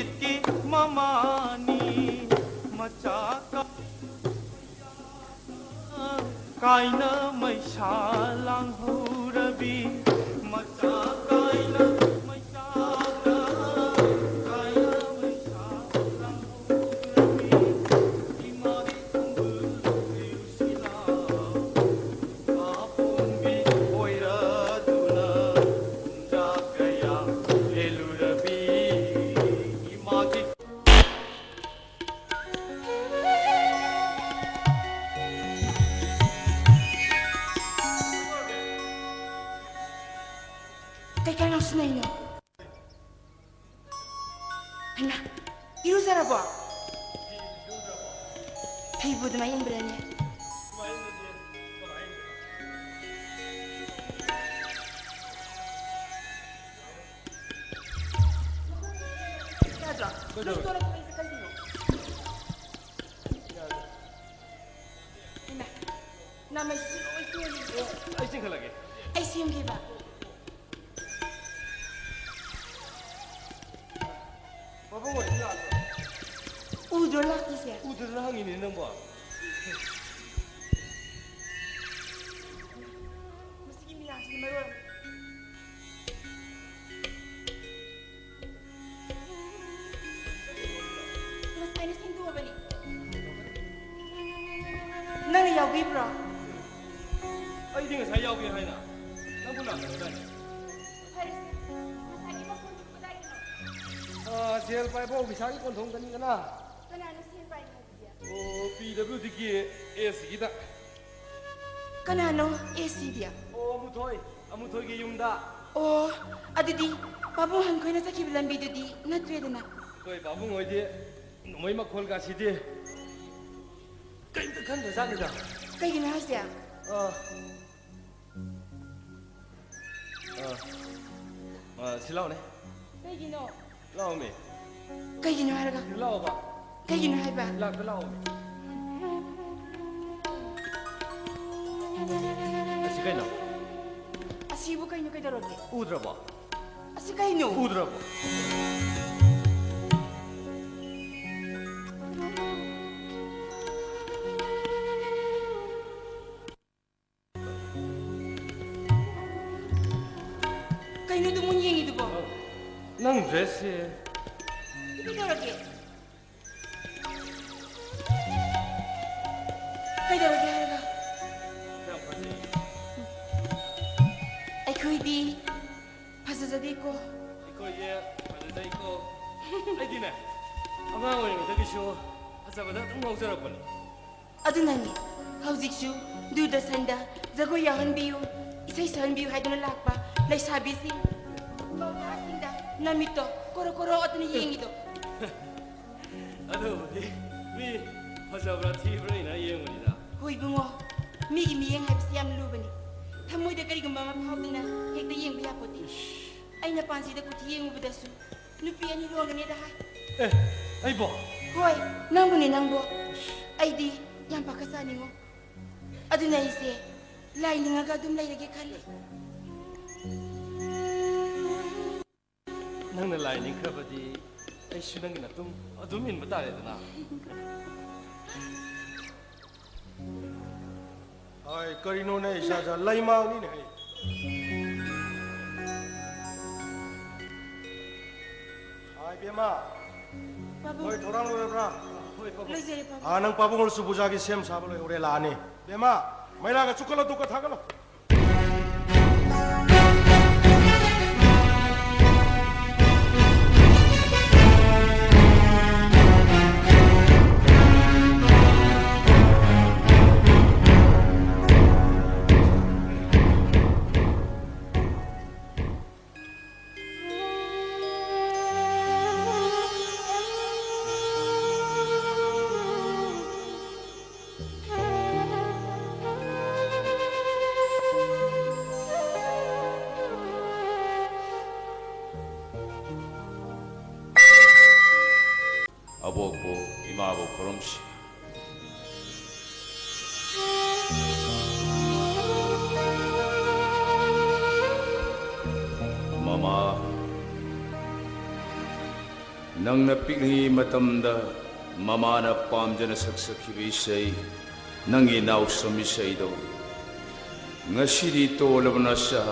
ꯏꯠꯀꯤ ꯃꯃꯥꯅꯤ ꯃꯆꯥ ꯀ-, ꯀꯥꯏꯅ ꯃꯩꯁꯥ ꯂꯥꯡꯍꯧꯔꯕꯤ, ꯃꯆꯥ ꯀꯥꯏꯅ ꯃꯩꯁꯥ, ꯀꯥꯏꯅ ꯃꯩꯁꯥ ꯂꯥꯡꯍꯧꯔꯕꯤ, ꯏꯃꯥꯒꯤ ꯈꯣꯡꯒꯨꯜ ꯂꯤꯎꯁꯤꯂꯥꯎ, ꯏꯃꯥ ꯄꯣꯝꯕꯤ ꯑꯣꯏꯔꯗꯨꯅ ꯀꯌꯥ ꯍꯦꯜꯂꯨꯔꯕꯤ ꯏꯃꯥꯒꯤ꯫ ꯀꯩ ꯀꯩꯅꯣ ꯁꯤꯟꯅꯩꯅꯣ? ꯍꯩꯃꯥ, ꯏꯔꯨꯖꯔꯕꯣ? ꯐꯤꯕꯨ ꯑꯗꯨꯃꯥꯏꯅ ꯏꯟꯕ꯭ꯔꯅꯦ? ꯌꯥꯗ꯭ꯔꯣ? ꯀꯩꯗꯧꯔꯦ? ꯅꯪ ꯆꯣꯠꯂ ꯊꯣꯛꯂꯛꯏꯁꯦ ꯀꯩꯒꯤꯅꯣ? ꯌꯥꯗ꯭ꯔꯦ꯫ ꯍꯩꯃꯥ, ꯅꯃꯩꯁꯤꯁꯨ ꯂꯣꯏ ꯇꯣꯏꯔꯦ꯫ ꯑꯣ, ꯑꯩ ꯆꯤꯡꯈꯠꯂꯒꯦ꯫ ꯑꯩ ꯁꯦꯝꯒꯦꯕ꯫ ꯄꯥꯕꯨꯡ ꯑꯣꯏꯔꯗꯤ ꯂꯥꯛꯇ꯭ꯔꯣ? ꯎꯗ꯭ꯔꯣ ꯂꯥꯛꯇ꯭ꯔꯤꯁꯦ? ꯎꯗꯗꯅ ꯍꯪꯉꯤꯅꯦ ꯅꯪꯕꯣ꯫ ꯃꯁꯤꯒꯤ ꯃꯤꯌꯥꯝꯁꯤꯅ ꯃꯔꯣꯜ ꯑꯃ꯫ ꯉꯁꯥꯏꯅ ꯁꯦꯡꯗꯣꯛꯑꯕꯅꯤ꯫ ꯅꯪꯅ ꯌꯥꯎꯕꯤꯕ꯭ꯔꯣ? ꯑꯩꯗꯤ ꯉꯁꯥꯏ ꯌꯥꯎꯒꯦ ꯍꯥꯏꯅ꯫ ꯅꯪꯕꯨ ꯂꯥꯛꯀꯗ꯭ꯔꯥꯅꯦ? ꯐꯔꯦꯁꯦ, ꯉꯁꯥꯏꯒꯤ ꯃꯈꯣꯟꯗꯨ ꯀꯗꯥꯏꯗꯅꯣ? ꯑꯥ, ꯁꯦꯜ ꯄꯥꯏꯕ ꯑꯣꯐꯤꯁꯥꯔꯒꯤ ꯀꯣꯟꯊꯣꯡꯗꯅꯤꯗꯅ꯫ ꯀꯅꯥꯅꯣ ꯁꯦꯜ ꯄꯥꯏꯕ ꯍꯥꯏꯕꯗꯤ? ꯑꯣ, ꯄꯤ ꯗꯕ꯭ꯂꯤꯎ ꯗꯤꯒꯤ ꯑꯦ ꯁꯤꯒꯤꯗ꯫ ꯀꯅꯥꯅꯣ ꯑꯦ ꯁꯤꯗꯤ? ꯑꯣ, ꯑꯃꯨꯊꯣꯏ, ꯑꯃꯨꯊꯣꯏꯒꯤ ꯌꯨꯝꯗ꯫ ꯑꯣ, ꯑꯗꯨꯗꯤ ꯄꯥꯕꯨꯡ ꯍꯟꯈꯣꯏꯅ ꯆꯠꯈꯤꯕ ꯂꯝꯕꯤꯗꯨꯗꯤ ꯅꯠꯇ꯭ꯔꯦꯗꯅ? ꯑꯩꯈꯣꯏ ꯄꯥꯕꯨꯡ ꯍꯣꯏꯗꯤ ꯅꯣꯡꯃꯩ ꯃꯈꯣꯜꯒꯁꯤꯗꯤ ꯀꯩꯝꯇ ꯈꯟꯗ꯭ꯔꯖꯥꯠꯅꯤꯗ꯫ ꯀꯩꯒꯤꯅꯣ ꯍꯥꯏꯁꯦ? ꯑꯥ, ꯑꯥ, ꯑꯥ, ꯁꯤ ꯂꯥꯎꯅꯦ꯫ ꯀꯩꯒꯤꯅꯣ? ꯂꯥꯎꯃꯤ꯫ ꯀꯩꯒꯤꯅꯣ ꯍꯥꯏꯔꯒ? ꯂꯥꯎꯕ꯫ ꯀꯩꯒꯤꯅꯣ ꯍꯥꯏꯕ? ꯂꯥꯛꯇ ꯂꯥꯎꯃꯤ꯫ ꯑꯁꯤ ꯀꯩꯅꯣ? ꯑꯁꯤꯕꯨ ꯀꯩꯅꯣ ꯀꯩꯗꯧꯔꯒꯦ? ꯎꯗ꯭ꯔꯕꯣ? ꯑꯁꯤ ꯀꯩꯅꯣ? ꯎꯗ꯭ꯔꯕꯣ? ꯗ꯭ꯔꯦꯁꯁꯦ꯫ ꯀꯩꯗꯧꯔꯒꯦ? ꯀꯩꯗꯧꯔꯒꯦ ꯍꯥꯏꯔꯒ? ꯌꯥꯝ ꯐꯖꯩ꯫ ꯑꯩꯈꯣꯏꯗꯤ ꯐꯖꯖꯗꯦꯀꯣ꯫ ꯑꯩꯈꯣꯏꯗꯤ ꯐꯖꯖꯩꯀꯣ꯫ ꯑꯩꯗꯤꯅꯦ, ꯑꯉꯥꯡ ꯑꯣꯏꯔꯤꯉꯩꯗꯒꯤꯁꯨ ꯐꯖꯕꯗ ꯑꯗꯨꯝ ꯉꯥꯎꯖꯔꯛꯄꯅꯤ꯫ ꯑꯗꯨꯅꯅꯤ ꯍꯧꯖꯤꯛꯁꯨ ꯗꯨꯔꯗꯔꯁꯟꯗ ꯖꯒꯣꯏ ꯌꯥꯎꯍꯟꯕꯤꯌꯨ, ꯏꯁꯩ ꯁꯛꯍꯟꯕꯤꯌꯨ ꯍꯥꯏꯗꯨꯅ ꯂꯥꯛꯄ ꯂꯩꯁꯥꯕꯤꯁꯤꯡ, ꯃꯧ ꯅꯍꯥꯁꯤꯡꯗ ꯅꯃꯤꯠꯇꯣ ꯀꯣꯔꯣ ꯀꯣꯔꯣ ꯑꯣꯠꯇꯨꯅ ꯌꯦꯡꯉꯤꯗꯣ꯫ ꯑꯗꯨꯕꯨꯗꯤ ꯃꯤ ꯐꯖꯕ꯭ꯔꯥ ꯊꯤꯕ꯭ꯔꯥ ꯌꯦꯡꯉ ꯌꯦꯡꯕꯅꯤꯗ꯫ ꯍꯣꯏ ꯏꯕꯨꯡꯉꯣ, ꯃꯤꯒꯤ ꯃꯤꯠꯌꯦꯡ ꯍꯥꯏꯕꯁꯤ ꯌꯥꯝ ꯂꯨꯕꯅꯤ꯫ ꯊꯃꯣꯏꯗ ꯀꯔꯤꯒꯨꯝꯕ ꯑꯃ ꯐꯥꯎꯗꯨꯅ ꯍꯦꯛꯇ ꯌꯦꯡꯕ ꯌꯥꯄꯣꯠꯇꯦ꯫ ꯏꯁ꯫ ꯑꯩꯅ ꯄꯥꯟꯖꯤꯗ ꯀꯨꯊꯤ ꯌꯦꯡꯉꯨꯕꯗꯁꯨ ꯅꯨꯄꯤ ꯑꯅꯤ ꯂꯣꯟꯒꯅꯤꯗ ꯍꯥꯏ꯫ ꯑꯦ, ꯑꯩꯕꯣ? ꯍꯣꯏ, ꯅꯪꯕꯨꯅꯦ, ꯅꯪꯕꯨ꯫ ꯑꯩꯗꯤ ꯌꯥꯝ ꯄꯥꯈꯠꯆꯥꯅꯤꯡꯉꯣ꯫ ꯑꯗꯨꯅ ꯑꯩꯁꯦ ꯂꯥꯏ ꯅꯤꯡꯉꯒ ꯑꯗꯨꯝ ꯂꯩꯔꯒꯦ ꯈꯜꯂꯦ꯫ ꯅꯪꯅ ꯂꯥꯏ ꯅꯤꯡꯈ꯭ꯔꯕꯗꯤ ꯑꯩꯁꯨ ꯅꯪꯒꯤ ꯅꯇꯨꯡ ꯑꯗꯨꯝ ꯏꯟꯕ ꯇꯥꯔꯦꯗꯅ꯫ ꯍꯥꯏ, ꯀꯔꯤꯅꯣꯅꯦ, ꯏꯆꯥ ꯏꯆꯥ, ꯂꯩꯃꯥꯡꯅꯤꯅꯦ ꯍꯩ꯫ ꯍꯥꯏ, ꯏꯕꯦꯝꯃ, ꯄꯥꯕꯨꯡ꯫ ꯍꯣꯏ, ꯊꯧꯔꯥꯡ ꯂꯣꯏꯔꯕ꯭ꯔꯥ? ꯍꯣꯏ, ꯄꯥꯕꯨꯡ꯫ ꯂꯣꯏꯖꯔꯦ, ꯄꯥꯕꯨꯡ꯫ ꯑꯥ, ꯅꯪ ꯄꯥꯕꯨꯡ ꯍꯣꯏ ꯆꯨꯕꯨ ꯆꯥꯒꯤ ꯁꯦꯝ ꯁꯥꯕ ꯂꯣꯏꯍꯧꯔꯦ, ꯂꯥꯛꯑꯅꯤ꯫ ꯏꯕꯦꯝꯃ, ꯃꯩꯔꯥꯒ ꯆꯨꯈꯠꯂꯣ, ꯗꯨꯛꯀ ꯊꯥꯒꯠꯂꯣ꯫ ꯑꯕꯣꯛꯄꯨ ꯏꯃꯥꯕꯨ ꯈꯨꯔꯨꯝꯁꯤ꯫ ꯃꯃꯥ, ꯅꯪꯅ ꯄꯤꯛꯂꯤꯉꯩ ꯃꯇꯝꯗ ꯃꯃꯥꯅ ꯄꯥꯝꯖꯅ ꯁꯛꯆꯈꯤꯕ ꯏꯁꯩ, ꯅꯪꯒꯤ ꯅꯥꯎꯁꯨꯝ ꯏꯁꯩꯗꯣ ꯉꯁꯤꯗꯤ ꯇꯣꯜꯂꯕ ꯅꯆꯥ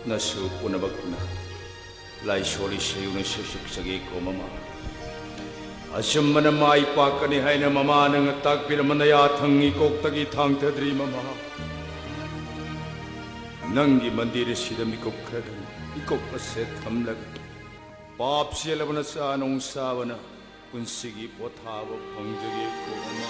ꯅꯁꯨ ꯄꯨꯝꯅꯃꯛꯅ ꯂꯥꯏꯁꯣꯜ ꯏꯁꯩ ꯑꯣꯏꯅ ꯁꯩꯁꯛꯆꯒꯦꯀꯣ ꯃꯃꯥ꯫ ꯑꯆꯨꯝꯕꯅ ꯃꯥꯏ ꯄꯥꯛꯀꯅꯤ ꯍꯥꯏꯅ ꯃꯃꯥ ꯅꯪꯅ ꯇꯥꯛꯄꯤꯔꯝꯕ ꯅꯌꯥꯊꯪ ꯏꯀꯣꯛꯇꯒꯤ ꯊꯥꯡꯊꯗ꯭ꯔꯤ ꯃꯃꯥ꯫ ꯅꯪꯒꯤ ꯃꯟꯗꯤꯔ ꯑꯁꯤꯗ ꯃꯤꯀꯨꯞ ꯈꯔꯗꯪ ꯏꯀꯣꯛ ꯑꯁꯦ ꯊꯝꯂꯒ ꯄꯥꯞ ꯆꯦꯜꯂꯕ ꯅꯆꯥ ꯅꯣꯡꯁꯥꯕꯅ ꯄꯨꯟꯁꯤꯒꯤ ꯄꯣꯊꯥꯕ ꯐꯪꯖꯒꯦꯀꯣ ꯃꯃꯥ꯫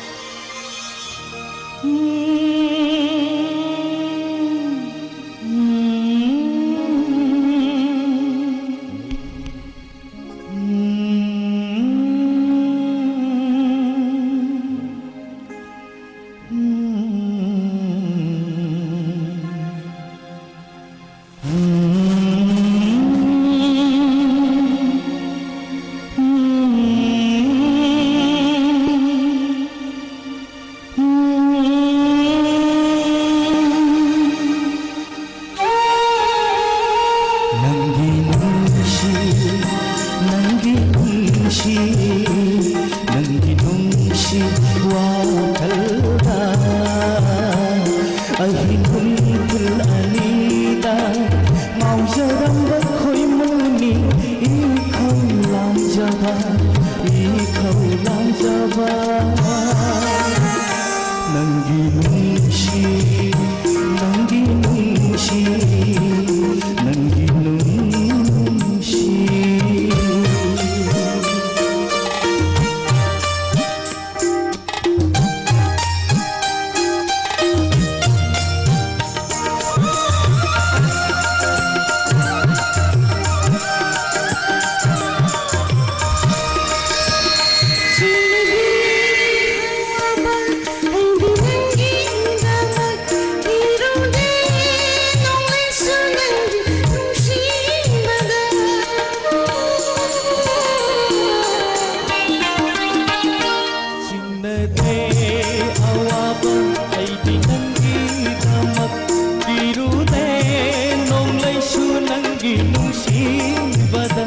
ꯅꯪꯒꯤ ꯅꯨꯡꯁꯤ, ꯅꯪꯒꯤ ꯅꯨꯡꯁꯤ, ꯅꯪꯒꯤ ꯅꯨꯡꯁꯤ ꯋꯥꯈꯜꯗ ꯑꯍꯤꯡ ꯅꯨꯡꯊꯤꯜ ꯑꯅꯤꯗ ꯉꯥꯎꯖꯔꯝꯕ ꯈꯣꯏꯃꯨꯅꯤ ꯏꯈꯧ ꯂꯥꯡꯖꯕ, ꯏꯈꯧ ꯂꯥꯡꯖꯕ꯫ ꯅꯪꯒꯤ ꯅꯨꯡꯁꯤ, ꯅꯪꯒꯤ ꯅꯨꯡꯁꯤ, ꯅꯪꯒꯤ ꯅꯨꯡꯁꯤ꯫ ꯆꯤꯡꯅꯗꯦ ꯑꯋꯥꯕ ꯑꯩꯗꯤ ꯅꯪꯒꯤꯗꯃꯛ꯫ ꯀꯤꯔꯨꯗꯦ ꯅꯣꯡꯂꯩꯁꯨ ꯅꯪꯒꯤ ꯅꯨꯡꯁꯤꯕꯗ꯫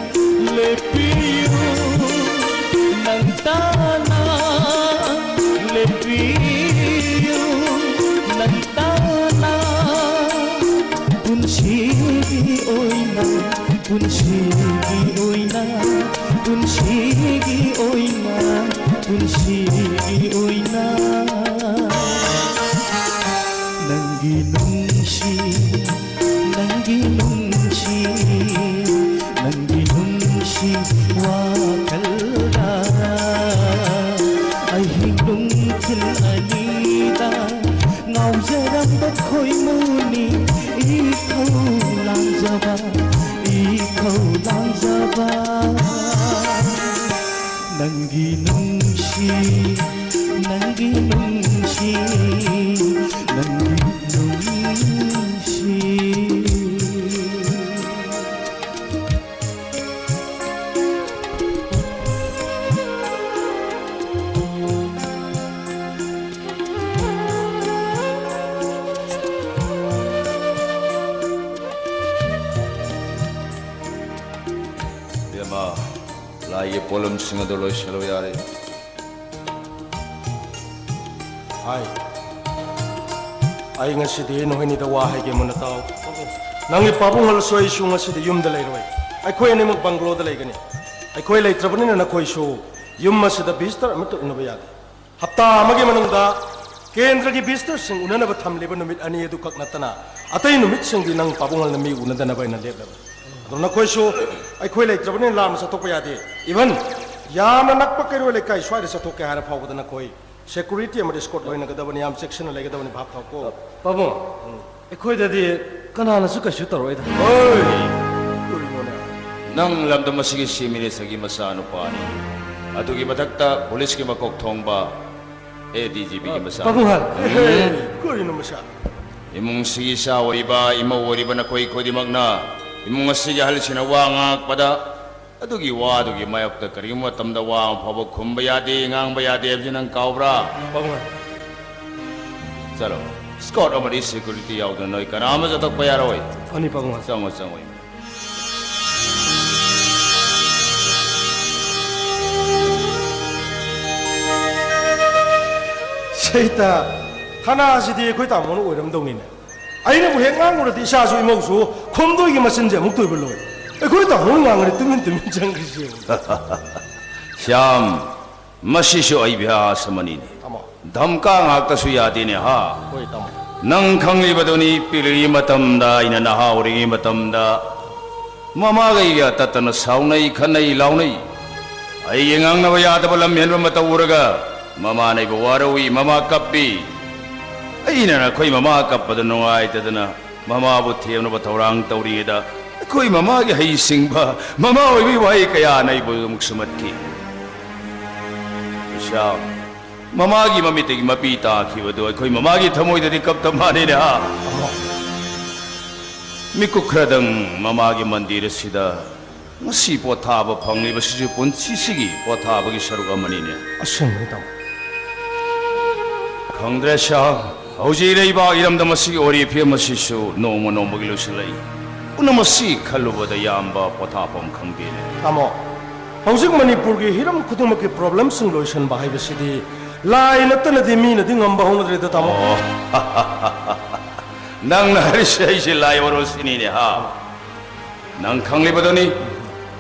ꯂꯦꯞꯄꯤꯌꯨ ꯅꯪ ꯇꯥꯅ, ꯂꯦꯞꯄꯤꯌꯨ ꯅꯪ ꯇꯥꯅ꯫ ꯄꯨꯟꯁꯤꯒꯤ ꯑꯣꯏꯅ ꯄꯨꯟꯁꯤꯒꯤ ꯑꯣꯏꯅ, ꯄꯨꯟꯁꯤꯒꯤ ꯑꯣꯏꯅ, ꯄꯨꯟꯁꯤꯒꯤ ꯑꯣꯏꯅ ꯅꯪꯒꯤ ꯅꯨꯡꯁꯤ, ꯅꯪꯒꯤ ꯅꯨꯡꯁꯤ, ꯅꯪꯒꯤ ꯅꯨꯡꯁꯤ ꯋꯥꯈꯜꯅ ꯑꯍꯤꯡ ꯅꯨꯡꯊꯤꯜ ꯑꯅꯤꯗ ꯉꯥꯎꯖꯔꯝꯕ ꯈꯣꯏꯃꯨꯅꯤ ꯏꯊꯧ ꯂꯥꯡꯖꯕ, ꯏꯊꯧ ꯂꯥꯡꯖꯕ꯫ ꯅꯪꯒꯤ ꯅꯨꯡꯁꯤ, ꯅꯪꯒꯤ ꯅꯨꯡꯁꯤ, ꯅꯪꯒꯤ ꯅꯨꯡꯁꯤ꯫ ꯏꯕꯦꯝꯃ, ꯂꯥꯏꯒꯤ ꯄꯣꯠꯂꯨꯝꯁꯤꯡ ꯑꯗꯨ ꯂꯣꯏꯁꯤꯜꯂꯨ ꯌꯥꯔꯦ꯫ ꯍꯥꯏ꯫ ꯑꯩ ꯉꯁꯤꯗꯤ ꯅꯈꯣꯏꯅꯤꯗ ꯋꯥ ꯍꯥꯏꯒꯦ, ꯃꯨꯟꯅ ꯇꯥꯎ꯫ ꯅꯪꯒꯤ ꯄꯥꯕꯨꯡ ꯍꯜꯂꯁꯨ ꯑꯩꯁꯨ ꯉꯁꯤꯗꯤ ꯌꯨꯝꯗ ꯂꯩꯔꯣꯏ꯫ ꯑꯩꯈꯣꯏ ꯑꯅꯤꯃꯛ ꯕꯪꯒ꯭ꯂꯣꯗ ꯂꯩꯒꯅꯤ꯫ ꯑꯩꯈꯣꯏ ꯂꯩꯇ꯭ꯔꯕꯅꯤꯅ ꯅꯈꯣꯏꯁꯨ ꯌꯨꯝ ꯑꯁꯤꯗ ꯚꯤꯖꯤꯇꯔ ꯑꯃꯠꯇ ꯎꯅꯕ ꯌꯥꯗꯦ꯫ ꯍꯞꯇꯥ ꯑꯃꯒꯤ ꯃꯅꯨꯡꯗ ꯀꯦꯟꯗ꯭ꯔꯒꯤ ꯚꯤꯖꯤꯇꯔꯁꯤꯡ ꯎꯅꯅꯕ ꯊꯝꯂꯤꯕ ꯅꯨꯃꯤꯠ ꯑꯅꯤ ꯑꯗꯨꯈꯛ ꯅꯠꯇꯅ ꯑꯇꯩ ꯅꯨꯃꯤꯠꯁꯤꯡꯗꯤ ꯅꯪ ꯄꯥꯕꯨꯡ ꯍꯜꯅ ꯃꯤ ꯎꯅꯗꯅꯕ ꯑꯩꯅ ꯂꯦꯞꯂꯕꯅꯤ꯫ ꯑꯗꯣ ꯅꯈꯣꯏꯁꯨ ꯑꯩꯈꯣꯏ ꯂꯩꯇ꯭ꯔꯕꯅꯤꯅ ꯂꯥꯞꯅ ꯆꯠꯊꯣꯛꯄ ꯌꯥꯗꯦ꯫ Even ꯌꯥꯝꯅ ꯅꯛꯄ ꯀꯩꯔꯣꯏ ꯂꯩꯀꯥꯏ ꯁ꯭ꯋꯥꯏꯗ ꯆꯠꯊꯣꯛꯀꯦ ꯍꯥꯏꯔ ꯐꯥꯎꯕꯗ ꯅꯈꯣꯏ security ꯑꯃꯗꯤ escort ꯂꯣꯏꯅꯒꯗꯕꯅꯤ, ꯌꯥꯝ ꯆꯦꯛꯁꯤꯟꯅ ꯂꯩꯒꯗꯕꯅꯤ, ꯚꯥꯞ ꯇꯥꯎꯀꯣ꯫ ꯄꯥꯕꯨꯡ, ꯑꯩꯈꯣꯏꯗꯗꯤ ꯀꯅꯥꯅꯁꯨ ꯀꯩꯁꯨ ꯇꯧꯔꯣꯏꯗ꯫ ꯍꯣꯏ, ꯀꯔꯤꯅꯣꯅꯦ? ꯅꯪ ꯂꯝꯗꯝ ꯑꯁꯤꯒꯤ ꯆꯤꯐ ꯃꯤꯅꯤꯁꯇꯔꯒꯤ ꯃꯆꯥꯅꯨꯄꯥꯅꯤ꯫ ꯑꯗꯨꯒꯤ ꯃꯊꯛꯇ ꯄꯨꯂꯤꯁꯀꯤ ꯃꯀꯣꯛ ꯊꯣꯡꯕ ꯑꯦ ꯗꯤ ꯖꯤ ꯄꯤꯒꯤ ꯃꯆꯥ꯫ ꯄꯥꯕꯨꯡ ꯍꯜ꯫ ꯍꯦ, ꯀꯔꯤꯅꯣ ꯃꯁꯥ? ꯏꯃꯨꯡꯁꯤꯒꯤ ꯏꯆꯥ ꯑꯣꯏꯔꯤꯕ, ꯏꯃꯧ ꯑꯣꯏꯔꯤꯕ ꯅꯈꯣꯏ ꯈꯨꯗꯤꯡꯃꯛꯅ ꯏꯃꯨꯡ ꯑꯁꯤꯒꯤ ꯑꯍꯜꯁꯤꯡꯅ ꯋꯥ ꯉꯥꯡꯉꯛꯄꯗ ꯑꯗꯨꯒꯤ ꯋꯥꯗꯨꯒꯤ ꯃꯥꯌꯣꯛꯇ ꯀꯔꯤꯒꯨꯝꯕ ꯃꯇꯝꯗ ꯋꯥ ꯑꯃ ꯐꯥꯎꯕ ꯈꯨꯝꯕ ꯌꯥꯗꯦ, ꯉꯥꯡꯕ ꯌꯥꯗꯦ ꯍꯥꯏꯕꯁꯤ ꯅꯪ ꯀꯥꯎꯕ꯭ꯔꯥ? ꯄꯥꯕꯨꯡ꯫ ꯆꯠꯂꯣ, escort ꯑꯃꯗꯤ security ꯌꯥꯎꯗꯅ ꯅꯣꯏ ꯀꯅꯥ ꯑꯃ ꯆꯠꯊꯣꯛꯄ ꯌꯥꯔꯣꯏ꯫ ꯐꯅꯤ ꯄꯥꯕꯨꯡ꯫ ꯆꯪꯉꯣ, ꯆꯪꯉꯣ꯫ ꯁꯩꯇ, ꯊꯥꯅꯥꯁꯤꯗꯤ ꯑꯩꯈꯣꯏ ꯇꯥꯃꯣꯅ ꯑꯣꯏꯔꯝꯗꯧꯅꯤꯅꯦ꯫ ꯑꯩꯅꯕꯨ ꯍꯦꯛ ꯉꯥꯡꯉꯨꯔꯗꯤ ꯏꯆꯥꯁꯨ ꯏꯃꯧꯁꯨ ꯈꯣꯝꯗꯣꯏꯒꯤ ꯃꯆꯤꯟꯁꯦ ꯑꯃꯨꯛ ꯇꯣꯏꯕ ꯂꯣꯏ꯫ ꯑꯩꯈꯣꯏ ꯇꯥꯃꯣ ꯉꯥꯡꯉꯗꯤ ꯇꯨꯃꯤꯟ ꯇꯨꯃꯤꯟ ꯆꯪꯈ꯭ꯔꯤꯁꯤ ꯌꯦꯡꯉꯨ꯫ ꯁ꯭ꯌꯥꯝ, ꯃꯁꯤꯁꯨ ꯑꯩ ꯑꯚ꯭ꯌꯥꯁ ꯑꯃꯅꯤꯅꯦ꯫ ꯇꯥꯃꯣ꯫ ꯙꯝꯀꯥ ꯉꯥꯛꯇꯁꯨ ꯌꯥꯗꯦꯅꯦ ꯍꯥ꯫ ꯍꯣꯏ ꯇꯥꯃꯣ꯫ ꯅꯪ ꯈꯪꯂꯤꯕꯗꯨꯅꯤ, ꯄꯤꯛꯂꯤꯉꯩ ꯃꯇꯝꯗ, ꯑꯩꯅ ꯅꯍꯥ ꯑꯣꯏꯔꯤꯉꯩ ꯃꯇꯝꯗ ꯃꯃꯥꯒ ꯑꯩꯒ ꯇꯠꯇꯅ ꯁꯥꯎꯅꯩ, ꯈꯠꯅꯩ, ꯂꯥꯎꯅꯩ꯫ ꯑꯩꯒꯤ ꯉꯥꯡꯅꯕ ꯌꯥꯗꯕ ꯂꯝ ꯍꯦꯟꯕ ꯑꯃ ꯇꯧꯔꯒ ꯃꯃꯥꯅ ꯑꯩꯕꯨ ꯋꯥꯔꯧꯏ, ꯃꯃꯥ ꯀꯞꯄꯤ꯫ ꯑꯩꯅ ꯅꯈꯣꯏ ꯃꯃꯥ ꯀꯞꯄꯗ ꯅꯨꯡꯉꯥꯏꯇꯗꯅ ꯃꯃꯥꯕꯨ ꯊꯦꯝꯅꯕ ꯊꯧꯔꯥꯡ ꯇꯧꯔꯤꯉꯩꯗ ꯑꯩꯈꯣꯏ ꯃꯃꯥꯒꯤ ꯍꯩꯁꯤꯡꯕ, ꯃꯃꯥ ꯑꯣꯏꯕꯒꯤ ꯋꯥꯍꯩ ꯀꯌꯥꯅ ꯑꯩꯕꯨ ꯑꯃꯨꯛ ꯁꯨꯝꯍꯠꯈꯤ꯫ ꯏꯁꯥ ꯃꯃꯥꯒꯤ ꯃꯃꯤꯠꯇꯒꯤ ꯃꯄꯤ ꯇꯥꯈꯤꯕꯗꯨ ꯑꯩꯈꯣꯏ ꯃꯃꯥꯒꯤ ꯊꯃꯣꯏꯗꯗꯤ ꯀꯞꯇ ꯃꯥꯟꯅꯩꯅꯦ ꯍꯥ? ꯃꯤꯀꯨꯞ ꯈꯔꯗꯪ ꯃꯃꯥꯒꯤ ꯃꯟꯗꯤꯔ ꯑꯁꯤꯗ ꯉꯁꯤ ꯄꯣꯊꯥꯕ ꯐꯪꯂꯤꯕꯁꯤꯁꯨ ꯄꯨꯟꯁꯤꯁꯤꯒꯤ ꯄꯣꯊꯥꯕꯒꯤ ꯁꯔꯨꯛ ꯑꯃꯅꯤꯅꯦ꯫ ꯑꯁꯦꯡꯕꯅꯤ ꯇꯥꯃꯣ꯫ ꯈꯪꯗ꯭ꯔꯦ ꯁꯥ, ꯍꯧꯖꯤꯛ ꯂꯩꯕꯥꯛ ꯏꯔꯝꯗꯝ ꯑꯁꯤꯒꯤ ꯑꯣꯏꯔꯤꯕ ꯐꯤꯕꯝ ꯑꯁꯤꯁꯨ ꯅꯣꯡꯃ ꯅꯣꯡꯃꯒꯤ ꯂꯣꯏꯁꯤꯜꯂꯛꯏ꯫ ꯄꯨꯝꯅꯃꯛꯁꯤ ꯈꯜꯂꯨꯕꯗ ꯌꯥꯝꯕ ꯄꯣꯊꯥꯐꯝ ꯈꯪꯗꯦꯅꯦ꯫ ꯇꯥꯃꯣ, ꯍꯧꯖꯤꯛ ꯃꯅꯤꯄꯨꯔꯒꯤ ꯍꯤꯔꯝ ꯈꯨꯗꯤꯡꯃꯛꯀꯤ ꯄ꯭ꯔꯣꯕ꯭ꯂꯦꯝꯁꯤꯡ ꯂꯣꯏꯁꯤꯟꯕ ꯍꯥꯏꯕꯁꯤꯗꯤ ꯂꯥꯏ ꯅꯠꯇꯅꯗꯤ ꯃꯤꯅꯗꯤ ꯉꯝꯕ ꯍꯧꯅꯗ꯭ꯔꯦꯗ ꯇꯥꯃꯣ꯫ ꯑꯣ꯫ ꯅꯪꯅ ꯍꯥꯏꯔꯤꯁꯦ ꯑꯩꯁꯦ ꯂꯥꯏ ꯑꯣꯏꯔꯣ ꯁꯤꯅꯤꯅꯦ ꯍꯥ? ꯅꯪ ꯈꯪꯂꯤꯕꯗꯨꯅꯤ,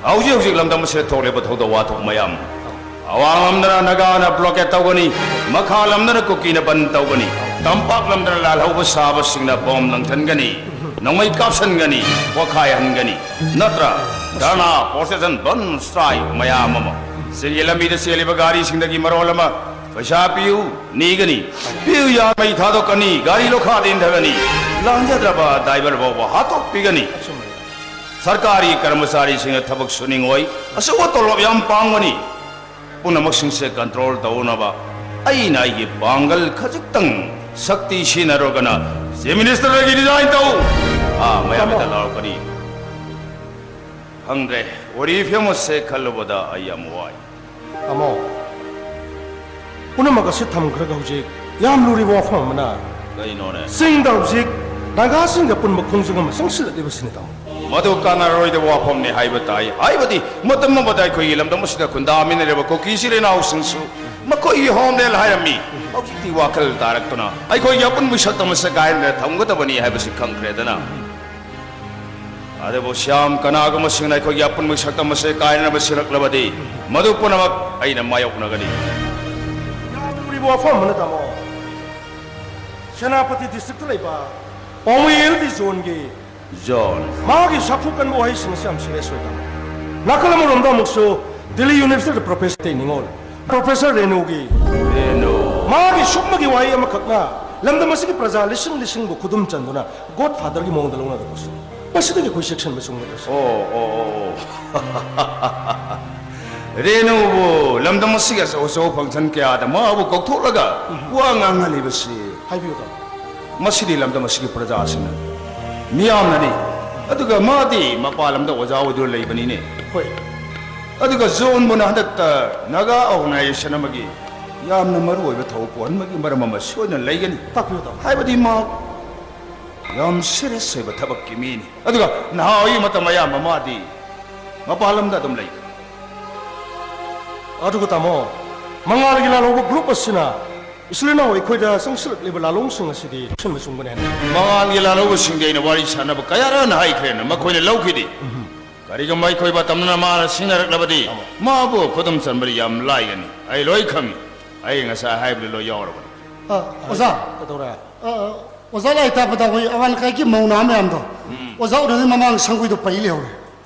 ꯍꯧꯖꯤꯛ ꯍꯧꯖꯤꯛ ꯂꯝꯗꯝ ꯑꯁꯤꯗ ꯊꯣꯛꯂꯤꯕ ꯊꯧꯗꯣꯛ ꯋꯥꯊꯣꯛ ꯃꯌꯥꯝ꯫ ꯑꯋꯥꯡ ꯂꯝꯗꯅ ꯅꯥꯒꯥꯅ ꯕ꯭ꯂꯣꯀꯦꯠ ꯇꯧꯒꯅꯤ, ꯃꯈꯥ ꯂꯝꯗꯅ ꯀꯨꯀꯤꯅ ꯕꯟ ꯇꯧꯒꯅꯤ, ꯇꯝꯄꯥꯛ ꯂꯝꯗꯅ ꯂꯥꯜꯍꯧꯕ ꯁꯥꯕꯁꯤꯡꯅ ꯕꯣꯝ ꯂꯪꯊꯟꯒꯅꯤ, ꯅꯣꯡꯃꯩ ꯀꯥꯞꯁꯟꯒꯅꯤ, ꯄꯣꯈꯥꯏꯍꯟꯒꯅꯤ꯫ ꯅꯠꯇ꯭ꯔ? ꯙꯔꯅꯥ, ꯄ꯭ꯔꯣꯁꯦꯁꯟ, ꯕꯟ, ꯁ꯭ꯇ꯭ꯔꯥꯏꯛ ꯃꯌꯥꯝ ꯑꯃ꯫ ꯆꯤꯡꯒꯤ ꯂꯝꯕꯤꯗ ꯆꯦꯜꯂꯤꯕ ꯒꯥꯔꯤꯁꯤꯡꯗꯒꯤ ꯃꯔꯣꯜ ꯑꯃ ꯄꯩꯁꯥ ꯄꯤꯌꯨ ꯅꯤꯒꯅꯤ, ꯄꯤꯌꯨ ꯌꯥ ꯃꯩ ꯊꯥꯗꯣꯛꯀꯅꯤ, ꯒꯥꯔꯤ ꯂꯣꯈꯥꯗ ꯏꯟꯊꯒꯅꯤ, ꯂꯥꯟꯖꯗ꯭ꯔꯕ ꯗ꯭ꯔꯥꯏꯚꯔ ꯐꯥꯎꯕ ꯍꯥꯠꯇꯣꯛꯄꯤꯒꯅꯤ꯫ ꯁꯔꯀꯥꯔꯤ ꯀꯔꯃꯆꯥꯔꯤꯁꯤꯡꯅ ꯊꯕꯛ ꯁꯨꯅꯤꯡꯉꯣꯏ, ꯑꯆꯧꯕ ꯇꯣꯂꯣꯞ ꯌꯥꯝ ꯄꯥꯡꯒꯅꯤ꯫ ꯄꯨꯝꯅꯃꯛꯁꯤꯡꯁꯦ ꯀꯟꯇ꯭ꯔꯣꯜ ꯇꯧꯅꯕ ꯑꯩꯅ ꯑꯩꯒꯤ ꯄꯥꯡꯒꯜ ꯈꯖꯤꯛꯇꯪ ꯁꯛꯇꯤ ꯁꯤꯖꯤꯟꯅꯔꯒꯅ ꯆꯤꯐ ꯃꯤꯅꯤꯁꯇꯔꯗꯒꯤ ꯔꯤꯖꯥꯏꯟ ꯇꯧ꯫ ꯑꯥ, ꯃꯌꯥꯝ ꯍꯦꯛꯇ ꯂꯥꯎꯔꯛꯀꯅꯤ꯫ ꯈꯪꯗ꯭ꯔꯦ, ꯋꯥꯔꯤ ꯐꯤꯕꯝ ꯑꯁꯦ ꯈꯜꯂꯨꯕꯗ ꯑꯩ ꯌꯥꯝ ꯋꯥꯏ꯫ ꯇꯥꯃꯣ, ꯄꯨꯝꯅꯃꯛ ꯑꯁꯤ ꯊꯝꯈ꯭ꯔꯒ ꯍꯧꯖꯤꯛ ꯌꯥꯝ ꯂꯨꯔꯤꯕ ꯋꯥꯐꯝ ꯑꯃꯅ, ꯀꯔꯤꯅꯣꯅꯦ? ꯆꯤꯡꯗ ꯍꯧꯖꯤꯛ ꯅꯥꯒꯥꯁꯤꯡꯒ ꯄꯨꯟꯕ ꯈꯣꯡꯖꯪ ꯑꯃ ꯆꯪꯁꯤꯜꯂꯛꯂꯤꯕꯁꯤꯅꯤ ꯇꯥꯃꯣ꯫ ꯃꯗꯨ ꯀꯥꯟꯅꯔꯣꯏꯗꯕ ꯋꯥꯐꯝꯅꯤ ꯍꯥꯏꯕ ꯇꯥꯏ꯫ ꯍꯥꯏꯕꯗꯤ ꯃꯇꯝ ꯑꯃꯗ ꯑꯩꯈꯣꯏꯒꯤ ꯂꯝꯗꯝ ꯑꯁꯤꯗ ꯈꯨꯟꯗꯥꯃꯤꯟꯅꯔꯤꯕ ꯀꯨꯀꯤ ꯏꯆꯤꯜ ꯏꯅꯥꯎꯁꯤꯡꯁꯨ ꯃꯈꯣꯏꯒꯤ ꯍꯣꯝꯂꯦꯟ ꯍꯥꯏꯔꯝꯃꯤ꯫ ꯍꯧꯖꯤꯛꯇꯤ ꯋꯥꯈꯜ ꯇꯥꯔꯛꯇꯨꯅ ꯑꯩꯈꯣꯏꯒꯤ ꯑꯄꯨꯟꯕ ꯁꯛꯇꯝ ꯑꯁꯤ ꯀꯥꯏꯅ ꯊꯝꯒꯗꯕꯅꯤ ꯍꯥꯏꯕꯁꯤ ꯈꯪꯈ꯭ꯔꯦꯗꯅ꯫ ꯑꯗꯨꯕꯨ ꯁ꯭ꯌꯥꯝ, ꯀꯅꯥꯒꯨꯝꯕꯁꯤꯡꯅ ꯑꯩꯈꯣꯏꯒꯤ ꯑꯄꯨꯟꯕꯒꯤ ꯁꯛꯇꯝ ꯑꯁꯤ ꯀꯥꯏꯅꯅꯕ ꯁꯤꯜꯂꯛꯂꯕꯗꯤ, ꯃꯗꯨ ꯄꯨꯝꯅꯃꯛ ꯑꯩꯅ ꯃꯥꯌꯣꯛꯅꯒꯅꯤ꯫ ꯌꯥꯝꯂꯨꯔꯤꯕ ꯋꯥꯐꯝ ꯑꯃꯅ, ꯇꯥꯃꯣ꯫ ꯁꯦꯅꯥꯄꯇꯤ ꯗꯤꯁꯇ꯭ꯔꯤꯛꯇ ꯂꯩꯕ ꯄꯥꯎꯃꯩ ꯑꯦꯜ ꯗꯤ ꯖꯣꯟꯒꯤ ꯖꯣꯟ꯫ ꯃꯥꯒꯤ ꯁꯥꯐꯨ ꯀꯟꯕ ꯋꯥꯍꯩꯁꯤꯡ ꯑꯁꯤ ꯌꯥꯝ ꯁꯤꯔꯤꯌꯁ ꯑꯣꯏ, ꯇꯥꯃꯣ꯫ ꯅꯥꯀꯜ ꯑꯃꯔꯣꯝꯗ ꯑꯃꯨꯛꯁꯨ ꯗꯤꯜꯂꯤ ꯌꯨꯅꯤꯚꯔꯁꯤꯇꯤꯗ ꯄ꯭ꯔꯣꯐꯦꯁꯔ ꯇꯦꯡꯅꯤꯉꯣꯜ, ꯄ꯭ꯔꯣꯐꯦꯁꯔ ꯔꯦꯅꯨꯒꯤ, ꯔꯦꯅꯨ꯫ ꯃꯥꯒꯤ ꯁꯨꯝꯕꯒꯤ ꯋꯥꯍꯩ ꯑꯃꯈꯛꯅ ꯂꯝꯗꯝ ꯑꯁꯤꯒꯤ ꯄ꯭ꯔꯖꯥ ꯂꯤꯁꯤꯡ ꯂꯤꯁꯤꯡꯕꯨ ꯈꯨꯗꯨꯝ ꯆꯟꯗꯨꯅ ꯒꯣꯗ ꯐꯥꯗꯔꯒꯤ ꯃꯑꯣꯡꯗ ꯂꯧꯅꯒꯗꯧꯁꯤ꯫ ꯃꯁꯤꯗꯒꯤ ꯑꯩꯈꯣꯏ ꯆꯦꯛꯁꯤꯟꯕ ꯆꯨꯝꯒꯗꯧꯁꯤ꯫ ꯑꯣ, ꯑꯣ, ꯑꯣ, ꯑꯣ꯫ ꯔꯦꯅꯨꯕꯨ ꯂꯝꯗꯝ ꯑꯁꯤꯒꯤ ꯑꯆꯧ ꯑꯆꯧꯕ ꯐꯪꯁꯟ ꯀꯌꯥꯗ ꯃꯥꯕꯨ ꯀꯧꯊꯣꯛꯂꯒ ꯎꯝ꯫ ꯋꯥ ꯉꯥꯡꯍꯜꯂꯤꯕꯁꯤ꯫ ꯍꯥꯏꯕꯤꯌꯨ, ꯇꯥꯃꯣ꯫ ꯃꯁꯤꯗꯤ ꯂꯝꯗꯝ ꯑꯁꯤꯒꯤ ꯄ꯭ꯔꯖꯥꯁꯤꯡꯅ, ꯃꯤꯌꯥꯝꯅꯅꯤ꯫ ꯑꯗꯨꯒ ꯃꯥꯗꯤ ꯃꯄꯥꯟ ꯂꯝꯗ ꯑꯣꯖꯥ ꯑꯣꯏꯗꯨꯅ ꯂꯩꯕꯅꯤꯅꯦ꯫ ꯍꯣꯏ꯫ ꯑꯗꯨꯒ ꯖꯣꯟꯕꯨꯅ ꯍꯟꯗꯛꯇ ꯅꯥꯒꯥ ꯑꯣꯔꯒꯅꯥꯏꯖꯦꯁꯟ ꯑꯃꯒꯤ ꯌꯥꯝꯅ ꯃꯔꯨ ꯑꯣꯏꯕ ꯊꯧ ꯄꯨꯍꯟꯕꯒꯤ ꯃꯔꯝ ꯑꯃ ꯁꯣꯏꯗꯅ ꯂꯩꯒꯅꯤ꯫ ꯇꯥꯛꯄꯤꯌꯨ, ꯇꯥꯃꯣ꯫ ꯍꯥꯏꯕꯗꯤ ꯃꯥ ꯌꯥꯝ ꯁꯤꯔꯤꯌꯁ ꯑꯣꯏꯕ ꯊꯕꯛꯀꯤ ꯃꯤꯅꯤ꯫ ꯑꯗꯨꯒ ꯅꯍꯥ ꯑꯣꯏꯕ ꯃꯇꯝ ꯑꯌꯥꯝꯕ ꯃꯥꯗꯤ ꯃꯄꯥꯟ ꯂꯝꯗ ꯑꯗꯨꯝ ꯂꯩ꯫ ꯑꯗꯨꯒ ꯇꯥꯃꯣ, ꯃꯉꯥꯜꯒꯤ ꯂꯥꯜꯍꯧꯕ ꯒ꯭ꯔꯨꯞ ꯑꯁꯤꯅ ꯏꯆꯤꯜ ꯏꯅꯥꯎ ꯑꯩꯈꯣꯏꯗ ꯆꯪꯁꯤꯜꯂꯛꯂꯤꯕ ꯂꯥꯜꯍꯧꯁꯤꯡ ꯑꯁꯤꯗꯤ ꯁꯤꯟꯕ ꯆꯨꯝꯒꯅꯤ ꯍꯥꯏꯅ꯫ ꯃꯉꯥꯜꯒꯤ ꯂꯥꯜꯍꯧꯕꯁꯤꯡꯗꯤ ꯑꯩꯅ ꯋꯥꯔꯤ ꯁꯥꯟꯅꯕ ꯀꯌꯥꯔꯛ ꯍꯥꯏꯈ꯭ꯔꯦꯅ, ꯃꯈꯣꯏꯅ ꯂꯧꯈꯤꯗꯦ꯫ ꯎꯝ꯫ ꯀꯔꯤꯒꯨꯝꯕ ꯑꯩꯈꯣꯏ ꯃꯇꯝꯅ ꯃꯥꯅ ꯁꯤꯡꯅꯔꯛꯂꯕꯗꯤ, ꯑꯃ꯫ ꯃꯥꯕꯨ ꯈꯨꯗꯨꯝ ꯆꯟꯕꯗꯤ ꯌꯥꯝ ꯂꯥꯏꯒꯅꯤ꯫ ꯑꯩ ꯂꯣꯏ ꯈꯪꯏ꯫ ꯑꯩ ꯉꯁꯥꯏ ꯍꯥꯏꯕꯗꯨ ꯂꯣꯏ ꯌꯥꯎꯔꯕꯅꯤ꯫ ꯑ, ꯑꯣꯖꯥ꯫ ꯀꯩꯗꯧꯔꯦ? ꯑ, ꯑ, ꯑꯣꯖꯥ ꯂꯥꯏ ꯇꯥꯛꯄꯗ ꯑꯩꯈꯣꯏ ꯑꯋꯥꯡ ꯂꯩꯀꯥꯏꯒꯤ ꯃꯧ ꯅꯍꯥ ꯃꯌꯥꯝꯗꯣ, ꯎꯝ꯫ ꯑꯣꯖꯥ ꯎꯅꯗꯩ ꯃꯃꯥꯡ ꯁꯪꯒꯣꯏꯗꯣ ꯄꯩ ꯂꯩꯍꯧꯔꯦ꯫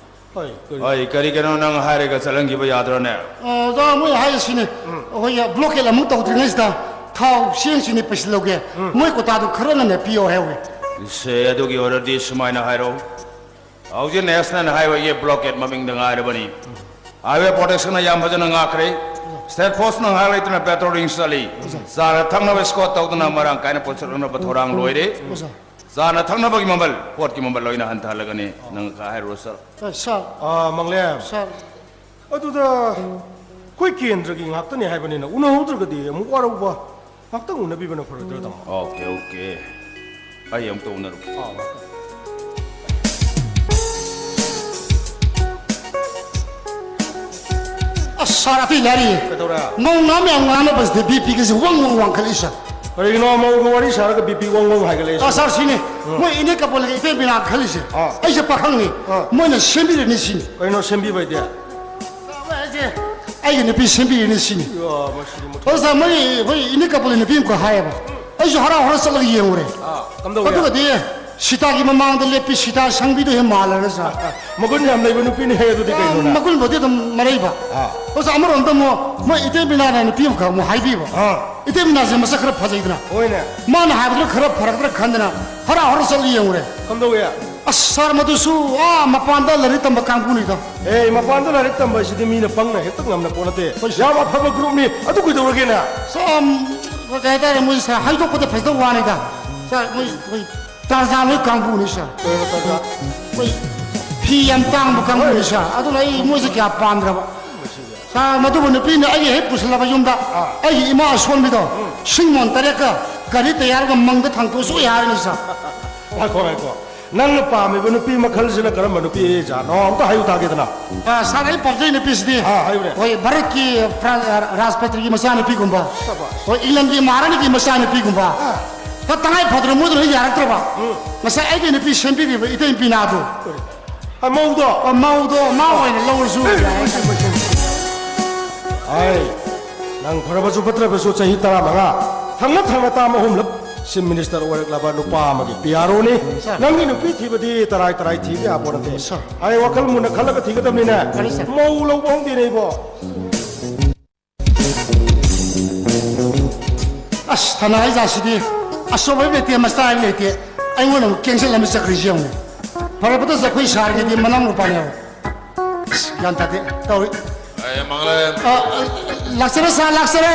ꯍꯣꯏ, ꯀꯔꯤ? ꯍꯣꯏ, ꯀꯔꯤꯒꯤꯅꯣ ꯅꯪ ꯍꯥꯏꯔꯒ ꯆꯠꯍꯟꯈꯤꯕ ꯌꯥꯗ꯭ꯔꯣꯅꯦ? ꯑ, ꯑꯣꯖꯥ, ꯃꯣꯏ ꯍꯥꯏꯔꯤꯁꯤꯅꯦ, ꯎꯝ꯫ ꯑꯩꯈꯣꯏꯒꯤ ꯕ꯭ꯂꯣꯀꯦꯠ ꯑꯃꯨꯛ ꯇꯧꯗ꯭ꯔꯤꯉꯩꯁꯤꯗ ꯊꯥꯎ ꯆꯦꯡꯁꯤꯅꯤ ꯄꯩꯁꯤꯜꯍꯧꯒꯦ꯫ ꯎꯝ꯫ ꯃꯣꯏ ꯀꯣꯇꯥꯗꯣ ꯈꯔ ꯉꯟꯅ ꯄꯤꯌꯣ ꯍꯥꯏꯍꯧꯋꯦ꯫ ꯏꯁꯦ, ꯑꯗꯨꯒꯤ ꯑꯣꯏꯔꯗꯤ ꯁꯨꯃꯥꯏꯅ ꯍꯥꯏꯔꯣ꯫ ꯍꯧꯖꯤꯛ ꯅꯦꯁꯅꯦꯜ ꯍꯥꯏꯋꯦꯒꯤ ꯕ꯭ꯂꯣꯀꯦꯠ ꯃꯃꯤꯡꯗ ꯉꯥꯏꯔꯕꯅꯤ꯫ ꯍꯥꯏꯋꯦ ꯄ꯭ꯔꯣꯇꯦꯛꯁꯟꯅ ꯌꯥꯝ ꯐꯖꯅ ꯉꯥꯛꯈ꯭ꯔꯦ꯫ ꯁ꯭ꯇꯦꯠ ꯐꯣꯔꯁꯅ ꯉꯥꯏꯍꯥꯛ ꯂꯩꯇꯅ ꯄꯦꯇ꯭ꯔꯣꯂꯤꯡ ꯆꯠꯂꯤ꯫ ꯑꯣꯖꯥ꯫ ꯆꯥꯅ ꯊꯛꯅꯕ ꯁ꯭ꯀꯣꯠ ꯇꯧꯗꯨꯅ ꯃꯔꯥꯡ ꯀꯥꯏꯅ ꯄꯨꯁꯤꯜꯂꯛꯅꯕ ꯊꯧꯔꯥꯡ ꯂꯣꯏꯔꯦ꯫ ꯑꯣꯖꯥ꯫ ꯆꯥꯅ ꯊꯛꯅꯕꯒꯤ ꯃꯃꯜ, ꯄꯣꯠꯀꯤ ꯃꯃꯜ ꯂꯣꯏꯅ ꯍꯟꯊꯍꯜꯂꯒꯅꯤ꯫ ꯅꯪ ꯈꯔ ꯍꯥꯏꯔꯨꯔꯣ, ꯁꯥꯔ꯫ ꯑ, ꯁꯥꯔ꯫ ꯑ, ꯃꯪꯂꯦꯝ꯫ ꯁꯥꯔ꯫ ꯑꯗꯨꯗ ꯑꯩꯈꯣꯏ ꯀꯦꯟꯗ꯭ꯔꯒꯤ ꯉꯥꯛꯇꯅꯤ ꯍꯥꯏꯕꯅꯤꯅ ꯎꯅꯍꯧꯗ꯭ꯔꯒꯗꯤ ꯑꯃꯨꯛ ꯋꯥꯔꯧꯕ꯫ ꯉꯥꯛꯇꯪ ꯎꯅꯕꯤꯕꯅ ꯐꯔꯣꯏꯗ꯭ꯔꯥ, ꯇꯥꯃꯣ? Okay, okay. ꯑꯩ ꯑꯃꯨꯛꯇ ꯎꯅꯔꯨꯒꯦ꯫ ꯑꯥ, ꯉꯥꯛꯇꯪ꯫ ꯑꯁ, ꯁꯥꯔ, ꯑꯇꯩ ꯂꯥꯏꯔꯤ꯫ ꯀꯩꯗꯧꯔꯦ? ꯃꯧ ꯅꯍꯥ ꯃꯌꯥꯝ ꯉꯥꯡꯅꯕꯁꯤꯗ ꯕꯤ ꯄꯤꯒꯁꯦ ꯋꯪ ꯋꯪ ꯋꯥꯡꯈꯠꯂꯤ, ꯁꯥꯔ꯫ ꯀꯔꯤꯒꯤꯅꯣ ꯃꯧꯒ ꯋꯥꯔꯤ ꯁꯥꯔꯒ ꯕꯤ ꯄꯤ ꯋꯪ ꯋꯪ ꯍꯥꯏꯒꯠꯂꯛꯏꯁꯦ? ꯑꯥ, ꯁꯥꯔ, ꯁꯤꯅꯤ꯫ ꯎꯝ꯫ ꯃꯣꯏ ꯏꯅꯦ ꯀꯄꯣꯜꯒ ꯏꯇꯩ ꯕꯤꯅꯥ ꯈꯜꯂꯤꯁꯦ꯫ ꯑꯥ꯫ ꯑꯩꯁꯦ ꯄꯥꯈꯪꯅꯤ꯫ ꯑꯥ꯫ ꯃꯣꯏꯅ ꯁꯦꯝꯕꯤꯔꯅꯤ ꯁꯤꯅꯤ꯫ ꯀꯩꯅꯣ ꯁꯦꯝꯕꯤꯕ ꯍꯥꯏꯗꯤ? ꯑꯩꯁꯦ ꯑꯩꯒꯤ ꯅꯨꯄꯤ ꯁꯦꯝꯕꯤꯔꯅꯤ ꯁꯤꯅꯤ꯫ ꯏꯌꯥ, ꯃꯁꯤꯗꯤ ꯃꯊꯣꯡ ꯑꯗꯣ ꯁꯥꯔ, ꯃꯣꯏ, ꯃꯣꯏ ꯏꯅꯦ ꯀꯄꯣꯜꯒꯤ ꯅꯨꯄꯤ ꯑꯃꯈꯛ ꯍꯥꯏꯌꯦꯕ꯫ ꯑꯩꯁꯨ ꯍꯔꯥꯎ ꯍꯔꯥꯎ ꯆꯠꯂꯒ ꯌꯦꯡꯉꯨꯔꯦ꯫ ꯑꯥ, ꯀꯝꯗꯧꯋꯦ? ꯑꯗꯨꯒꯗꯤ ꯁꯤꯇꯥꯒꯤ ꯃꯃꯥꯡꯗ ꯂꯦꯞꯄꯤ ꯁꯤꯇꯥ ꯁꯪꯕꯤꯗꯣ ꯍꯦꯛ ꯃꯥꯜꯂꯦꯅ ꯁꯥꯔ꯫ ꯃꯒꯨꯟ ꯌꯥꯝ ꯂꯩꯕ ꯅꯨꯄꯤꯅꯤ ꯍꯦ ꯑꯗꯨꯗꯤ꯫ ꯑꯥ, ꯀꯩꯅꯣꯅꯦ? ꯃꯒꯨꯟꯕꯨꯗꯤ ꯑꯗꯨꯝ ꯃꯔꯩꯕ꯫ ꯑꯥ꯫ ꯑꯣꯖꯥ, ꯑꯃꯔꯣꯝꯗ ꯑꯃꯨꯛ ꯃꯣꯏ ꯏꯇꯩ ꯕꯤꯅꯥꯅ ꯅꯨꯄꯤ ꯑꯃꯈꯛ ꯑꯃꯨꯛ ꯍꯥꯏꯕꯤꯕ꯫ ꯑꯥ꯫ ꯏꯇꯩ ꯕꯤꯅꯥꯁꯦ ꯃꯁꯛ ꯈꯔ ꯐꯖꯩꯗꯅ꯫ ꯍꯣꯏꯅꯦ꯫ ꯃꯥꯅ ꯍꯥꯏꯕꯗꯨꯅ ꯈꯔ ꯐꯔꯛꯇ꯭ꯔꯥ ꯈꯟꯗꯅ ꯍꯔꯥꯎ ꯍꯔꯥꯎ ꯆꯠꯂ ꯌꯦꯡꯉꯨꯔꯦ꯫ ꯀꯝꯗꯧꯋꯦ? ꯑꯁ ꯁꯥꯔ, ꯃꯗꯨꯁꯨ ꯑꯥ ꯃꯄꯥꯟꯗ ꯂꯥꯏꯔꯤꯛ ꯇꯝꯕ ꯀꯥꯡꯕꯨꯅꯤꯗꯣ꯫ ꯑꯦ, ꯃꯄꯥꯟꯗ ꯂꯥꯏꯔꯤꯛ ꯇꯝꯕ ꯍꯥꯏꯁꯤꯗꯤ ꯃꯤꯅ ꯄꯪꯅ ꯍꯦꯛꯇ ꯉꯝꯅ ꯄꯣꯠ ꯅꯠꯇꯦ꯫ ꯍꯣꯏ, ꯁꯥꯔ꯫ ꯌꯥꯝ ꯑꯐꯕ ꯒ꯭ꯔꯨꯞꯅꯤ꯫ ꯑꯗꯨ ꯀꯩꯗꯧꯔꯒꯦꯅꯦ? ꯁꯥꯔ, ꯀꯩ ꯍꯥꯏꯇꯥꯔꯦ, ꯃꯣꯏꯁꯦ ꯁꯥꯔ, ꯍꯥꯏꯗꯣꯛꯄꯗ ꯐꯖꯗꯕ ꯋꯥꯅꯤꯗ꯫ ꯁꯥꯔ, ꯃꯣꯏ, ꯃꯣꯏ ꯇꯥꯔꯖꯥꯟ ꯍꯣꯏ ꯀꯥꯡꯕꯨꯅꯤ ꯁꯥꯔ꯫ ꯀꯩꯅꯣ ꯇꯥꯔꯖꯥꯟ? ꯃꯣꯏ ꯐꯤ ꯌꯥꯝ ꯇꯥꯡꯕ ꯀꯥꯡꯕꯨꯅꯤ ꯁꯥꯔ꯫ ꯑꯗꯨꯅ ꯑꯩ ꯃꯣꯏꯁꯦ ꯀꯌꯥ ꯄꯥꯝꯗ꯭ꯔꯕ꯫ ꯁꯥꯔ, ꯃꯗꯨꯕꯨ ꯅꯨꯄꯤꯅ ꯑꯩꯒꯤ ꯍꯦꯛ ꯄꯨꯁꯤꯜꯂꯕ ꯌꯨꯝꯗ, ꯑꯥ꯫ ꯑꯩꯒꯤ ꯏꯃꯥ ꯑꯁꯣꯟꯕꯤꯗꯣ, ꯎꯝ꯫ ꯁꯤꯡꯃꯣꯟ ꯇꯔꯦꯠꯀ ꯒꯥꯔꯤ ꯇꯌꯥꯔꯒ ꯃꯪꯗ ꯊꯥꯡꯇꯣꯛꯑꯁꯨ ꯌꯥꯔꯅꯤ ꯁꯥꯔ꯫ ꯉꯥꯏꯈꯣ, ꯉꯥꯏꯈꯣ꯫ ꯅꯪꯅ ꯄꯥꯝꯃꯤꯕ ꯅꯨꯄꯤ ꯃꯈꯜꯁꯤꯅ ꯀꯔꯝꯕ ꯅꯨꯄꯤ ꯖꯥꯠꯅꯣ? ꯑꯝꯇ ꯍꯥꯏꯌꯨ ꯇꯥꯒꯦꯗꯅ꯫ ꯑꯥ, ꯁꯥꯔ, ꯑꯩ ꯄꯥꯝꯖꯩ ꯅꯨꯄꯤꯁꯤꯗꯤ, ꯑꯥ, ꯍꯥꯏꯌꯨꯅꯦ꯫ ꯍꯣꯏ, ꯚꯥꯔꯠꯀꯤ ꯄ꯭ꯔꯥ-, ꯔꯥꯁꯇ꯭ꯔꯄꯇꯤꯒꯤ ꯃꯆꯥꯅꯨꯄꯤꯒꯨꯝꯕ, ꯁꯕꯥꯁ꯫ ꯍꯣꯏ, ꯏꯪꯂꯦꯟꯒꯤ ꯃꯍꯥꯔꯥꯅꯤꯒꯤ ꯃꯆꯥꯅꯨꯄꯤꯒꯨꯝꯕ꯫ ꯑꯥ꯫ ꯇꯉꯥꯏ ꯐꯗꯅ ꯃꯣꯏꯗꯨꯅ ꯌꯥꯔꯛꯇ꯭ꯔꯕ꯫ ꯎꯝ꯫ ꯉꯁꯥꯏ ꯑꯩꯒꯤ ꯅꯨꯄꯤ ꯁꯦꯝꯕꯤꯔꯤꯕ ꯏꯇꯩ ꯕꯤꯅꯥꯗꯨ꯫ ꯑ, ꯃꯧꯗꯣ? ꯑ, ꯃꯧꯗꯣ ꯃꯥ ꯑꯣꯏꯅ ꯂꯧꯔꯁꯨ ꯑꯦ, ꯌꯥꯏ꯫ ꯃꯁꯤ, ꯃꯁꯤ, ꯃꯁꯤ꯫ ꯑꯩ, ꯅꯪ ꯐꯔꯕꯁꯨ ꯐꯠꯇ꯭ꯔꯕꯁꯨ ꯆꯍꯤ ꯇꯔꯥꯃꯉꯥ ꯊꯪꯅ ꯊꯪꯅ ꯇꯥꯝ ꯑꯍꯨꯝꯂꯛ ꯆꯤꯐ ꯃꯤꯅꯤꯁꯇꯔ ꯑꯣꯏꯔꯛꯂꯕ ꯅꯨꯄꯥ ꯑꯃꯒꯤ ꯄꯤ ꯑꯥꯔ ꯑꯣꯅꯤ꯫ ꯁꯥꯔ꯫ ꯅꯪꯒꯤ ꯅꯨꯄꯤ ꯊꯤꯕꯗꯤ ꯇꯔꯥꯏ ꯇꯔꯥꯏ ꯊꯤꯕ ꯌꯥꯕ ꯅꯠꯇꯦ꯫ ꯁꯥꯔ꯫ ꯑꯩ ꯋꯥꯈꯜ ꯃꯨꯟꯅ ꯈꯜꯂꯒ ꯊꯤꯒꯗꯕꯅꯤꯅꯦ꯫ ꯐꯔꯦ, ꯁꯥꯔ꯫ ꯃꯧ ꯂꯧꯕ ꯍꯧꯗꯦꯅꯦ ꯏꯕꯣ꯫ ꯑꯁ, ꯊꯅꯥ ꯍꯩꯖꯥꯁꯤꯗꯤ ꯑꯆꯧꯕ ꯍꯥꯏꯕ ꯂꯩꯇꯦ, ꯃꯆꯥ ꯍꯥꯏꯕ ꯂꯩꯇꯦ꯫ ꯑꯩꯉꯣꯟꯗ ꯑꯃꯨꯛ ꯀꯦꯟꯁꯦꯜ ꯑꯃ ꯆꯠꯈ꯭ꯔꯤꯁꯤ ꯌꯦꯡꯉꯨꯅꯦ꯫ ꯐꯔꯕꯗ ꯑꯩꯈꯣꯏ ꯁꯥꯔꯒꯤꯗꯤ ꯃꯅꯥꯎ ꯅꯨꯄꯥꯅꯦꯕ꯫ ꯑꯁ, ꯒ꯭ꯌꯥꯟ ꯇꯥꯗꯦ ꯇꯧꯔꯤ꯫ ꯑꯦ, ꯃꯪꯂꯦ꯫ ꯑ, ꯑ, ꯂꯥꯛꯆꯔꯦ ꯁꯥꯔ, ꯂꯥꯛꯆꯔꯦ꯫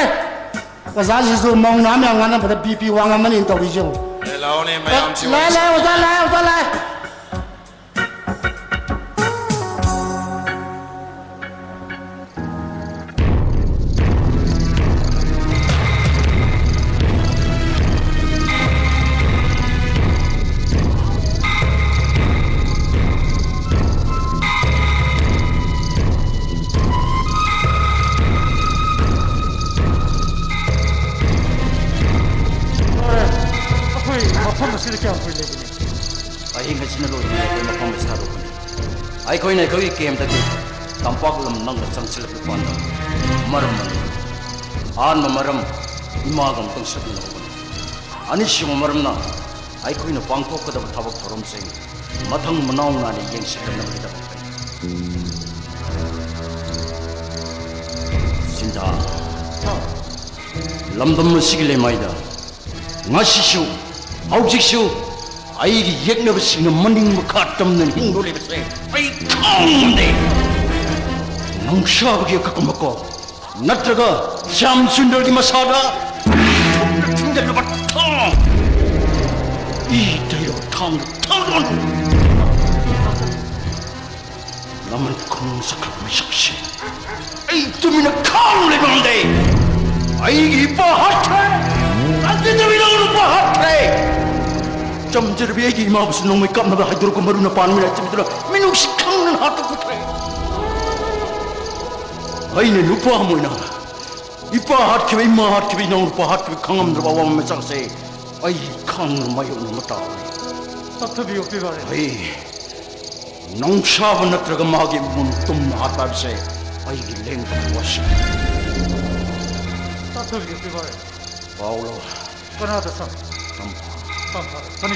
ꯑꯣꯖꯥꯁꯤꯁꯨ ꯃꯧ ꯅꯍꯥ ꯃꯌꯥꯝ ꯉꯥꯡꯅꯕꯗ ꯕꯤ ꯄꯤ ꯋꯥꯡꯉꯝꯃꯅꯤꯅ ꯇꯧꯔꯤꯁꯤ ꯌꯦꯡꯉꯨ꯫ ꯑꯦ, ꯂꯥꯛꯑꯣꯅꯦ, ꯑ, ꯃꯌꯥꯝꯁꯤ ꯂꯥꯛꯑꯦ, ꯂꯥꯛꯑꯦ, ꯑꯣꯖꯥ ꯂꯥꯛꯑꯦ, ꯑꯣꯖꯥ ꯂꯥꯛꯑꯦ꯫ ꯁꯤꯗ ꯀꯌꯥꯝ ꯀꯨꯏ ꯂꯩꯒꯅꯤ? ꯑꯍꯤꯡ ꯑꯁꯤꯅ ꯂꯣꯏꯗ꯭ꯔꯤꯉꯩ ꯑꯩꯈꯣꯏ ꯃꯐꯝ ꯑꯁꯤꯗ ꯊꯥꯗꯣꯛꯀꯅꯤ꯫ ꯑꯩꯈꯣꯏꯅ ꯑꯩꯈꯣꯏꯒꯤ ꯀꯦꯝꯗꯒꯤ ꯇꯝꯄꯥꯛ ꯂꯝ ꯅꯪꯅ ꯆꯪꯁꯤꯜꯂꯛꯄ ꯄꯥꯟꯗ ꯃꯔꯝ ꯑꯃ ꯂꯩ꯫ ꯑꯍꯥꯟꯕ ꯃꯔꯝ, ꯏꯃꯥꯒ ꯑꯃꯨꯛꯇꯪ ꯁꯛꯅꯅꯕꯅꯤ꯫ ꯑꯅꯤꯁꯨꯕ ꯃꯔꯝꯅ ꯑꯩꯈꯣꯏꯅ ꯄꯥꯡꯊꯣꯛꯀꯗꯕ ꯊꯕꯛ ꯊꯧꯔꯝꯁꯤꯡ ꯃꯊꯪ ꯃꯅꯥꯎ ꯅꯥꯏꯅ ꯌꯦꯡꯁꯤꯟꯅꯕꯒꯤꯗꯃꯛꯇꯅꯤ꯫ ꯁꯤꯟꯊꯥ, ꯂꯝꯗꯝ ꯑꯁꯤꯒꯤ ꯂꯩꯃꯥꯏꯗ ꯉꯁꯤꯁꯨ, ꯍꯧꯖꯤꯛꯁꯨ ꯑꯩꯒꯤ ꯌꯦꯛꯅꯕꯁꯤꯡꯅ ꯃꯅꯤꯡ ꯃꯈꯥ ꯇꯝꯅ ꯍꯤꯡꯗꯣꯔꯤꯕꯁꯦ ꯑꯩ ꯈꯪꯗꯦ꯫ ꯅꯨꯡꯁꯥꯕꯒꯤ ꯑꯀꯛꯅꯕ ꯀꯣ, ꯅꯠꯇ꯭ꯔꯒ ꯁ꯭ꯌꯥꯝ ꯁꯨꯟꯗꯔꯒꯤ ꯃꯁꯥꯗ ꯊꯨꯝꯅ ꯊꯤꯟꯖꯜꯂꯕ ꯊꯥꯡ, ꯏ ꯇꯩꯔꯕ ꯊꯥꯡ, ꯊꯥꯡ ꯂꯃꯟ ꯈꯨꯅꯨꯡ ꯁꯛꯈ꯭ꯔꯕ ꯃꯩꯁꯛꯁꯤ ꯑꯩ ꯇꯨꯃꯤꯟꯅ ꯈꯥꯡꯅ ꯂꯩꯕ ꯉꯝꯗꯦ꯫ ꯑꯩꯒꯤ ꯏꯄꯥ ꯍꯥꯠꯈ꯭ꯔꯦ꯫ ꯇꯥꯟꯖꯗꯕꯤ ꯅꯪ ꯅꯨꯄꯥ ꯍꯥꯠꯈ꯭ꯔꯦ꯫ ꯆꯝꯖꯔꯕꯤ ꯑꯩꯒꯤ ꯏꯃꯥꯕꯨꯁꯨ ꯅꯣꯡꯃꯩ ꯀꯥꯞꯅꯕ ꯍꯥꯏꯗꯣꯔꯛꯄ ꯃꯔꯨꯅ ꯄꯥꯟ ꯃꯤꯔꯥꯏ ꯆꯤꯟꯗꯨꯅ ꯃꯤꯅꯨꯡꯁꯤ ꯈꯪꯗꯅ ꯍꯥꯠꯇꯣꯛꯄꯤꯈ꯭ꯔꯦ꯫ ꯑꯩꯅ ꯅꯨꯄꯥ ꯑꯃ ꯑꯣꯏꯅ ꯏꯄꯥ ꯍꯥꯠꯈꯤꯕ, ꯏꯃꯥ ꯍꯥꯠꯈꯤꯕ, ꯏꯅꯥꯎꯅꯨꯄꯥ ꯍꯥꯠꯈꯤꯕ ꯈꯪꯉꯝꯗ꯭ꯔꯕ ꯑꯋꯥꯕ ꯃꯆꯥꯛꯁꯦ ꯑꯩ ꯈꯥꯡꯅ ꯃꯥꯌꯣꯛꯅꯕ ꯇꯥꯕꯅꯤ꯫ ꯇꯞꯊꯕꯤꯌꯨ ꯄꯤꯕꯥꯔꯦ꯫ ꯑꯩ ꯅꯥꯎꯁꯥꯕ ꯅꯠꯇ꯭ꯔꯒ ꯃꯥꯒꯤ ꯏꯃꯨꯡ ꯇꯨꯝꯅ ꯍꯥꯠꯄ ꯍꯥꯏꯕꯁꯦ ꯑꯩꯒꯤ ꯂꯦꯡꯗꯕ ꯋꯥꯁꯛꯅꯤ꯫ ꯇꯥꯟꯊꯕꯤꯌꯨ ꯄꯤꯕꯥꯔꯦ꯫ ꯄꯥꯎꯂꯣ꯫ ꯀꯅꯥꯗ ꯁꯪ? ꯇꯝꯐꯥ꯫ ꯇꯝꯐꯥ꯫ ꯐꯅꯤ꯫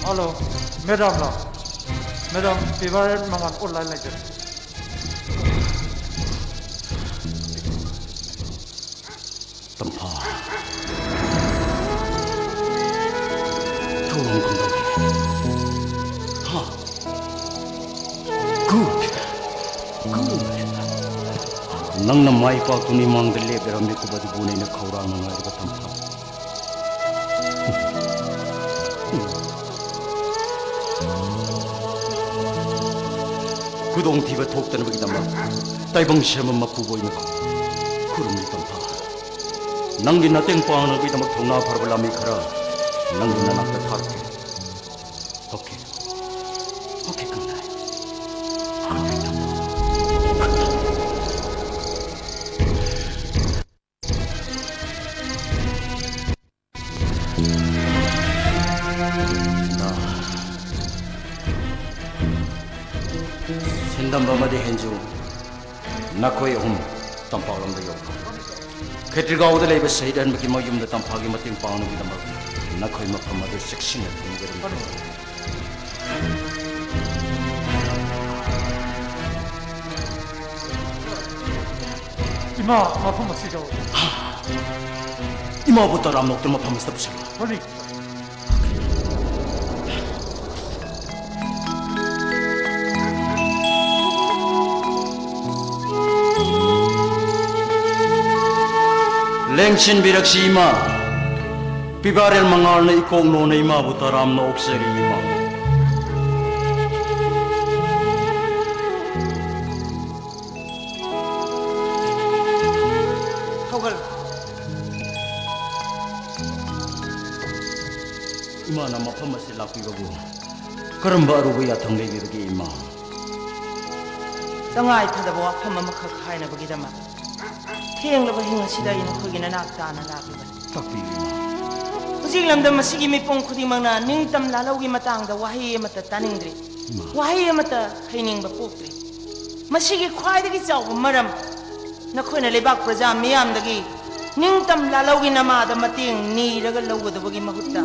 ꯍꯜꯂꯣ, ꯃꯦꯗꯥꯝꯂꯣ? ꯃꯦꯗꯥꯝ, ꯄꯤꯕꯥꯔꯦ ꯃꯉꯥꯜ ꯑꯣꯟꯂꯥꯏꯟ ꯂꯩꯖꯔꯦ꯫ ꯇꯝꯐꯥ꯫ ꯊꯣꯡ ꯀꯝꯗꯧꯔꯤ? ꯍꯥ? Good. Good. ꯅꯪꯅ ꯃꯥꯏ ꯄꯥꯛꯇꯨꯅ ꯏꯃꯥꯡꯗ ꯂꯦꯞꯂꯔꯝꯃꯤ ꯀꯨꯞ ꯑꯗꯨꯕꯨꯅ ꯑꯩꯅ ꯈꯧꯔꯥꯡꯅ ꯉꯥꯏꯔꯤꯕ ꯇꯝꯐꯥ꯫ ꯈꯨꯗꯣꯡꯊꯤꯕ ꯊꯣꯛꯇꯅꯕꯒꯤꯗꯃꯛ ꯇꯥꯏꯕꯪ ꯁꯦꯝꯕ ꯃꯄꯨꯕ ꯑꯣꯏꯅ ꯈꯨꯔꯨꯝꯂꯤ ꯇꯝꯐꯥ꯫ ꯅꯪꯒꯤ ꯃꯇꯦꯡ ꯄꯥꯡꯅꯕꯒꯤꯗꯃꯛ ꯊꯧꯅꯥ ꯐꯔꯕ ꯂꯥꯟꯃꯤ ꯈꯔ ꯅꯪꯒꯤ ꯅꯅꯥꯛꯇ ꯊꯥꯔꯛꯀꯦ꯫ Okay. Okay, ꯀꯪꯂꯥ꯫ Okay, ꯇꯝꯐꯥ꯫ ꯁꯤꯟꯗꯝꯕ ꯑꯃꯗꯤ ꯍꯦꯟꯖꯨ, ꯅꯈꯣꯏ ꯑꯍꯨꯝ ꯇꯝꯄꯥꯛ ꯂꯝꯗ ꯌꯧꯈ꯭ꯔꯣ꯫ ꯈꯦꯇ꯭ꯔꯤꯒꯥꯎꯗ ꯂꯩꯕ ꯁꯍꯤꯗ ꯑꯍꯟꯕꯒꯤ ꯃꯌꯨꯝꯗ ꯇꯝꯐꯥꯒꯤ ꯃꯇꯦꯡ ꯄꯥꯡꯅꯕꯒꯤꯗꯃꯛ ꯅꯈꯣꯏ ꯃꯐꯝ ꯑꯗꯨ ꯆꯦꯛꯁꯤꯟꯅ ꯊꯝꯒꯗꯕꯅꯤ꯫ ꯏꯃꯥ, ꯃꯐꯝ ꯑꯁꯤꯗ꯫ ꯏꯃꯥꯕꯨ ꯇꯔꯥꯝꯅ ꯑꯣꯛꯇꯨꯅ ꯃꯐꯝ ꯑꯁꯤꯗ ꯄꯨꯁꯤꯜꯂꯨ꯫ ꯍꯣꯏ꯫ ꯂꯦꯡꯁꯤꯟꯕꯤꯔꯛꯁꯤ ꯏꯃꯥ꯫ ꯄꯤꯕꯥꯔꯦꯜ ꯃꯉꯥꯜꯅ ꯏꯀꯣꯛ ꯅꯣꯟꯅ ꯏꯃꯥꯕꯨ ꯇꯔꯥꯝꯅ ꯑꯣꯛꯆꯔꯤ ꯏꯃꯥ꯫ ꯍꯧꯒꯠꯂꯣ꯫ ꯏꯃꯥꯅ ꯃꯐꯝ ꯑꯁꯤꯗ ꯂꯥꯛꯄꯤꯕꯕꯨ ꯀꯔꯝꯕ ꯑꯔꯨꯕ ꯌꯥꯊꯪ ꯂꯩꯕꯤꯕꯒꯦ ꯏꯃꯥ? ꯇꯉꯥꯏ ꯐꯗꯕ ꯋꯥꯐꯝ ꯑꯃꯈꯛ ꯍꯥꯏꯅꯕꯒꯤꯗꯃꯛ ꯊꯦꯡꯂꯕ ꯍꯤꯡ ꯑꯁꯤꯗ ꯑꯩ ꯅꯈꯣꯏꯒꯤ ꯅꯅꯥꯛ ꯇꯥꯅ ꯂꯥꯛꯂꯤꯕꯅꯤ꯫ ꯇꯥꯛꯄꯤꯌꯨ ꯏꯃꯥ꯫ ꯍꯧꯖꯤꯛ ꯂꯝꯗꯝ ꯑꯁꯤꯒꯤ ꯃꯤꯄꯨꯝ ꯈꯨꯗꯤꯡꯃꯛꯅ ꯅꯤꯡꯇꯝ ꯂꯥꯜꯍꯧꯒꯤ ꯃꯇꯥꯡꯗ ꯋꯥꯍꯩ ꯑꯃꯠꯇ ꯇꯥꯅꯤꯡꯗ꯭ꯔꯤ꯫ ꯏꯃꯥ꯫ ꯋꯥꯍꯩ ꯑꯃꯠꯇ ꯍꯩꯅꯤꯡꯕ ꯄꯣꯛꯇ꯭ꯔꯤ꯫ ꯃꯁꯤꯒꯤ ꯈ꯭ꯋꯥꯏꯗꯒꯤ ꯆꯥꯎꯕ ꯃꯔꯝ, ꯅꯈꯣꯏꯅ ꯂꯩꯕꯥꯛ ꯄ꯭ꯔꯖꯥ ꯃꯤꯌꯥꯝꯗꯒꯤ ꯅꯤꯡꯇꯝ ꯂꯥꯜꯍꯧꯒꯤ ꯅꯃꯥꯗ ꯃꯇꯦꯡ ꯅꯤꯔꯒ ꯂꯧꯒꯗꯕꯒꯤ ꯃꯍꯨꯠꯇ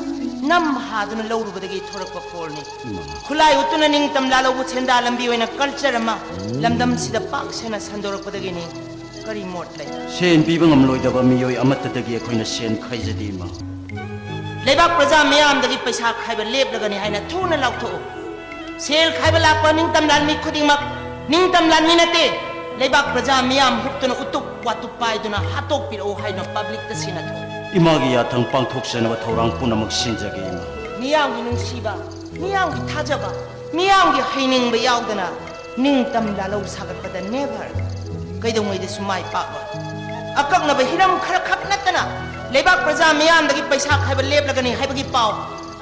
ꯅꯝ ꯍꯥꯗꯨꯅ ꯂꯧꯔꯨꯕꯗꯒꯤ ꯊꯣꯔꯛꯄ ꯐꯣꯜꯅꯤ꯫ ꯏꯃꯥ꯫ ꯈꯨꯠꯂꯥꯏ ꯎꯠꯇꯨꯅ ꯅꯤꯡꯇꯝ ꯂꯥꯜꯍꯧꯕ ꯁꯦꯟꯗꯥ ꯂꯝꯕꯤ ꯑꯣꯏꯅ ꯀꯜꯆꯔ ꯑꯃ ꯂꯝꯗꯝꯁꯤꯗ ꯄꯥꯛ ꯁꯟꯅ ꯁꯟꯗꯣꯔꯛꯄꯗꯒꯤꯅꯤ꯫ ꯀꯔꯤ ꯃꯣꯠ ꯂꯩ? ꯁꯦꯟ ꯄꯤꯕ ꯉꯝꯂꯣꯏꯗꯕ ꯃꯤꯑꯣꯏ ꯑꯃꯠꯇꯗꯒꯤ ꯑꯩꯈꯣꯏꯅ ꯁꯦꯟ ꯈꯥꯏꯖꯗꯦ ꯏꯃꯥ꯫ ꯂꯩꯕꯥꯛ ꯄ꯭ꯔꯖꯥ ꯃꯤꯌꯥꯝꯗꯒꯤ ꯄꯩꯁꯥ ꯈꯥꯏꯕ ꯂꯦꯞꯂꯒꯅꯤ ꯍꯥꯏꯅ ꯊꯨꯅ ꯂꯥꯎꯊꯣꯛꯎ꯫ ꯁꯦꯜ ꯈꯥꯏꯕ ꯂꯥꯛꯄ ꯅꯤꯡꯇꯝ ꯂꯥꯟꯃꯤ ꯈꯨꯗꯤꯡꯃꯛ ꯅꯤꯡꯇꯝ ꯂꯥꯟꯃꯤ ꯅꯠꯇꯦ꯫ ꯂꯩꯕꯥꯛ ꯄ꯭ꯔꯖꯥ ꯃꯤꯌꯥꯝ ꯍꯨꯞꯇꯨꯅ ꯎꯇꯨꯞ ꯋꯥꯇꯨꯞ ꯄꯥꯏꯗꯨꯅ ꯍꯥꯠꯇꯣꯛꯄꯤꯔꯛꯎ ꯍꯥꯏꯅ ꯄꯕ꯭ꯂꯤꯛꯇ ꯁꯤꯟꯅꯊꯣꯛꯎ꯫ ꯏꯃꯥꯒꯤ ꯌꯥꯊꯪ ꯄꯥꯡꯊꯣꯛꯆꯅꯕ ꯊꯧꯔꯥꯡ ꯄꯨꯝꯅꯃꯛ ꯁꯤꯟꯖꯒꯦ ꯏꯃꯥ꯫ ꯃꯤꯌꯥꯝꯒꯤ ꯅꯨꯡꯁꯤꯕ, ꯃꯤꯌꯥꯝꯒꯤ ꯊꯥꯖꯕ, ꯃꯤꯌꯥꯝꯒꯤ ꯍꯩꯅꯤꯡꯕ ꯌꯥꯎꯗꯅ ꯅꯤꯡꯇꯝ ꯂꯥꯜꯍꯧ ꯁꯥꯒꯠꯄꯗ never, ꯀꯩꯗꯧꯉꯩꯗꯁꯨ ꯃꯥꯏ ꯄꯥꯛꯂꯣꯏ꯫ ꯑꯀꯛꯅꯕ ꯍꯤꯔꯝ ꯈꯔꯈꯛ ꯅꯠꯇꯅ ꯂꯩꯕꯥꯛ ꯄ꯭ꯔꯖꯥ ꯃꯤꯌꯥꯝꯗꯒꯤ ꯄꯩꯁꯥ ꯈꯥꯏꯕ ꯂꯦꯞꯂꯒꯅꯤ ꯍꯥꯏꯕꯒꯤ ꯄꯥꯎ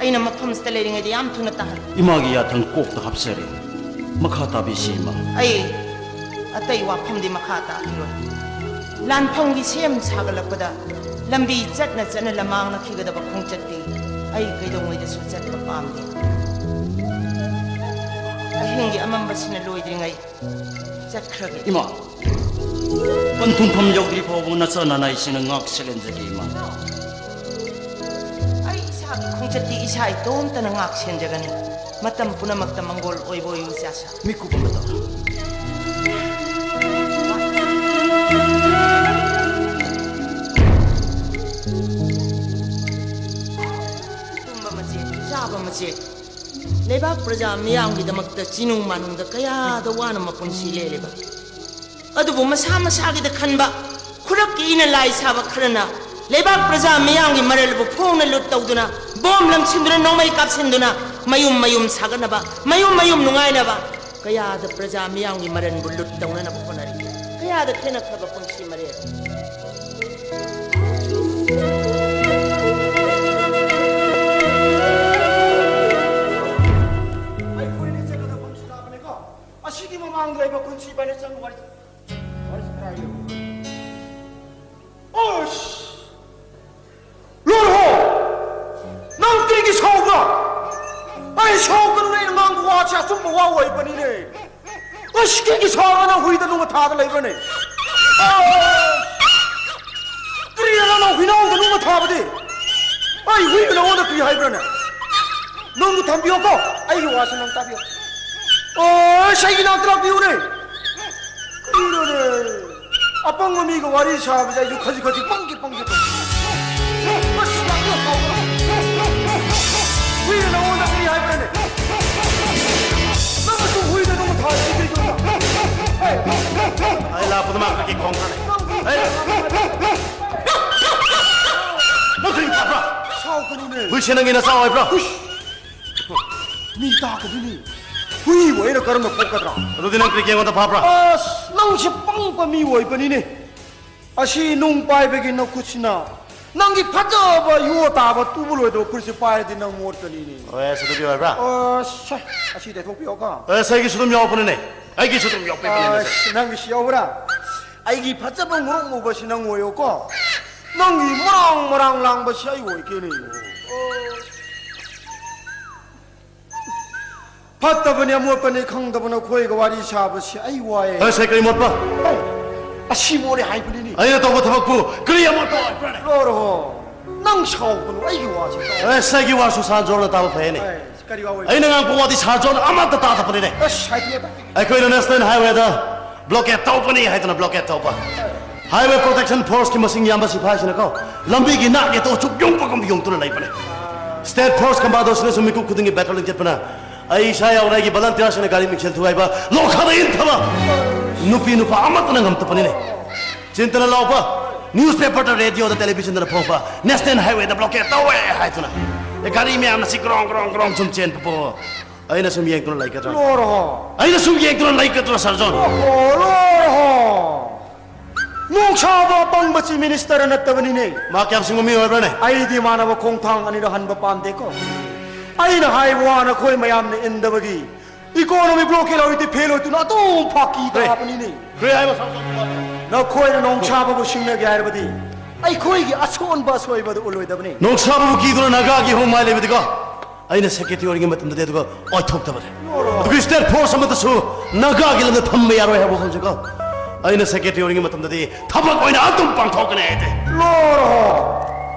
ꯑꯩꯅ ꯃꯐꯝꯁꯤꯗ ꯂꯩꯔꯤꯉꯩꯗ ꯌꯥꯝ ꯊꯨꯅ ꯇꯥꯍꯜꯂꯨ꯫ ꯏꯃꯥꯒꯤ ꯌꯥꯊꯪ ꯀꯣꯛꯇ ꯍꯥꯞꯆꯔꯦ꯫ ꯃꯈꯥ ꯇꯥꯕꯤꯁꯤ ꯏꯃꯥ꯫ ꯑꯩ ꯑꯇꯩ ꯋꯥꯐꯝꯗꯤ ꯃꯈꯥ ꯇꯥꯈꯤꯔꯣꯏ꯫ ꯂꯥꯟꯐꯝꯒꯤ ꯁꯦꯝ ꯁꯥꯒꯠꯂꯛꯄꯗ ꯂꯝꯕꯤ ꯆꯠꯅ ꯆꯠꯅ ꯂꯃꯥꯡꯅꯈꯤꯒꯗꯕ ꯈꯣꯡꯆꯠꯇꯤ ꯑꯩ ꯀꯩꯗꯧꯉꯩꯗꯁꯨ ꯆꯠꯄ ꯄꯥꯝꯗꯦ꯫ ꯑꯍꯤꯡꯒꯤ ꯑꯃꯝꯕꯁꯤꯅ ꯂꯣꯏꯗ꯭ꯔꯤꯉꯩ ꯆꯠꯈ꯭ꯔꯒꯦ꯫ ꯏꯃꯥ, ꯄꯟꯊꯨꯡꯐꯝ ꯌꯧꯗ꯭ꯔꯤ ꯐꯥꯎꯕ ꯅꯆꯥ ꯅꯅꯥꯏꯁꯤꯡꯅ ꯉꯥꯛ ꯁꯦꯜꯍꯟꯖꯒꯦ, ꯏꯃꯥ꯫ ꯑꯩ ꯏꯁꯥꯒꯤ ꯈꯣꯡꯆꯠꯇꯤ ꯏꯁꯥ ꯏꯇꯣꯝꯇꯅ ꯉꯥꯛ ꯁꯦꯟꯖꯒꯅꯤ꯫ ꯃꯇꯝ ꯄꯨꯝꯅꯃꯛꯇ ꯃꯪꯒꯣꯜ ꯑꯣꯏꯕ ꯑꯣꯏꯌꯨ, ꯏꯆꯥꯁꯥ꯫ ꯃꯤꯀꯨꯞ ꯑꯃꯇ꯫ ꯇꯨꯝꯕ ꯃꯆꯦꯠ, ꯆꯥꯕ ꯃꯆꯦꯠ, ꯂꯩꯕꯥꯛ ꯄ꯭ꯔꯖꯥ ꯃꯤꯌꯥꯝꯒꯤꯗꯃꯛꯇ ꯆꯤꯅꯨꯡ ꯃꯥꯅꯨꯡꯗ ꯀꯌꯥꯗ ꯋꯥꯅ ꯃꯄꯨꯟꯁꯤ ꯂꯦꯜꯂꯤꯕ꯫ ꯑꯗꯨꯕꯨ ꯃꯁꯥ ꯃꯁꯥꯒꯤꯗ ꯈꯟꯕ, ꯈꯨꯔꯞꯀꯤ ꯏꯅ ꯂꯥꯏ ꯁꯥꯕ ꯈꯔꯅ ꯂꯩꯕꯥꯛ ꯄ꯭ꯔꯖꯥ ꯃꯤꯌꯥꯝꯒꯤ ꯃꯔꯜꯕꯨ ꯐꯣꯡꯅ ꯂꯨꯠ ꯇꯧꯗꯨꯅ, ꯕꯣꯝ ꯂꯪꯁꯤꯟꯗꯨꯅ, ꯅꯣꯡꯃꯩ ꯀꯥꯞꯁꯤꯟꯗꯨꯅ, ꯃꯌꯨꯝ ꯃꯌꯨꯝ ꯁꯥꯒꯠꯅꯕ, ꯃꯌꯨꯝ ꯃꯌꯨꯝ ꯅꯨꯡꯉꯥꯏꯅꯕ ꯀꯌꯥꯗ ꯄ꯭ꯔꯖꯥ ꯃꯤꯌꯥꯝꯒꯤ ꯃꯔꯜꯕꯨ ꯂꯨꯠ ꯇꯧꯅꯅꯕ ꯍꯣꯠꯅꯔꯤ꯫ ꯀꯌꯥꯗ ꯈꯦꯠꯅꯈ꯭ꯔꯕ ꯄꯨꯟꯁꯤ ꯃꯔꯦꯜ꯫ ꯑꯩꯈꯣꯏꯅ ꯆꯠꯀꯗꯕ ꯃꯐꯝꯁꯤ ꯂꯥꯞꯄꯅꯤꯀꯣ꯫ ꯑꯁꯤꯒꯤ ꯃꯃꯥꯡꯗ ꯂꯩꯕ ꯈꯨꯟꯁꯤ ꯏꯕꯥꯅꯤ ꯆꯪ ꯋꯥꯔꯤ ꯋꯥꯔꯤ ꯁꯥꯟꯅꯔ ꯌꯦꯡꯉꯨ꯫ ꯑꯁ! ꯂꯣꯏꯔꯦꯍꯣ! ꯅꯪ ꯀꯔꯤꯒꯤ ꯁꯥꯎꯕ꯭ꯔꯥ? ꯑꯩ ꯁꯥꯎꯒꯅꯨꯅꯦ, ꯑꯩꯅ ꯉꯥꯡꯕ ꯋꯥꯁꯦ ꯑꯆꯨꯝꯕ ꯋꯥ ꯑꯣꯏꯕꯅꯤꯅꯦ꯫ ꯑꯁ, ꯀꯔꯤꯒꯤ ꯁꯥꯎꯔ ꯅꯪ ꯍꯨꯏꯗ ꯅꯨꯡ ꯊꯥꯗ ꯂꯩꯕ꯭ꯔꯅꯦ? ꯑꯥ! ꯀꯔꯤꯅꯣ ꯅꯪ ꯍꯨꯏꯅꯥꯎꯗ ꯅꯨꯡ ꯊꯥꯕꯗꯤ? ꯑꯩ ꯍꯨꯏ ꯅꯉꯣꯟꯗ ꯀꯔꯤ ꯍꯥꯏꯕ꯭ꯔꯅꯦ? ꯅꯨꯡꯗꯨ ꯊꯝꯕꯤꯌꯣꯀꯣ, ꯑꯩꯒꯤ ꯋꯥꯁꯦ ꯅꯪ ꯇꯥꯕꯤꯌꯣ꯫ ꯑꯁ, ꯑꯩꯒꯤ ꯅꯥꯛꯇ ꯂꯥꯛꯄꯤꯌꯨꯅꯦ꯫ ꯀꯔꯤꯅꯣꯅꯦ? ꯑꯄꯪꯕ ꯃꯤꯒ ꯋꯥꯔꯤ ꯁꯥꯕꯁꯦ ꯑꯩꯁꯨ ꯈꯖꯤꯛ ꯈꯖꯤꯛ ꯄꯪꯒꯦ ꯄꯪꯒꯦ ꯇꯧꯏ꯫ ꯑꯁ, ꯂꯥꯛꯄꯤꯌꯣ, ꯁꯥꯎꯒꯅꯨ꯫ ꯍꯨꯏꯅ ꯅꯉꯣꯟꯗ ꯀꯔꯤ ꯍꯥꯏꯕ꯭ꯔꯅꯦ? ꯅꯪꯅꯁꯨ ꯍꯨꯏꯗ ꯅꯣꯡꯃ ꯊꯥꯔꯗꯤ ꯀꯔꯤ ꯇꯧꯕ? ꯍꯦ! ꯑꯩ ꯂꯥꯛꯄꯗ ꯃꯥ ꯀꯔꯤ ꯈꯣꯡ ꯊꯥꯅꯩ? ꯅꯪ ꯍꯦ! ꯅꯪ ꯀꯔꯤ ꯐꯥꯕ꯭ꯔꯥ? ꯁꯥꯎꯒꯅꯨꯅꯦ꯫ ꯍꯨꯏꯁꯦ ꯅꯪꯒꯤ ꯅꯆꯥ ꯑꯣꯏꯕ꯭ꯔꯥ? ꯍꯨꯏꯁ! ꯃꯤ ꯇꯥꯒꯅꯤꯅꯦ꯫ ꯍꯨꯏꯕꯨ ꯑꯩꯅ ꯀꯔꯝꯅ ꯄꯣꯛꯀꯗ꯭ꯔꯥ? ꯑꯗꯨꯗꯤ ꯅꯪ ꯀꯔꯤꯒꯤ ꯑꯩꯉꯣꯟꯗ ꯐꯥꯕ꯭ꯔꯥ? ꯑꯁ, ꯅꯪꯁꯦ ꯄꯪꯕ ꯃꯤ ꯑꯣꯏꯕꯅꯤꯅꯦ꯫ ꯑꯁꯤ ꯅꯨꯡ ꯄꯥꯏꯕꯒꯤ ꯅꯈꯨꯠꯁꯤꯅ ꯅꯪꯒꯤ ꯐꯖꯕ ꯌꯣ ꯇꯥꯕ ꯇꯨꯕ ꯂꯣꯏꯗꯕ ꯐꯨꯔꯤꯠꯁꯦ ꯄꯥꯏꯔꯗꯤ ꯅꯪ ꯃꯣꯠꯀꯅꯤꯅꯦ꯫ ꯑꯣ, ꯑꯦꯁ, ꯑꯗꯨꯗꯤ ꯑꯣꯏꯕ꯭ꯔꯥ? ꯑꯁ, ꯑꯁꯤ ꯇꯩꯊꯣꯛꯄꯤꯌꯣꯀꯣ꯫ ꯑꯦꯁ, ꯑꯩꯒꯤꯁꯨ ꯑꯗꯨꯝ ꯌꯥꯎꯕꯅꯤꯅꯦ꯫ ꯑꯩꯒꯤꯁꯨ ꯑꯗꯨꯝ ꯌꯥꯎꯕꯤꯕꯅꯤꯅꯦ꯫ ꯑꯁ, ꯅꯪꯒꯤꯁꯨ ꯌꯥꯎꯕ꯭ꯔꯥ? ꯑꯩꯒꯤ ꯐꯖꯕ ꯉꯧꯔꯣꯛ ꯉꯧꯕꯁꯤ ꯅꯪ ꯑꯣꯏꯌꯣꯀꯣ꯫ ꯅꯪꯒꯤ ꯃꯔꯥꯡ ꯃꯔꯥꯡ ꯂꯥꯡꯕꯁꯤ ꯑꯩ ꯑꯣꯏꯒꯦꯅꯦ꯫ ꯑꯣ꯫ ꯐꯠꯇꯕꯅꯤ ꯑꯃꯣꯠꯄꯅꯤ ꯈꯪꯗꯕ ꯅꯈꯣꯏꯒ ꯋꯥꯔꯤ ꯁꯥꯕꯁꯤ ꯑꯩ ꯋꯥꯏꯌꯦ꯫ ꯑꯁ, ꯑꯩ ꯀꯔꯤ ꯃꯣꯠꯄ? ꯑꯁꯤ ꯃꯣꯠꯂꯦ ꯍꯥꯏꯕꯅꯤꯅꯦ꯫ ꯑꯩꯅ ꯇꯧꯕ ꯊꯕꯛꯄꯨ ꯀꯔꯤ ꯑꯃꯣꯠꯄ ꯑꯣꯏꯕ꯭ꯔꯥꯅꯦ? ꯂꯣꯔꯍꯣ, ꯅꯪ ꯁꯥꯎꯒꯅꯨ, ꯑꯩꯒꯤ ꯋꯥꯁꯤ ꯇꯥꯎ꯫ ꯑꯁ, ꯑꯩꯒꯤ ꯋꯥꯁꯨ ꯁꯥꯔ ꯖꯣꯟꯅ ꯇꯥꯕ ꯐꯩꯅꯦ꯫ ꯑꯦ, ꯀꯔꯤ ꯋꯥ ꯑꯣꯏ? ꯑꯩꯅ ꯉꯥꯡꯕ ꯋꯥꯗꯤ ꯁꯥꯔ ꯖꯣꯟ ꯑꯃꯠꯇ ꯇꯥꯗꯕꯅꯤꯅꯦ꯫ ꯑꯁ, ꯍꯥꯏꯗꯤ ꯑꯩꯈꯣꯏꯅ ꯅꯦꯁꯅꯦꯜ ꯍꯥꯏꯋꯦꯗ ꯕ꯭ꯂꯣꯀꯦꯠ ꯇꯧꯕꯅꯤ ꯍꯥꯏꯗꯨꯅ ꯕ꯭ꯂꯣꯀꯦꯠ ꯇꯧꯕ꯫ ꯍꯥꯏꯋꯦ ꯄ꯭ꯔꯣꯇꯦꯛꯁꯟ ꯐꯣꯔꯁꯀꯤ ꯃꯁꯤꯡ ꯌꯥꯝꯕ ꯁꯤꯐꯥꯏꯁꯤꯅꯀꯣ, ꯂꯝꯕꯤꯒꯤ ꯅꯥꯛ ꯌꯦꯠꯇ ꯎꯆꯨꯛ ꯌꯨꯡꯕꯒꯨꯝ ꯌꯨꯡꯗꯨꯅ ꯂꯩꯕꯅꯦ꯫ ꯁ꯭ꯇꯦꯠ ꯐꯣꯔꯁ ꯀꯃꯥꯟꯗꯣꯁꯤꯅꯁꯨ ꯃꯤꯀꯨꯞ ꯈꯨꯗꯤꯡꯒꯤ ꯄꯦꯇ꯭ꯔꯣꯂꯤꯡ ꯆꯠꯄꯅ ꯑꯩ ꯏꯁꯥ ꯌꯥꯎꯅ ꯑꯩꯒꯤ ꯚꯣꯂꯟꯇꯤꯌꯔꯁꯤꯡꯅ ꯒꯥꯔꯤ ꯃꯤꯡꯁꯦꯜ ꯊꯨꯒꯥꯏꯕ, ꯂꯣꯛꯈꯥꯗ ꯏꯟꯊꯕ, ꯅꯨꯄꯤ ꯅꯨꯄꯥ ꯑꯃꯠꯇꯅ ꯉꯝꯇꯕꯅꯤꯅꯦ꯫ ꯆꯤꯟꯇꯅ ꯂꯥꯎꯕ, ꯅ꯭ꯌꯨꯁꯄꯦꯄꯔꯗ, ꯔꯦꯗꯤꯑꯣꯗ, ꯇꯦꯂꯤꯚꯤꯖꯟꯗꯅ ꯐꯣꯡꯕ ꯅꯦꯁꯅꯦꯜ ꯍꯥꯏꯋꯦꯗ ꯕ꯭ꯂꯣꯀꯦꯠ ꯇꯧꯋꯦ ꯍꯥꯏꯗꯨꯅ꯫ ꯑꯦ, ꯒꯥꯔꯤ ꯃꯌꯥꯝꯅ ꯁꯤ ꯒ꯭ꯔꯣꯡ ꯒ꯭ꯔꯣꯡ ꯒ꯭ꯔꯣꯡ ꯁꯨꯝ ꯆꯦꯟꯕꯕꯨ ꯑꯩꯅ ꯁꯨꯝ ꯌꯦꯡꯗꯨꯅ ꯂꯩꯒꯗ꯭ꯔꯥ? ꯂꯣꯔꯍꯣ, ꯑꯩꯅ ꯁꯨꯝ ꯌꯦꯡꯗꯨꯅ ꯂꯩꯒꯗ꯭ꯔꯥ, ꯁꯥꯔ ꯖꯣꯟ? ꯑꯣ, ꯂꯣꯔꯍꯣ, ꯅꯣꯡꯁꯥꯕ ꯑꯄꯪꯕꯁꯤ ꯃꯤꯅꯤꯁꯇꯔ ꯅꯠꯇꯕꯅꯤꯅꯦ꯫ ꯃꯥ ꯀꯌꯥꯝ ꯁꯤꯡꯕ ꯃꯤ ꯑꯣꯏꯕ꯭ꯔꯥꯅꯦ? ꯑꯩꯗꯤ ꯃꯥꯅꯕ ꯈꯣꯡꯊꯥꯡ ꯑꯅꯤꯔ ꯍꯟꯕ ꯄꯥꯝꯗꯦꯀꯣ꯫ ꯑꯩꯅ ꯍꯥꯏꯕ ꯋꯥ ꯅꯈꯣꯏ ꯃꯌꯥꯝꯅ ꯏꯟꯗꯕꯒꯤ ꯏꯀꯣꯅꯣꯃꯤ ꯕ꯭ꯂꯣꯀꯦꯠ ꯍꯧꯖꯤꯛꯇꯤ ꯐꯦꯜ ꯑꯣꯏꯗꯨꯅ ꯑꯗꯨꯝ ꯐꯥꯀꯤ ꯇꯥꯕꯅꯤꯅꯦ꯫ ꯀꯔꯤ ꯍꯥꯏꯕ, ꯁꯥꯔ ꯖꯣꯟ? ꯅꯈꯣꯏꯅ ꯅꯣꯡꯁꯥꯕꯕꯨ ꯁꯤꯡꯅꯒꯦ ꯍꯥꯏꯔꯕꯗꯤ ꯑꯩꯈꯣꯏꯒꯤ ꯑꯁꯣꯟꯕ ꯑꯁꯣꯏꯕꯗꯨ ꯎꯠꯂꯣꯏꯗꯕꯅꯤ꯫ ꯅꯣꯡꯁꯥꯕꯕꯨ ꯀꯤꯗꯨꯅ ꯅꯥꯒꯥꯒꯤ ꯍꯣꯡꯃꯥꯏ ꯂꯩꯕꯗꯤꯀꯣ, ꯑꯩꯅ ꯁꯦꯀ꯭ꯔꯦꯇꯔꯤ ꯑꯣꯏꯔꯤꯉꯩ ꯃꯇꯝꯗꯗꯤ ꯑꯗꯨꯒ ꯑꯣꯏꯊꯣꯛꯇꯕꯅꯦ꯫ ꯑꯗꯨꯒ ꯁ꯭ꯇꯦꯠ ꯐꯣꯔꯁ ꯑꯃꯠꯇꯁꯨ ꯅꯥꯒꯥꯒꯤ ꯂꯝꯗ ꯊꯝꯕ ꯌꯥꯔꯣꯏ ꯍꯥꯏꯕ ꯋꯥꯐꯝꯁꯦꯀꯣ, ꯑꯩꯅ ꯁꯦꯀ꯭ꯔꯦꯇꯔꯤ ꯑꯣꯏꯔꯤꯉꯩ ꯃꯇꯝꯗꯗꯤ ꯊꯕꯛ ꯑꯣꯏꯅ ꯑꯗꯨꯝ ꯄꯥꯡꯊꯣꯛꯀꯅꯤ ꯑꯩꯗꯤ꯫ ꯂꯣꯔꯍꯣ,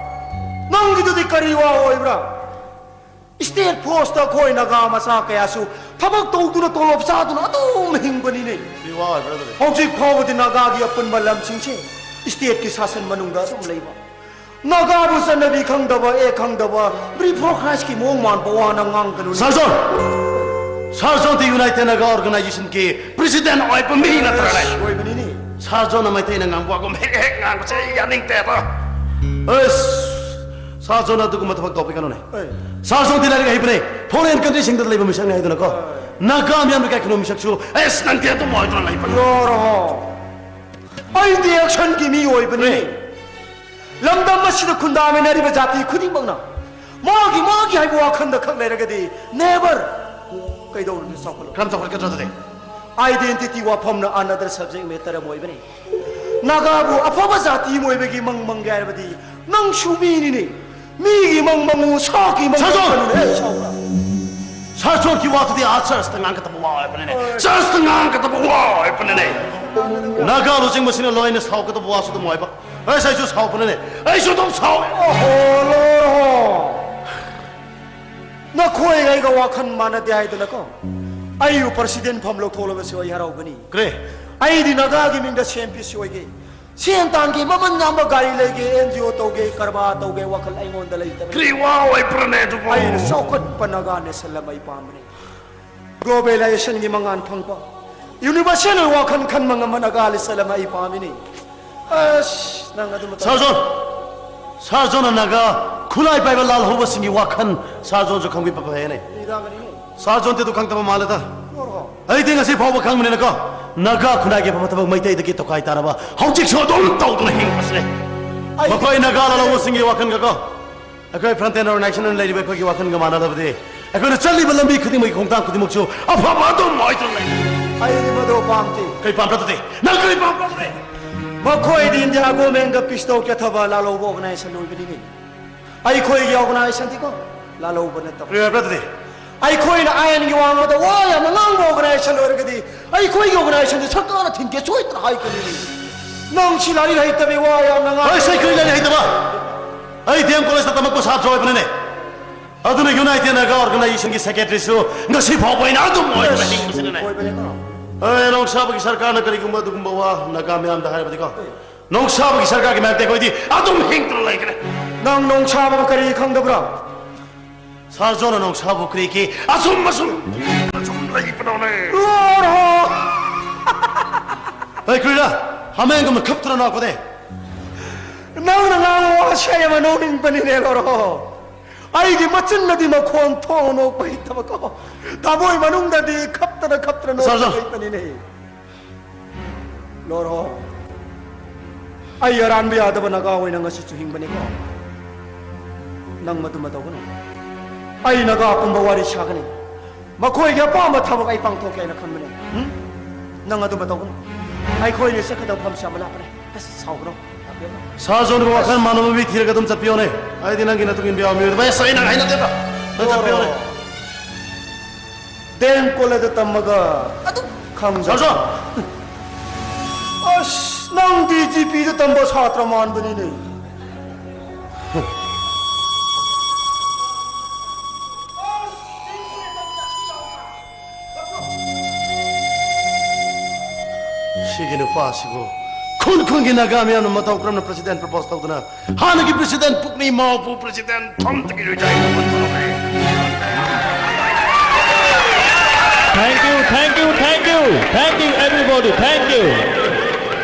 ꯅꯪꯒꯤꯗꯨꯗꯤ ꯀꯔꯤ ꯋꯥ ꯑꯣꯏꯕ꯭ꯔꯥ? ꯁ꯭ꯇꯦꯠ ꯐꯣꯔꯁꯇ ꯑꯩꯈꯣꯏ ꯅꯥꯒꯥ ꯃꯆꯥ ꯀꯌꯥꯁꯨ ꯊꯕꯛ ꯇꯧꯗꯨꯅ ꯇꯣꯂꯣꯞ ꯆꯥꯗꯨꯅ ꯑꯗꯨꯝ ꯍꯤꯡꯕꯅꯤꯅꯦ꯫ ꯀꯔꯤ ꯋꯥ ꯑꯣꯏꯕ꯭ꯔꯥ ꯑꯗꯨꯗꯤ? ꯍꯧꯖꯤꯛ ꯐꯥꯎꯕꯗꯤ ꯅꯥꯒꯥꯒꯤ ꯑꯄꯨꯟꯕ ꯂꯝꯁꯤꯡꯁꯦ ꯁ꯭ꯇꯦꯠꯀꯤ ꯁꯥꯁꯟ ꯃꯅꯨꯡꯗ ꯑꯗꯨꯝ ꯂꯩꯕ꯫ ꯅꯥꯒꯥꯕꯨ ꯆꯠꯅꯕꯤ ꯈꯪꯗꯕ, ꯑꯦ ꯈꯪꯗꯕ, ꯕ꯭ꯔꯤꯐꯣꯀ꯭ꯔꯥꯏꯁꯀꯤ ꯃꯑꯣꯡ ꯃꯥꯟꯕ ꯋꯥꯅ ꯉꯥꯡꯒꯅꯨ꯫ ꯁꯥꯔ ꯖꯣꯟ! ꯁꯥꯔ ꯖꯣꯟꯗꯤ ꯌꯨꯅꯥꯏꯇꯦꯗ ꯅꯥꯒꯥ ꯑꯣꯔꯒꯅꯥꯏꯖꯦꯁꯟꯒꯤ ꯄ꯭ꯔꯦꯁꯤꯗꯦꯟꯠ ꯑꯣꯏꯕ ꯃꯤ ꯅꯠꯇ꯭ꯔꯅꯦ? ꯑꯣꯏꯕꯅꯤꯅꯦ꯫ ꯁꯥꯔ ꯖꯣꯟꯅ ꯃꯩꯇꯩꯅ ꯉꯥꯡꯕ ꯋꯥꯒꯨꯝ ꯍꯦꯛ ꯍꯦꯛ ꯉꯥꯡꯕꯁꯦ ꯑꯩ ꯌꯥꯅꯤꯡꯗꯦꯕ꯫ ꯑꯁ! ꯁꯥꯔ ꯖꯣꯟꯅ ꯑꯗꯨꯒꯨꯝꯕ ꯊꯕꯛ ꯇꯧꯕꯤꯒꯅꯨꯅꯦ꯫ ꯑꯦ꯫ ꯁꯥꯔ ꯖꯣꯟꯗꯤ ꯂꯥꯏꯔꯤꯛ ꯍꯩꯕꯅꯦ꯫ ꯐꯣꯔꯦꯟ ꯀꯟꯇ꯭ꯔꯤꯁꯤꯡꯗ ꯂꯩꯕ ꯃꯤꯁꯛꯅꯤ ꯍꯥꯏꯗꯅꯀꯣ꯫ ꯅꯥꯒꯥ ꯃꯤꯌꯥꯝꯅ ꯀꯥꯏꯈꯨꯅꯣ ꯃꯤꯁꯛꯁꯨ, ꯑꯁ, ꯅꯪꯗꯤ ꯑꯗꯨꯝ ꯑꯣꯏꯗꯨꯅ ꯂꯩꯕꯅꯤ꯫ ꯂꯣꯔꯍꯣ꯫ ꯑꯩꯗꯤ ꯑꯦꯛꯁꯟꯒꯤ ꯃꯤ ꯑꯣꯏꯕꯅꯤ꯫ ꯂꯝꯗꯝ ꯑꯁꯤꯗ ꯈꯨꯟꯗꯥꯃꯤꯟꯅꯔꯤꯕ ꯖꯥꯇꯤ ꯈꯨꯗꯤꯡꯃꯛꯅ ꯃꯥꯒꯤ ꯃꯥꯒꯤ ꯍꯥꯏꯕ ꯋꯥꯈꯜꯗ ꯈꯛ ꯂꯩꯔꯒꯗꯤ never ꯀꯩꯗꯧꯅꯨꯡꯗ ꯆꯥꯎꯈꯠꯂꯣꯏ꯫ ꯀꯔꯝ ꯆꯥꯎꯈꯠꯀꯗ꯭ꯔꯣ ꯑꯗꯨꯗꯤ? Identity ꯋꯥꯐꯝꯅ another subject matter ꯑꯃ ꯑꯣꯏꯕꯅꯤ꯫ ꯅꯥꯒꯥꯕꯨ ꯑꯐꯕ ꯖꯥꯇꯤ ꯑꯃ ꯑꯣꯏꯕꯒꯤ ꯃꯪ ꯃꯪꯒꯦ ꯍꯥꯏꯔꯕꯗꯤ ꯅꯪꯁꯨ ꯃꯤꯅꯤꯅꯦ꯫ ꯃꯤꯒꯤ ꯃꯪ ꯃꯪꯉꯨ, ꯁꯥꯒꯤ ꯃꯪ ꯁꯥꯖꯣꯟ! ꯃꯪꯒꯅꯨꯅꯦ, ꯁꯥꯎꯕ꯭ꯔꯥ? ꯁꯥꯔ ꯁꯣꯝꯒꯤ ꯋꯥꯗꯨꯗꯤ ꯑꯥ ꯆꯔꯆꯇ ꯉꯥꯡꯒꯗꯕ ꯋꯥ ꯑꯣꯏꯕꯅꯤꯅꯦ꯫ ꯆꯔꯆꯇ ꯉꯥꯡꯒꯗꯕ ꯋꯥ ꯑꯣꯏꯕꯅꯤꯅꯦ꯫ ꯅꯥꯒꯥ ꯂꯨꯆꯤꯡꯕꯁꯤꯡꯅ ꯂꯣꯏꯅ ꯁꯥꯎꯒꯗꯕ ꯋꯥꯁꯨ ꯑꯗꯨꯝ ꯑꯣꯏꯕ꯫ ꯑꯁ, ꯑꯩꯁꯨ ꯁꯥꯎꯕꯅꯤꯅꯦ꯫ ꯑꯩꯁꯨ ꯑꯗꯨꯝ ꯁꯥꯎꯋꯦ꯫ ꯑꯣꯍꯣ, ꯂꯣꯏꯔꯣ꯫ ꯅꯈꯣꯏ ꯑꯩꯒ ꯋꯥꯈꯜ ꯃꯥꯟꯅꯗꯦ ꯍꯥꯏꯗꯅꯀꯣ꯫ ꯑꯩꯕꯨ ꯄ꯭ꯔꯁꯤꯗꯦꯟ ꯐꯝ ꯂꯧꯊꯣꯛꯂꯕꯁꯨ ꯑꯩ ꯍꯔꯥꯎꯒꯅꯤ꯫ ꯀꯔꯤ? ꯑꯩꯗꯤ ꯅꯥꯒꯥꯒꯤ ꯃꯤꯡꯗ ꯁꯤ ꯑꯦꯝ ꯄꯤ ꯁꯤ ꯑꯣꯏꯒꯦ꯫ ꯁꯦꯟ ꯇꯥꯟꯒꯦ, ꯃꯃꯜ ꯌꯥꯝꯕ ꯒꯥꯔꯤ ꯂꯩꯒꯦ, ꯑꯦꯟ ꯖꯤ ꯑꯣ ꯇꯧꯒꯦ, ꯀꯔꯕꯥꯔ ꯇꯧꯒꯦ, ꯋꯥꯈꯜ ꯑꯩꯉꯣꯟꯗ ꯂꯩꯇꯕꯅꯤ꯫ ꯀꯔꯤ ꯋꯥ ꯑꯣꯏꯕ꯭ꯔꯅꯦ ꯑꯗꯨꯕꯨ? ꯑꯩꯅ ꯆꯥꯎꯈꯠꯄ ꯅꯥꯒꯥ ꯅꯦꯁꯟ ꯑꯃ ꯑꯩ ꯄꯥꯝꯕꯅꯤ꯫ ꯒ꯭ꯂꯣꯕꯦꯂꯥꯏꯖꯦꯁꯟꯒꯤ ꯃꯉꯥꯜ ꯐꯪꯕ, ꯌꯨꯅꯤꯚꯔꯁꯦꯜ ꯋꯥꯈꯜ ꯈꯟꯕ ꯉꯝꯕ ꯅꯥꯒꯥ ꯅꯦꯁꯟ ꯑꯃ ꯑꯩ ꯄꯥꯝꯃꯤꯅꯤ꯫ ꯑꯁ, ꯅꯪ ꯑꯗꯨ ꯃꯇꯝ ꯁꯥꯔ ꯖꯣꯟ, ꯁꯥꯔ ꯖꯣꯟꯅ ꯅꯥꯒꯥ ꯈꯨꯠꯂꯥꯏ ꯄꯥꯏꯕ ꯂꯥꯜꯍꯧꯕꯁꯤꯡꯒꯤ ꯋꯥꯈꯜ ꯁꯥꯔ ꯖꯣꯟꯁꯨ ꯈꯪꯕꯤꯕ ꯐꯩꯅꯦ꯫ ꯅꯤꯗꯥꯒꯅꯤꯅꯦ꯫ ꯁꯥꯔ ꯖꯣꯟꯗꯤ ꯑꯗꯨ ꯈꯪꯗꯕ ꯃꯥꯜꯂꯦꯗ꯫ ꯂꯣꯏꯔꯣ꯫ ꯑꯩꯗꯤ ꯉꯁꯤ ꯐꯥꯎꯕ ꯈꯪꯕꯅꯤꯅꯀꯣ, ꯅꯥꯒꯥ ꯈꯨꯟꯅꯥꯏꯒꯤ ꯑꯐꯕ ꯊꯕꯛ ꯃꯩꯇꯩꯗꯒꯤ ꯇꯣꯈꯥꯏ ꯇꯥꯔꯕ ꯍꯧꯖꯤꯛꯁꯨ ꯑꯗꯨꯝ ꯇꯧꯗꯨꯅ ꯍꯤꯡꯕꯁꯤꯅꯦ꯫ ꯑꯩ ꯃꯈꯣꯏ ꯅꯥꯒꯥ ꯂꯥꯜꯍꯧꯕꯁꯤꯡꯒꯤ ꯋꯥꯈꯜꯒꯀꯣ, ꯑꯩꯈꯣꯏ ꯐ꯭ꯔꯟꯇꯦꯟ ꯑꯣꯔꯒꯅꯥꯏꯖꯦꯁꯟ ꯑꯣꯏꯅ ꯂꯩꯔꯤꯕ ꯑꯩꯈꯣꯏꯒꯤ ꯋꯥꯈꯜꯒ ꯃꯥꯟꯅꯗꯕꯗꯤ, ꯑꯩꯈꯣꯏꯅ ꯆꯠꯂꯤꯕ ꯂꯝꯕꯤ ꯈꯨꯗꯤꯡꯃꯛꯀꯤ ꯈꯣꯡꯊꯥꯡ ꯈꯨꯗꯤꯡꯃꯛꯁꯨ ꯑꯐꯕ ꯑꯗꯨꯝ ꯑꯣꯏꯗꯨꯅ ꯂꯩ꯫ ꯑꯩꯗꯤ ꯃꯗꯨ ꯄꯥꯝꯗꯦ꯫ ꯀꯔꯤ ꯄꯥꯝꯕ꯭ꯔ ꯑꯗꯨꯗꯤ? ꯅꯪ ꯀꯔꯤ ꯄꯥꯝꯕ꯭ꯔ ꯑꯗꯨꯗꯤ? ꯃꯈꯣꯏꯗꯤ ꯏꯟꯗꯤꯌꯥ ꯒꯣꯔꯃꯦꯟꯒ ꯄꯤꯁ ꯇꯧ ꯀꯦꯊꯕ ꯂꯥꯜꯍꯧꯕ ꯑꯣꯔꯒꯅꯥꯏꯖꯦꯁꯟ ꯑꯣꯏꯕꯅꯤꯅꯦ꯫ ꯑꯩꯈꯣꯏꯒꯤ ꯑꯣꯔꯒꯅꯥꯏꯖꯦꯁꯟꯗꯤꯀꯣ ꯂꯥꯜꯍꯧꯕ ꯅꯠꯇꯕ꯫ ꯀꯔꯤ ꯍꯥꯏꯕ꯭ꯔ ꯑꯗꯨꯗꯤ? ꯑꯩꯈꯣꯏꯅ ꯑꯥꯏꯟꯒꯤ ꯋꯥꯡꯃꯗ ꯋꯥ ꯌꯥꯝꯅ ꯉꯥꯡꯕ ꯑꯣꯔꯒꯅꯥꯏꯖꯦꯁꯟ ꯑꯣꯏꯔꯒꯗꯤ ꯑꯩꯈꯣꯏꯒꯤ ꯑꯣꯔꯒꯅꯥꯏꯖꯦꯁꯟꯁꯦ ꯁꯔꯀꯥꯔꯅ ꯊꯤꯡꯒꯦ ꯁꯣꯏꯗꯅ ꯍꯥꯏꯒꯅꯤ꯫ ꯅꯪ ꯁꯤ ꯂꯥꯏꯔꯤꯛ ꯍꯩꯇꯕꯤ ꯋꯥ ꯌꯥꯝꯅ ꯉꯥꯡ- ꯍꯣꯏ, ꯁꯦ, ꯀꯔꯤ ꯂꯥꯏꯔꯤꯛ ꯍꯩꯇꯕ? ꯑꯩ ꯗꯤ ꯑꯦꯝ ꯀꯣꯂꯦꯖꯇ ꯇꯝꯃꯛꯄ ꯁꯥꯇ꯭ꯔ ꯑꯣꯏꯕꯅꯤꯅꯦ꯫ ꯑꯗꯨꯅ ꯌꯨꯅꯥꯏꯇꯦꯗ ꯅꯥꯒꯥ ꯑꯣꯔꯒꯅꯥꯏꯖꯦꯁꯟꯒꯤ ꯁꯦꯀ꯭ꯔꯦꯇꯔꯤꯁꯨ ꯉꯁꯤ ꯐꯥꯎꯕ ꯑꯩꯅ ꯑꯗꯨꯝ ꯑꯣꯏꯗꯨꯅ ꯍꯤꯡꯕꯁꯤꯅꯅꯦ꯫ ꯑꯣꯏꯕꯅꯦꯀꯣ꯫ ꯑꯦ, ꯅꯣꯡꯁꯥꯕꯒꯤ ꯁꯔꯀꯥꯔꯅ ꯀꯔꯤꯒꯨꯝꯕ ꯑꯗꯨꯒꯨꯝꯕ ꯋꯥ ꯅꯥꯒꯥ ꯃꯌꯥꯝꯗ ꯍꯥꯏꯔꯕꯗꯤꯀꯣ, ꯅꯣꯡꯁꯥꯕꯒꯤ ꯁꯔꯀꯥꯔꯒꯤ ꯃꯥꯌꯣꯛꯇ ꯑꯩꯈꯣꯏꯗꯤ ꯑꯗꯨꯝ ꯍꯤꯡꯗꯨꯅ ꯂꯩꯒꯅꯤ꯫ ꯅꯪ ꯅꯣꯡꯁꯥꯕꯕꯨ ꯀꯔꯤ ꯈꯪꯗꯕ꯭ꯔꯥ? ꯁꯥꯔ ꯖꯣꯟꯅ ꯅꯣꯡꯁꯥꯕꯨ ꯀꯔꯤꯒꯤ ꯑꯁꯨꯝ ꯑꯁꯨꯝ ꯑꯁꯨꯝ ꯂꯩꯕꯅꯣꯅꯦ? ꯂꯣꯏꯔꯣ! ꯑꯩ ꯀꯔꯤꯔ ꯍꯥꯃꯦꯡꯒꯨꯝꯅ ꯈꯞꯇꯅ ꯅꯣꯛꯄꯅꯦ? ꯅꯪꯅ ꯉꯥꯡꯕ ꯋꯥꯁꯦ ꯑꯩ ꯌꯥꯝꯅ ꯅꯣꯛꯅꯤꯡꯕꯅꯤꯅꯦ, ꯂꯣꯏꯔꯣ꯫ ꯑꯩꯒꯤ ꯃꯆꯤꯟꯅꯗꯤ ꯃꯈꯣꯟ ꯊꯣꯛꯅ ꯅꯣꯛꯄ ꯍꯩꯇꯕꯀꯣ, ꯊꯃꯣꯏ ꯃꯅꯨꯡꯗꯗꯤ ꯈꯞꯇꯅ ꯈꯞꯇꯅ ꯅꯣꯛꯄ ꯁꯥꯔ ꯖꯣꯟ꯫ ꯍꯩꯕꯅꯤꯅꯦ꯫ ꯂꯣꯏꯔꯣ꯫ ꯑꯩ ꯑꯔꯥꯟꯕ ꯌꯥꯗꯕ ꯅꯥꯒꯥ ꯑꯣꯏꯅ ꯉꯁꯤꯁꯨ ꯍꯤꯡꯕꯅꯤꯀꯣ꯫ ꯅꯪ ꯃꯗꯨꯃ ꯇꯧꯒꯅꯨ꯫ ꯑꯩ ꯅꯥꯒꯥ ꯄꯨꯝꯕ ꯋꯥꯔꯤ ꯁꯥꯒꯅꯤ꯫ ꯃꯈꯣꯏꯒꯤ ꯑꯄꯥꯝꯕ ꯊꯕꯛ ꯑꯩ ꯄꯥꯡꯊꯣꯛꯀꯦ ꯍꯥꯏꯅ ꯈꯟꯕꯅꯤ꯫ ꯎꯝ? ꯅꯪ ꯑꯗꯨꯃ ꯇꯧꯒꯅꯨ꯫ ꯑꯩꯈꯣꯏꯅ ꯆꯠꯀꯗꯕ ꯃꯐꯝꯁꯤ ꯌꯥꯝꯅ ꯂꯥꯞꯄꯅꯦ꯫ ꯑꯁ, ꯁꯥꯎꯒꯅꯨ꯫ ꯂꯥꯞꯄꯦ꯫ ꯁꯥꯔ ꯖꯣꯟꯒ ꯋꯥꯈꯜ ꯃꯥꯟꯅꯕ ꯃꯤ ꯊꯤꯔꯒ ꯑꯗꯨꯝ ꯆꯠꯄꯤꯌꯣꯅꯦ꯫ ꯑꯩꯗꯤ ꯅꯪꯒꯤ ꯅꯇꯨꯡ ꯏꯟꯕ ꯌꯥꯕ ꯃꯤꯑꯣꯏꯗꯕ ꯑꯁ ꯑꯩ ꯅꯪ ꯍꯩꯅꯗꯦꯕ꯫ ꯅꯪ ꯆꯠꯄꯤꯌꯣꯅꯦ꯫ ꯗꯤ ꯑꯦꯝ ꯀꯣꯂꯦꯖꯇ ꯇꯝꯃꯒ ꯑꯗꯨꯝ ꯈꯪꯖꯕ꯫ ꯁꯥꯔ, ꯁꯥꯔ꯫ ꯑꯁ, ꯅꯪ ꯗꯤ ꯖꯤ ꯄꯤꯗ ꯇꯝꯕ ꯁꯥꯇ꯭ꯔ ꯃꯥꯟꯕꯅꯤꯅꯦ꯫ ꯁꯤꯒꯤ ꯅꯨꯄꯥꯁꯤꯕꯨ ꯈꯨꯟ ꯈꯨꯟꯒꯤ ꯅꯥꯒꯥ ꯃꯤꯌꯥꯝꯅ ꯃꯇꯧ ꯀꯔꯝꯅ ꯄ꯭ꯔꯁꯤꯗꯦꯟ ꯄ꯭ꯔꯄꯣꯁ ꯇꯧꯗꯅ ꯍꯥꯟꯅꯒꯤ ꯄ꯭ꯔꯁꯤꯗꯦꯟ ꯄꯨꯛꯅꯤ ꯃꯥꯎꯄꯨ ꯄ꯭ꯔꯁꯤꯗꯦꯟ ꯊꯣꯝꯗꯒꯤ ꯔꯤꯖꯥꯏꯟ ꯇꯧꯍꯟꯕ ꯉꯝꯃꯦ? Thank you, thank you, thank you, thank you everybody, thank you.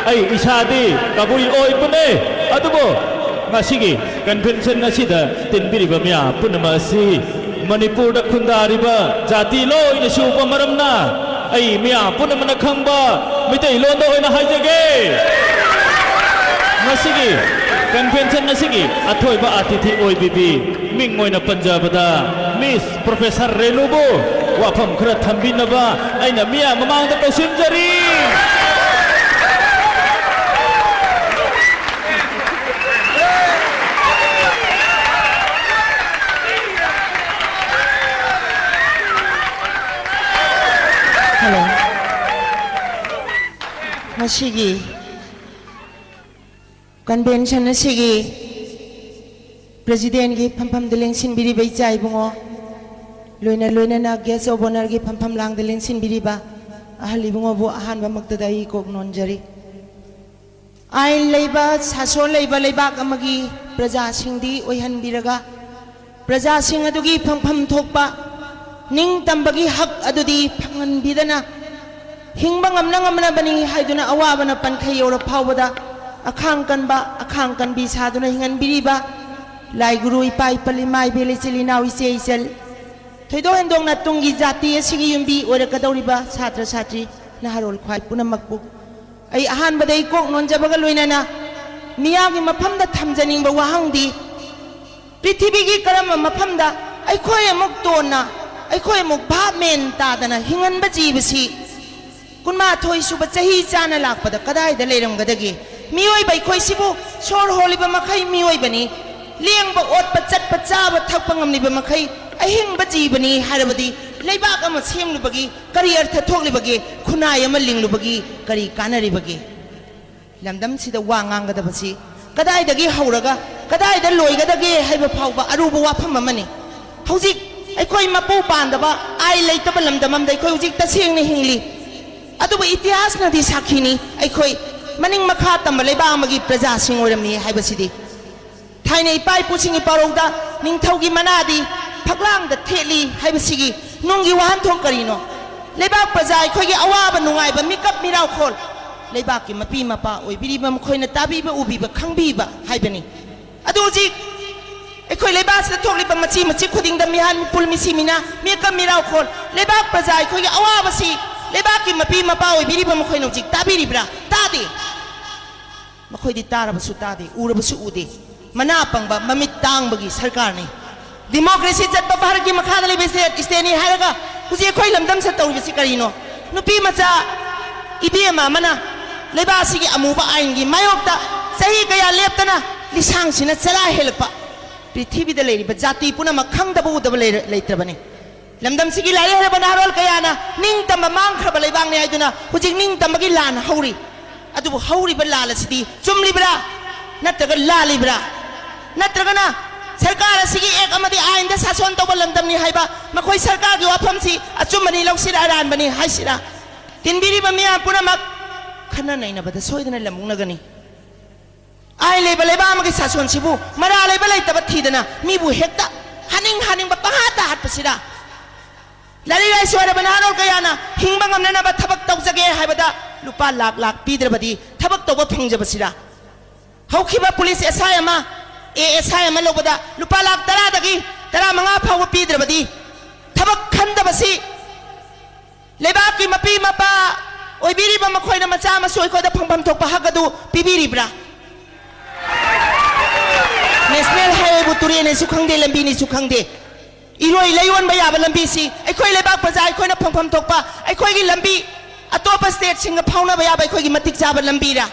ꯑꯩ ꯏꯁꯥꯗꯤ ꯀꯕꯨꯏ ꯑꯣꯏꯕꯅꯦ, ꯑꯗꯨꯕꯨ ꯉꯁꯤꯒꯤ ꯀꯟꯚꯦꯟꯁꯟ ꯑꯁꯤꯗ ꯇꯤꯟꯕꯤꯔꯤꯕ ꯃꯤꯌꯥꯝ ꯄꯨꯝꯅꯃꯛ ꯑꯁꯤ ꯃꯅꯤꯄꯨꯔꯗ ꯈꯨꯟꯗꯥꯔꯤꯕ ꯖꯥꯇꯤ ꯂꯣꯏꯅ ꯁꯨꯕ ꯃꯔꯝꯅ ꯑꯩ ꯃꯤꯌꯥꯝ ꯄꯨꯝꯅꯃꯛꯅ ꯈꯪꯕ ꯃꯤꯇꯩꯂꯣꯟꯗ ꯑꯣꯏꯅ ꯍꯥꯏꯖꯒꯦ꯫ ꯉꯁꯤꯒꯤ ꯀꯟꯚꯦꯟꯁꯟ ꯑꯁꯤꯒꯤ ꯑꯊꯣꯏꯕ ꯑꯇꯤꯊꯤ ꯑꯣꯏꯕꯤꯕꯤ, ꯃꯤꯡ ꯑꯣꯏꯅ ꯄꯟꯖꯕꯗ ꯃꯤꯁ ꯄ꯭ꯔꯣꯐꯦꯁꯔ ꯔꯦꯅꯨꯕꯨ ꯋꯥꯐꯝ ꯈꯔ ꯊꯝꯕꯤꯅꯕ ꯑꯩꯅ ꯃꯤꯌꯥꯝ ꯃꯃꯥꯡꯗ ꯀꯧꯁꯤꯟꯖꯔꯤ꯫ ꯍꯜꯂꯣ꯫ ꯉꯁꯤꯒꯤ ꯀꯟꯚꯦꯟꯁꯟ ꯑꯁꯤꯒꯤ ꯄ꯭ꯔꯦꯁꯤꯗꯦꯟꯒꯤ ꯐꯝꯐꯝꯗ ꯂꯦꯡꯁꯤꯟꯕꯤꯔꯤꯕ ꯏꯆꯥ ꯏꯕꯨꯡꯉꯣ, ꯂꯣꯏꯅ ꯂꯣꯏꯅꯅ ꯒꯦꯁ ꯑꯣꯐ ꯑꯣꯅꯔꯒꯤ ꯐꯝꯐꯝ ꯂꯥꯡꯗ ꯂꯦꯡꯁꯤꯟꯕꯤꯔꯤꯕ ꯑꯍꯜ ꯏꯕꯨꯡꯉꯣꯕꯨ ꯑꯍꯥꯟꯕꯃꯛꯇꯗ ꯑꯩ ꯀꯣꯛ ꯅꯣꯟꯖꯔꯤ꯫ ꯑꯥꯏꯟ ꯂꯩꯕ, ꯁꯥꯁꯣꯟ ꯂꯩꯕ ꯂꯩꯕꯥꯛ ꯑꯃꯒꯤ ꯄ꯭ꯔꯖꯥꯁꯤꯡꯗꯤ ꯑꯣꯏꯍꯟꯕꯤꯔꯒ, ꯄ꯭ꯔꯖꯥꯁꯤꯡ ꯑꯗꯨꯒꯤ ꯐꯪꯐꯝ ꯊꯣꯛꯄ ꯅꯤꯡꯇꯝꯕꯒꯤ ꯍꯛ ꯑꯗꯨꯗꯤ ꯐꯪꯍꯟꯕꯤꯗꯅ, ꯍꯤꯡꯕ ꯉꯝꯅ ꯉꯝꯅꯕꯅꯤ ꯍꯥꯏꯗꯨꯅ ꯑꯋꯥꯕꯅ ꯄꯟꯈꯩ ꯌꯧꯔ ꯐꯥꯎꯕꯗ ꯑꯈꯥꯡ ꯀꯟꯕ, ꯑꯈꯥꯡ ꯀꯟꯕꯤ ꯁꯥꯗꯨꯅ ꯍꯤꯡꯍꯟꯕꯤꯔꯤꯕ ꯂꯥꯏ ꯒꯨꯔꯨ, ꯏꯄꯥ ꯏꯄꯜ, ꯏꯃꯥ ꯏꯕꯦꯜ, ꯏꯆꯤꯜ ꯏꯅꯥꯎ, ꯏꯆꯦ ꯏꯆꯜ, ꯊꯣꯏꯗꯣꯛ ꯍꯦꯟꯗꯣꯛꯅ ꯇꯨꯡꯒꯤ ꯖꯥꯇꯤ ꯑꯁꯤꯒꯤ ꯌꯨꯝꯕꯤ ꯑꯣꯏꯔꯛꯀꯗꯧꯔꯤꯕ ꯁꯥꯇ꯭ꯔ ꯁꯥꯇ꯭ꯔꯤ, ꯅꯍꯥꯔꯣꯜ ꯈ꯭ꯋꯥꯏ ꯄꯨꯝꯅꯃꯛꯄꯨ ꯑꯩ ꯑꯍꯥꯟꯕꯗ ꯏꯀꯣꯛ ꯅꯣꯟꯖꯕꯒ ꯂꯣꯏꯅꯅ ꯃꯤꯌꯥꯝꯒꯤ ꯃꯐꯝꯗ ꯊꯝꯖꯅꯤꯡꯕ ꯋꯥꯍꯪꯗꯤ, ꯄ꯭ꯔꯤꯊꯤꯕꯤꯒꯤ ꯀꯔꯝꯕ ꯃꯐꯝꯗ ꯑꯩꯈꯣꯏ ꯑꯃꯨꯛ ꯇꯣꯟꯅ, ꯑꯩꯈꯣꯏ ꯑꯃꯨꯛ ꯚꯥꯞ ꯃꯦꯟ ꯇꯥꯗꯅ ꯍꯤꯡꯍꯟꯕ ꯖꯤꯕꯁꯤ ꯀꯨꯟꯃꯥꯊꯣꯏ ꯁꯨꯕ ꯆꯍꯤ ꯆꯥꯅ ꯂꯥꯛꯄꯗ ꯀꯗꯥꯏꯗ ꯂꯩꯔꯝꯒꯗꯒꯦ? ꯃꯤꯑꯣꯏꯕ ꯑꯩꯈꯣꯏꯁꯤꯕꯨ ꯁꯣꯔ ꯍꯣꯜꯂꯤꯕ ꯃꯈꯩ ꯃꯤꯑꯣꯏꯕꯅꯤ, ꯂꯦꯡꯕ ꯑꯣꯠꯄ ꯆꯠꯄ ꯆꯥꯕ ꯊꯛꯄ ꯉꯝꯂꯤꯕ ꯃꯈꯩ ꯑꯍꯤꯡꯕ ꯖꯤꯕꯅꯤ ꯍꯥꯏꯔꯕꯗꯤ ꯂꯩꯕꯥꯛ ꯑꯃ ꯁꯦꯝꯂꯨꯕꯒꯤ ꯀꯔꯤ ꯑꯔꯊ ꯊꯣꯛꯂꯤꯕꯒꯦ? ꯈꯨꯟꯅꯥꯏ ꯑꯃ ꯂꯤꯡꯂꯨꯕꯒꯤ ꯀꯔꯤ ꯀꯥꯟꯅꯔꯤꯕꯒꯦ? ꯂꯝꯗꯝꯁꯤꯗ ꯋꯥ ꯉꯥꯡꯒꯗꯕꯁꯤ ꯀꯗꯥꯏꯗꯒꯤ ꯍꯧꯔꯒ ꯀꯗꯥꯏꯗ ꯂꯣꯏꯒꯗꯒꯦ ꯍꯥꯏꯕ ꯐꯥꯎꯕ ꯑꯔꯨꯕ ꯋꯥꯐꯝ ꯑꯃꯅꯤ꯫ ꯍꯧꯖꯤꯛ ꯑꯩꯈꯣꯏ ꯃꯄꯨ ꯄꯥꯟꯗꯕ, ꯑꯥꯏ ꯂꯩꯇꯕ ꯂꯝꯗꯝ ꯑꯃꯗ ꯑꯩꯈꯣꯏ ꯍꯧꯖꯤꯛ ꯇꯁꯦꯡꯅ ꯍꯤꯡꯂꯤ꯫ ꯑꯗꯨꯕꯨ ꯏꯇꯤꯍꯥꯁꯅꯗꯤ ꯁꯥꯈꯤꯅꯤ, ꯑꯩꯈꯣꯏ ꯃꯅꯤꯡ ꯃꯈꯥ ꯇꯝꯕ ꯂꯩꯕꯥꯛ ꯑꯃꯒꯤ ꯄ꯭ꯔꯖꯥꯁꯤꯡ ꯑꯣꯏꯔꯝꯃꯤ ꯍꯥꯏꯕꯁꯤꯗꯤ꯫ ꯊꯥꯏꯅ ꯏꯄꯥ ꯏꯄꯨꯁꯤꯡꯒꯤ ꯄꯥꯎꯔꯧꯗ ꯅꯤꯡꯊꯧꯒꯤ ꯃꯅꯥꯗꯤ ꯐꯛꯂꯥꯡꯗ ꯊꯦꯠꯂꯤ ꯍꯥꯏꯕꯁꯤꯒꯤ ꯅꯨꯡꯒꯤ ꯋꯥꯍꯟꯊꯣꯛ ꯀꯔꯤꯅꯣ? ꯂꯩꯕꯥꯛ ꯄ꯭ꯔꯖꯥ ꯑꯩꯈꯣꯏꯒꯤ ꯑꯋꯥꯕ ꯅꯨꯡꯉꯥꯏꯕ ꯃꯤꯀꯞ ꯃꯤꯔꯥꯎꯈꯣꯜ ꯂꯩꯕꯥꯛꯀꯤ ꯃꯄꯤ ꯃꯄꯥ ꯑꯣꯏꯕꯤꯔꯤꯕ ꯃꯈꯣꯏꯅ ꯇꯥꯕꯤꯕ, ꯎꯕꯤꯕ, ꯈꯪꯕꯤꯕ ꯍꯥꯏꯕꯅꯤ꯫ ꯑꯗꯨ ꯍꯧꯖꯤꯛ ꯑꯩꯈꯣꯏ ꯂꯩꯕꯥꯛꯁꯤꯗ ꯊꯣꯛꯂꯤꯕ ꯃꯆꯤ ꯃꯆꯤ ꯈꯨꯗꯤꯡꯗ ꯃꯤꯍꯥꯟ ꯃꯤꯄꯨꯜ ꯃꯤꯁꯤ ꯃꯤꯅꯥ ꯃꯤꯀꯞ ꯃꯤꯔꯥꯎꯈꯣꯜ ꯂꯩꯕꯥꯛ ꯄ꯭ꯔꯖꯥ ꯑꯩꯈꯣꯏꯒꯤ ꯑꯋꯥꯕꯁꯤ ꯂꯩꯕꯥꯛꯀꯤ ꯃꯄꯤ ꯃꯄꯥ ꯑꯣꯏꯕꯤꯔꯤꯕ ꯃꯈꯣꯏꯅ ꯍꯧꯖꯤꯛ ꯇꯥꯕꯤꯔꯤꯕ꯭ꯔꯥ? ꯇꯥꯗꯦ꯫ ꯃꯈꯣꯏꯗꯤ ꯇꯥꯔꯕꯁꯨ ꯇꯥꯗꯦ, ꯎꯔꯕꯁꯨ ꯎꯗꯦ꯫ ꯃꯅꯥ ꯄꯪꯕ, ꯃꯃꯤꯠ ꯇꯥꯡꯕꯒꯤ ꯁꯔꯀꯥꯔꯅꯤ꯫ ꯗꯤꯃꯣꯀ꯭ꯔꯦꯁꯤ ꯆꯠꯄ ꯚꯥꯔꯠꯀꯤ ꯃꯈꯥꯗ ꯂꯩꯕ ꯁ꯭ꯇꯦꯠ, ꯁ꯭ꯇꯦꯠꯅꯤ ꯍꯥꯏꯔꯒ ꯍꯧꯖꯤꯛ ꯑꯩꯈꯣꯏ ꯂꯝꯗꯝꯁꯤꯗ ꯇꯧꯔꯤꯕꯁꯤ ꯀꯔꯤꯅꯣ? ꯅꯨꯄꯤ ꯃꯆꯥ ꯏꯕꯦꯝꯃ ꯑꯃꯅ ꯂꯩꯕꯥꯛ ꯑꯁꯤꯒꯤ ꯑꯃꯨꯕ ꯑꯥꯏꯟꯒꯤ ꯃꯥꯌꯣꯛꯇ ꯆꯍꯤ ꯀꯌꯥ ꯂꯦꯞꯇꯅ ꯂꯤꯁꯥꯡꯁꯤꯅ ꯆꯔꯥ ꯍꯦꯜꯂꯛꯄ ꯄ꯭ꯔꯤꯊꯤꯕꯤꯗ ꯂꯩꯔꯤꯕ ꯖꯥꯇꯤ ꯄꯨꯝꯅꯃꯛ ꯈꯪꯗꯕ ꯎꯗꯕ ꯂꯩꯔ-, ꯂꯩꯇ꯭ꯔꯕꯅꯤ꯫ ꯂꯝꯗꯝꯁꯤꯒꯤ ꯂꯥꯏꯔꯤꯛ ꯍꯩꯔꯕ ꯅꯍꯥꯔꯣꯜ ꯀꯌꯥꯅ ꯅꯤꯡꯇꯝꯕ ꯃꯥꯡꯈ꯭ꯔꯕ ꯂꯩꯕꯥꯛꯅꯤ ꯍꯥꯏꯗꯨꯅ ꯍꯧꯖꯤꯛ ꯅꯤꯡꯇꯝꯕꯒꯤ ꯂꯥꯟ ꯍꯧꯔꯤ꯫ ꯑꯗꯨꯕꯨ ꯍꯧꯔꯤꯕ ꯂꯥꯟ ꯑꯁꯤꯗꯤ ꯆꯨꯝꯂꯤꯕ꯭ꯔꯥ ꯅꯠꯇ꯭ꯔꯒ ꯂꯥꯜꯂꯤꯕ꯭ꯔꯥ? ꯅꯠꯇ꯭ꯔꯒꯅ ꯁꯔꯀꯥꯔ ꯑꯁꯤꯒꯤ ꯑꯦꯛ ꯑꯃꯗꯤ ꯑꯥꯏꯟꯗ ꯁꯥꯁꯣꯟ ꯇꯧꯕ ꯂꯝꯗꯝꯅꯤ ꯍꯥꯏꯕ ꯃꯈꯣꯏ ꯁꯔꯀꯥꯔꯒꯤ ꯋꯥꯐꯝꯁꯤ ꯑꯆꯨꯝꯕꯅꯤ ꯂꯧꯁꯤꯔꯥ ꯑꯔꯥꯟꯕꯅꯤ ꯍꯥꯏꯁꯤꯔꯥ? ꯇꯤꯟꯕꯤꯔꯤꯕ ꯃꯤꯌꯥꯝ ꯄꯨꯝꯅꯃꯛ ꯈꯟꯅ ꯅꯩꯅꯕꯗ ꯁꯣꯏꯗꯅ ꯂꯝꯃꯨꯛꯅꯒꯅꯤ꯫ ꯑꯥꯏꯟ ꯂꯩꯕ ꯂꯩꯕꯥꯛ ꯑꯃꯒꯤ ꯁꯥꯁꯣꯟꯁꯤꯕꯨ ꯃꯔꯥ ꯂꯩꯕ ꯂꯩꯇꯕ ꯊꯤꯗꯅ ꯃꯤꯕꯨ ꯍꯦꯛꯇ ꯍꯥꯠꯅꯤꯡ ꯍꯥꯠꯅꯤꯡꯕ ꯄꯪꯍꯥꯠꯇ ꯍꯥꯠꯄꯁꯤꯔꯥ? ꯂꯥꯏꯔꯤꯛ ꯂꯥꯏꯁꯨ ꯍꯩꯔꯕ ꯅꯍꯥꯔꯣꯜ ꯀꯌꯥꯅ ꯍꯤꯡꯕ ꯉꯝꯅꯅꯕ ꯊꯕꯛ ꯇꯧꯖꯒꯦ ꯍꯥꯏꯕꯗ ꯂꯨꯄꯥ ꯂꯥꯛ ꯂꯥꯛ ꯄꯤꯗ꯭ꯔꯕꯗꯤ ꯊꯕꯛ ꯇꯧꯕ ꯐꯪꯖꯕꯁꯤꯔꯥ? ꯍꯧꯈꯤꯕ ꯄꯨꯂꯤꯁ ꯑꯦꯁ ꯑꯥꯏ ꯑꯃ, ꯑꯦ ꯑꯦꯁ ꯑꯥꯏ ꯑꯃ ꯂꯧꯕꯗ ꯂꯨꯄꯥ ꯂꯥꯛ ꯇꯔꯥꯗꯒꯤ ꯇꯔꯥꯃꯉꯥ ꯐꯥꯎꯕ ꯄꯤꯗ꯭ꯔꯕꯗꯤ ꯊꯕꯛ ꯈꯟꯗꯕꯁꯤ ꯂꯩꯕꯥꯛꯀꯤ ꯃꯄꯤ ꯃꯄꯥ ꯑꯣꯏꯕꯤꯔꯤꯕ ꯃꯈꯣꯏꯅ ꯃꯆꯥ ꯃꯁꯨ ꯑꯩꯈꯣꯏꯗ ꯐꯪꯐꯝ ꯊꯣꯛꯄ ꯍꯛ ꯑꯗꯨ ꯄꯤꯕꯤꯔꯤꯕ꯭ꯔꯥ? ꯅꯦꯁꯅꯦꯜ ꯍꯥꯏꯋꯦꯕꯨ ꯇꯨꯔꯦꯟꯅꯤꯁꯨ ꯈꯪꯗꯦ, ꯂꯝꯕꯤꯅꯤꯁꯨ ꯈꯪꯗꯦ꯫ ꯏꯔꯣꯏ ꯂꯩ ꯑꯣꯟꯕ ꯌꯥꯕ ꯂꯝꯕꯤꯁꯤ ꯑꯩꯈꯣꯏ ꯂꯩꯕꯥꯛ ꯄ꯭ꯔꯖꯥ ꯑꯩꯈꯣꯏꯅ ꯐꯪꯐꯝ ꯊꯣꯛꯄ ꯑꯩꯈꯣꯏꯒꯤ ꯂꯝꯕꯤ ꯑꯇꯣꯞꯄ ꯁ꯭ꯇꯦꯠꯁꯤꯡꯒ ꯐꯥꯎꯅꯕ ꯌꯥꯕ ꯑꯩꯈꯣꯏꯒꯤ ꯃꯇꯤꯛ ꯆꯥꯕ ꯂꯝꯕꯤꯔꯥ?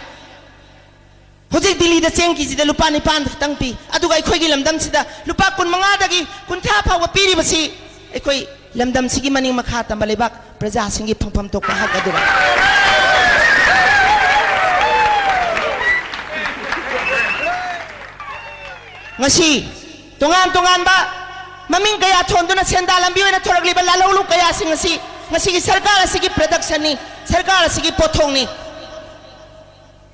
ꯍꯧꯖꯤꯛ ꯗꯤꯜꯂꯤꯗ ꯆꯦꯡ ꯀꯦꯖꯤꯗ ꯂꯨꯄꯥ ꯅꯤꯄꯥꯟ ꯈꯛꯇꯪ ꯄꯤ, ꯑꯗꯨꯒ ꯑꯩꯈꯣꯏꯒꯤ ꯂꯝꯗꯝꯁꯤꯗ ꯂꯨꯄꯥ ꯀꯨꯟꯃꯉꯥꯗꯒꯤ ꯀꯨꯟꯊ꯭ꯔꯥ ꯐꯥꯎꯕ ꯄꯤꯔꯤꯕꯁꯤ ꯑꯩꯈꯣꯏ ꯂꯝꯗꯝꯁꯤꯒꯤ ꯃꯅꯤꯡ ꯃꯈꯥ ꯇꯝꯕ ꯂꯩꯕꯥꯛ ꯄ꯭ꯔꯖꯥꯁꯤꯡꯒꯤ ꯐꯪꯐꯝ ꯊꯣꯛꯄ ꯍꯛ ꯑꯗꯨꯅꯤ꯫ ꯉꯁꯤ ꯇꯣꯉꯥꯟ ꯇꯣꯉꯥꯟꯕ ꯃꯃꯤꯡ ꯀꯌꯥ ꯊꯣꯟꯗꯨꯅ ꯁꯦꯟꯗꯥ ꯂꯝꯕꯤ ꯑꯣꯏꯅ ꯊꯣꯔꯛꯂꯤꯕ ꯂꯥꯜꯍꯧꯂꯨꯞ ꯀꯌꯥꯁꯤꯡ ꯑꯁꯤ ꯉꯁꯤꯒꯤ ꯁꯔꯀꯥꯔ ꯑꯁꯤꯒꯤ productionꯅꯤ, ꯁꯔꯀꯥꯔ ꯑꯁꯤꯒꯤ ꯄꯣꯠꯊꯣꯛꯅꯤ꯫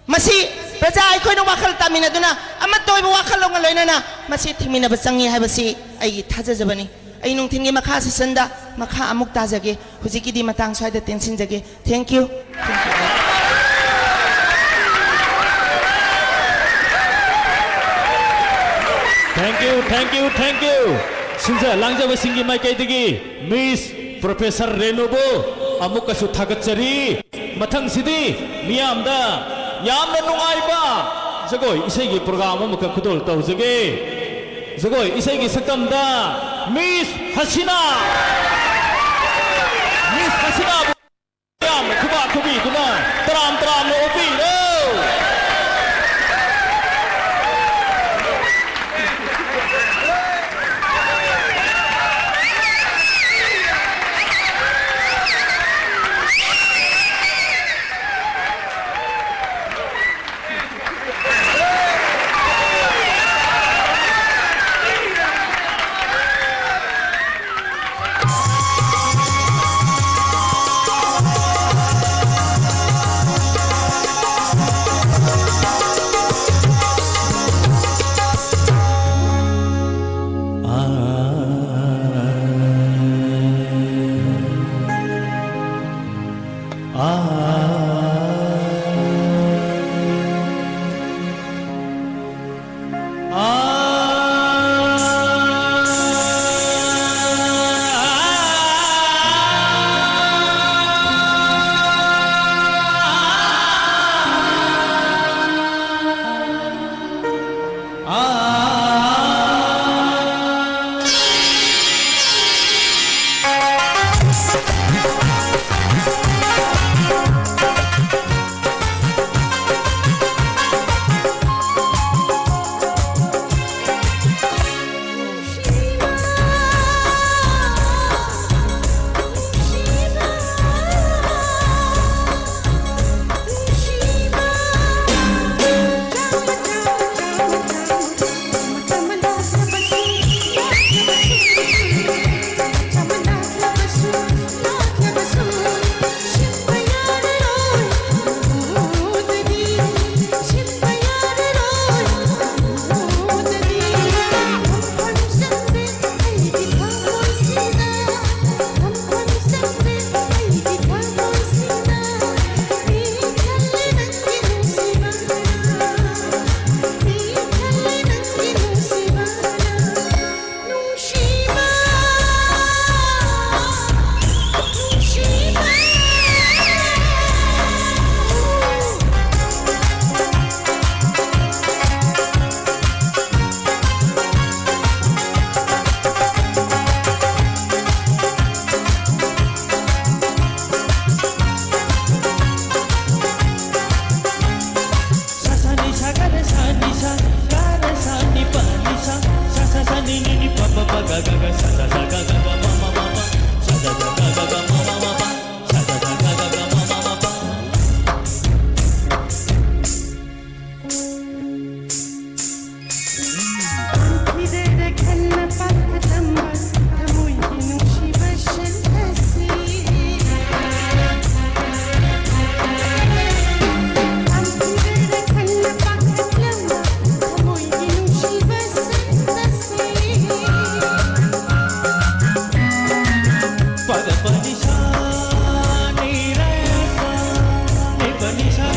ꯃꯁꯤ ꯄ꯭ꯔꯖꯥ ꯑꯩꯈꯣꯏꯅ ꯋꯥꯈꯜ ꯇꯥꯃꯤꯟꯅꯗꯨꯅ ꯑꯃꯠꯇ ꯑꯣꯏꯕ ꯋꯥꯈꯜꯂꯣꯟꯒ ꯂꯣꯏꯅꯅ ꯃꯁꯤ ꯊꯤꯡꯃꯤꯟꯅꯕ ꯆꯪꯉꯤ ꯍꯥꯏꯕꯁꯤ ꯑꯩꯒꯤ ꯊꯥꯖꯖꯕꯅꯤ꯫ ꯑꯩ ꯅꯨꯡꯊꯤꯜꯒꯤ ꯃꯈꯥ sessionꯗ ꯃꯈꯥ ꯑꯃꯨꯛ ꯇꯥꯖꯒꯦ꯫ ꯍꯧꯖꯤꯛꯀꯤꯗꯤ ꯃꯇꯥꯡ ꯁ꯭ꯋꯥꯏꯗ ꯇꯦꯟꯁꯤꯟꯖꯒꯦ꯫ Thank you꯫ Thank you, thank you, thank you꯫ ꯁꯤꯟꯖ ꯂꯥꯡꯖꯕꯁꯤꯡꯒꯤ ꯃꯥꯏꯀꯩꯗꯒꯤ Miss Professor ꯔꯦꯅꯨꯕꯨ ꯑꯃꯨꯛꯀꯁꯨ ꯊꯥꯒꯠꯆꯔꯤ꯫ ꯃꯊꯪꯁꯤꯗꯤ ꯃꯤꯌꯥꯝꯗ ꯌꯥꯝꯅ ꯅꯨꯡꯉꯥꯏꯕ ꯖꯒꯣꯏ ꯏꯁꯩꯒꯤ program ꯑꯃꯈꯛ ꯈꯨꯗꯣꯜ ꯇꯧꯖꯒꯦ꯫ ꯖꯒꯣꯏ ꯏꯁꯩꯒꯤ ꯁꯛꯇꯝꯗ Miss ꯍꯁꯤꯅꯥ꯫ Miss ꯍꯁꯤꯅꯥꯕꯨ ꯌꯥꯝꯅ ꯈꯨꯕꯥꯛ ꯈꯨꯕꯤꯗꯨꯅ ꯇꯔꯥꯝ ꯇꯔꯥꯝꯅ ꯑꯣꯛꯄꯤꯔꯣ꯫ Pagapani sa ni re sa, ni pani sa.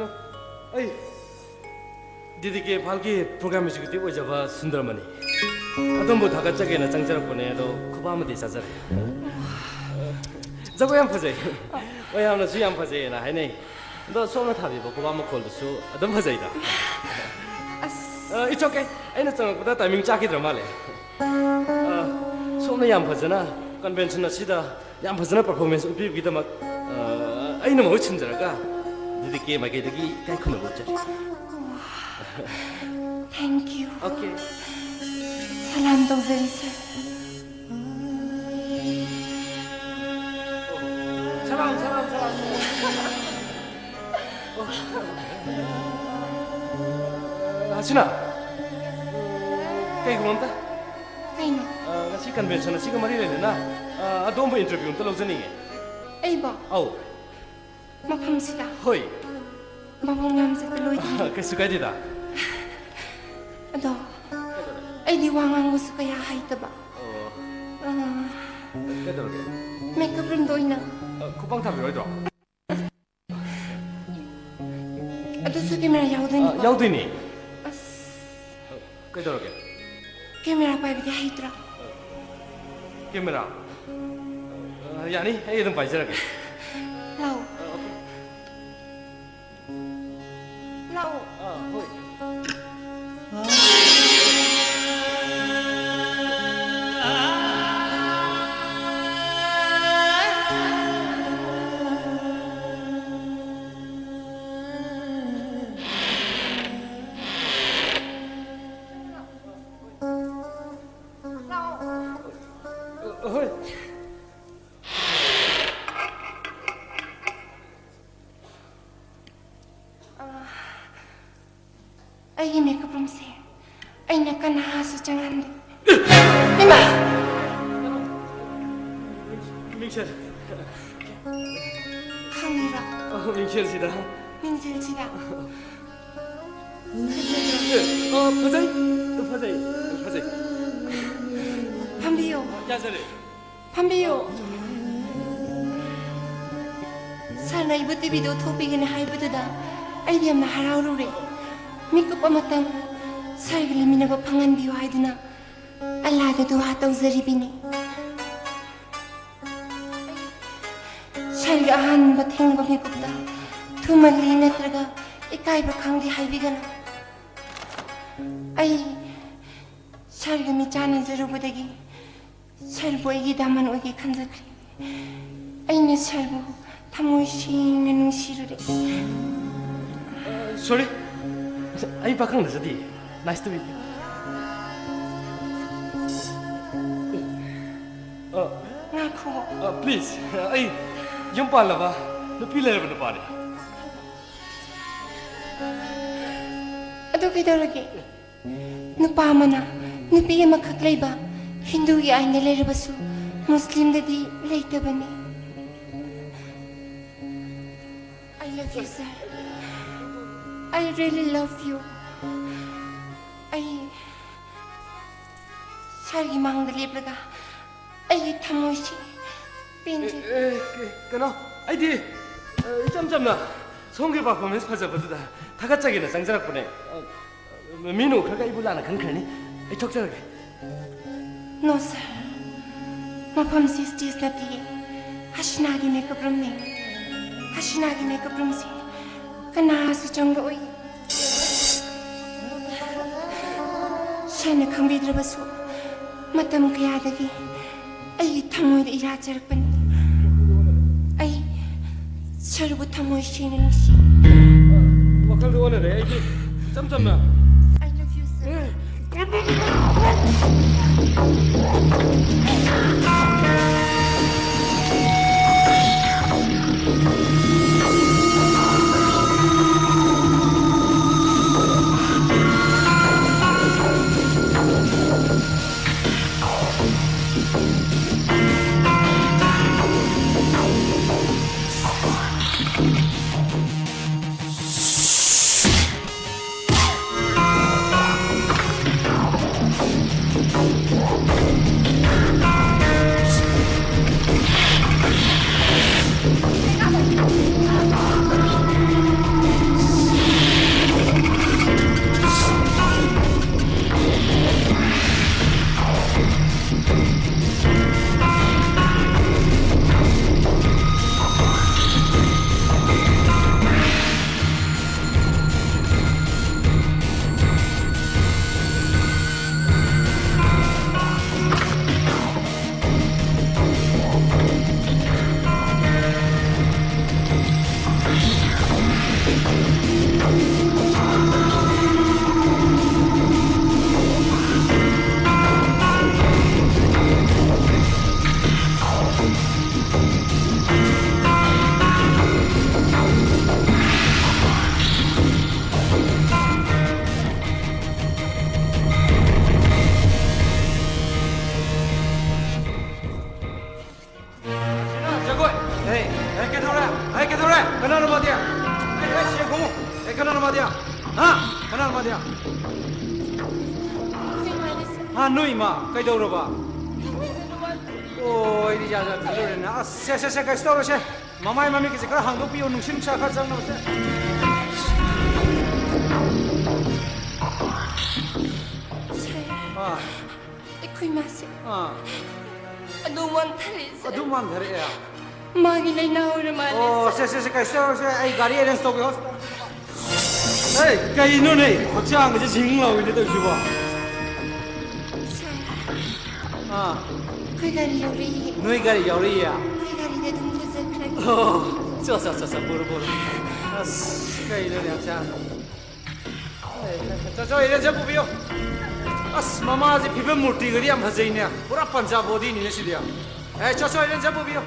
ꯑꯩ ꯗꯤ ꯗꯤ ꯀꯦ ꯏꯝꯐꯥꯜꯒꯤ ꯄ꯭ꯔꯣꯒ꯭ꯔꯥꯝ ꯑꯦꯛꯖꯤꯀ꯭ꯌꯨꯇꯤꯚ ꯑꯣꯏꯖꯕ ꯁꯨꯟꯗꯔꯃꯅꯤ꯫ ꯑꯗꯣꯝꯕꯨ ꯊꯥꯒꯠꯆꯒꯦꯅ ꯆꯪꯖꯔꯛꯄꯅꯦ, ꯑꯗꯣ ꯈꯨꯕꯥꯛ ꯑꯃꯗꯤ ꯆꯥꯖꯔꯦ꯫ ꯖꯒꯣꯏ ꯌꯥꯝ ꯐꯖꯩ꯫ ꯃꯌꯥꯝꯅꯁꯨ ꯌꯥꯝ ꯐꯖꯩꯌꯦꯅ ꯍꯥꯏꯅꯩ꯫ ꯑꯗꯣ ꯁꯣꯝꯅ ꯊꯥꯕꯤꯕ ꯈꯨꯕꯥꯛ ꯃꯈꯣꯜꯗꯨꯁꯨ ꯑꯗꯨꯝ ꯐꯖꯩꯗ꯫ ꯑꯁ꯫ ꯑ, it's okay꯫ ꯑꯩꯅ ꯆꯪꯉꯛꯄꯗ ꯇꯥꯏꯃꯤꯡ ꯆꯥꯈꯤꯗ꯭ꯔ ꯃꯥꯜꯂꯦ꯫ ꯑ, ꯁꯣꯝꯅ ꯌꯥꯝ ꯐꯖꯅ ꯀꯟꯚꯦꯟꯁꯟ ꯑꯁꯤꯗ ꯌꯥꯝ ꯐꯖꯅ ꯄꯔꯐꯣꯔꯃꯦꯟꯁ ꯎꯠꯄꯤꯕꯒꯤꯗꯃꯛ, ꯑ, ꯑꯩꯅ ꯃꯍꯨꯠ ꯁꯤꯟꯖꯔꯒ ꯗꯤ ꯗꯤ ꯀꯦ ꯃꯥꯏꯀꯩꯗꯒꯤ ꯏꯀꯥꯏ ꯈꯨꯝꯅꯕ ꯎꯠꯆꯔꯤ꯫ Thank you꯫ Okay꯫ ꯁꯂꯥꯝ ꯇꯧꯖꯔꯤ, ꯁꯥꯔ꯫ ꯁꯂꯥꯝ, ꯁꯂꯥꯝ, ꯁꯂꯥꯝ꯫ ꯑꯣ꯫ ꯍꯁꯤꯅꯥ, ꯀꯩꯒꯨꯝꯕ ꯑꯝꯇ꯫ ꯀꯩꯅꯣ? ꯑ, ꯉꯁꯤ ꯀꯟꯚꯦꯟꯁꯟ ꯑꯁꯤꯒ ꯃꯔꯤ ꯂꯩꯅꯅ, ꯑ, ꯑꯗꯣꯝꯕꯨ ꯏꯟꯇꯔꯚ꯭ꯌꯨ ꯑꯝꯇ ꯂꯧꯖꯅꯤꯡꯉꯦ꯫ ꯑꯩꯕꯣ? ꯑꯧ꯫ ꯃꯐꯝꯁꯤꯗ? ꯍꯣꯏ꯫ ꯃꯐꯝ ꯌꯥꯝ ꯆꯠꯄ ꯂꯣꯏꯗ꯭ꯔꯤ꯫ ꯀꯩꯁꯨ ꯀꯥꯏꯗꯦꯗ꯫ ꯑꯗꯣ, ꯑꯩꯗꯤ ꯋꯥ ꯉꯥꯡꯕꯁꯨ ꯀꯌꯥ ꯍꯩꯇꯕ꯫ ꯑꯣ꯫ ꯑ, ꯀꯩꯗꯧꯔꯒꯦ? ꯃꯦꯀꯞ ꯔꯨꯝꯗ ꯑꯣꯏꯅ꯫ ꯑ, ꯈꯨꯄꯥꯡ ꯊꯥꯕꯤꯔꯣꯏꯗ꯭ꯔꯣ? ꯑꯗꯨꯁꯨ ꯀꯦꯃꯦꯔꯥ ꯌꯥꯎꯗꯣꯏꯅꯤꯀꯣ? ꯑ, ꯌꯥꯎꯗꯣꯏꯅꯦ꯫ ꯑꯁ꯫ ꯀꯩꯗꯧꯔꯒꯦ? ꯀꯦꯃꯦꯔꯥ ꯄꯥꯏꯕꯗꯤ ꯍꯩꯇ꯭ꯔꯣ? ꯀꯦꯃꯦꯔꯥ? ꯑ, ꯌꯥꯅꯤ, ꯑꯩ ꯑꯗꯨꯝ ꯄꯥꯏꯖꯔꯒꯦ꯫ ꯂꯥꯛꯑꯣ꯫ ꯑ, okay꯫ ꯂꯥꯛꯑꯣ꯫ ꯑ, ꯍꯣꯏ꯫ ꯍꯣꯏ꯫ ꯑ, ꯑꯩꯒꯤ ꯃꯦꯀꯞ ꯔꯨꯝꯁꯦ ꯑꯩꯅ ꯀꯅꯥꯁꯨ ꯆꯪꯍꯟꯗꯦ꯫ ꯏꯃꯥ! ꯃꯤꯡꯁꯦꯜ꯫ ꯈꯪꯉꯤꯔꯣ? ꯑ, ꯃꯤꯡꯁꯦꯜꯁꯤꯗ꯫ ꯃꯤꯡꯁꯦꯜꯁꯤꯗ꯫ ꯑ, ꯐꯖꯩ꯫ ꯐꯖꯩ꯫ ꯐꯖꯩ꯫ ꯐꯝꯕꯤꯌꯣ꯫ ꯌꯥꯖꯔꯦ꯫ ꯐꯝꯕꯤꯌꯨ꯫ ꯁꯥꯔꯅ ꯑꯩꯕꯨ ꯇꯤꯚꯤꯗ ꯎꯠꯊꯣꯛꯄꯤꯒꯅꯤ ꯍꯥꯏꯕꯗꯨꯗ ꯑꯩꯗꯤ ꯌꯥꯝꯅ ꯍꯔꯥꯎꯔꯨꯔꯦ꯫ ꯃꯤꯀꯨꯞ ꯑꯃꯇꯪ ꯁꯥꯔꯒ ꯂꯩꯃꯤꯟꯅꯕ ꯐꯪꯍꯟꯕꯤꯌꯨ ꯍꯥꯏꯗꯨꯅ ꯑꯜꯂꯥꯗ ꯗꯨꯋꯥ ꯇꯧꯖꯔꯤꯕꯤꯅꯤ꯫ ꯁꯥꯔꯒ ꯑꯍꯥꯟꯕ ꯊꯦꯡꯅꯕ ꯃꯤꯀꯨꯞꯇ ꯊꯨꯃꯜꯂꯤ ꯅꯠꯇ꯭ꯔꯒ ꯏꯀꯥꯏꯕ ꯈꯪꯗꯦ ꯍꯥꯏꯕꯤꯒꯅꯨ꯫ ꯑꯩ ꯁꯥꯔꯒ ꯃꯤꯠ ꯆꯥꯟꯅꯖꯔꯨꯕꯗꯒꯤ ꯁꯥꯔꯕꯨ ꯑꯩꯒꯤ ꯗꯥꯃꯟ ꯑꯣꯏꯒꯦ ꯈꯟꯖꯈ꯭ꯔꯦ꯫ ꯑꯩꯅ ꯁꯥꯔꯕꯨ ꯊꯃꯣꯏ ꯁꯦꯡꯅ ꯅꯨꯡꯁꯤꯔꯨꯔꯦ꯫ Sorry, ꯑꯩ ꯄꯥꯈꯪ ꯅꯠꯆꯗꯦ꯫ Nice to meet you. ꯑ, ꯉꯥꯏꯈꯣ꯫ ꯑ, please, ꯑꯩ ꯌꯨꯝ ꯄꯥꯜꯂꯕ, ꯅꯨꯄꯤ ꯂꯩꯔꯕ ꯅꯨꯄꯥꯅꯤ꯫ ꯑꯗꯨ ꯀꯩꯗꯧꯔꯒꯦ? ꯅꯨꯄꯥ ꯑꯃꯅ ꯅꯨꯄꯤ ꯑꯃꯈꯛ ꯂꯩꯕ ꯍꯤꯟꯗꯨꯒꯤ ꯑꯥꯏꯟꯗ ꯂꯩꯔꯕꯁꯨ ꯃꯨꯁꯂꯤꯝꯗꯗꯤ ꯂꯩꯇꯕꯅꯤ꯫ I love you, sir. I really love you. ꯑꯩ ꯁꯥꯔꯒꯤ ꯃꯥꯡꯗ ꯂꯦꯞꯂꯒ ꯑꯩꯒꯤ ꯊꯃꯣꯏꯁꯤ ꯄꯦꯟꯖꯩ꯫ ꯑꯦ, ꯑꯦ, ꯀꯩꯅꯣ, ꯑꯩꯗꯤ, ꯑ, ꯏꯆꯝ ꯆꯝꯅ ꯁꯣꯝꯒꯤ performance ꯐꯖꯕꯗꯨꯗ ꯊꯥꯒꯠꯆꯒꯦꯅ ꯆꯪꯖꯔꯛꯄꯅꯦ꯫ ꯑ, ꯃꯤꯅ ꯎꯈ꯭ꯔꯒ ꯑꯩꯕꯨ ꯂꯥꯟꯅ ꯈꯟꯈ꯭ꯔꯅꯤ꯫ ꯑꯩ ꯊꯣꯛꯆꯔꯒꯦ꯫ No, sir. ꯃꯐꯝꯁꯤ stage ꯅꯠꯇꯤꯌꯦ꯫ ꯍꯁꯤꯅꯥꯒꯤ makeup roomꯅꯦ꯫ ꯍꯁꯤꯅꯥꯒꯤ makeup roomꯁꯤ ꯀꯅꯥꯁꯨ ꯆꯪꯕ ꯑꯣꯏ꯫ ꯁꯥꯔꯅ ꯈꯪꯕꯤꯗ꯭ꯔꯕꯁꯨ ꯃꯇꯝ ꯀꯌꯥꯗꯒꯤ ꯑꯩꯒꯤ ꯊꯃꯣꯏꯗ ꯏꯔꯥꯠꯆꯔꯛꯄꯅꯤ꯫ ꯑꯩ ꯁꯥꯔꯕꯨ ꯊꯃꯣꯏ ꯁꯦꯡꯅ ꯅꯨꯡꯁꯤ꯫ ꯋꯥꯈꯜꯗ ꯑꯣꯟꯅꯔꯦ꯫ ꯑꯩꯗꯤ ꯏꯆꯝ ꯆꯝꯅ I love you, sir. ꯍꯦ, ꯍꯦ, ꯀꯩꯗꯧꯔꯦ? ꯍꯦ, ꯀꯩꯗꯧꯔꯦ? ꯀꯅꯥꯅꯣ ꯃꯥꯗꯤ? ꯍꯦ, ꯍꯦ, ꯁꯦꯡ ꯈꯨꯝꯃꯨ꯫ ꯍꯦ, ꯀꯅꯥꯅꯣ ꯃꯥꯗꯤ? ꯍꯥ? ꯀꯅꯥꯅꯣ ꯃꯥꯗꯤ? ꯍꯥ, ꯅꯣꯏ ꯏꯃꯥ? ꯀꯩꯗꯧꯔꯕ? ꯑꯣ, ꯑꯩꯗꯤ ꯖꯥꯠ ꯖꯥꯠ ꯈꯜꯂꯨꯔꯦꯅꯦ꯫ ꯑꯁ, ꯁꯦ, ꯁꯦ, ꯁꯦ, ꯀꯩꯁꯨ ꯇꯧꯔꯣꯏꯁꯦ꯫ ꯃꯃꯥꯏ ꯃꯃꯤꯠꯀꯤꯁꯦ ꯈꯔ ꯍꯥꯡꯗꯣꯛꯄꯤꯌꯨ, ꯅꯨꯡꯁꯤꯠ ꯅꯨꯡꯁꯥ ꯈꯔ ꯆꯪꯅꯕꯁꯦ꯫ ꯑꯥ꯫ ꯑꯩꯈꯣꯏ ꯃꯥꯁꯦ ꯑꯥ꯫ ꯑꯗꯨꯝ ꯋꯥꯟꯊꯔꯛꯑꯦ, ꯁꯥꯔ꯫ ꯑꯗꯨꯝ ꯋꯥꯟꯊꯔꯛꯑꯦ? ꯃꯥꯒꯤ ꯂꯥꯏꯅꯥ ꯑꯣꯏꯔ ꯃꯥꯜꯂꯦ, ꯑꯣ, ꯁꯥꯔ꯫ ꯁꯦ, ꯁꯦ, ꯁꯦ, ꯀꯩꯁꯨ ꯇꯧꯔꯣꯏꯁꯦ꯫ ꯑꯩ ꯒꯥꯔꯤ ꯑꯦꯔꯦꯟꯖ ꯇꯧꯒꯦ, ꯍꯣꯁꯄꯤꯇꯥꯜ꯫ ꯑꯦ, ꯀꯩꯅꯣꯅꯦ? ꯍꯛꯆꯥꯡꯒꯁꯦ ꯁꯤꯡ ꯂꯥꯎꯏꯅꯦ ꯇꯧꯔꯤꯁꯤꯕꯣ꯫ ꯁꯥꯔ, ꯑꯥ꯫ ꯑꯩꯈꯣꯏ ꯒꯥꯔꯤ ꯌꯧꯔꯛꯏꯌꯦ꯫ ꯅꯣꯏ ꯒꯥꯔꯤ ꯌꯧꯔꯛꯏꯌꯦ? ꯑꯩꯈꯣꯏ ꯒꯥꯔꯤꯗ ꯑꯗꯨꯝ ꯄꯨꯖꯈ꯭ꯔꯒꯦ꯫ ꯑꯣ, ꯆꯣ, ꯆꯣ, ꯆꯣ, ꯆꯣ, ꯄꯨꯔꯣ, ꯄꯨꯔꯣ꯫ ꯑꯁ, ꯀꯩꯅꯣꯅꯦ ꯍꯛꯆꯥꯡ꯫ ꯑꯦ, ꯆꯣ, ꯆꯣ, ꯑꯦꯔꯦꯟꯖꯔ ꯄꯨꯕꯤꯌꯣ꯫ ꯑꯁ, ꯃꯃꯥꯁꯦ ꯐꯤꯕꯝ ꯃꯨꯔꯇꯤꯒꯗꯤ ꯌꯥꯝ ꯐꯖꯩꯅꯦ꯫ ꯄꯨꯔꯥ ꯄꯟꯖꯥꯕ ꯕꯣꯗꯤꯅꯤꯅꯦ ꯁꯤꯗꯤ꯫ ꯑꯦ, ꯆꯣ, ꯆꯣ, ꯑꯦꯔꯦꯟꯖꯔ ꯄꯨꯕꯤꯌꯣ꯫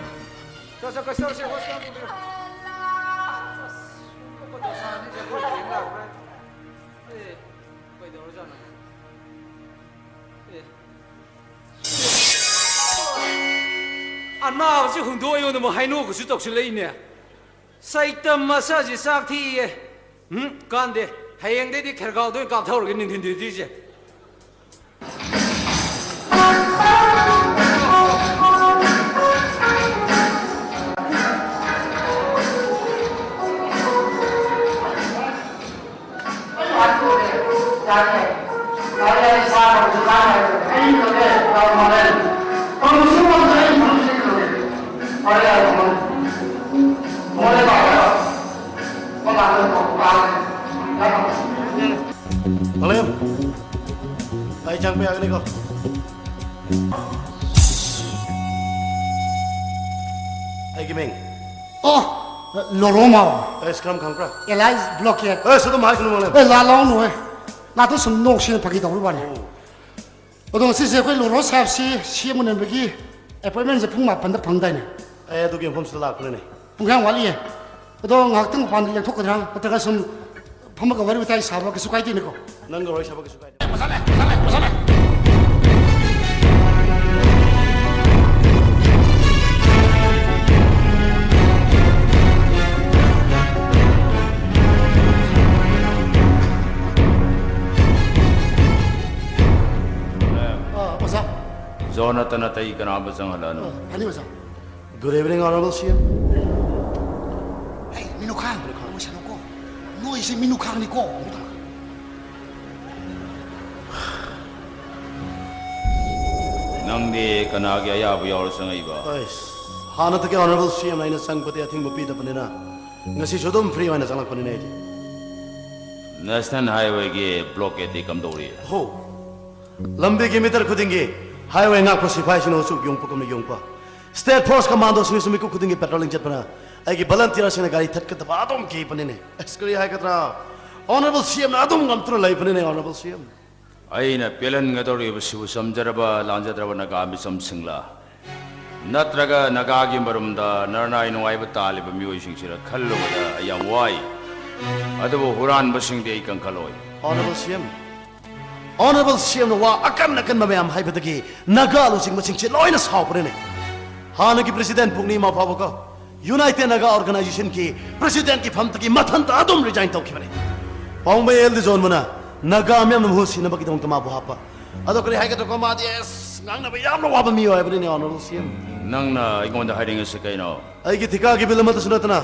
ꯆꯣ, ꯆꯣ, ꯀꯩꯁꯨ ꯇꯧꯔꯁꯦ, ꯍꯣꯁꯄꯤꯇꯥꯜ ꯄꯨꯕꯤꯌꯣ꯫ ꯑꯁ, ꯑꯇꯣꯞꯄ ꯗꯣꯁꯥꯅꯤꯁꯦ ꯑꯩꯈꯣꯏ ꯌꯦꯡ ꯂꯥꯛꯄ꯭ꯔꯥ? ꯑꯦ, ꯀꯩꯗꯧꯔꯖꯥꯠꯅꯣ? ꯑꯦ꯫ ꯑꯅꯥꯕꯁꯤ ꯍꯨꯟꯗꯣꯛꯑꯣꯅ ꯑꯃꯨꯛ ꯍꯥꯏꯅꯣꯛꯀꯁꯨ ꯇꯧꯁꯤꯜꯂꯛꯏꯅꯦ꯫ ꯁꯩꯇꯝ ꯃꯁꯥꯁꯤ ꯆꯥꯛ ꯊꯤꯌꯦ꯫ ꯎꯝ, ꯀꯥꯟꯗꯦ꯫ ꯍꯌꯦꯡꯗꯩꯗꯤ ꯈꯦꯔꯒꯥꯎꯗ ꯑꯣꯏꯅ ꯀꯥꯞꯊꯧꯔꯒꯦ ꯅꯨꯡꯊꯤꯟ ꯗ꯭ꯌꯨꯇꯤꯁꯦ꯫ ꯃꯥꯂꯦꯝ, ꯑꯩ ꯆꯪꯕ ꯌꯥꯒꯅꯤꯀꯣ? ꯑꯩꯒꯤ ꯃꯤꯡ? ꯑꯣ, ꯂꯣꯔꯣ ꯃꯥꯎ꯫ ꯑꯦꯁ, ꯀꯔꯝ ꯈꯪꯕ꯭ꯔꯥ? Alias blockade. ꯑꯦꯁ, ꯑꯗꯨꯝ ꯍꯥꯏꯒꯅꯨ, ꯃꯥꯂꯦꯝ꯫ ꯑꯦ, ꯂꯥ ꯂꯥꯎꯅꯨ, ꯍꯦ꯫ ꯂꯥꯗꯣ ꯁꯨꯝ ꯅꯣꯛꯁꯦꯅ ꯐꯥꯒꯤ ꯇꯧꯕ ꯋꯥꯅꯤ꯫ ꯑꯣ꯫ ꯑꯗꯣ ꯉꯁꯤꯁꯦ ꯑꯩꯈꯣꯏ ꯂꯣꯔꯣ ꯁꯥꯍꯦꯕꯁꯤ ꯁꯤ ꯑꯦꯝ ꯎꯅꯕꯒꯤ ꯑꯦꯄꯣꯏꯟꯃꯦꯟꯁꯦ ꯄꯨꯡ ꯃꯥꯄꯟꯗ ꯐꯪꯗꯥꯏꯅꯦ? ꯑꯩ ꯑꯗꯨꯒꯤ ꯃꯐꯝꯁꯤꯗ ꯂꯥꯛꯄꯅꯤꯅꯦ꯫ ꯄꯨꯡ ꯀꯌꯥꯝ ꯋꯥꯠꯂꯤꯌꯦ? ꯑꯗꯣ ꯉꯥꯏꯍꯥꯛꯇꯪ ꯃꯄꯥꯟꯗ ꯂꯦꯞꯊꯣꯛꯀꯗ꯭ꯔꯥ? ꯅꯠꯇ꯭ꯔꯒ ꯁꯨꯝ ꯐꯝꯃꯒ ꯋꯥꯔꯤ ꯋꯥꯇꯥꯏ ꯁꯥꯕ ꯀꯩꯁꯨ ꯀꯥꯏꯗꯦꯅꯦꯀꯣ? ꯅꯪꯒ ꯋꯥꯔꯤ ꯁꯥꯕ ꯀꯩꯁꯨ ꯀꯥꯏꯗꯦ꯫ ꯅꯠꯇꯅ ꯑꯇꯩ ꯀꯅꯥ ꯑꯃ ꯆꯪꯍꯜꯂꯛꯑꯅꯨ꯫ ꯐꯅꯤ ꯑꯣꯖꯥ꯫ Good evening, Honorable C M. ꯑꯩ ꯃꯤꯅꯨꯈꯥꯡ ꯃꯣꯏꯁꯅꯨꯀꯣ꯫ ꯅꯣꯏꯁꯦ ꯃꯤꯅꯨꯈꯥꯡꯅꯤꯀꯣ꯫ ꯅꯪꯗꯤ ꯀꯅꯥꯒꯤ ꯑꯌꯥꯕ ꯌꯥꯎꯔ ꯆꯪꯉꯛꯏꯕ? ꯑꯩꯁ, ꯍꯥꯟꯅꯗꯒꯤ Honorable C M ꯅ ꯑꯩꯅ ꯆꯪꯕꯗꯤ ꯑꯊꯤꯡꯕ ꯄꯤꯗꯕꯅꯤꯅ ꯉꯁꯤꯁꯨ ꯑꯗꯨꯝ free ꯑꯣꯏꯅ ꯆꯪꯂꯛꯄꯅꯤꯅꯦ ꯑꯩꯗꯤ꯫ National Highway ꯒꯤ blockade ꯇꯤ ꯀꯝꯗꯧꯔꯤ? ꯍꯣ, ꯂꯝꯕꯤꯒꯤ meter ꯈꯨꯗꯤꯡꯒꯤ highway ꯉꯥꯛꯄ ꯁꯤꯐꯥꯏꯁꯤꯡꯅ ꯎꯆꯨꯛ ꯌꯣꯡꯄꯒꯨꯝꯅ ꯌꯣꯡꯄ, State Force Commandoꯁꯤꯡꯅꯁꯨ ꯃꯤꯀꯨꯞ ꯈꯨꯗꯤꯡꯒꯤ patrolling ꯆꯠꯄꯅ ꯑꯩꯒꯤ volunteerꯁꯤꯡꯅ ꯒꯥꯔꯤ ꯊꯠꯀꯗꯕ ꯑꯗꯨꯝ ꯀꯤꯕꯅꯤꯅꯦ꯫ ꯑꯁ, ꯀꯔꯤ ꯍꯥꯏꯒꯗ꯭ꯔꯥ, Honorable C M ꯅ ꯑꯗꯨꯝ ꯉꯝꯇꯨꯅ ꯂꯩꯕꯅꯤꯅꯦ, Honorable C M꯫ ꯑꯩꯅ ꯄꯦꯜꯍꯟꯒꯗꯧꯔꯤꯕꯁꯤꯕꯨ ꯆꯝꯖꯔꯕ ꯂꯥꯟꯖꯗ꯭ꯔꯕ ꯅꯥꯒꯥ ꯃꯤꯆꯝꯁꯤꯡꯂ? ꯅꯠꯇ꯭ꯔꯒ ꯅꯥꯒꯥꯒꯤ ꯃꯔꯨꯝꯗ ꯅꯔꯅꯥꯏ ꯅꯨꯡꯉꯥꯏꯕ ꯇꯥꯜꯂꯤꯕ ꯃꯤꯑꯣꯏꯁꯤꯡꯁꯤꯔ ꯈꯜꯂꯨꯕꯗ ꯑꯩ ꯌꯥꯝ ꯋꯥꯏ꯫ ꯑꯗꯨꯕꯨ ꯍꯨꯔꯥꯟꯕꯁꯤꯡꯗꯤ ꯑꯩ ꯀꯟꯈꯠꯂꯣꯏ꯫ Honorable C M, Honorable C M ꯅ ꯋꯥ ꯑꯀꯟ ꯑꯀꯟꯕ ꯃꯌꯥꯝ ꯍꯥꯏꯕꯗꯒꯤ ꯅꯥꯒꯥ ꯂꯨꯆꯤꯡꯕꯁꯤꯡꯁꯦ ꯂꯣꯏꯅ ꯁꯥꯎꯕꯅꯤꯅꯦ꯫ ꯍꯥꯟꯅꯒꯤ President ꯄꯨꯛꯅꯤꯃꯥ ꯐꯥꯎꯕꯀꯣ, United Naga Organizationꯒꯤ Presidentꯀꯤ ꯐꯝꯗꯒꯤ ꯃꯊꯟꯇ ꯑꯗꯨꯝ resign ꯇꯧꯈꯤꯕꯅꯤ꯫ ꯄꯥꯎꯃꯩ ꯑꯦꯜ ꯗꯤꯖꯣꯟꯕꯨꯅ ꯅꯥꯒꯥ ꯃꯤꯌꯥꯝꯅ ꯃꯍꯨꯠ ꯁꯤꯅꯕꯒꯤꯗꯃꯛꯇ ꯃꯥꯕꯨ ꯍꯥꯞꯄ꯫ ꯑꯗꯣ ꯀꯔꯤ ꯍꯥꯏꯒꯗ꯭ꯔꯥꯀꯣ, ꯃꯥꯗꯤ ꯑꯁ, ꯉꯥꯡꯅꯕ ꯌꯥꯝꯅ ꯋꯥꯕ ꯃꯤꯑꯣꯏ ꯍꯥꯏꯕꯅꯤꯅꯦ, Honorable C M꯫ ꯅꯪꯅ ꯑꯩꯉꯣꯟꯗ ꯍꯥꯏꯅꯤꯡꯉꯤꯁꯤ ꯀꯩꯅꯣ? ꯑꯩꯒꯤ ꯊꯤꯀꯥꯒꯤ bill ꯑꯃꯠꯇꯁꯨ ꯅꯠꯇꯅ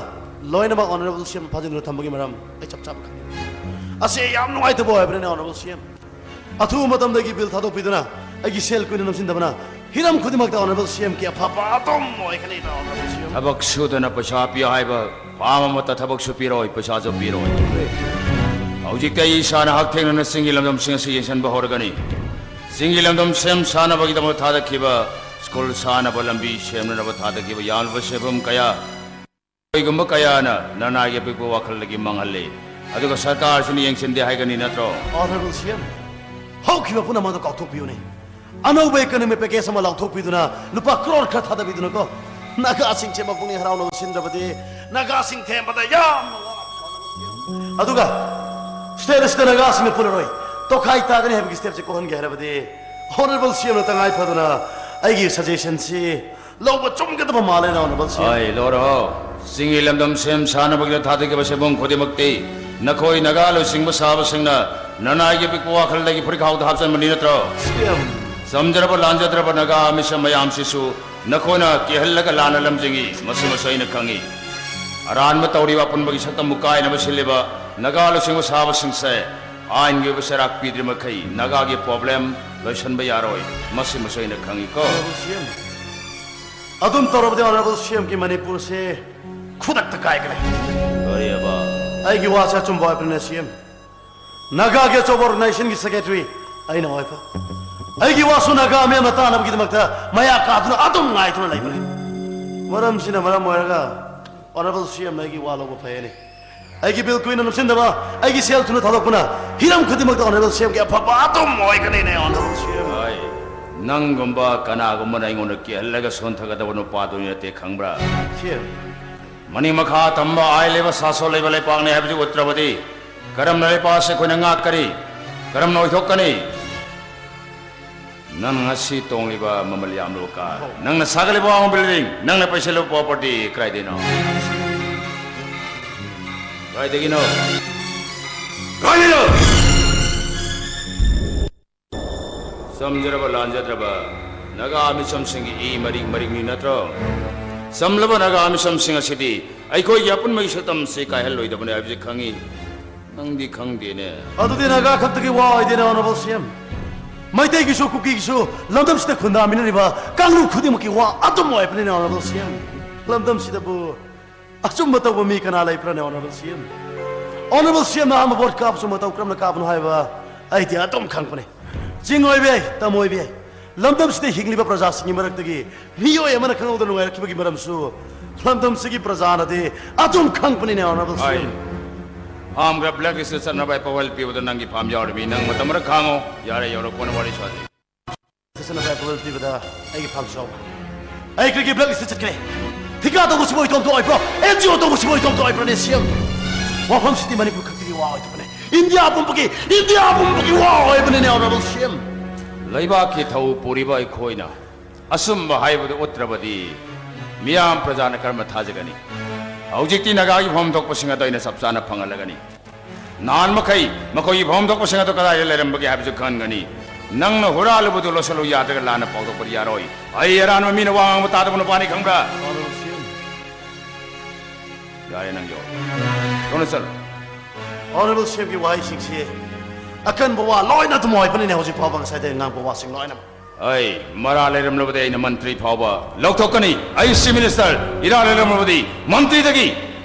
ꯂꯣꯏꯅꯃꯛ Honorable C M ꯐꯥꯖꯤꯟꯗꯨꯅ ꯊꯝꯕꯒꯤ ꯃꯔꯝ ꯑꯩ ꯆꯞ ꯆꯥꯕ ꯈꯪꯉꯤ꯫ ꯑꯁꯤ ꯑꯩ ꯌꯥꯝ ꯅꯨꯡꯉꯥꯏꯇꯕ ꯑꯣꯏꯕꯅꯤꯅꯦ, Honorable C M꯫ ꯑꯊꯨꯕ ꯃꯇꯝꯗ ꯑꯩꯒꯤ bill ꯊꯥꯗꯣꯛꯄꯤꯗꯨꯅ ꯑꯩꯒꯤ ꯁꯦꯜ ꯀꯨꯏꯅ ꯅꯝꯁꯤꯟꯗꯕꯅ ꯍꯤꯔꯝ ꯈꯨꯗꯤꯡꯃꯛꯇ Honorable C M ꯒꯤ ꯑꯐꯕ ꯑꯗꯨꯝ ꯑꯣꯏꯒꯅꯤ, Honorable C M꯫ ꯊꯕꯛ ꯁꯨꯗꯅ ꯄꯩꯁꯥ ꯄꯤꯌꯨ ꯍꯥꯏꯕ farm ꯑꯃꯠꯇ ꯊꯕꯛꯁꯨ ꯄꯤꯔꯣꯏ, ꯄꯩꯁꯥꯁꯨ ꯄꯤꯔꯣꯏ꯫ ꯍꯧꯖꯤꯛꯇꯤ ꯑꯩ ꯏꯁꯥꯅ ꯍꯛꯊꯦꯡꯅꯅ ꯆꯤꯡꯒꯤ ꯂꯝꯗꯝꯁꯤꯡ ꯑꯁꯤ ꯌꯦꯡꯁꯤꯟꯕ ꯍꯧꯔꯒꯅꯤ꯫ ꯆꯤꯡꯒꯤ ꯂꯝꯗꯝ ꯁꯦꯝ ꯁꯥꯅꯕꯒꯤꯗꯃꯛ ꯊꯥꯗꯈꯤꯕ, school ꯁꯥꯅꯕ, ꯂꯝꯕꯤ ꯁꯦꯝꯅꯅꯕ ꯊꯥꯗꯈꯤꯕ ꯌꯥꯝꯂꯕ ꯁꯦꯟꯐꯝ ꯀꯌꯥ, ꯀꯩꯒꯨꯝꯕ ꯀꯌꯥꯅ ꯅꯔꯅꯥꯏꯒꯤ ꯑꯄꯤꯛꯄ ꯋꯥꯈꯜꯗꯒꯤ ꯃꯥꯡꯍꯜꯂꯤ꯫ ꯑꯗꯨꯒ ꯁꯔꯀꯥꯔꯁꯤꯅ ꯌꯦꯡꯁꯤꯟꯗꯦ ꯍꯥꯏꯒꯅꯤ ꯅꯠꯇ꯭ꯔꯣ? Honorable C M, ꯍꯧꯈꯤꯕ ꯄꯨꯝꯅꯃꯛ ꯑꯗꯨ ꯀꯥꯎꯊꯣꯛꯄꯤꯌꯨꯅꯦ꯫ ꯑꯅꯧꯕ economic package ꯑꯃ ꯂꯥꯎꯊꯣꯛꯄꯤꯗꯨꯅ ꯂꯨꯄꯥ crore ꯈꯔ ꯊꯥꯗꯕꯤꯗꯨꯅꯀꯣ, ꯅꯥꯒꯥꯁꯤꯡꯁꯦ ꯃꯄꯨꯛꯅꯤꯡ ꯍꯔꯥꯎꯅꯕ ꯁꯤꯟꯗ꯭ꯔꯕꯗꯤ ꯅꯥꯒꯥꯁꯤꯡ ꯊꯦꯝꯕꯗ ꯌꯥꯝꯅ ꯋꯥꯕ꯫ ꯑꯗꯨꯒ state ꯑꯁꯤꯗ ꯅꯥꯒꯥꯁꯤꯡꯅ ꯄꯨꯜꯂꯔꯣꯏ, ꯇꯣꯈꯥꯏ ꯇꯥꯒꯅꯤ ꯍꯥꯏꯕꯒꯤ stepꯁꯦ ꯀꯣꯛꯍꯟꯒꯦ ꯍꯥꯏꯔꯕꯗꯤ Honorable C M ꯅ ꯇꯉꯥꯏ ꯐꯗꯅ ꯑꯩꯒꯤ suggestionꯁꯤ ꯂꯧꯕ ꯆꯨꯝꯒꯗꯕ ꯃꯥꯜꯂꯦ, Honorable C M꯫ ꯑꯩ ꯂꯧꯔꯣ꯫ ꯆꯤꯡꯒꯤ ꯂꯝꯗꯝ ꯁꯦꯝ ꯁꯥꯅꯕꯒꯤꯗ ꯊꯥꯗꯈꯤꯕ ꯁꯦꯟꯐꯝ ꯈꯨꯗꯤꯡꯃꯛꯇꯤ ꯅꯈꯣꯏ ꯅꯥꯒꯥ ꯂꯨꯆꯤꯡꯕ ꯁꯥꯕꯁꯤꯡꯅ ꯅꯔꯅꯥꯏꯒꯤ ꯑꯄꯤꯛꯄ ꯋꯥꯈꯜꯗꯒꯤ ꯐꯨꯔꯤꯠꯈꯥꯎꯗ ꯍꯥꯞꯆꯟꯕꯅꯤ ꯅꯠꯇ꯭ꯔꯣ? C M, ꯆꯝꯖꯔꯕ ꯂꯥꯟꯖꯗ꯭ꯔꯕ ꯅꯥꯒꯥ ꯃꯤꯁꯛ ꯃꯌꯥꯝꯁꯤꯁꯨ ꯅꯈꯣꯏꯅ ꯀꯤꯍꯜꯂꯒ ꯂꯥꯟꯅ ꯂꯝꯖꯤꯡꯏ, ꯃꯁꯤꯃꯁꯨ ꯑꯩꯅ ꯈꯪꯏ꯫ ꯑꯔꯥꯟꯕ ꯇꯧꯔꯤꯕ ꯑꯄꯨꯟꯕꯒꯤ ꯁꯛꯇꯝꯕꯨ ꯀꯥꯏꯅꯕ ꯁꯤꯜꯂꯤꯕ ꯅꯥꯒꯥ ꯂꯨꯆꯤꯡꯕ ꯁꯥꯕꯁꯤꯡꯁꯦ ꯑꯥꯏꯟꯒꯤ ꯑꯣꯏꯕ ꯆꯩꯔꯥꯛ ꯄꯤꯗ꯭ꯔꯤꯃꯈꯩ ꯅꯥꯒꯥꯒꯤ problem ꯂꯣꯏꯁꯤꯟꯕ ꯌꯥꯔꯣꯏ, ꯃꯁꯤꯃꯁꯨ ꯑꯩꯅ ꯈꯪꯏꯀꯣ꯫ Honorable C M, ꯑꯗꯨꯝ ꯇꯧꯔꯕꯗꯤ Honorable C M ꯒꯤ ꯃꯅꯤꯄꯨꯔꯁꯦ ꯈꯨꯗꯛꯇ ꯀꯥꯏꯒꯅꯤ꯫ ꯀꯔꯤꯑꯕ? ꯑꯩꯒꯤ ꯋꯥꯁꯦ ꯑꯆꯨꯝꯕ ꯑꯣꯏꯕꯅꯤꯅ C M꯫ ꯅꯥꯒꯥꯒꯤ ꯑꯆꯧꯕ organization ꯒꯤ secretary ꯑꯩꯅ ꯑꯣꯏꯕ꯫ ꯑꯩꯒꯤ ꯋꯥꯁꯨ ꯅꯥꯒꯥ ꯃꯤꯌꯥꯝꯅ ꯇꯥꯅꯕꯒꯤꯗꯃꯛꯇ ꯃꯌꯥ ꯀꯥꯗꯨꯅ ꯑꯗꯨꯝ ꯉꯥꯏꯗꯨꯅ ꯂꯩꯕꯅꯤ꯫ ꯃꯔꯝꯁꯤꯅ ꯃꯔꯝ ꯑꯣꯏꯔꯒ Honorable C M ꯅ ꯑꯩꯒꯤ ꯋꯥ ꯂꯧꯕ ꯐꯩ ꯍꯥꯏꯅꯤ꯫ ꯑꯩꯒꯤ ꯕꯤꯜ ꯀꯨꯏꯅ ꯅꯝꯁꯤꯟꯗꯕ, ꯑꯩꯒꯤ ꯁꯦꯜ ꯊꯨꯅ ꯊꯥꯗꯣꯛꯄꯅ ꯍꯤꯔꯝ ꯈꯨꯗꯤꯡꯃꯛꯇ Honorable C M ꯒꯤ ꯑꯐꯕ ꯑꯗꯨꯝ ꯑꯣꯏꯒꯅꯤꯅꯦ, Honorable C M꯫ ꯍꯣꯏ, ꯅꯪꯒꯨꯝꯕ ꯀꯅꯥꯒꯨꯝꯕꯅ ꯑꯩꯉꯣꯟꯗ ꯀꯤꯍꯜꯂꯒ ꯁꯣꯟꯊꯒꯗꯕ ꯅꯨꯄꯥꯗꯨ ꯅꯠꯇꯦ, ꯈꯪꯕ꯭ꯔꯥ? C M꯫ ꯃꯅꯤꯡ ꯃꯈꯥ ꯇꯝꯕ ꯑꯥꯏꯟ ꯂꯩꯕ ꯁꯥꯁꯣꯟ ꯂꯩꯕ ꯂꯩꯄꯥꯛꯅꯤ ꯍꯥꯏꯕꯁꯤ ꯎꯠꯇ꯭ꯔꯕꯗꯤ ꯀꯔꯝꯅ ꯂꯩꯄꯥꯛ ꯑꯁꯤ ꯑꯩꯈꯣꯏꯅ ꯉꯥꯛꯀꯅꯤ? ꯀꯔꯝꯅ ꯑꯣꯏꯊꯣꯛꯀꯅꯤ? ꯅꯪ ꯉꯁꯤ ꯇꯣꯡꯂꯤꯕ ꯃꯃꯜ ꯌꯥꯝꯂꯕ car, ꯅꯪꯅ ꯁꯥꯒꯠꯂꯤꯕ ꯑꯋꯥꯡꯕ building, ꯅꯪꯅ ꯄꯩꯁꯤꯜꯂꯤꯕ property ꯀꯗꯥꯏꯗꯩꯅꯣ? ꯀꯗꯥꯏꯗꯒꯤꯅꯣ? ꯀꯗꯥꯏꯗꯩꯅꯣ? ꯆꯝꯖꯔꯕ ꯂꯥꯟꯖꯗ꯭ꯔꯕ ꯅꯥꯒꯥ ꯃꯤꯆꯝꯁꯤꯡꯒꯤ ꯏ ꯃꯔꯤꯛ ꯃꯔꯤꯛꯅꯤ ꯅꯠꯇ꯭ꯔꯣ? ꯆꯝꯂꯕ ꯅꯥꯒꯥ ꯃꯤꯆꯝꯁꯤꯡ ꯑꯁꯤꯗꯤ ꯑꯩꯈꯣꯏꯒꯤ ꯑꯄꯨꯟꯕꯒꯤ ꯁꯛꯇꯝꯁꯤ ꯀꯥꯏꯍꯜꯂꯣꯏꯗꯕꯅꯤ ꯍꯥꯏꯕꯁꯤ ꯈꯪꯏ꯫ ꯅꯪꯗꯤ ꯈꯪꯗꯦꯅꯦ꯫ ꯑꯗꯨꯗꯤ ꯅꯥꯒꯥ ꯈꯛꯇꯒꯤ ꯋꯥ ꯑꯣꯏꯗꯦꯅꯦ, Honorable C M꯫ ꯃꯩꯇꯩꯒꯤꯁꯨ, ꯀꯨꯀꯤꯒꯤꯁꯨ, ꯂꯝꯗꯝꯁꯤꯗ ꯈꯨꯟꯗꯥꯃꯤꯟꯅꯔꯤꯕ ꯀꯥꯡꯂꯨꯞ ꯈꯨꯗꯤꯡꯃꯛꯀꯤ ꯋꯥ ꯑꯗꯨꯝ ꯑꯣꯏꯕꯅꯤꯅꯦ, Honorable C M꯫ ꯂꯝꯗꯝꯁꯤꯗꯕꯨ ꯑꯆꯨꯝꯕ ꯇꯧꯕ ꯃꯤ ꯀꯅꯥ ꯂꯩꯕ꯭ꯔꯅꯦ, Honorable C M? Honorable C M ꯅ ꯑꯍꯥꯟꯕ vote ꯀꯥꯞꯄꯁꯨ ꯃꯇꯧ ꯀꯔꯝꯅ ꯀꯥꯞꯄꯅꯣ ꯍꯥꯏꯕ ꯑꯩꯗꯤ ꯑꯗꯨꯝ ꯈꯪꯕꯅꯤ꯫ ꯆꯤꯡ ꯑꯣꯏꯕ ꯌꯥꯏ, ꯇꯝ ꯑꯣꯏꯕ ꯌꯥꯏ, ꯂꯝꯗꯝꯁꯤꯗ ꯍꯤꯡꯂꯤꯕ ꯄ꯭ꯔꯖꯥꯁꯤꯡꯒꯤ ꯃꯔꯛꯇꯒꯤ ꯃꯤꯑꯣꯏ ꯑꯃꯅ ꯈꯪꯍꯧꯗꯅ ꯅꯨꯡꯉꯥꯏꯔꯛꯈꯤꯕꯒꯤ ꯃꯔꯝꯁꯨ ꯂꯝꯗꯝꯁꯤꯒꯤ ꯄ꯭ꯔꯖꯥꯅꯗꯤ ꯑꯗꯨꯝ ꯈꯪꯕꯅꯤꯅꯦ, Honorable ꯍꯣꯏ꯫ C M꯫ Farm ꯈꯔ blacklist ꯆꯠꯅꯕ approval ꯄꯤꯕꯗ ꯅꯪꯒꯤ farm ꯌꯥꯎꯔꯤꯃꯤ꯫ ꯅꯪ ꯃꯇꯝ ꯈꯔ ꯈꯥꯡꯉꯣ꯫ ꯌꯥꯔꯦ, ꯌꯧꯔꯣ, ꯀꯣꯟꯅ ꯋꯥꯔꯤ ꯁꯥꯁꯤ꯫ ꯆꯠꯅꯕ approval ꯄꯤꯕꯗ ꯑꯩꯒꯤ farm ꯁꯨ ꯌꯥꯎꯕ꯫ ꯑꯩ ꯀꯔꯤꯒꯤ blacklist ꯆꯠꯀꯅꯤ? ꯊꯤꯀꯥ ꯇꯧꯕꯁꯤꯕꯨ ꯏꯇꯣꯝꯇ ꯑꯣꯏꯕ꯭ꯔꯣ? N G O ꯇꯧꯕꯁꯤꯕꯨ ꯏꯇꯣꯝꯇ ꯑꯣꯏꯕ꯭ꯔꯅꯦ, C M? ꯋꯥꯐꯝꯁꯤꯗꯤ ꯃꯅꯤꯄꯨꯔ ꯈꯛꯇꯒꯤ ꯋꯥ ꯑꯣꯏꯗꯕꯅꯦ꯫ ꯏꯟꯗꯤꯌꯥ ꯄꯨꯝꯕꯒꯤ, ꯏꯟꯗꯤꯌꯥ ꯄꯨꯝꯕꯒꯤ ꯋꯥ ꯑꯣꯏꯕꯅꯤꯅꯦ, Honorable C M꯫ ꯂꯩꯕꯥꯛꯀꯤ ꯊꯧ ꯄꯨꯔꯤꯕ ꯑꯩꯈꯣꯏꯅ ꯑꯆꯨꯝꯕ ꯍꯥꯏꯕꯗꯨ ꯎꯠꯇ꯭ꯔꯕꯗꯤ ꯃꯤꯌꯥꯝ ꯄ꯭ꯔꯖꯥꯅ ꯀꯔꯝꯅ ꯊꯥꯖꯒꯅꯤ? ꯍꯧꯖꯤꯛꯇꯤ ꯅꯥꯒꯥꯒꯤ ꯐꯝ ꯊꯣꯛꯄꯁꯤꯡ ꯑꯗꯨ ꯑꯩꯅ ꯆꯞ ꯆꯥꯅ ꯐꯪꯍꯜꯂꯒꯅꯤ꯫ ꯅꯍꯥꯟ ꯃꯈꯩ ꯃꯈꯣꯏꯒꯤ ꯐꯝ ꯊꯣꯛꯄꯁꯤꯡ ꯑꯗꯨ ꯀꯗꯥꯏꯗ ꯂꯩꯔꯝꯕꯒꯦ ꯍꯥꯏꯕꯁꯨ ꯈꯪꯒꯅꯤ꯫ ꯅꯪꯅ ꯍꯨꯔꯥꯜꯂꯨꯕꯗꯨ ꯂꯣꯠꯁꯤꯜꯂꯨ ꯌꯥꯗ꯭ꯔꯒ ꯂꯥꯟꯅ ꯄꯥꯎꯗꯣꯛꯄꯗꯤ ꯌꯥꯔꯣꯏ꯫ ꯑꯩ ꯑꯔꯥꯟꯕ ꯃꯤꯅ ꯋꯥ ꯉꯥꯡꯕ ꯇꯥꯗꯕ ꯅꯨꯄꯥꯅꯤ ꯈꯪꯕ꯭ꯔꯥ? ꯌꯥꯔꯦ ꯅꯪ ꯌꯧ꯫ ꯊꯨꯅ ꯆꯠꯂꯨ꯫ Honorable ꯁꯤ ꯑꯦꯝꯒꯤ ꯋꯥꯍꯩꯁꯤꯡꯁꯤ ꯑꯀꯟꯕ ꯋꯥ ꯂꯣꯏꯅ ꯑꯗꯨꯝ ꯑꯣꯏꯕꯅꯤꯅꯦ꯫ ꯍꯧꯖꯤꯛ ꯐꯥꯎꯕ ꯉꯁꯥꯏꯗꯒꯤ ꯉꯥꯡꯕ ꯋꯥꯁꯤꯡ ꯂꯣꯏꯅꯃꯛ꯫ ꯑꯩ ꯃꯔꯥꯜ ꯂꯩꯔꯝꯂꯕꯗꯤ ꯑꯩꯅ ꯃꯟꯇ꯭ꯔꯤ ꯐꯥꯎꯕ ꯂꯧꯊꯣꯛꯀꯅꯤ꯫ ꯑꯩ ꯆꯤꯐ ꯃꯤꯅꯤꯁꯇꯔ ꯏꯔꯥꯜ ꯂꯩꯔꯝꯂꯕꯗꯤ ꯃꯟꯇ꯭ꯔꯤꯗꯒꯤ,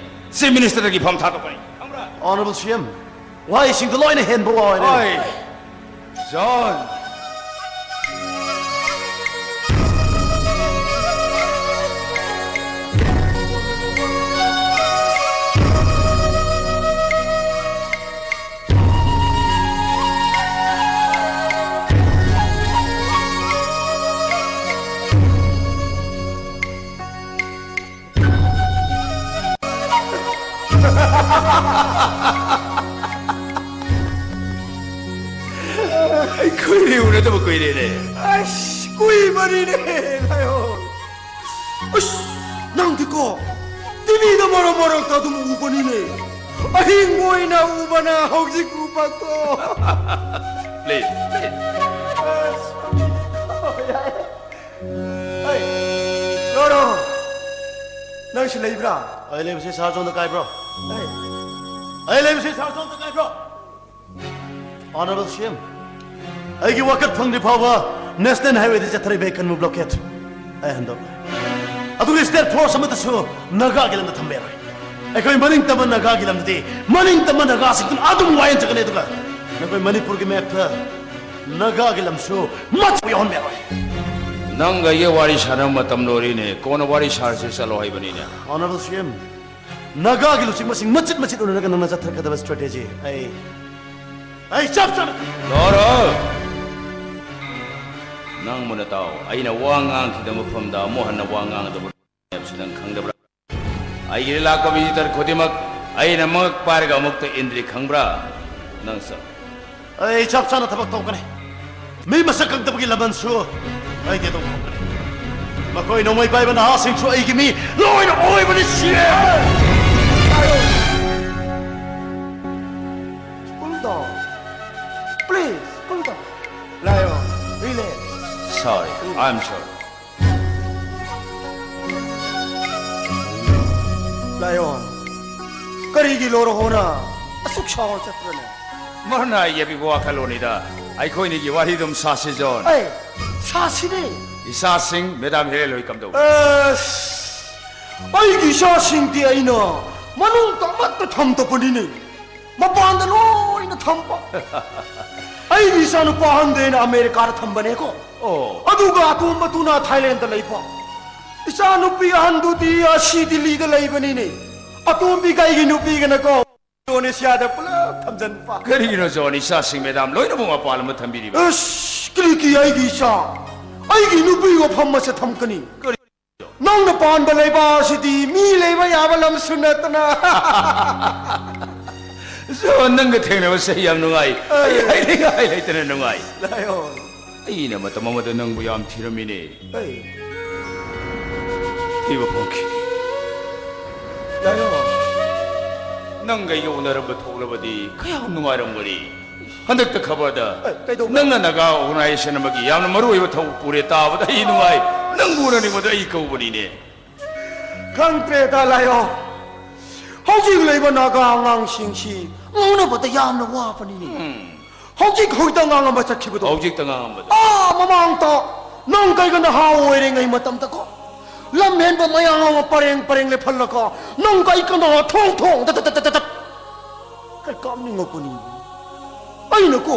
ꯆꯤꯐ ꯃꯤꯅꯤꯁꯇꯔꯗꯒꯤ ꯐꯝ ꯊꯥꯗꯣꯛꯀꯅꯤ꯫ ꯈꯪꯕ꯭ꯔꯥ? Honorable ꯁꯤ ꯑꯦꯝ, ꯋꯥꯍꯩꯁꯤꯡꯗꯣ ꯂꯣꯏꯅ ꯍꯦꯟꯕ ꯋꯥ ꯑꯣꯏꯔꯦ꯫ ꯑꯣꯏ, ꯖꯣꯟ꯫ ꯑꯩꯈꯣꯏ ꯎꯅꯗꯕ ꯀꯨꯏꯔꯦꯅꯦ꯫ ꯑꯁ, ꯀꯨꯏꯕꯅꯤꯅꯦ, ꯂꯥꯏꯑꯣꯟ꯫ ꯑꯁ, ꯅꯪꯗꯤꯀꯣ, ꯇꯤꯚꯤꯗ ꯃꯔꯛ ꯃꯔꯛꯇ ꯑꯗꯨꯝ ꯎꯕꯅꯤꯅꯦ꯫ ꯑꯍꯤꯡꯕ ꯑꯣꯏꯅ ꯎꯕꯅ ꯍꯧꯖꯤꯛ ꯎꯕꯀꯣ꯫ Please, please. ꯑꯁ, ꯍꯣꯏ, ꯌꯥꯏ꯫ ꯍꯩ, ꯂꯣꯏꯔꯣ꯫ ꯅꯪꯁꯨ ꯂꯩꯕ꯭ꯔꯥ? ꯑꯩ ꯂꯩꯕꯁꯤ ꯁꯥꯔ ꯖꯣꯟꯗ ꯀꯥꯏꯕ꯭ꯔꯣ? ꯍꯩ꯫ ꯑꯩ ꯂꯩꯕꯁꯤ ꯁꯥꯔ ꯖꯣꯟꯗ ꯀꯥꯏꯕ꯭ꯔꯣ? Honorable ꯁꯤ ꯑꯦꯝ, ꯑꯩꯒꯤ ꯋꯥꯀꯠ ꯐꯪꯗ꯭ꯔꯤ ꯐꯥꯎꯕ ꯅꯦꯁꯅꯦꯜ ꯍꯥꯏꯋꯦꯗ ꯆꯠꯊꯔꯤꯕ ꯑꯩ ꯀꯟꯕ ꯕ꯭ꯂꯣꯀꯦꯠ ꯑꯩ ꯍꯟꯗꯣꯛꯂꯣꯏ꯫ ꯑꯗꯨꯒ ꯁ꯭ꯇꯦꯠ ꯐꯣꯔꯁ ꯑꯃꯠꯇꯁꯨ ꯅꯥꯒꯥꯒꯤ ꯂꯝꯗ ꯊꯝꯕ ꯌꯥꯔꯣꯏ꯫ ꯑꯩꯈꯣꯏ ꯃꯅꯤꯡ ꯇꯝꯕ ꯅꯥꯒꯥꯒꯤ ꯂꯝꯗꯗꯤ ꯃꯅꯤꯡ ꯇꯝꯕ ꯅꯥꯒꯥꯁꯤꯡꯗꯨꯅ ꯑꯗꯨꯝ ꯋꯥꯌꯦꯟꯖꯒꯅꯤ꯫ ꯑꯗꯨꯒ ꯅꯈꯣꯏ ꯃꯅꯤꯄꯨꯔꯒꯤ ꯃꯦꯞꯇ ꯅꯥꯒꯥꯒꯤ ꯂꯝꯁꯨ ꯃꯆꯨ ꯌꯥꯎꯍꯟꯕ ꯌꯥꯔꯣꯏ꯫ ꯅꯪꯒ ꯑꯩꯒ ꯋꯥꯔꯤ ꯁꯥꯟꯅꯕ ꯃꯇꯝ ꯂꯣꯏꯔꯤꯅꯦ, ꯀꯣꯟꯅ ꯋꯥꯔꯤ ꯁꯥꯔꯁꯦ ꯆꯠꯂꯣ ꯍꯥꯏꯕꯅꯤꯅꯦ꯫ Honorable ꯁꯤ ꯑꯦꯝ, ꯅꯥꯒꯥꯒꯤ ꯂꯨꯆꯤꯡꯕꯁꯤꯡ ꯃꯆꯤꯠ ꯃꯆꯤꯠ ꯎꯅꯔꯒ ꯅꯪꯅ ꯆꯠꯊꯔꯛꯀꯗꯕ ꯁ꯭ꯇ꯭ꯔꯦꯇꯦꯖꯤ ꯑꯩ, ꯑꯩ ꯆꯞ ꯆꯥꯅ ꯂꯣꯏꯔꯣ! ꯅꯪꯕꯨ ꯅꯇꯥꯎ, ꯑꯩꯅ ꯋꯥ ꯉꯥꯡꯈꯤꯗꯕ ꯃꯐꯝꯗ ꯑꯃꯨꯛ ꯍꯟꯅ ꯋꯥ ꯉꯥꯡꯒꯗꯕ ꯍꯥꯏꯕꯁꯤ ꯅꯪ ꯈꯪꯗꯕ꯭ꯔꯥ? ꯑꯩꯒꯤꯗ ꯂꯥꯛꯄ ꯚꯤꯖꯤꯇꯔ ꯈꯨꯗꯤꯡꯃꯛ ꯑꯩꯅ ꯃꯉꯛ ꯄꯥꯏꯔꯒ ꯑꯃꯨꯛꯇ ꯏꯟꯗ꯭ꯔꯤ ꯈꯪꯕ꯭ꯔꯥ? ꯅꯪ ꯆꯠ꯫ ꯑꯩ ꯆꯞ ꯆꯥꯅ ꯊꯕꯛ ꯇꯧꯒꯅꯤ꯫ ꯃꯤ ꯃꯁꯛ ꯈꯪꯗꯕꯒꯤ ꯂꯃꯟꯁꯨ ꯑꯩꯗꯤ ꯑꯗꯨꯝ ꯈꯪꯒꯅꯤ꯫ ꯃꯈꯣꯏ ꯅꯣꯡꯃꯩ ꯄꯥꯏꯕ ꯅꯍꯥꯁꯤꯡꯁꯨ ꯑꯩꯒꯤ ꯃꯤ ꯂꯣꯏꯅ ꯑꯣꯏꯕꯅꯤ, ꯁꯤ M. Cool down. Please, cool down. I am sorry. Lion, ꯀꯔꯤꯒꯤ ꯂꯣꯔꯍꯣꯅ ꯑꯁꯨꯛ ꯁꯥꯎꯅ ꯆꯠꯄ꯭ꯔꯅꯦ? ꯃꯔꯨꯞꯅ ꯑꯩꯒꯤ ꯑꯄꯤꯛꯄ ꯋꯥꯈꯜꯂꯣꯟꯅꯤꯗ꯫ ꯑꯩꯈꯣꯏꯅꯤꯒꯤ ꯋꯥꯔꯤ ꯑꯗꯨꯝ ꯁꯥꯁꯤ, ꯖꯣꯟ꯫ ꯑꯩ ꯁꯥꯁꯤꯅꯦ꯫ ꯏꯆꯥꯁꯤꯡ ꯃꯦꯗꯥꯝ ꯍꯦꯂꯦꯟ ꯍꯣꯏ ꯀꯝꯗꯧꯏ? ꯑꯁ, ꯑꯩꯒꯤ ꯏꯆꯥꯁꯤꯡꯗꯤ ꯑꯩꯅ ꯃꯅꯨꯡꯗ ꯑꯃꯠꯇ ꯊꯝꯗꯕꯅꯤꯅꯦ꯫ ꯃꯄꯥꯟꯗ ꯂꯣꯏꯅ ꯊꯝꯕ꯫ ꯑꯩꯒꯤ ꯏꯆꯥꯅꯨꯄꯥ ꯑꯍꯟꯗꯤ ꯑꯩꯅ ꯑꯃꯦꯔꯤꯀꯥꯗ ꯊꯝꯕꯅꯦꯀꯣ꯫ ꯑꯣ꯫ ꯑꯗꯨꯒ ꯑꯇꯣꯝꯕꯗꯨꯅ ꯊꯥꯏꯂꯦꯟꯗ ꯂꯩꯕ꯫ ꯏꯆꯥꯅꯨꯄꯤ ꯑꯍꯟꯗꯨꯗꯤ ꯑꯁꯤ ꯗꯤꯜꯂꯤꯗ ꯂꯩꯕꯅꯤꯅꯦ꯫ ꯑꯇꯣꯝꯕꯤꯒ ꯑꯩꯒꯤ ꯅꯨꯄꯤꯒꯅꯀꯣ, ꯏꯟꯗꯣꯅꯦꯁꯤꯌꯥꯗ ꯄꯨꯂꯞ ꯊꯝꯖꯟꯕ꯫ ꯀꯔꯤꯒꯤꯅꯣ ꯖꯣꯟ, ꯏꯆꯥꯁꯤꯡ ꯃꯦꯗꯥꯝ ꯂꯣꯏꯅꯃꯛ ꯃꯄꯥꯟ ꯂꯝꯗ ꯊꯝꯕꯤꯔꯤꯕ? ꯑꯁ, ꯀꯔꯤꯒꯤ ꯑꯩꯒꯤ ꯏꯆꯥ? ꯑꯩꯒꯤ ꯅꯨꯄꯤ ꯃꯐꯝ ꯑꯃꯁꯦ ꯊꯝꯒꯅꯤ꯫ ꯀꯔꯤ? ꯅꯪꯅ ꯄꯥꯟꯕ ꯂꯩꯕꯥꯛ ꯑꯁꯤꯗꯤ ꯃꯤ ꯂꯩꯕ ꯌꯥꯕ ꯂꯝꯁꯨ ꯅꯠꯇꯅ꯫ ꯖꯣꯟ, ꯅꯪꯒ ꯊꯦꯡꯅꯕꯁꯦ ꯑꯩ ꯌꯥꯝ ꯅꯨꯡꯉꯥꯏ꯫ ꯑꯩ ꯑꯩ꯫ ꯍꯥꯏꯅꯤꯡꯉꯥꯏ ꯂꯩꯇꯅ ꯅꯨꯡꯉꯥꯏ꯫ ꯂꯥꯏꯑꯣꯟ꯫ ꯑꯩꯅ ꯃꯇꯝ ꯑꯃꯗ ꯅꯪꯕꯨ ꯌꯥꯝ ꯊꯤꯔꯝꯃꯤꯅꯦ꯫ ꯑꯩ꯫ ꯊꯤꯕ ꯐꯪꯈꯤꯅꯤ꯫ ꯂꯥꯏꯑꯣꯟ꯫ ꯅꯪꯒ ꯑꯩꯒ ꯎꯅꯔꯝꯕ ꯊꯣꯛꯂꯕꯗꯤ ꯀꯌꯥꯝ ꯅꯨꯡꯉꯥꯏꯔꯝꯒꯅꯤ꯫ ꯍꯟꯗꯛꯇ ꯈꯕꯔꯗ ꯑꯦ, ꯀꯩꯗꯧꯕ? ꯅꯪꯅ ꯅꯥꯒꯥ organization ꯑꯃꯒꯤ ꯌꯥꯝꯅ ꯃꯔꯨ ꯑꯣꯏꯕ ꯊꯕꯛ ꯄꯨꯔꯦ ꯇꯥꯕꯗ ꯑꯩ ꯅꯨꯡꯉꯥꯏ꯫ ꯅꯪꯕꯨ ꯎꯅꯅꯤꯡꯕꯗ ꯑꯩ ꯀꯧꯕꯅꯤꯅꯦ꯫ ꯈꯪꯗ꯭ꯔꯦꯗ ꯂꯥꯏꯑꯣꯟ꯫ ꯍꯧꯖꯤꯛ ꯂꯩꯕ ꯅꯥꯒꯥ ꯑꯉꯥꯡꯁꯤꯡꯁꯤ ꯉꯥꯡꯅꯕꯗ ꯌꯥꯝꯅ ꯋꯥꯕꯅꯤꯅꯦ꯫ ꯎꯝ꯫ ꯍꯧꯖꯤꯛ ꯍꯧꯖꯤꯛꯇ ꯑꯉꯥꯡ ꯑꯃ ꯆꯠꯈꯤꯕꯗꯣ꯫ ꯍꯧꯖꯤꯛꯇ ꯑꯉꯥꯡ ꯑꯃꯗꯣ꯫ ꯑꯥ, ꯃꯃꯥꯡꯗ ꯅꯪꯒ ꯑꯩꯒ ꯅꯍꯥ ꯑꯣꯏꯔꯤꯉꯩ ꯃꯇꯝꯗꯀꯣ, ꯂꯝ ꯍꯦꯟꯕ ꯃꯌꯥꯝ ꯑꯃ ꯄꯔꯦꯡ ꯄꯔꯦꯡ ꯂꯦꯞꯍꯜꯂꯒ ꯅꯪꯒ ꯑꯩꯒ ꯅꯍꯥ ꯊꯣꯡ ꯊꯣꯡꯗ ꯇꯠ ꯇꯠ ꯇꯠ ꯇꯠ ꯀꯥꯞꯅꯤꯡꯉꯛꯄꯅꯤ꯫ ꯑꯩꯅꯀꯣ,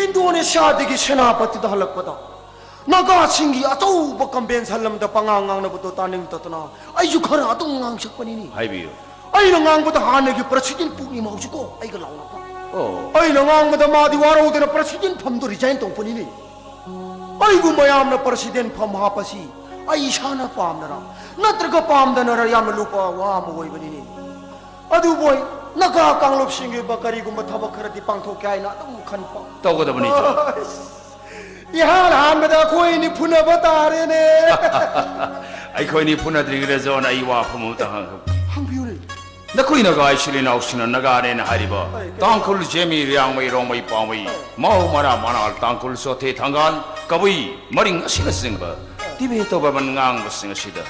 ꯏꯟꯗꯣꯅꯦꯁꯤꯌꯥꯗꯒꯤ ꯁꯦꯅꯥꯄꯇꯤꯗ ꯍꯜꯂꯛꯄꯗ ꯅꯥꯒꯥꯁꯤꯡꯒꯤ ꯑꯆꯧꯕ convention ꯑꯃꯗ ꯄꯉꯥꯡ ꯉꯥꯡꯅꯕꯗꯣ ꯇꯥꯅꯤꯡꯗꯗꯅ ꯑꯩꯁꯨ ꯈꯔ ꯑꯗꯨꯝ ꯉꯥꯡꯁꯛꯄꯅꯤꯅꯦ꯫ ꯍꯥꯏꯕꯤꯌꯨ꯫ ꯑꯩꯅ ꯉꯥꯡꯕꯗ ꯍꯥꯟꯅꯒꯤ president ꯄꯨꯛꯅꯤꯃꯥꯎꯁꯨꯀꯣ ꯑꯩꯒ ꯂꯥꯎꯅꯕ꯫ ꯑꯣ꯫ ꯑꯩꯅ ꯉꯥꯡꯕꯗ ꯃꯥꯗꯤ ꯋꯥꯔꯧꯗꯅ president ꯐꯝꯗꯣ resign ꯇꯧꯕꯅꯤꯅꯦ꯫ ꯑꯩꯕꯨ ꯃꯌꯥꯝꯅ president ꯐꯝ ꯍꯥꯞꯄꯁꯤ ꯑꯩ ꯏꯁꯥꯅ ꯄꯥꯝꯅꯔ ꯅꯠꯇ꯭ꯔꯒ ꯄꯥꯝꯗꯅꯔ ꯌꯥꯝꯅ ꯂꯨꯕ ꯋꯥ ꯑꯃ ꯑꯣꯏꯕꯅꯤꯅꯦ꯫ ꯑꯗꯨꯕꯨ ꯑꯩ ꯅꯥꯒꯥ ꯀꯥꯡꯂꯨꯞꯁꯤꯡꯒꯤ ꯑꯣꯏꯕ ꯀꯔꯤꯒꯨꯝꯕ ꯊꯕꯛ ꯈꯔꯗꯤ ꯄꯥꯡꯊꯣꯛꯀꯦ ꯍꯥꯏꯅ ꯑꯗꯨꯝ ꯈꯟꯕ꯫ ꯇꯧꯒꯗꯕꯅꯤ, ꯖꯣꯟ꯫ ꯑꯁ, ꯏꯍꯥꯟ ꯍꯥꯟꯕꯗ ꯑꯩꯈꯣꯏ ꯑꯅꯤ ꯐꯨꯅꯕ ꯇꯥꯔꯦꯅꯦ꯫ ꯑꯩꯈꯣꯏ ꯑꯅꯤ ꯐꯨꯅꯗ꯭ꯔꯤꯉꯩꯗ, ꯖꯣꯟ, ꯑꯩ ꯋꯥꯐꯝ ꯑꯃꯇ ꯍꯪꯒꯦ꯫ ꯍꯪꯕꯤꯌꯨꯅꯦ꯫ ꯅꯈꯣꯏ ꯅꯥꯒꯥ ꯏꯆꯤꯜ ꯏꯅꯥꯎꯁꯤꯡꯅ ꯅꯥꯒꯥꯅꯦꯅ ꯍꯥꯏꯔꯤꯕ ꯑꯩ ꯀꯩꯅꯣ ꯇꯥꯡꯈꯨꯜ, ꯖꯦꯃꯤ, ꯔꯤꯌꯥꯡꯃꯩ, ꯔꯣꯡꯃꯩ, ꯄꯥꯎꯃꯩ, ꯃꯥꯎ, ꯃꯔꯥ, ꯃꯅꯥꯜ, ꯇꯥꯡꯈꯨꯜ, ꯆꯣꯊꯦ, ꯊꯪꯒꯥꯜ, ꯀꯕꯨꯏ, ꯃꯔꯤꯡ ꯑꯁꯤꯅꯆꯤꯡꯕ ꯇꯤꯕꯦꯇꯣ ꯕꯔꯃꯟ ꯉꯥꯡꯕꯁꯤꯡ ꯑꯁꯤꯗ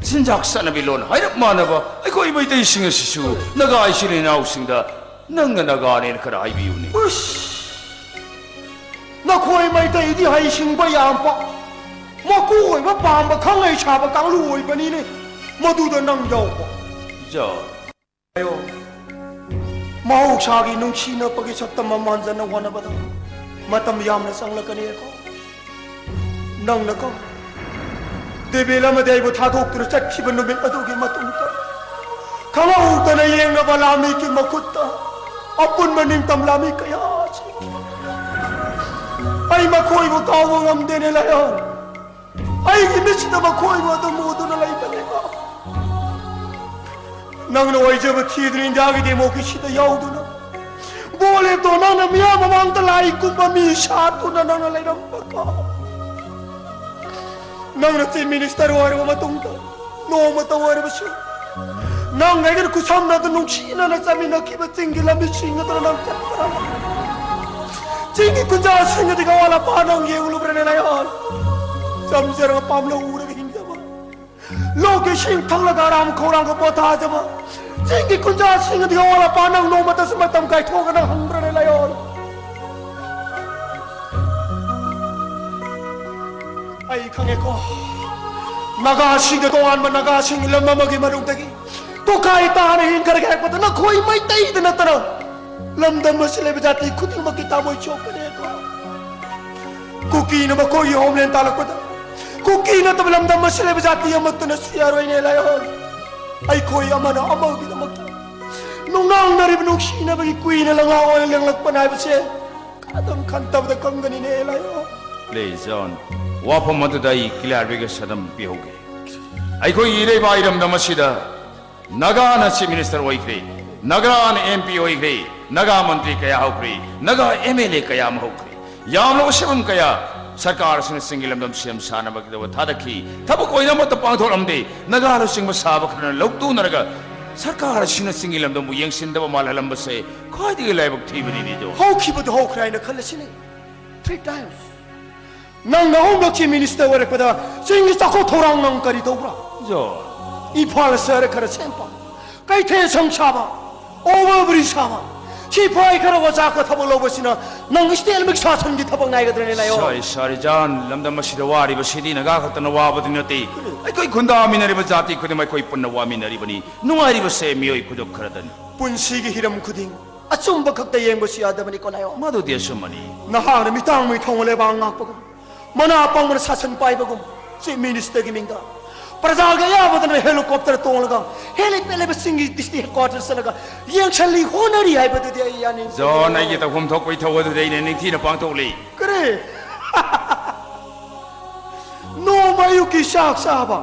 ꯆꯤꯟꯖꯥꯛ ꯆꯠꯅꯕꯤ ꯂꯣꯟ ꯍꯥꯏꯔꯞ ꯃꯥꯟꯅꯕ ꯑꯩꯈꯣꯏ ꯃꯩꯇꯩꯁꯤꯡ ꯑꯁꯤꯁꯨ ꯅꯒꯥ ꯏꯆꯤꯜ ꯏꯅꯥꯎꯁꯤꯡꯗ ꯅꯪꯅ ꯅꯒꯥꯅꯦꯅ ꯈꯔ ꯍꯥꯏꯕꯤꯌꯨꯅꯦ꯫ ꯎꯁ! ꯅꯈꯣꯏ ꯃꯩꯇꯩꯗꯤ ꯍꯩꯁꯤꯡꯕ ꯌꯥꯝꯕ, ꯃꯀꯣꯛ ꯑꯣꯏꯕ ꯄꯥꯝꯕ ꯈꯪ ꯍꯩ ꯁꯥꯕ ꯀꯥꯡꯂꯨꯞ ꯑꯣꯏꯕꯅꯤꯅꯦ꯫ ꯃꯗꯨꯗ ꯅꯪ ꯌꯥꯎꯕ꯫ ꯏꯆꯥ, ꯃꯍꯧꯁꯥꯒꯤ ꯅꯨꯡꯁꯤꯅꯕꯒꯤ ꯁꯛꯇꯝ ꯑꯃ ꯃꯥꯟꯖꯅ ꯍꯣꯠꯅꯕꯗ ꯃꯇꯝ ꯌꯥꯝꯅ ꯆꯪꯂꯛꯀꯅꯤꯀꯣ꯫ ꯅꯪꯅꯀꯣ, ꯗꯦꯕꯦꯜ ꯑꯃꯗꯤ ꯑꯩꯕꯨ ꯊꯥꯗꯣꯛꯇꯨꯅ ꯆꯠꯈꯤꯕ ꯅꯨꯃꯤꯠ ꯑꯗꯨꯒꯤ ꯃꯇꯨꯡꯗ ꯈꯪꯍꯧꯗꯅ ꯌꯦꯡꯅꯕ ꯂꯥꯃꯤꯒꯤ ꯃꯈꯨꯠꯇ ꯑꯄꯨꯟꯕ ꯅꯤꯡꯇꯝ ꯂꯥꯃꯤ ꯀꯌꯥ ꯁꯤꯈꯤ꯫ ꯑꯩ ꯃꯈꯣꯏꯕꯨ ꯀꯥꯎꯕ ꯉꯝꯗꯦꯅꯦ ꯂꯥꯏꯑꯣꯟ꯫ ꯑꯩꯒꯤ ꯃꯤꯠꯁꯤꯗ ꯃꯈꯣꯏꯕꯨ ꯑꯗꯨꯝ ꯎꯗꯨꯅ ꯂꯩꯕꯅꯤꯀꯣ꯫ ꯅꯪꯅ ꯑꯣꯏꯖꯕ ꯊꯤꯗꯨꯅ ꯏꯟꯗꯤꯌꯥꯒꯤ ꯗꯦꯃꯣꯀ꯭ꯔꯦꯁꯤꯗ ꯌꯥꯎꯗꯨꯅ ꯕꯣꯠ ꯂꯦꯞꯇꯣ ꯅꯪꯅ ꯃꯤꯌꯥꯝ ꯃꯃꯥꯡꯗ ꯂꯥꯏ ꯀꯨꯝꯕ ꯃꯤ ꯁꯥꯠꯇꯨꯅ ꯅꯪꯅ ꯂꯩꯔꯝꯕꯀꯣ꯫ ꯅꯪꯅ ꯆꯤꯐ ꯃꯤꯅꯤꯁꯇꯔ ꯑꯣꯏꯔꯕ ꯃꯇꯨꯡꯗ ꯅꯣꯡꯃꯇ ꯑꯣꯏꯔꯕꯁꯨ ꯅꯪ ꯑꯩꯒ ꯈꯨꯠꯁꯝꯅꯗꯨ ꯅꯨꯡꯁꯤꯅꯅ ꯆꯠꯃꯤꯟꯅꯈꯤꯕ ꯆꯤꯡꯒꯤ ꯂꯝꯕꯤꯁꯤꯡ ꯑꯗꯨꯗ ꯅꯪ ꯆꯠꯄ꯭ꯔꯕ? ꯆꯤꯡꯒꯤ ꯈꯨꯟꯖꯥꯁꯤꯡ ꯑꯗꯨꯒ ꯑꯋꯥꯠ ꯑꯄꯥ ꯅꯪ ꯌꯦꯡꯂꯨꯕ꯭ꯔꯅꯦ ꯂꯥꯏꯑꯣꯟ? ꯆꯝꯖꯔꯒ ꯄꯥꯝꯂꯧ ꯎꯔꯒ ꯍꯤꯡꯖꯕ, ꯂꯧꯒꯤ ꯏꯁꯤꯡ ꯊꯛꯂꯒ ꯑꯔꯥꯝ ꯈꯧꯔꯥꯡꯒ ꯄꯣꯊꯥꯖꯕ ꯆꯤꯡꯒꯤ ꯈꯨꯟꯖꯥꯁꯤꯡ ꯑꯗꯨꯒ ꯑꯋꯥꯠ ꯑꯄꯥ ꯅꯪ ꯅꯣꯡꯃꯇꯁꯨ ꯃꯇꯝ ꯀꯥꯏꯊꯣꯛꯑꯒ ꯅꯪ ꯍꯪꯕ꯭ꯔꯅꯦ ꯂꯥꯏꯑꯣꯟ? ꯑꯩ ꯈꯪꯉꯦꯀꯣ, ꯅꯥꯒꯥꯁꯤꯡꯗ ꯇꯣꯉꯥꯟꯕ ꯅꯥꯒꯥꯁꯤꯡꯒꯤ ꯂꯝ ꯑꯃꯒꯤ ꯃꯅꯨꯡꯗꯒꯤ ꯇꯣꯈꯥꯏ ꯇꯥꯅ ꯍꯤꯡꯈ꯭ꯔꯒꯦ ꯍꯥꯏꯔꯛꯄꯗ ꯅꯈꯣꯏ ꯃꯩꯇꯩꯗ ꯅꯠꯇꯅ ꯂꯝꯗꯝ ꯑꯁꯤ ꯂꯩꯕ ꯖꯥꯇꯤ ꯈꯨꯗꯤꯡꯃꯛꯀꯤ ꯊꯃꯣꯏ ꯁꯣꯛꯀꯅꯤꯀꯣ꯫ ꯀꯨꯀꯤꯅ ꯃꯈꯣꯏꯒꯤ ꯍꯣꯝꯂꯦꯟ ꯇꯥꯜꯂꯛꯄꯗ ꯀꯨꯀꯤ ꯅꯠꯇꯕ ꯂꯝꯗꯝ ꯑꯁꯤ ꯂꯩꯕ ꯖꯥꯇꯤ ꯑꯃꯠꯇꯅ ꯁꯤꯔꯣꯏꯅꯦ ꯂꯥꯏꯑꯣꯟ꯫ ꯑꯩꯈꯣꯏ ꯑꯃꯅ ꯑꯃꯒꯤꯗꯃꯛꯇ ꯅꯨꯡꯅꯥꯡꯅꯔꯤꯕ ꯅꯨꯡꯁꯤꯅꯕꯒꯤ ꯀꯨꯏꯅ ꯂꯪꯉꯥ ꯑꯣꯏꯅ ꯂꯦꯡꯂꯛꯄꯅꯤ ꯍꯥꯏꯕꯁꯦ ꯑꯗꯨꯝ ꯈꯟꯇꯕꯗ ꯀꯪꯒꯅꯤꯅꯦ ꯂꯥꯏꯑꯣꯟ꯫ ꯂꯩꯖꯥꯟ, ꯋꯥꯐꯝ ꯑꯗꯨꯗ ꯑꯩ clarification ꯑꯗꯨꯝ ꯄꯤꯍꯧꯒꯦ꯫ ꯑꯩꯈꯣꯏꯒꯤ ꯏꯔꯩꯕꯥꯛ ꯏꯔꯝꯗꯝ ꯑꯁꯤꯗ ꯅꯥꯒꯥꯅ ꯆꯤꯐ ꯃꯤꯅꯤꯁꯇꯔ ꯑꯣꯏꯈ꯭ꯔꯦ, ꯅꯥꯒꯥꯅ ꯑꯦꯝ ꯄꯤ ꯑꯣꯏꯈ꯭ꯔꯦ, ꯅꯥꯒꯥ ꯃꯟꯇ꯭ꯔꯤ ꯀꯌꯥ ꯍꯧꯈ꯭ꯔꯦ, ꯅꯥꯒꯥ ꯑꯦꯝ ꯑꯦꯜ ꯑꯦ ꯀꯌꯥ ꯑꯃ ꯍꯧꯈ꯭ꯔꯦ꯫ ꯌꯥꯝꯂꯕ ꯁꯦꯟꯐꯝ ꯀꯌꯥ ꯁꯔꯀꯥꯔꯁꯤꯡꯅ ꯆꯤꯡꯒꯤ ꯂꯝꯗꯝ ꯁꯦꯝ ꯁꯥꯅꯕꯒꯤꯗꯃꯛ ꯊꯥꯗꯈꯤ꯫ ꯊꯕꯛ ꯑꯣꯏꯅ ꯑꯃꯠꯇ ꯄꯥꯡꯊꯣꯛꯂꯝꯗꯦ꯫ ꯅꯥꯒꯥꯅꯆꯤꯡꯕ ꯁꯥꯕ ꯈꯔꯅ ꯂꯧꯇꯨꯅꯔꯒ ꯁꯔꯀꯥꯔꯁꯤꯡꯅ ꯆꯤꯡꯒꯤ ꯂꯝꯗꯝꯕꯨ ꯌꯦꯡꯁꯤꯟꯗꯕ ꯃꯥꯜꯍꯜꯂꯝꯕꯁꯦ ꯈ꯭ꯋꯥꯏꯗꯒꯤ ꯂꯥꯏꯕꯛ ꯊꯤꯕꯅꯤꯅꯦ꯫ ꯍꯧꯈꯤꯕꯗꯨ ꯍꯧꯈ꯭ꯔꯦ ꯍꯥꯏꯅ ꯈꯜꯂꯁꯤꯅꯦ꯫ Three times. ꯅꯪꯅ ꯑꯍꯨꯝꯂꯛ Chief Minister ꯑꯣꯏꯔꯛꯄꯗ ꯆꯤꯡꯒꯤ ꯆꯥꯎꯈꯠ ꯊꯧꯔꯥꯡ ꯅꯪ ꯀꯔꯤ ꯇꯧꯕ꯭ꯔꯥ? ꯖꯣꯟ꯫ ꯏꯝꯐꯥꯜ ꯁꯍꯔ ꯈꯔ ꯁꯦꯝꯕ, ꯀꯩꯊꯦꯜ ꯁꯪ ꯁꯥꯕ, over bridge ꯁꯥꯕ, ꯁꯤꯐꯥꯏ ꯈꯔ ꯑꯣꯖꯥ ꯈꯔ ꯊꯕꯛ ꯂꯧꯕꯁꯤꯅ ꯅꯪ Islamic ꯁꯥꯁꯟꯒꯤ ꯊꯕꯛ ꯉꯥꯏꯒꯗ꯭ꯔꯅꯦ, ꯂꯥꯏꯑꯣꯟ? ꯁꯣꯔꯤ, ꯁꯣꯔꯤ, ꯖꯣꯟ꯫ ꯂꯝꯗꯝ ꯑꯁꯤꯗ ꯋꯥꯔꯤꯕ ꯁꯤꯗꯤ ꯅꯥꯒꯥ ꯈꯛꯇꯅ ꯋꯥꯕꯗꯤ ꯅꯠꯇꯦ꯫ ꯑꯩꯈꯣꯏ ꯈꯨꯟꯗꯥꯃꯤꯟꯅꯔꯤꯕ ꯖꯥꯇꯤ ꯈꯨꯗꯤꯡꯃꯛ ꯑꯩꯈꯣꯏ ꯄꯨꯟꯅ ꯋꯥꯃꯤꯟꯅꯔꯤꯕꯅꯤ꯫ ꯅꯨꯡꯉꯥꯏꯔꯤꯕꯁꯦ ꯃꯤꯑꯣꯏ ꯈꯨꯗꯛ ꯈꯔꯗꯅꯤ꯫ ꯄꯨꯟꯁꯤꯒꯤ ꯍꯤꯔꯝ ꯈꯨꯗꯤꯡ ꯑꯆꯨꯝꯕ ꯈꯛꯇ ꯌꯦꯡꯕꯁꯨ ꯌꯥꯗꯕꯅꯤꯀꯣ, ꯂꯥꯏꯑꯣꯟ꯫ ꯃꯗꯨꯗꯤ ꯑꯆꯨꯝꯕꯅꯤ꯫ ꯅꯍꯥꯛꯅ ꯃꯤꯇꯥꯡ ꯃꯤꯊꯧꯅ ꯂꯩꯕꯥꯛ ꯉꯥꯛꯄꯒꯨꯝ, ꯃꯅꯥ ꯄꯪꯕꯅ ꯁꯥꯁꯟ ꯄꯥꯏꯕꯒꯨꯝ, Chief Minister ꯒꯤ ꯃꯤꯡꯗ ꯄ꯭ꯔꯖꯥꯒꯤ ꯑꯌꯥꯕꯗꯅ helicopter ꯇꯣꯡꯂꯒ helipad ꯂꯩꯕ ꯆꯤꯡꯒꯤ district headquarter ꯆꯠꯂꯒ ꯌꯦꯡꯁꯤꯜꯂꯤ ꯍꯣꯠꯅꯔꯤ ꯍꯥꯏꯕꯗꯨꯗꯤ ꯑꯩ ꯌꯥꯅꯤꯡꯗꯦ꯫ ꯖꯣꯟ, ꯑꯩꯒꯤ ꯇꯧꯐꯝ ꯊꯣꯛꯄ ꯏꯊꯧ ꯑꯗꯨꯗꯤ ꯑꯩꯅ ꯅꯤꯡꯊꯤꯅ ꯄꯥꯡꯊꯣꯛꯂꯤ꯫ ꯀꯔꯤ? ꯅꯣꯡꯃ ꯑꯌꯨꯛꯀꯤ ꯆꯥꯛ ꯆꯥꯕ,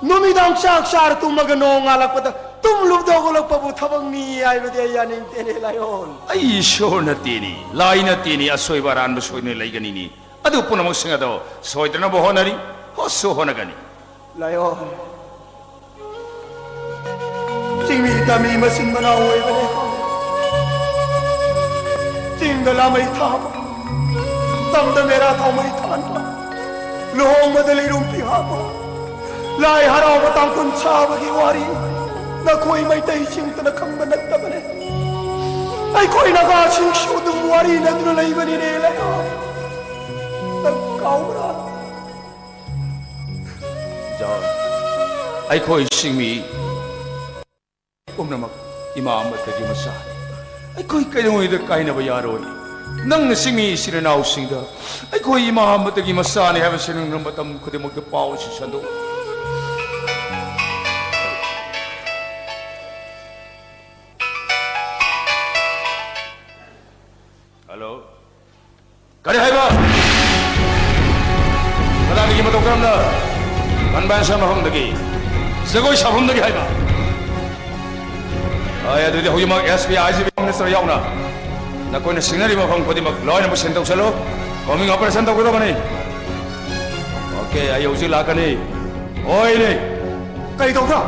ꯅꯨꯃꯤꯗꯥꯡ ꯆꯥꯛ ꯆꯥꯔ ꯇꯨꯝꯃꯒ ꯅꯣꯡ ꯉꯥꯜꯂꯛꯄꯗ ꯇꯨꯝꯂꯨꯕꯗ ꯍꯧꯒꯠꯂꯛꯄꯕꯨ ꯊꯕꯛꯅꯤ ꯍꯥꯏꯕꯗꯤ ꯑꯩ ꯌꯥꯅꯤꯡꯗꯦꯅꯦ, ꯂꯥꯏꯑꯣꯟ꯫ ꯑꯩ ꯏꯁꯣꯔ ꯅꯠꯇꯦꯅꯤ, ꯂꯥꯏ ꯅꯠꯇꯦꯅꯤ, ꯑꯁꯣꯏꯕ ꯑꯔꯥꯟꯕ ꯁꯣꯏꯗꯅ ꯂꯩꯒꯅꯤꯅꯤ꯫ ꯑꯗꯨ ꯄꯨꯝꯅꯃꯛꯁꯤꯡ ꯑꯗꯣ ꯁꯣꯏꯗꯅꯕ ꯍꯣꯠꯅꯔꯤ, ꯍꯣꯠꯁꯨ ꯍꯣꯠꯅꯒꯅꯤ꯫ ꯂꯥꯏꯑꯣꯟ, ꯆꯤꯡꯃꯤ ꯇꯝꯃꯤ ꯃꯆꯤꯟ ꯃꯅꯥꯎ ꯑꯣꯏꯕꯅꯤ꯫ ꯆꯤꯡꯗ ꯂꯥꯃꯩ ꯊꯥꯕ, ꯇꯝꯗ ꯃꯦꯔꯥ ꯊꯥꯎꯃꯩ ꯊꯥꯟꯕ, ꯂꯨꯍꯣꯡꯕꯗ ꯂꯩꯔꯨꯝ ꯄꯤꯍꯥꯕ, ꯂꯥꯏ ꯍꯔꯥꯎꯕ ꯇꯥꯡꯈꯨꯜ ꯁꯥꯕꯒꯤ ꯋꯥꯔꯤ ꯅꯈꯣꯏ ꯃꯩꯇꯩꯁꯤꯡꯇꯅ ꯈꯪꯕ ꯅꯠꯇꯕꯅꯦ꯫ ꯑꯩꯈꯣꯏ ꯅꯥꯒꯥꯁꯤꯡꯁꯨ ꯑꯗꯨꯝ ꯋꯥꯔꯤꯅꯗꯨꯅ ꯂꯩꯕꯅꯤꯅꯦ, ꯂꯥꯏꯑꯣꯟ꯫ ꯅꯪ ꯀꯥꯎꯕ꯭ꯔꯥ? ꯖꯣꯟ, ꯑꯩꯈꯣꯏ ꯆꯤꯡꯃꯤ ꯄꯨꯝꯅꯃꯛ ꯏꯃꯥ ꯑꯃꯠꯇꯒꯤ ꯃꯆꯥꯅꯤ꯫ ꯑꯩꯈꯣꯏ ꯀꯩꯗꯧꯉꯩꯗ ꯀꯥꯏꯅꯕ ꯌꯥꯔꯣꯏ꯫ ꯅꯪꯅ ꯆꯤꯡꯃꯤ ꯏꯆꯤꯟ ꯏꯅꯥꯎꯁꯤꯡꯗ ꯑꯩꯈꯣꯏ ꯏꯃꯥ ꯑꯃꯠꯇꯒꯤ ꯃꯆꯥꯅꯤ ꯍꯥꯏꯕꯁꯤ ꯅꯪꯅ ꯃꯇꯝ ꯈꯨꯗꯤꯡꯃꯛꯇ ꯄꯥꯎ ꯑꯁꯤ ꯁꯟꯗꯣꯛꯎ꯫ ꯍꯜꯂꯣ꯫ ꯀꯔꯤ ꯍꯥꯏꯕ? ꯀꯗꯥꯏꯗꯒꯤ? ꯃꯇꯧ ꯀꯔꯝꯅ? Convention ꯃꯐꯝꯗꯒꯤ, ꯖꯒꯣꯏ ꯁꯥꯐꯝꯗꯒꯤ ꯍꯥꯏꯕ? ꯍꯣꯏ, ꯑꯗꯨꯗꯤ ꯍꯧꯖꯤꯛꯃꯛ SP, IGP, minister ꯌꯥꯎꯅ ꯅꯈꯣꯏꯅ ꯁꯤꯡꯅꯔꯤꯕ ꯃꯐꯝ ꯈꯨꯗꯤꯡꯃꯛ ꯂꯣꯏꯅꯃꯛ ꯁꯤꯟ ꯇꯧꯁꯜꯂꯨ꯫ Combing operation ꯇꯧꯒꯗꯕꯅꯤ꯫ OK, ꯑꯩ ꯍꯧꯖꯤꯛ ꯂꯥꯛꯀꯅꯤ꯫ ꯍꯣꯏꯅꯦ꯫ ꯀꯩ ꯇꯧꯕ꯭ꯔꯥ?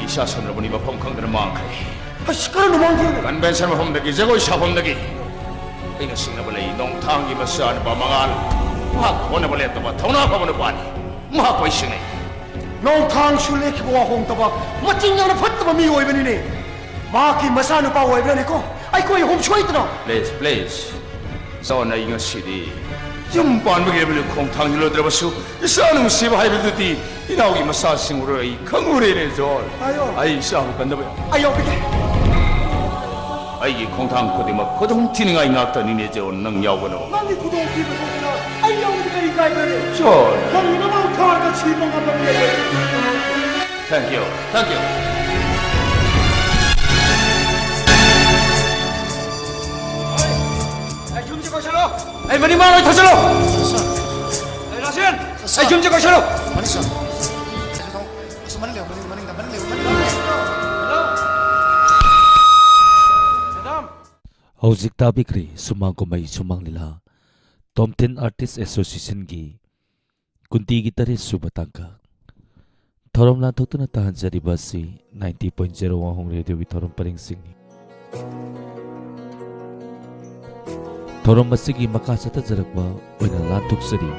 ꯏꯁꯥ ꯁꯟꯅꯕꯅꯤ, ꯃꯐꯝ ꯈꯪꯗꯅ ꯃꯥꯡꯈ꯭ꯔꯦ꯫ ꯑꯁ, ꯀꯔꯝꯅ ꯃꯥꯡꯈꯤꯕꯅꯣ? Convention ꯃꯐꯝꯗꯒꯤ, ꯖꯒꯣꯏ ꯁꯥꯐꯝꯗꯒꯤ꯫ ꯑꯩꯅ ꯁꯤꯡꯅꯕ ꯂꯩ, ꯅꯣꯡꯊꯥꯡꯒꯤ ꯃꯆꯥꯅꯨꯄꯥ ꯃꯉꯥꯜ꯫ ꯃꯍꯥꯛ ꯍꯣꯠꯅꯕ ꯂꯦꯞꯇꯕ ꯊꯧꯅꯥ ꯐꯕ ꯅꯨꯄꯥꯅꯤ꯫ ꯃꯍꯥꯛꯄꯨ ꯑꯩ ꯁꯤꯡꯅꯩ꯫ ꯅꯣꯡꯊꯥꯡꯁꯨ ꯂꯦꯞꯈꯤꯕ ꯋꯥ ꯍꯣꯡꯗꯕ ꯃꯆꯤꯟ ꯌꯥꯝꯅ ꯐꯠꯇꯕ ꯃꯤ ꯑꯣꯏꯕꯅꯤꯅꯦ꯫ ꯃꯍꯥꯛꯀꯤ ꯃꯆꯥꯅꯨꯄꯥ ꯑꯣꯏꯕ꯭ꯔꯅꯦꯀꯣ? ꯑꯩꯈꯣꯏ ꯑꯍꯨꯝ ꯁꯣꯏꯗꯅ꯫ Please, please. ꯖꯣꯟ, ꯑꯩ ꯉꯁꯤꯗꯤ ꯌꯨꯝ ꯄꯥꯟꯕꯒꯤ ꯂꯦꯕꯦꯜꯗ ꯈꯣꯡꯊꯥꯡ ꯌꯧꯗ꯭ꯔꯕꯁꯨ, ꯏꯆꯥ ꯅꯨꯡꯁꯤꯕ ꯍꯥꯏꯕꯗꯨꯗꯤ ꯏꯅꯥꯎꯒꯤ ꯃꯆꯥꯁꯤꯡ ꯎꯔ ꯑꯩ ꯈꯪꯉꯨꯔꯦꯅꯦ, ꯖꯣꯟ꯫ ꯑꯌꯣ꯫ ꯑꯩ ꯏꯆꯥꯕꯨ ꯀꯟꯗꯕ ꯌꯥ-, ꯑꯩ ꯌꯥꯎꯕꯤꯒꯦ꯫ ꯑꯩꯒꯤ ꯈꯣꯡꯊꯥꯡ ꯈꯨꯗꯤꯡꯃꯛ ꯈꯨꯗꯣꯡ ꯊꯤꯅꯤꯡꯉꯥꯏ ꯉꯥꯛꯇꯅꯤꯅꯦ, ꯖꯣꯟ, ꯅꯪ ꯌꯥꯎꯒꯅꯨ꯫ ꯅꯪꯒꯤ ꯈꯨꯗꯣꯡꯊꯤꯕ ꯊꯣꯛꯇꯅ ꯑꯩ ꯌꯥꯎꯕꯗ ꯀꯔꯤ ꯀꯥꯏꯕ꯭ꯔꯅꯦ? ꯖꯣꯟ꯫ ꯅꯪꯒꯤꯗꯃꯛ ꯊꯥꯔꯒ ꯁꯤꯕ ꯉꯝꯕ ꯃꯤ ꯑꯩ ꯑꯣꯏ꯫ Thank you, thank you. ꯑꯩ ꯌꯨꯝꯁꯦ ꯀꯣꯏꯁꯜꯂꯣ꯫ ꯑꯩ ꯃꯅꯤꯡ ꯃꯥꯡ ꯂꯣꯏ ꯊꯣꯛꯆꯜꯂꯣ꯫ ꯑꯩ ꯔꯥꯁꯦꯟ, ꯑꯩ ꯌꯨꯝꯁꯦ ꯀꯣꯏꯁꯜꯂꯣ꯫ ꯃꯅꯤꯡ ꯁꯣ꯫ ꯑꯁ, ꯃꯅꯤꯡ ꯂꯩꯌꯨ, ꯃꯅꯤꯡ, ꯃꯅꯤꯡꯗ, ꯃꯅꯤꯡ ꯂꯩꯌꯨ, ꯃꯅꯤꯡ ꯂꯩꯌꯨ꯫ ꯃꯦꯗꯥꯝ꯫ ꯍꯧꯖꯤꯛ ꯇꯥꯕꯤꯈ꯭ꯔꯤ ꯁꯨꯃꯥꯡ ꯀꯨꯝꯍꯩ ꯁꯨꯃꯥꯡ ꯂꯤꯂꯥ, ꯇꯣꯝꯊꯤꯟ ꯑꯥꯔꯇꯤꯁ ꯑꯦꯁꯣꯁꯤꯌꯦꯁꯟꯒꯤ ꯀꯨꯟꯇꯤꯒꯤ ꯇꯔꯦꯠ ꯁꯨꯕ ꯇꯥꯡꯀꯛ꯫ ꯊꯧꯔꯝ ꯂꯥꯟꯊꯣꯛꯇꯨꯅ ꯇꯥꯍꯟꯖꯔꯤꯕ ꯑꯁꯤ ninety point zero ꯋꯥꯍꯣꯡ ꯔꯦꯗꯤꯑꯣꯒꯤ ꯊꯧꯔꯝ ꯄꯔꯦꯡꯁꯤꯡꯅꯤ꯫ ꯊꯧꯔꯝ ꯑꯁꯤꯒꯤ ꯃꯈꯥ ꯆꯠꯊꯖꯔꯛꯄ ꯑꯣꯏꯅ ꯂꯥꯟꯊꯣꯛꯆꯔꯤ꯫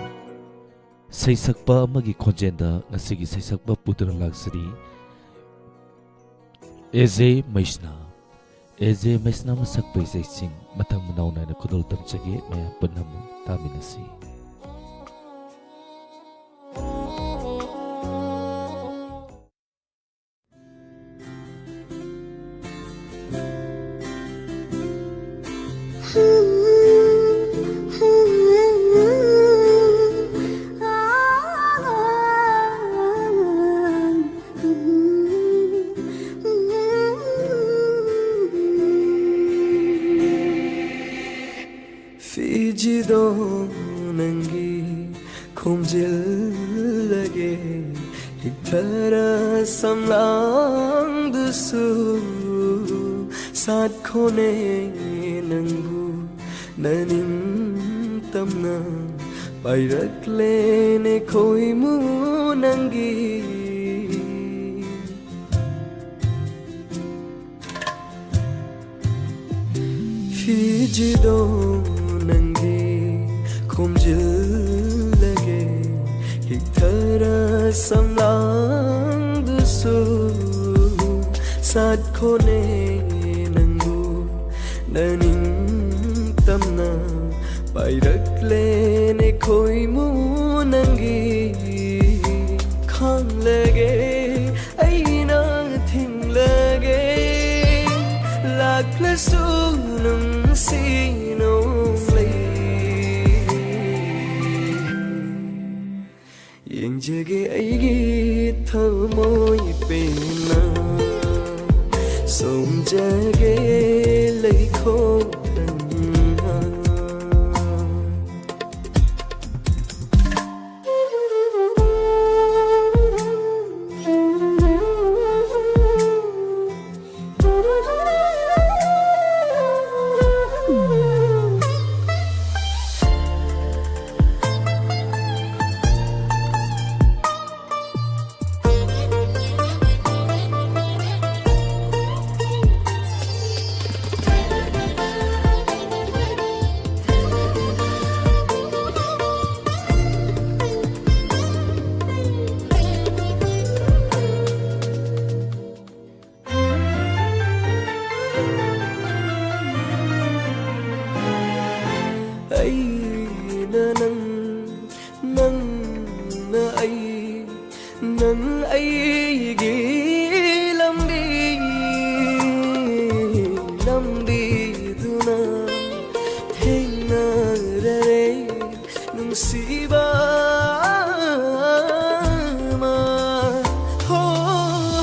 ꯁꯩꯁꯛꯄ ꯑꯃꯒꯤ ꯈꯣꯟꯖꯦꯜꯗ ꯉꯁꯤꯒꯤ ꯁꯩꯁꯛꯄ ꯄꯨꯗꯨꯅ ꯂꯥꯛꯆꯔꯤ, ꯑꯦꯖꯦ ꯃꯩꯁꯅꯥ꯫ ꯑꯦꯖꯦ ꯃꯩꯁꯅꯥꯅ ꯁꯛꯄ ꯏꯁꯩꯁꯤꯡ ꯃꯊꯪ ꯃꯅꯥꯎ ꯅꯥꯏꯅ ꯈꯨꯗꯣꯜ ꯇꯝꯖꯒꯦ, ꯃꯌꯥꯝ ꯄꯨꯟꯅ ꯑꯃꯨꯛ ꯇꯥꯃꯤꯟꯅꯁꯤ꯫ ꯐꯤꯖꯤꯗꯣ ꯅꯪꯒꯤ ꯈꯣꯝꯖꯤꯜꯂꯒꯦ, ꯍꯤꯛꯊꯔ ꯁꯝꯂꯥꯡꯗꯨꯁꯨ ꯁꯥꯠꯈꯣꯅꯦ ꯅꯪꯕꯨ ꯅꯅꯤꯡꯇꯝꯅ ꯄꯥꯏꯔꯛꯂꯦꯅꯦ ꯈꯣꯏꯃꯨ ꯅꯪꯒꯤ꯫ ꯐꯤꯖꯤꯗꯣ ꯅꯪꯒꯤ ꯈꯣꯝꯖꯤꯜꯂꯒꯦ, ꯍꯤꯛꯊꯔ ꯁꯝꯂꯥꯡꯗꯨꯁꯨ ꯁꯥꯠꯈꯣꯅꯦ ꯅꯪꯕꯨ ꯅꯅꯤꯡꯇꯝꯅ ꯄꯥꯏꯔꯛꯂꯦꯅꯦ ꯈꯣꯏꯃꯨ ꯅꯪꯒꯤ ꯈꯥꯡꯂꯒꯦ ꯑꯩꯅ ꯊꯤꯡꯂꯒꯦ ꯂꯥꯛꯂꯁꯨ ꯅꯨꯡꯁꯤ ꯅꯣꯡꯂꯩ ꯌꯦꯡꯖꯒꯦ ꯑꯩꯒꯤ ꯊꯃꯣꯏ ꯄꯦꯟꯅ ꯁꯣꯝꯖꯒꯦ ꯂꯩꯈꯣ ꯊꯟꯅ ꯑꯩꯅ ꯅꯪ, ꯅꯪꯅ ꯑꯩ, ꯅꯪ ꯑꯩꯒꯤ ꯂꯝꯕꯤ, ꯂꯝꯕꯤꯗꯨꯅ ꯊꯦꯡꯅꯔꯦ ꯅꯨꯡꯁꯤꯕ ꯑꯃ꯫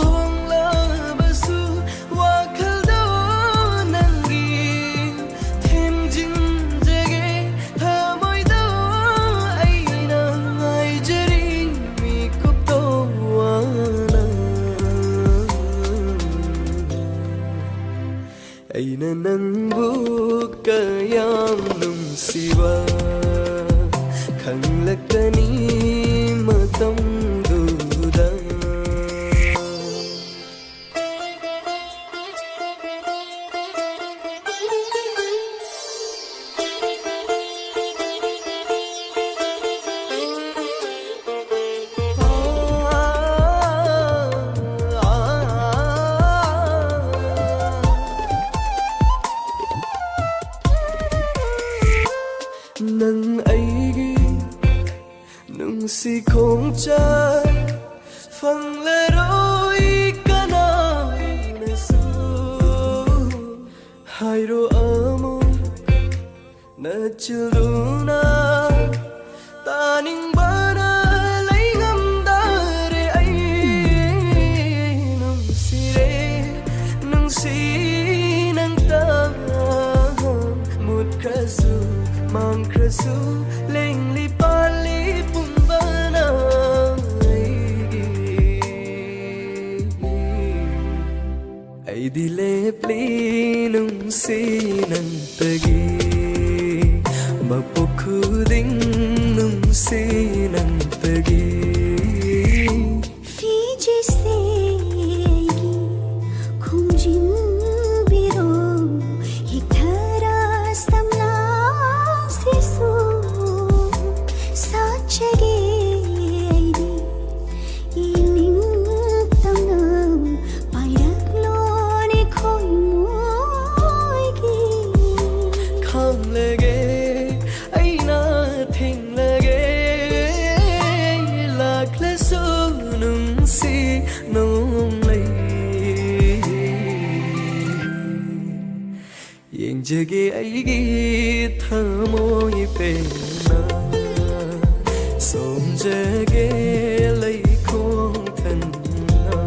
ꯍꯣꯡꯂꯕꯁꯨ ꯋꯥꯈꯜꯗꯣ ꯅꯪꯒꯤ ꯊꯦꯝꯖꯤꯟꯖꯒꯦ ꯊꯃꯣꯏꯗꯣ ꯑꯩꯅ ꯉꯥꯏꯖꯔꯤ ꯃꯤꯀꯨꯞꯇꯣ ꯋꯥꯅ꯫ ꯑꯩꯅ ꯅꯪꯕꯨ ꯀꯌꯥꯝ ꯅꯨꯡꯁꯤꯕ ꯈꯪꯂꯛꯀꯅꯤ ꯃꯇꯝꯗꯨꯗ꯫ ꯁꯤ ꯈꯣꯡꯆꯠ ꯐꯪꯂꯔꯣꯏ ꯀꯅꯥꯅꯁꯨ꯫ ꯍꯥꯏꯔꯣ ꯑꯃꯨꯛ ꯅꯆꯤꯜꯗꯨꯅ, ꯇꯥꯅꯤꯡꯕꯅ ꯂꯩꯉꯝꯗꯔꯦ ꯑꯩ꯫ ꯅꯨꯡꯁꯤꯔꯦ ꯅꯨꯡꯁꯤ ꯅꯪꯇ, ꯃꯨꯠꯈ꯭ꯔꯁꯨ ꯃꯥꯡꯈ꯭ꯔꯁꯨ ꯂꯦꯡꯂꯤ ꯄꯥꯜꯂꯤ ꯄꯨꯝꯕꯅ ꯑꯩꯒꯤ꯫ ꯑꯩꯗꯤ ꯂꯦꯞꯂꯤ ꯅꯨꯡꯁꯤ ꯅꯪꯇꯒꯤ, ꯃꯄꯣꯛ ꯈꯨꯗꯤꯡ ꯅꯨꯡꯁꯤ ꯅꯪꯇꯒꯤ꯫ ꯐꯤꯖꯤꯁꯦ ꯑꯩꯒꯤ ꯈꯣꯝꯖꯤꯟꯕꯤꯔꯣ, ꯍꯤꯛꯊꯔ ꯁꯝꯂꯥꯡꯁꯤꯁꯨ ꯁꯥꯠꯆꯒꯦ ꯑꯩꯗꯤ꯫ ꯏꯅꯤꯡꯇꯝꯅ ꯄꯥꯏꯔꯛꯂꯣꯅꯦ ꯈꯣꯏꯃꯣꯏꯒꯤ꯫ ꯈꯥꯝꯂꯒꯦ ꯑꯩꯅ ꯊꯤꯡꯂꯒꯦ, ꯂꯥꯛꯂꯁꯨ ꯅꯨꯡꯁꯤ ꯅꯣꯡꯂꯩ꯫ ꯌꯦꯡꯖꯒꯦ ꯑꯩꯒꯤ ꯊꯃꯣꯏ ꯄꯦꯟꯅ, ꯁꯣꯝꯖꯒꯦ ꯂꯩꯈꯣꯡ ꯊꯟꯅ꯫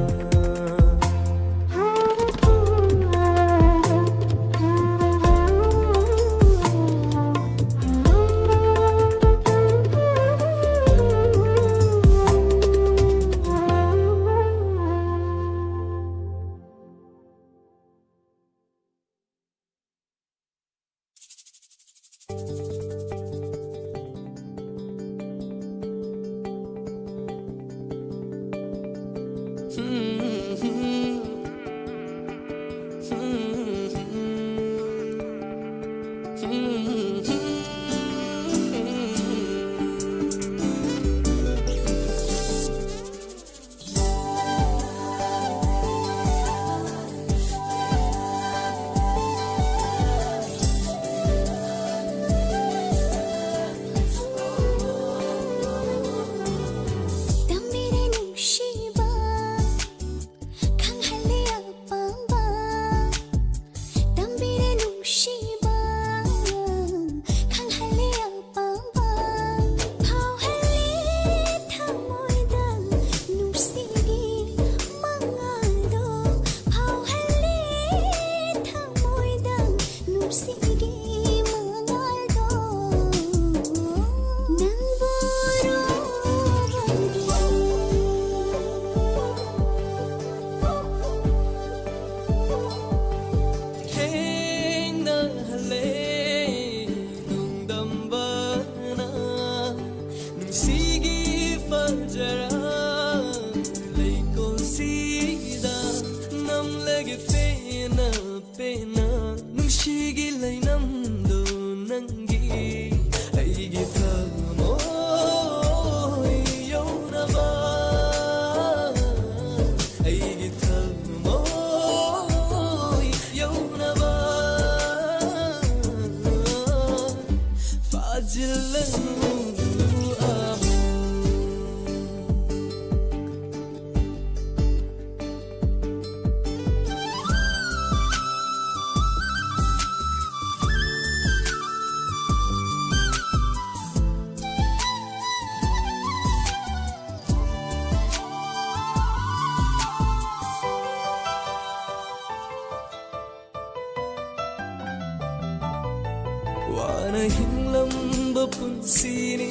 ꯋꯥꯅ ꯍꯤꯡꯂꯝꯕ ꯄꯨꯟꯁꯤꯅꯤ,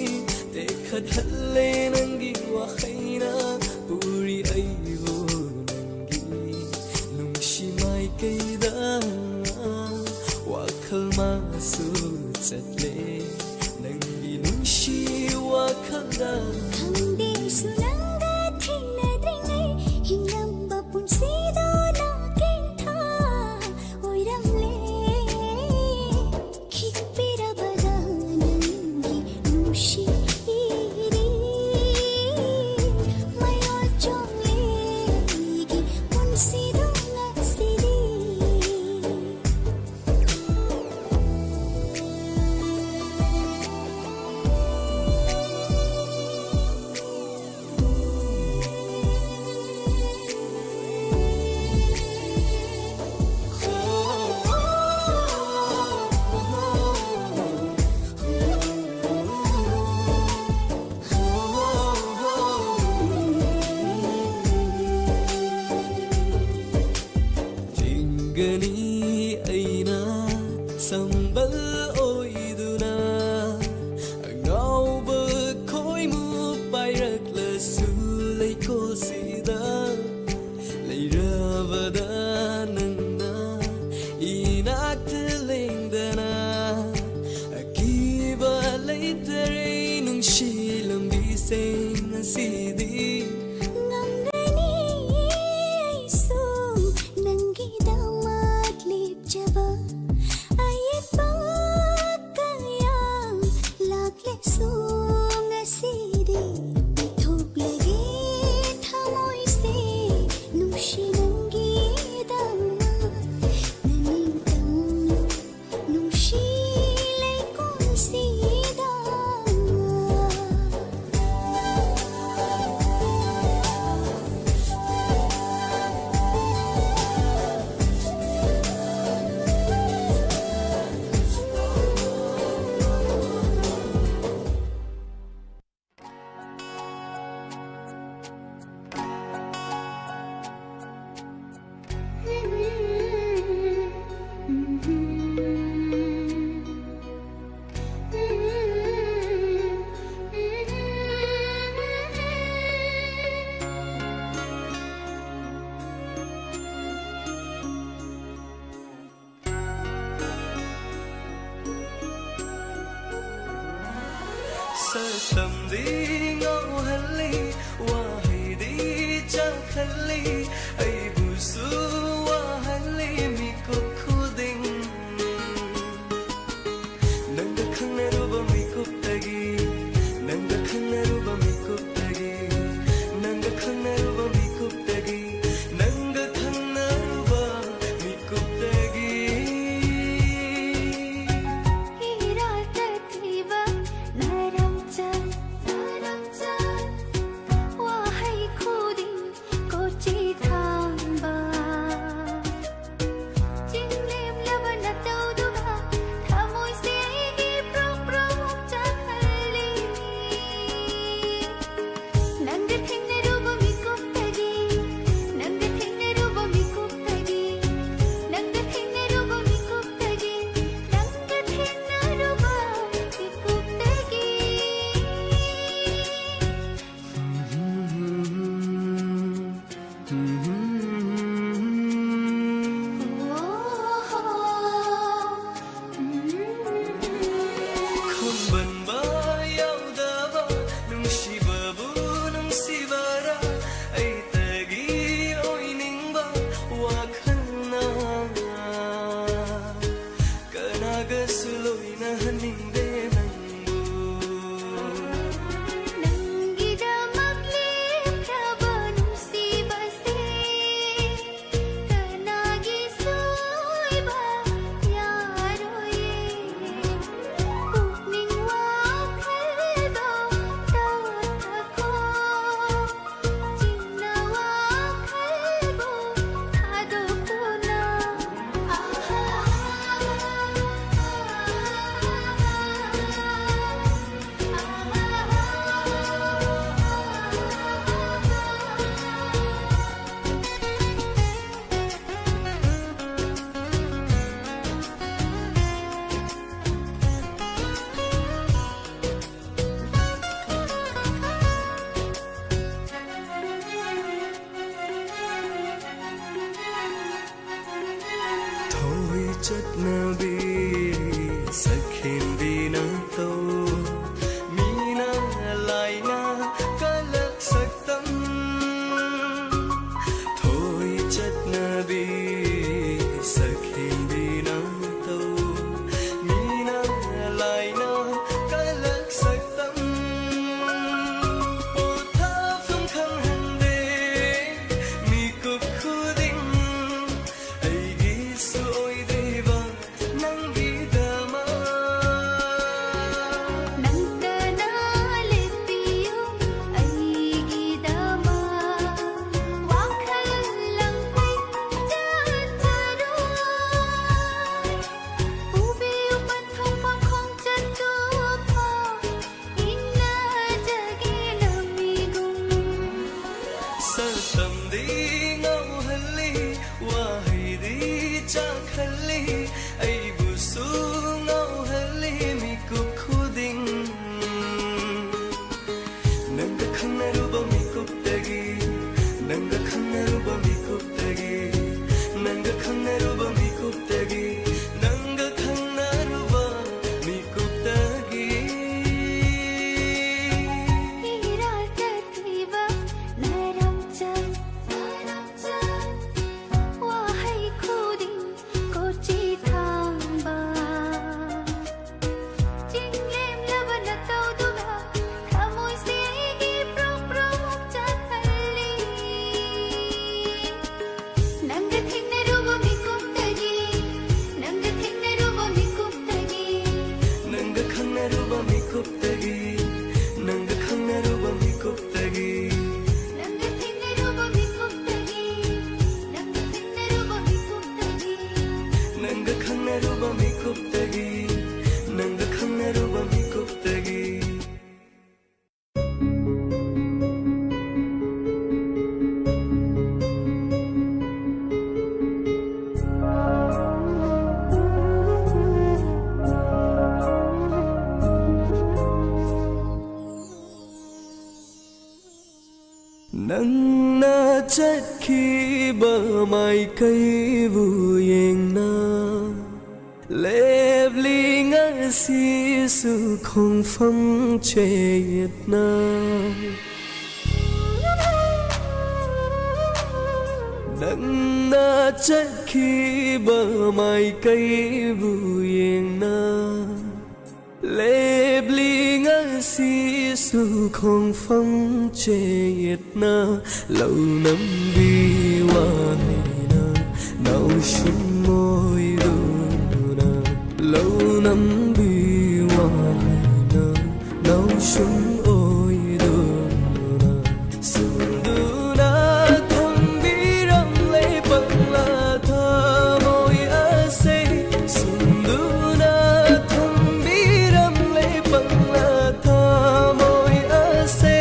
ꯇꯦꯛꯈꯠꯍꯜꯂꯦ ꯅꯪꯒꯤ ꯋꯥꯍꯩꯅ꯫ ꯄꯨꯔꯤ ꯑꯩꯕꯨ ꯅꯪꯒꯤ ꯅꯨꯡꯁꯤ ꯃꯥꯏꯀꯩꯗ꯫ ꯋꯥꯈꯜ ꯃꯥꯁꯨ ꯆꯠꯂꯦ ꯅꯪꯒꯤ ꯅꯨꯡꯁꯤ ꯋꯥꯈꯜꯗ꯫ ꯈꯪꯗꯦꯁꯨ ꯅꯪꯒ ꯊꯦꯡꯅꯗ꯭ꯔꯤꯉꯩ ꯍꯤꯡꯂꯝꯕ ꯄꯨꯟꯁꯤꯗꯣ ꯅꯥꯀꯦꯟꯊꯥ ꯑꯣꯏꯔꯝꯂꯦ꯫ ꯈꯤꯛꯄꯤꯔꯕꯗ ꯅꯪꯒꯤ ꯅꯨꯡꯁꯤ ꯏꯔꯤ ꯃꯌꯣꯜ ꯆꯣꯡꯂꯦ ꯑꯩꯒꯤ ꯄꯨꯟꯁꯤꯗꯣ ꯉꯁꯤꯗꯤ꯫ ꯊꯤꯡꯒꯅꯤ ꯑꯩꯅ ꯁꯝꯕꯜ ꯑꯣꯏꯗꯨꯅ, ꯑꯉꯥꯎꯕ ꯈꯣꯏꯃꯨ ꯄꯥꯏꯔꯛꯂꯁꯨ ꯂꯩꯀꯣꯜꯁꯤꯗ ꯂꯩꯔꯕꯗ ꯅꯪꯅ ꯏꯅꯥꯛꯇ ꯂꯦꯡꯗꯅ꯫ ꯑꯀꯤꯕ ꯂꯩꯇꯔꯦ ꯅꯨꯡꯁꯤ ꯂꯝꯕꯤꯁꯤꯡ ꯑꯁꯤꯗꯤ꯫ ꯉꯝꯒꯅꯤ ꯑꯩꯁꯨ ꯅꯪꯒꯤꯗꯃꯛ ꯂꯦꯞꯆꯕ꯫ ꯑꯌꯦꯠꯄ ꯀꯌꯥ ꯂꯥꯛꯂꯁꯨ ꯉꯁꯤꯗꯤ ꯄꯤꯊꯣꯛꯂꯒꯦ ꯊꯃꯣꯏꯁꯦ ꯅꯨꯡꯁꯤ ꯅꯪꯒꯤꯗꯃꯛ꯫ ꯅꯅꯤꯡꯇꯝꯂꯨ ꯅꯨꯡꯁꯤ ꯂꯩꯀꯣꯜꯁꯤꯗ꯫ ꯁꯛꯇꯝꯗꯤ ꯉꯥꯎꯍꯜꯂꯤ, ꯋꯥꯍꯩꯗꯤ ꯆꯥꯛꯍꯜꯂꯤ, ꯑꯩꯕꯨꯁꯨ ꯋꯥꯍꯜꯂꯤ ꯃꯤꯀꯨꯞ ꯈꯨꯗꯤꯡ꯫ ꯅꯪꯒ ꯈꯪꯅꯔꯨꯕ ꯃꯤꯀꯨꯞꯇꯒꯤ, ꯅꯪꯒ ꯈꯪꯅꯔꯨꯕ ꯃꯤꯀꯨꯞꯇꯒꯤ, ꯅꯪꯒ ꯈꯪꯅꯔꯨꯕ ꯃꯤꯀꯨꯞꯇꯒꯤ, ꯅꯪꯒ ꯈꯪꯅꯔꯨꯕ ꯃꯤꯀꯨꯞꯇꯒꯤ꯫ ꯏꯔꯥꯜ ꯇꯠꯂꯤꯕ ꯅꯔꯝꯆꯠ, ꯅꯔꯝꯆꯠ, ꯋꯥꯍꯩ ꯈꯨꯗꯤꯡ ꯀꯣꯆꯤ ꯊꯥꯡꯕ꯫ ꯆꯤꯡꯂꯦꯝꯂꯕ ꯅꯇꯧꯗꯨꯒ ꯊꯃꯣꯏꯁꯦ ꯑꯩꯒꯤ ꯄ꯭ꯔꯣꯛ ꯄ꯭ꯔꯣꯛ ꯆꯥꯛꯍꯜꯂꯤ꯫ ꯅꯪꯒ ꯊꯦꯡꯅꯔꯨꯕ ꯃꯤꯀꯨꯞꯇꯒꯤ, ꯅꯪꯒ ꯊꯦꯡꯅꯔꯨꯕ ꯃꯤꯀꯨꯞꯇꯒꯤ, ꯅꯪꯒ ꯊꯦꯡꯅꯔꯨꯕ ꯃꯤꯀꯨꯞꯇꯒꯤ, ꯅꯪꯒ ꯊꯦꯡꯅꯔꯨꯕ ꯃꯤꯀꯨꯞꯇꯒꯤ꯫ ꯈꯝꯕꯟꯕ ꯌꯥꯎꯗꯕ ꯅꯨꯡꯁꯤꯕꯕꯨ ꯅꯨꯡꯁꯤꯕꯔꯥ? ꯑꯩꯇꯒꯤ ꯑꯣꯏꯅꯤꯡꯕ ꯋꯥꯈꯜꯅ ꯀꯅꯥꯒꯁꯨ ꯂꯣꯏꯅꯍꯟꯅꯤꯡꯗꯦ ꯅꯪꯕꯨ꯫ ꯅꯪꯒꯤꯗꯃꯛ ꯂꯦꯞꯈ꯭ꯔꯕ ꯅꯨꯡꯁꯤꯕꯁꯦ ꯀꯅꯥꯒꯤꯁꯨ ꯑꯣꯏꯕ ꯌꯥꯔꯣꯏꯌꯦ꯫ ꯄꯨꯛꯅꯤꯡ ꯋꯥꯈꯜꯗꯣ ꯇꯧꯊꯈꯣ꯫ ꯆꯤꯟꯅ ꯋꯥꯈꯜꯕꯨ ꯊꯥꯗꯣꯛꯇꯨꯅ꯫ ꯊꯣꯏ ꯆꯠꯅꯕꯤ ꯁꯛꯈꯦꯟꯕꯤꯅ ꯇꯧ꯫ ꯃꯤ ꯗꯤ ꯉꯥꯎꯍꯜꯂꯤ, ꯋꯥꯍꯩꯗꯤ ꯆꯥꯛꯍꯜꯂꯤ, ꯑꯩꯕꯨꯁꯨ ꯉꯥꯎꯍꯜꯂꯤ ꯃꯤꯀꯨꯞ ꯈꯨꯗꯤꯡ꯫ ꯅꯪꯒ ꯈꯪꯅꯔꯨꯕ ꯃꯤꯀꯨꯞꯇꯒꯤ, ꯅꯪꯒ ꯈꯪꯅꯔꯨꯕ ꯃꯤꯀꯨꯞꯇꯒꯤ, ꯅꯪꯒ ꯈꯪꯅꯔꯨꯕ ꯃꯤꯀꯨꯞꯇꯒꯤ, ꯅꯪꯒ ꯈꯪꯅꯔꯨꯕ ꯃꯤꯀꯨꯞꯇꯒꯤ꯫ ꯏꯔꯥꯜ ꯇꯠꯈꯤꯕ ꯅꯥꯏꯔꯝꯆꯠ, ꯅꯥꯏꯔꯝꯆꯠ, ꯋꯥꯍꯩ ꯈꯨꯗꯤꯡ ꯀꯣꯆꯤ ꯊꯥꯡꯕ꯫ ꯆꯤꯡꯂꯦꯝꯂꯕ ꯅꯇꯧꯗꯨꯅ ꯊꯃꯣꯏꯁꯦ ꯑꯩꯒꯤ ꯄ꯭ꯔꯣꯛ ꯄ꯭ꯔꯣꯛ ꯆꯥꯛꯍꯜꯂꯤ꯫ ꯅꯪꯒ ꯊꯦꯡꯅꯔꯨꯕ ꯃꯤꯀꯨꯞꯇꯒꯤ, ꯅꯪꯒ ꯊꯦꯡꯅꯔꯨꯕ ꯃꯤꯀꯨꯞꯇꯒꯤ, ꯅꯪꯒ ꯈꯪꯅꯔꯨꯕ ꯃꯤꯀꯨꯞꯇꯒꯤ, ꯅꯪꯒ ꯈꯪꯅꯔꯨꯕ ꯃꯤꯀꯨꯞꯇꯒꯤ, ꯅꯪꯒ ꯊꯦꯡꯅꯔꯨꯕ ꯃꯤꯀꯨꯞꯇꯒꯤ, ꯅꯪꯒ ꯊꯦꯡꯅꯔꯨꯕ ꯃꯤꯀꯨꯞꯇꯒꯤ, ꯅꯪꯒ ꯈꯪꯅꯔꯨꯕ ꯃꯤꯀꯨꯞꯇꯒꯤ, ꯅꯪꯒ ꯈꯪꯅꯔꯨꯕ ꯃꯤꯀꯨꯞꯇꯒꯤ꯫ ꯅꯪꯅ ꯆꯠꯈꯤꯕ ꯃꯥꯏꯀꯩꯕꯨ ꯌꯦꯡꯅ ꯂꯦꯞꯂꯤ ꯉꯁꯤꯁꯨ ꯈꯣꯡꯐꯝ ꯆꯌꯦꯠꯅ꯫ ꯅꯪꯅ ꯆꯠꯈꯤꯕ ꯃꯥꯏꯀꯩꯕꯨ ꯌꯦꯡꯅ ꯂꯦꯞꯂꯤ ꯉꯁꯤꯁꯨ ꯈꯣꯡꯐꯝ ꯆꯌꯦꯠꯅ꯫ ꯂꯧꯅꯝꯕꯤ ꯋꯥꯍꯩꯅ ꯅꯧꯁꯨꯝ ꯑꯣꯏꯗꯨꯅ, ꯂꯧꯅꯝꯕꯤ ꯋꯥꯍꯩꯅ ꯅꯧꯁꯨꯝ ꯑꯣꯏꯗꯨꯅ, ꯁꯨꯝꯗꯨꯅ ꯊꯝꯕꯤꯔꯝꯂꯦ ꯄꯪꯂꯥ ꯊꯃꯣꯏ ꯑꯁꯦ, ꯁꯨꯝꯗꯨꯅ ꯊꯝꯕꯤꯔꯝꯂꯦ ꯄꯪꯂꯥ ꯊꯃꯣꯏ ꯑꯁꯦ꯫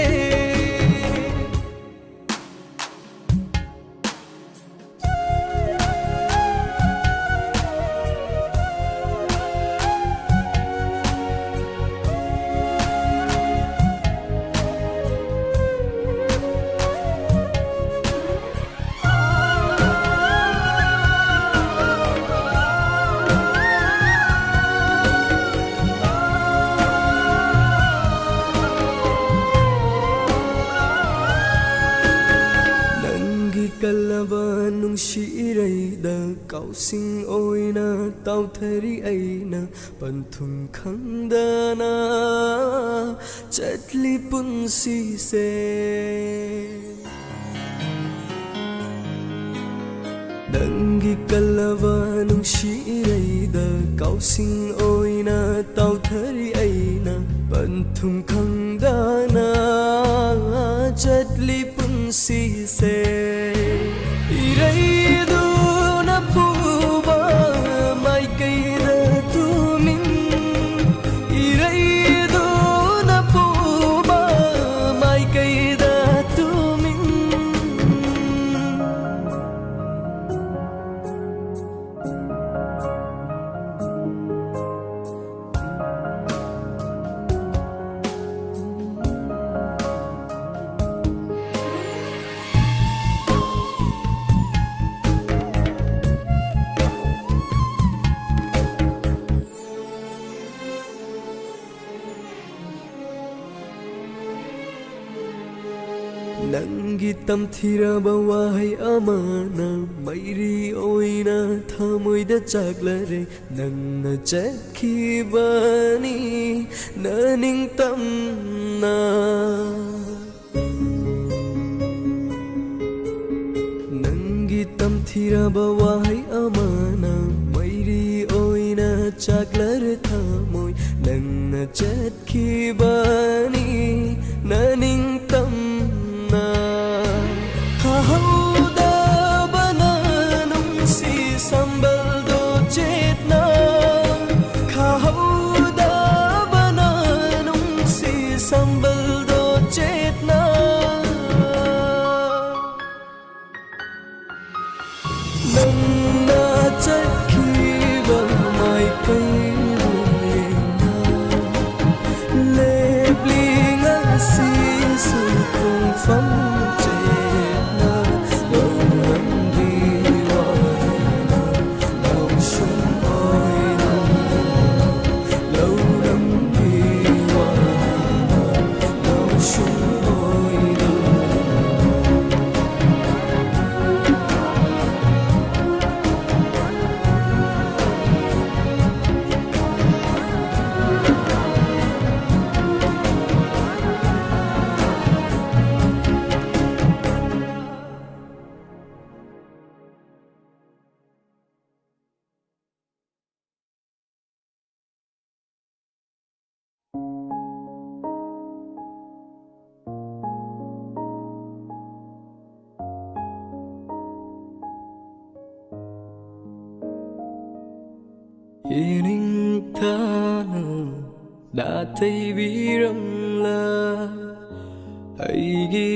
ꯀꯜꯂꯕ ꯅꯨꯡꯁꯤ ꯏꯔꯩꯗ ꯀꯥꯎꯁꯤꯡ ꯑꯣꯏꯅ ꯇꯥꯎꯊꯔꯤ ꯑꯩꯅ, ꯄꯟꯊꯨꯡ ꯈꯪꯗꯅ ꯆꯠꯂꯤ ꯄꯨꯟꯁꯤꯁꯦ꯫ ꯅꯪꯒꯤ ꯀꯜꯂꯕ ꯅꯨꯡꯁꯤ ꯏꯔꯩꯗ ꯀꯥꯎꯁꯤꯡ ꯑꯣꯏꯅ ꯇꯥꯎꯊꯔꯤ ꯑꯩꯅ, ꯄꯟꯊꯨꯡ ꯈꯪꯗꯅ ꯆꯠꯂꯤ ꯄꯨꯟꯁꯤꯁꯦ꯫ ꯏꯔꯩꯗꯨꯅ ꯄꯨꯕ ꯃꯥꯏꯀꯩꯗ ꯇꯨꯃꯤꯟ, ꯏꯔꯩꯗꯨꯅ ꯄꯨꯕ ꯃꯥꯏꯀꯩꯗ ꯇꯨꯃꯤꯟ꯫ ꯅꯪꯒꯤ ꯇꯝꯊꯤꯔꯕ ꯋꯥꯍꯩ ꯑꯃꯅ ꯃꯩꯔꯤ ꯑꯣꯏꯅ ꯊꯃꯣꯏꯗ ꯆꯥꯛꯂꯔꯦ꯫ ꯅꯪꯅ ꯆꯠꯈꯤꯕꯅꯤ ꯅꯅꯤꯡꯇꯝꯅ꯫ ꯅꯪꯒꯤ ꯇꯝꯊꯤꯔꯕ ꯋꯥꯍꯩ ꯑꯃꯅ ꯃꯩꯔꯤ ꯑꯣꯏꯅ ꯆꯥꯛꯂꯔꯦ ꯊꯃꯣꯏ꯫ ꯅꯪꯅ ꯆꯠꯈꯤꯕꯅꯤ ꯅꯅꯤꯡꯇꯝꯅ꯫ ꯈꯥꯍꯧꯗꯕꯅ ꯅꯨꯡꯁꯤ ꯁꯝꯕꯜꯗꯣ ꯆꯦꯠꯅ, ꯈꯥꯍꯧꯗꯕꯅ ꯅꯨꯡꯁꯤ ꯁꯝꯕꯜꯗꯣ ꯆꯦꯠꯅ꯫ ꯅꯪꯅ ꯆꯠꯈꯤꯕ ꯃꯥꯏꯀꯩꯕꯨ ꯌꯦꯡꯅ ꯂꯦꯞꯂꯤ ꯉꯁꯤꯁꯨ ꯌꯦꯅꯤꯡꯊꯥꯅ ꯅꯥꯊꯩꯕꯤꯔꯝꯂ ꯑꯩꯒꯤ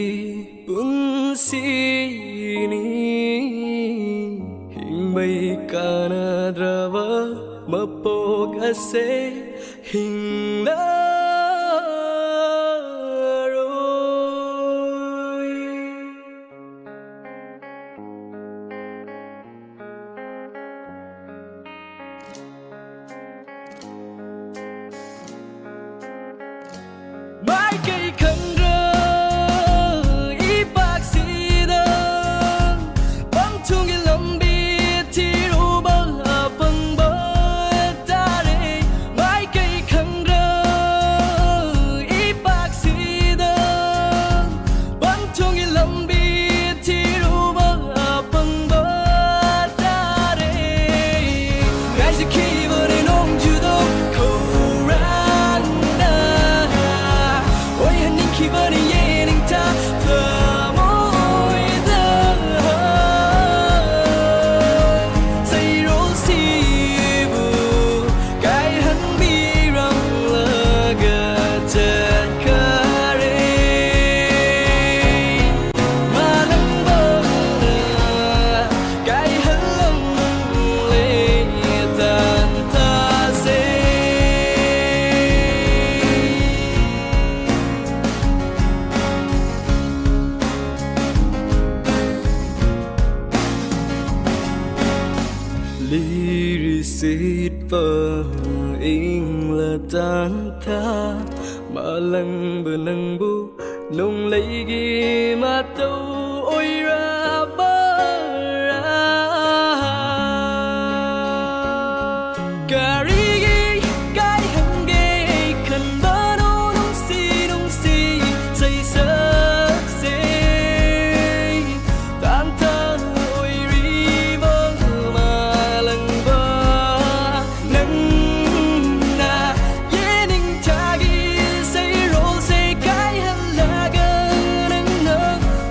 ꯄꯨꯟꯁꯤꯅꯤ꯫ ꯍꯤꯡꯕꯩ ꯀꯥꯟꯅꯗ꯭ꯔꯕ ꯃꯄꯣꯛ ꯑꯁꯦ ꯍꯤꯡꯂꯔꯣꯏ꯫ ꯃꯥꯏꯀꯩ ꯈꯪꯗ꯭ꯔ ꯏꯄꯥꯛꯁꯤꯗ ꯄꯟꯊꯨꯡꯒꯤ ꯂꯝꯕꯤ ꯊꯤꯔꯨꯕ ꯑꯄꯪꯕ ꯇꯥꯔꯦ꯫ ꯃꯥꯏꯀꯩ ꯈꯪꯗ꯭ꯔ ꯏꯄꯥꯛꯁꯤꯗ ꯄꯟꯊꯨꯡꯒꯤ ꯂꯝꯕꯤ ꯊꯤꯔꯨꯕ ꯑꯄꯪꯕ ꯇꯥꯔꯦ꯫ ꯉꯥꯏꯖꯈꯤꯕꯅꯤ ꯅꯣꯡꯖꯨꯗꯣ ꯈꯧꯔꯥꯡꯅ, ꯑꯣꯏꯍꯟꯅꯤꯡꯈꯤꯕꯅꯤ ꯌꯦꯅꯤꯡꯊꯥ ꯊꯃꯣꯏꯗ꯫ ꯆꯩꯔꯣꯜꯁꯤꯕꯨ ꯀꯥꯏꯍꯟꯕꯤꯔꯝꯂꯒ ꯆꯠꯈꯔꯦ꯫ ꯃꯥꯂꯪꯕꯅ ꯀꯥꯏꯍꯜꯂꯝꯂꯦ ꯇꯥꯟꯊꯥꯁꯦ꯫ ꯂꯤꯔꯤ ꯁꯤꯠꯄ ꯏꯪꯂ ꯇꯥꯟꯊꯥ, ꯃꯥꯂꯪꯕ ꯅꯪꯕꯨ ꯅꯣꯡꯂꯩꯒꯤ ꯃꯇꯧ ꯑꯣꯏꯔꯕ꯭ꯔꯥ? ꯀꯔꯤꯒꯤ ꯀꯥꯏꯍꯟꯒꯦ ꯈꯟꯕꯅꯣ ꯅꯨꯡꯁꯤ ꯅꯨꯡꯁꯤ ꯁꯩꯁꯛꯁꯦ? ꯇꯥꯟꯊꯥ ꯑꯣꯏꯔꯤꯕ ꯃꯥꯂꯪꯕ ꯅꯪꯅ ꯌꯦꯅꯤꯡꯊꯥꯒꯤ ꯁꯩꯔꯣꯜꯁꯦ ꯀꯥꯏꯍꯜꯂꯒ ꯅꯪꯅ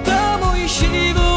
ꯊꯃꯣꯏꯁꯤꯕꯨ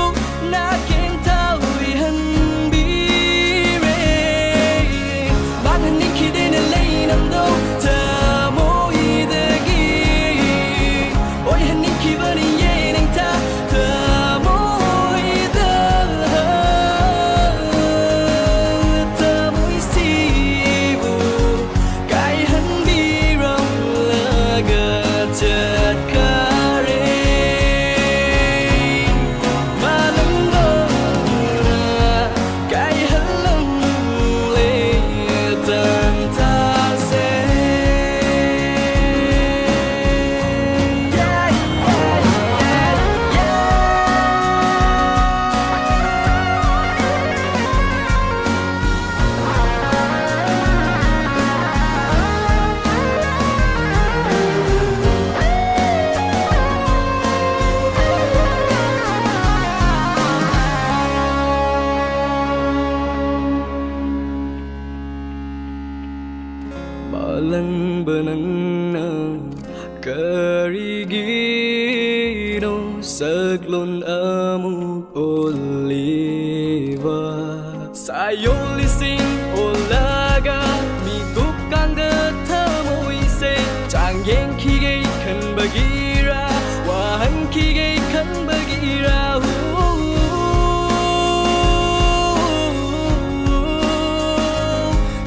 ꯁꯥꯌꯣꯜꯂꯤꯁꯤꯡ ꯑꯣꯜꯂꯒ ꯃꯤꯀꯨꯞ ꯀꯥꯡꯗ ꯊꯃꯣꯏꯁꯦ ꯆꯥꯡ ꯌꯦꯡꯈꯤꯒꯦ ꯈꯟꯕꯒꯤꯔꯥ, ꯋꯥꯍꯟꯈꯤꯒꯦ ꯈꯟꯕꯒꯤꯔꯥ? ꯎ,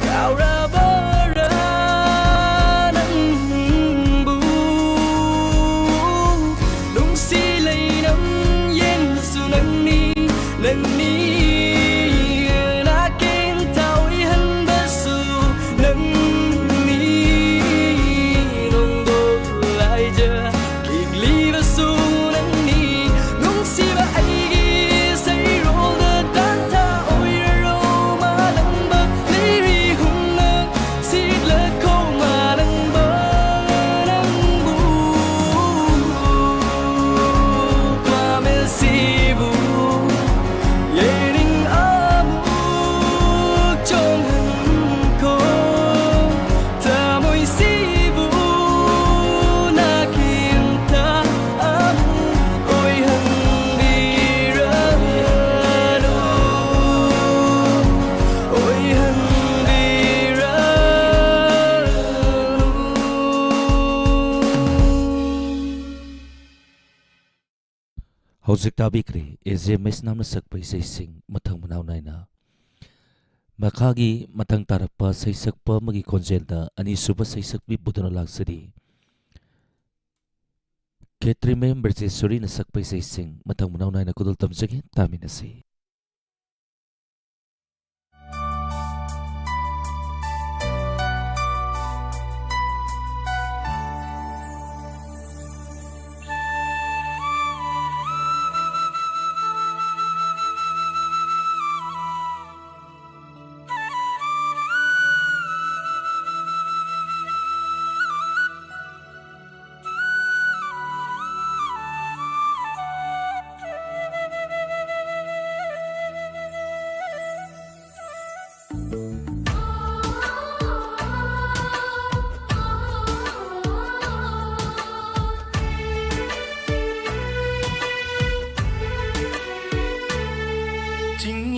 ꯀꯥꯎꯔꯕꯔꯥ ꯅꯪꯕꯨ? ꯅꯨꯡꯁꯤ ꯂꯩꯅꯝ ꯌꯦꯟꯁꯨ ꯅꯪꯅꯤ, ꯅꯪꯅꯤ꯫ ꯅꯥꯀꯦꯟ ꯊꯥ ꯑꯣꯏꯍꯟꯕꯁꯨ ꯅꯪꯅꯤ꯫ ꯅꯣꯡꯗꯣꯜ ꯂꯥꯏꯖ ꯈꯤꯛꯂꯤꯕꯁꯨ ꯅꯪꯅꯤ꯫ ꯅꯨꯡꯁꯤꯕ ꯑꯩꯒꯤ ꯁꯩꯔꯣꯜꯗ ꯇꯥꯟꯊꯥ ꯑꯣꯏꯔꯔꯣ ꯃꯥꯂꯪꯕ ꯂꯩꯔꯤ ꯍꯨꯝꯅ ꯁꯤꯠꯂꯈꯣ ꯃꯥꯂꯪꯕ ꯅꯪꯕꯨ ꯄꯥꯝꯃꯦ ꯁꯤꯕꯨ ꯌꯦꯡꯅꯤꯡ ꯑꯃꯨꯛ ꯆꯣꯡꯍꯟꯈꯣ ꯊꯃꯣꯏꯁꯤꯕꯨ ꯅꯥꯀꯦꯟꯊꯥ ꯑꯃꯨꯛ ꯑꯣꯏꯍꯟꯕꯤꯔꯅꯨ, ꯑꯣꯏꯍꯟꯕꯤꯔꯅꯨ꯫ ꯍꯧꯖꯤꯛ ꯇꯥꯕꯤꯈ꯭ꯔꯦ ꯑꯦ ꯖꯦ ꯃꯩꯁꯅꯥꯝꯅ ꯁꯛꯄ ꯏꯁꯩꯁꯤꯡ ꯃꯊꯪ ꯃꯅꯥꯎ ꯅꯥꯏꯅ꯫ ꯃꯈꯥꯒꯤ ꯃꯊꯪ ꯇꯥꯔꯛꯄ ꯁꯩꯁꯛꯄ ꯑꯃꯒꯤ ꯈꯣꯟꯖꯦꯜꯗ ꯑꯅꯤꯁꯨꯕ ꯁꯩꯁꯛꯄꯤ ꯄꯨꯗꯨꯅ ꯂꯥꯛꯆꯔꯤ꯫ ꯈꯦꯇ꯭ꯔꯤꯃꯌꯨꯝ ꯕ꯭ꯔꯖꯦꯁꯣꯔꯤꯅ ꯁꯛꯄ ꯏꯁꯩꯁꯤꯡ ꯃꯊꯪ ꯃꯅꯥꯎ ꯅꯥꯏꯅ ꯈꯨꯗꯣꯜ ꯇꯝꯖꯒꯦ, ꯇꯥꯃꯤꯟꯅꯁꯤ꯫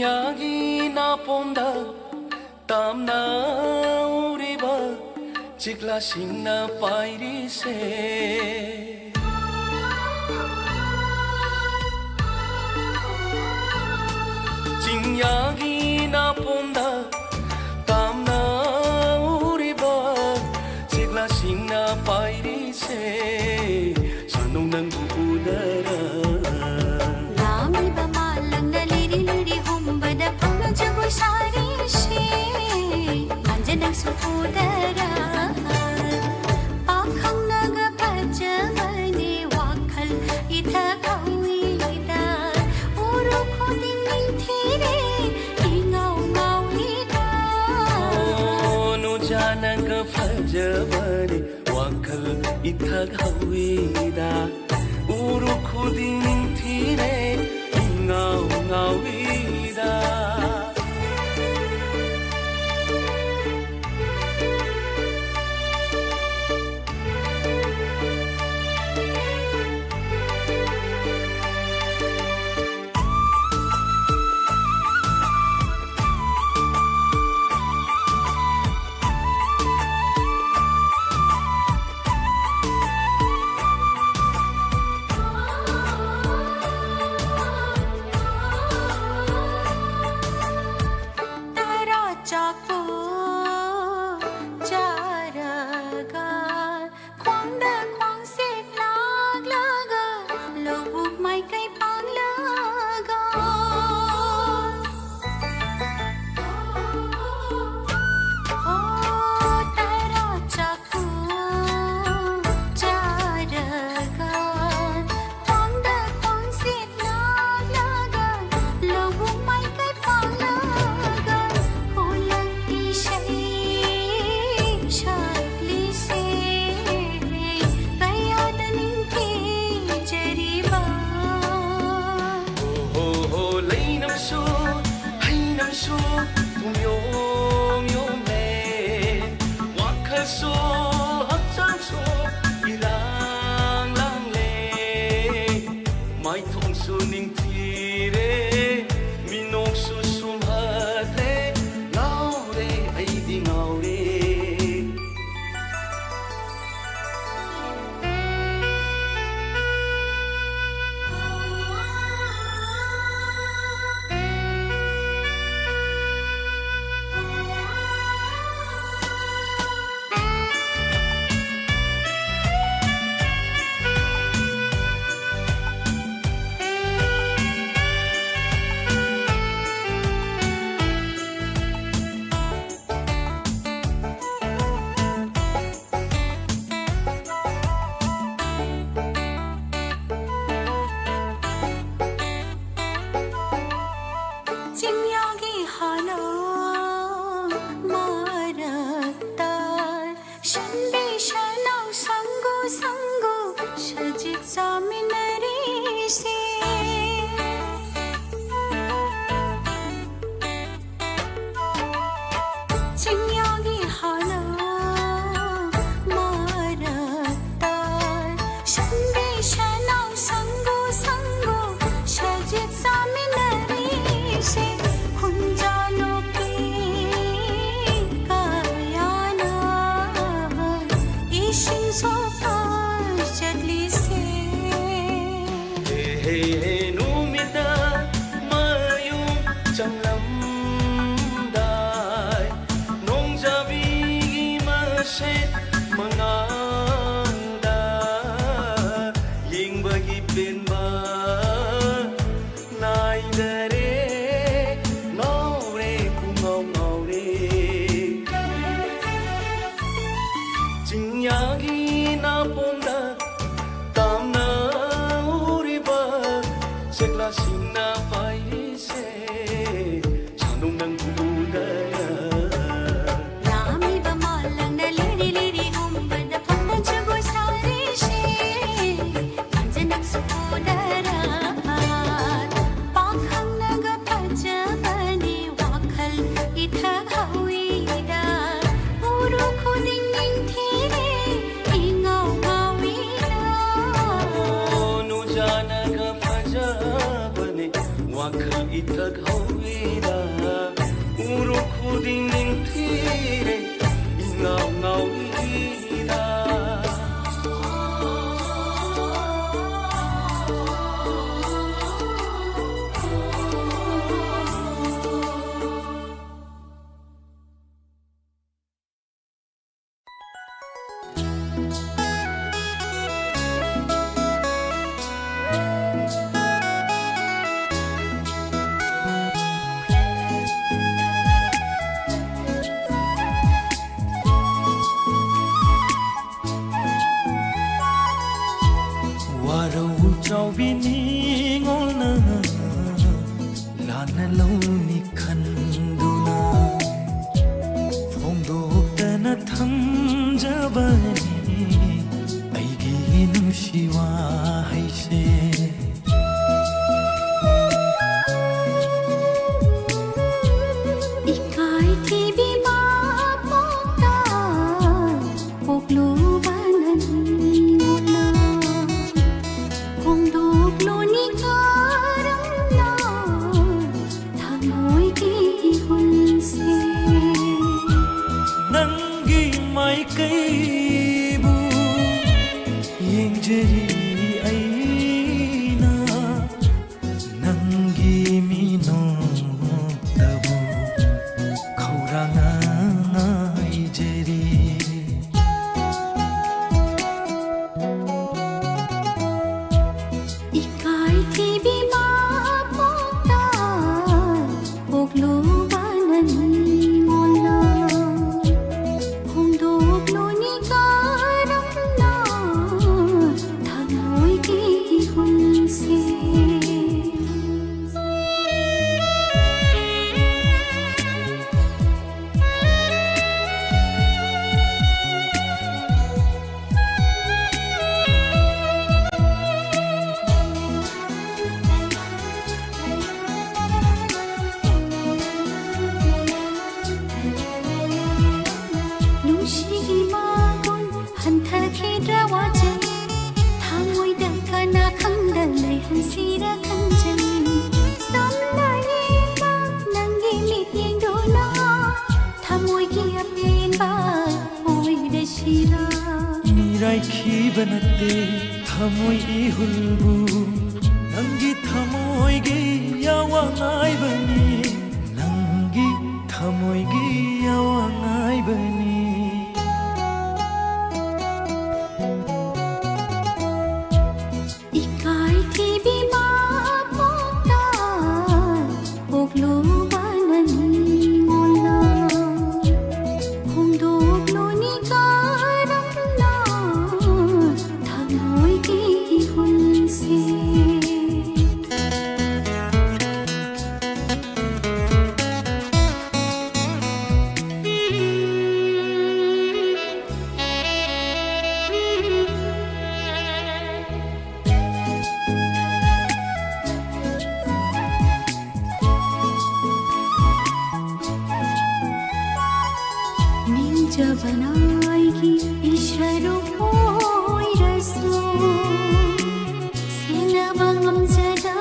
ꯌꯥꯒꯤ ꯅꯥꯄꯣꯝꯗ ꯇꯥꯝꯅ ꯎꯔꯤꯕ ꯆꯤꯛꯂꯥꯁꯤꯡꯅ ꯄꯥꯏꯔꯤꯁꯦ꯫ ꯆꯤꯡꯌꯥꯒꯤ ꯅꯥꯄꯣꯝꯗ ꯇꯥꯝꯅ ꯎꯔꯤꯕ ꯆꯤꯛꯂꯥꯁꯤꯡꯅ ꯄꯥꯏꯔꯤꯁꯦ꯫ ꯁꯥꯅꯨ ꯅꯪꯕꯨ ꯎꯗꯔ? ꯂꯥꯝꯂꯤꯕ ꯃꯥꯂꯪꯅ ꯂꯤꯔꯤ ꯂꯤꯔꯤ ꯍꯨꯝꯕꯗ ꯄꯨꯛꯅ ꯖꯒꯣꯏ ꯁꯥꯔꯤꯁꯦ꯫ ꯃꯥꯟꯖ ꯅꯪꯁꯨ ꯎꯗꯔ? ꯄꯥꯈꯪꯅꯒ ꯐꯖꯕꯅꯦ ꯋꯥꯈꯜ ꯏꯊꯛ ꯍꯧꯏꯗ꯫ ꯎꯔꯨ ꯈꯨꯗꯤꯡ ꯅꯤꯡꯊꯤꯔꯦ ꯏꯉꯥꯎ ꯉꯥꯎꯏꯗ꯫ ꯑꯣ, ꯅꯨꯖꯥꯅꯒ ꯐꯖꯕꯅꯦ ꯋꯥꯈꯜ ꯏꯊꯛ ꯍꯧꯏꯗ꯫ ꯎꯔꯨ ꯈꯨꯗꯤꯡ ꯅꯤꯡꯊꯤꯔꯦ ꯏꯉꯥꯎ ꯉꯥꯎꯏꯗ꯫ ꯆꯪꯂꯝꯗꯥꯏ ꯅꯣꯡꯖꯥꯕꯤꯒꯤ ꯃꯁꯦꯠ ꯃꯉꯥꯜꯗ ꯌꯦꯡꯕꯒꯤ ꯄꯦꯟꯕ ꯅꯥꯏꯗꯔꯦ꯫ ꯉꯥꯎꯔꯦ, ꯄꯨꯡꯉꯥꯎ ꯉꯥꯎꯔꯦ꯫ ꯆꯤꯡꯌꯥꯒꯤ ꯅꯥꯄꯣꯝꯗ ꯇꯥꯝꯅ ꯎꯔꯤꯕ ꯆꯦꯛꯂꯥꯁꯤꯡꯅ ꯄꯥꯏꯔꯤꯁꯦ ꯁꯥꯅꯨꯡ ꯅꯪꯕꯨ ꯎꯗꯅ꯫ ꯂꯥꯝꯂꯤꯕ ꯃꯥꯂꯪꯅ ꯂꯤꯔꯤ ꯂꯤꯔꯤ ꯍꯨꯝꯕꯗ ꯐꯝꯕ ꯖꯒꯣꯏ ꯁꯥꯔꯤꯁꯦ ꯃꯟꯖꯅꯛꯁꯨ ꯎꯗꯔ꯫ ꯄꯥꯈꯪꯅꯒ ꯐꯖꯕꯅꯤ ꯋꯥꯈꯜ ꯏꯊꯛ ꯍꯧꯏꯗ꯫ ꯎꯔꯨ ꯈꯨꯗꯤꯡ ꯅꯤꯡꯊꯤꯔꯦ ꯏꯉꯥꯎ ꯉꯥꯎꯏꯗ꯫ ꯅꯨꯖꯥꯅꯒ ꯐꯖꯕꯅꯤ ꯋꯥꯈꯜ ꯏꯊꯛ ꯍꯧꯏꯗ꯫ ꯎꯔꯨ ꯈꯨꯗꯤꯡ ꯅꯤꯡꯊꯤꯔꯦ ꯏꯉꯥꯎ ꯉꯥꯎꯏꯗ꯫ ꯋꯥꯔꯧ ꯆꯥꯎꯕꯤ ꯅꯤꯉꯣꯜꯅ ꯂꯥꯟꯅ ꯂꯧꯅꯤ ꯈꯟꯗꯨꯅ ꯐꯣꯡꯗꯣꯛꯇꯅ ꯊꯝꯖꯕꯅꯤ ꯑꯩꯒꯤ ꯅꯨꯡꯁꯤ ꯋꯥꯍꯩꯁꯦ꯫ ꯏꯀꯥꯏ ꯊꯤꯕꯤ ꯃꯄꯣꯛꯇ ꯄꯣꯛꯂꯨꯕ ꯅꯪꯅ ꯐꯣꯡꯗꯣꯛꯂꯨꯅꯤ ꯀꯔꯝꯅ ꯊꯃꯣꯏꯒꯤ ꯏꯍꯨꯜꯁꯦ꯫ ꯅꯪꯒꯤ ꯃꯥꯏꯀꯩꯕꯨ ꯌꯦꯡꯖꯔꯤ ꯑꯩꯅ, ꯅꯪꯒꯤ ꯃꯤꯅꯣꯛ ꯍꯥꯏꯈꯤꯕ ꯅꯠꯇꯦ ꯊꯃꯣꯏ ꯏꯍꯨꯜꯕꯨ, ꯅꯪꯒꯤ ꯊꯃꯣꯏꯒꯤ ꯑꯋꯥ ꯉꯥꯏꯕꯅꯤ, ꯅꯪꯒꯤ ꯊꯃꯣꯏꯒꯤ ꯑꯋꯥ ꯉꯥꯏꯕꯅꯤ꯫ ꯏꯀꯥꯏ ꯊꯤꯕꯤ ꯃꯄꯣꯛꯇ ꯄꯣꯛꯂꯨꯕꯅ ꯅꯤꯡꯉꯣꯜꯅ ꯍꯣꯡꯗꯣꯛꯂꯨꯅꯤ ꯀꯔꯝꯅ ꯊꯃꯣꯏꯒꯤ ꯏꯍꯨꯜꯁꯦ? ꯅꯤꯡꯖꯕꯅ ꯑꯩꯒꯤ ꯏꯁꯔꯨ ꯑꯣꯏꯔꯁꯨ, ꯁꯦꯟꯅꯕ ꯉꯝꯖꯗ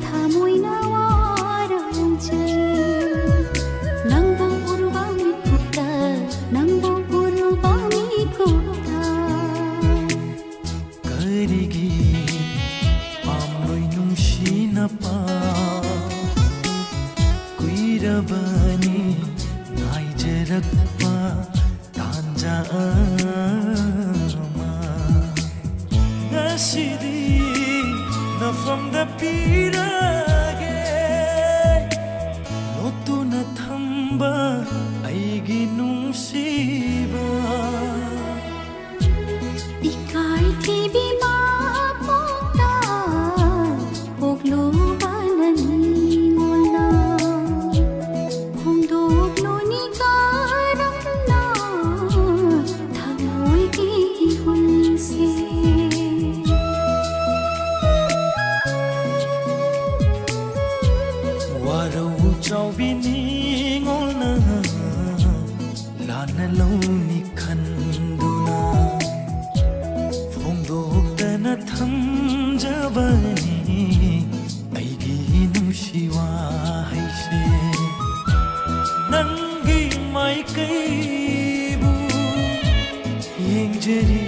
ꯊꯃꯣꯏꯅ ꯋꯥꯔꯧꯖꯩ꯫ ꯅꯪꯕꯨ ꯎꯔꯨꯕ ꯃꯤꯀꯨꯞꯇ, ꯅꯪꯕꯨ ꯎꯔꯨꯕ ꯃꯤꯀꯨꯞꯇ꯫ ꯀꯔꯤꯒꯤ ꯄꯥꯝꯂꯣꯏ ꯅꯨꯡꯁꯤꯅꯕ? ꯀꯨꯏꯔꯕꯅꯤ ꯉꯥꯏꯖꯔꯛꯄ ꯇꯥꯟꯖꯥ ꯑꯃ꯫ ꯉꯁꯤꯗꯤ ꯅꯐꯝꯗ ꯄꯤꯔꯒꯦ, ꯂꯣꯠꯇꯨꯅ ꯊꯝꯕ ꯑꯩꯒꯤ ꯅꯨꯡꯁꯤꯕ꯫ ꯏꯀꯥꯏ ꯊꯤꯕꯤ ꯃꯄꯣꯛꯇ ꯄꯣꯛꯂꯨꯕꯅ ꯅꯤꯡꯉꯣꯜꯅ ꯍꯣꯡꯗꯣꯛꯂꯨꯅꯤ ꯀꯔꯝꯅ ꯊꯃꯣꯏꯒꯤ ꯏꯍꯨꯜꯁꯦ? ꯋꯥꯔꯧ ꯆꯥꯎꯕꯤ ꯅꯤꯡꯉꯣꯜꯅ ꯂꯥꯟꯅ ꯂꯧꯅꯤ ꯈꯟꯗꯨꯅ ꯐꯣꯡꯗꯣꯛꯇꯅ ꯊꯝꯖꯕꯅꯤ ꯑꯩꯒꯤ ꯅꯨꯡꯁꯤ ꯋꯥꯍꯩꯁꯦ꯫ ꯅꯪꯒꯤ ꯃꯥꯏꯀꯩꯕꯨ ꯌꯦꯡꯖꯔꯤ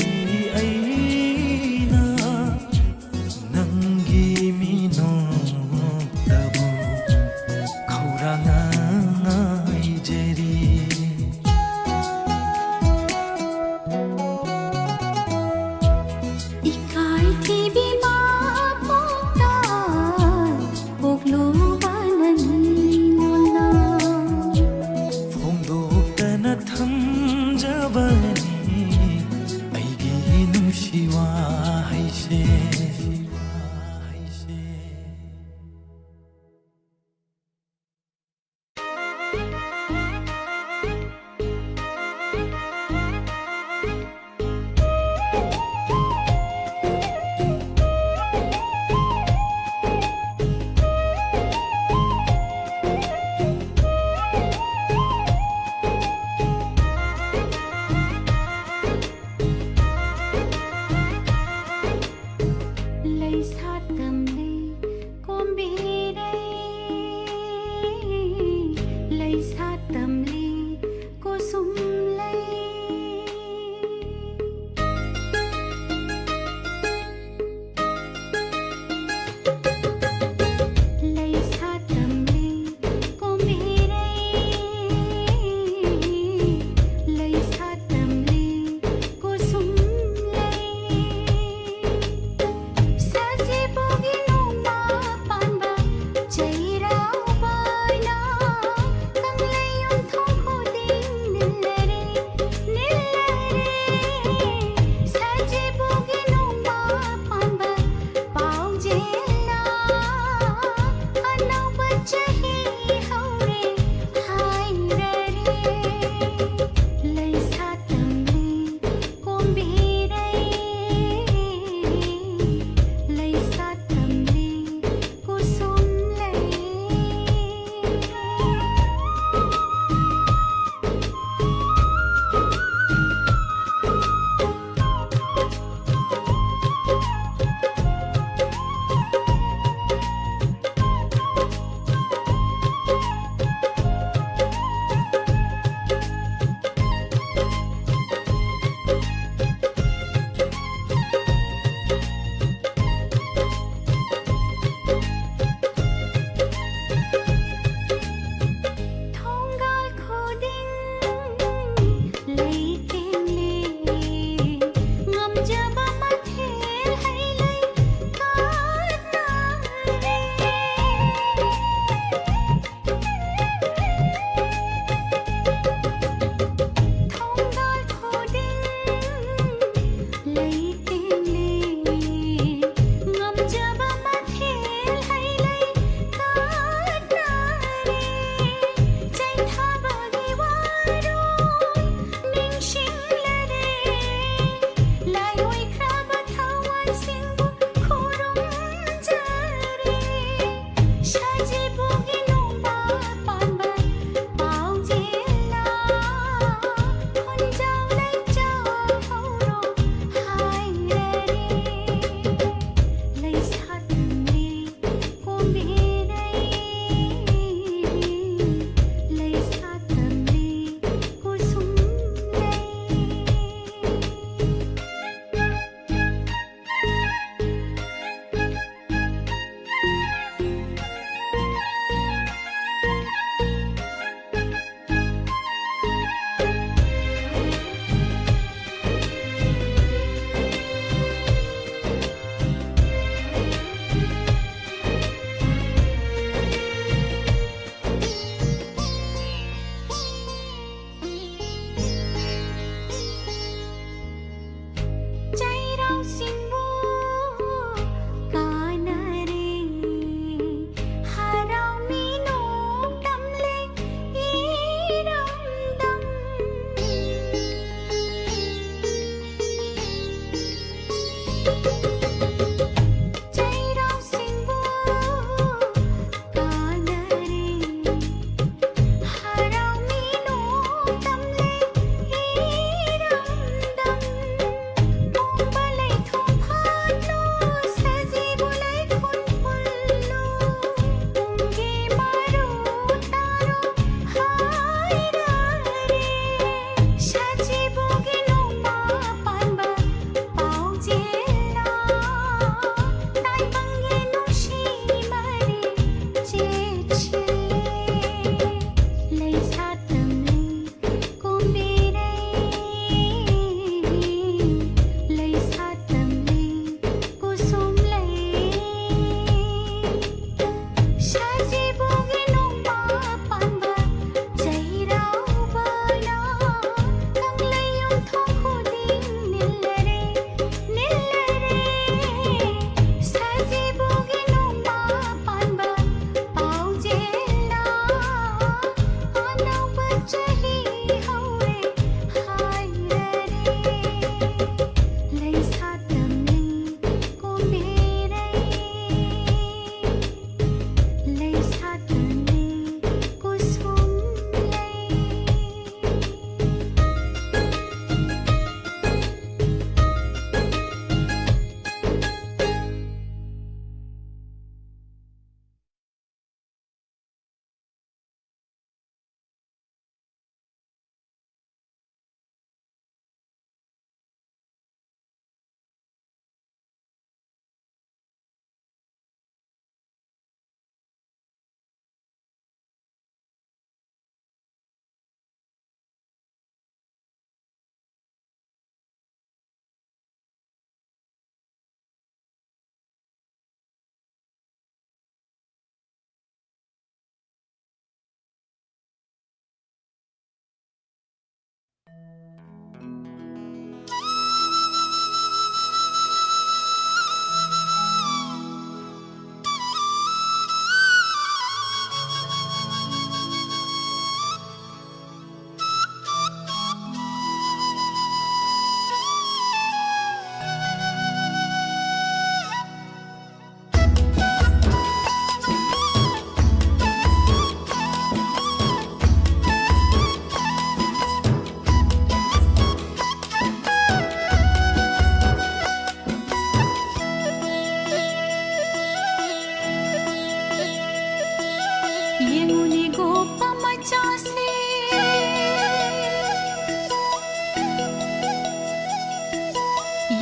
ꯃꯆꯥꯁꯦ꯫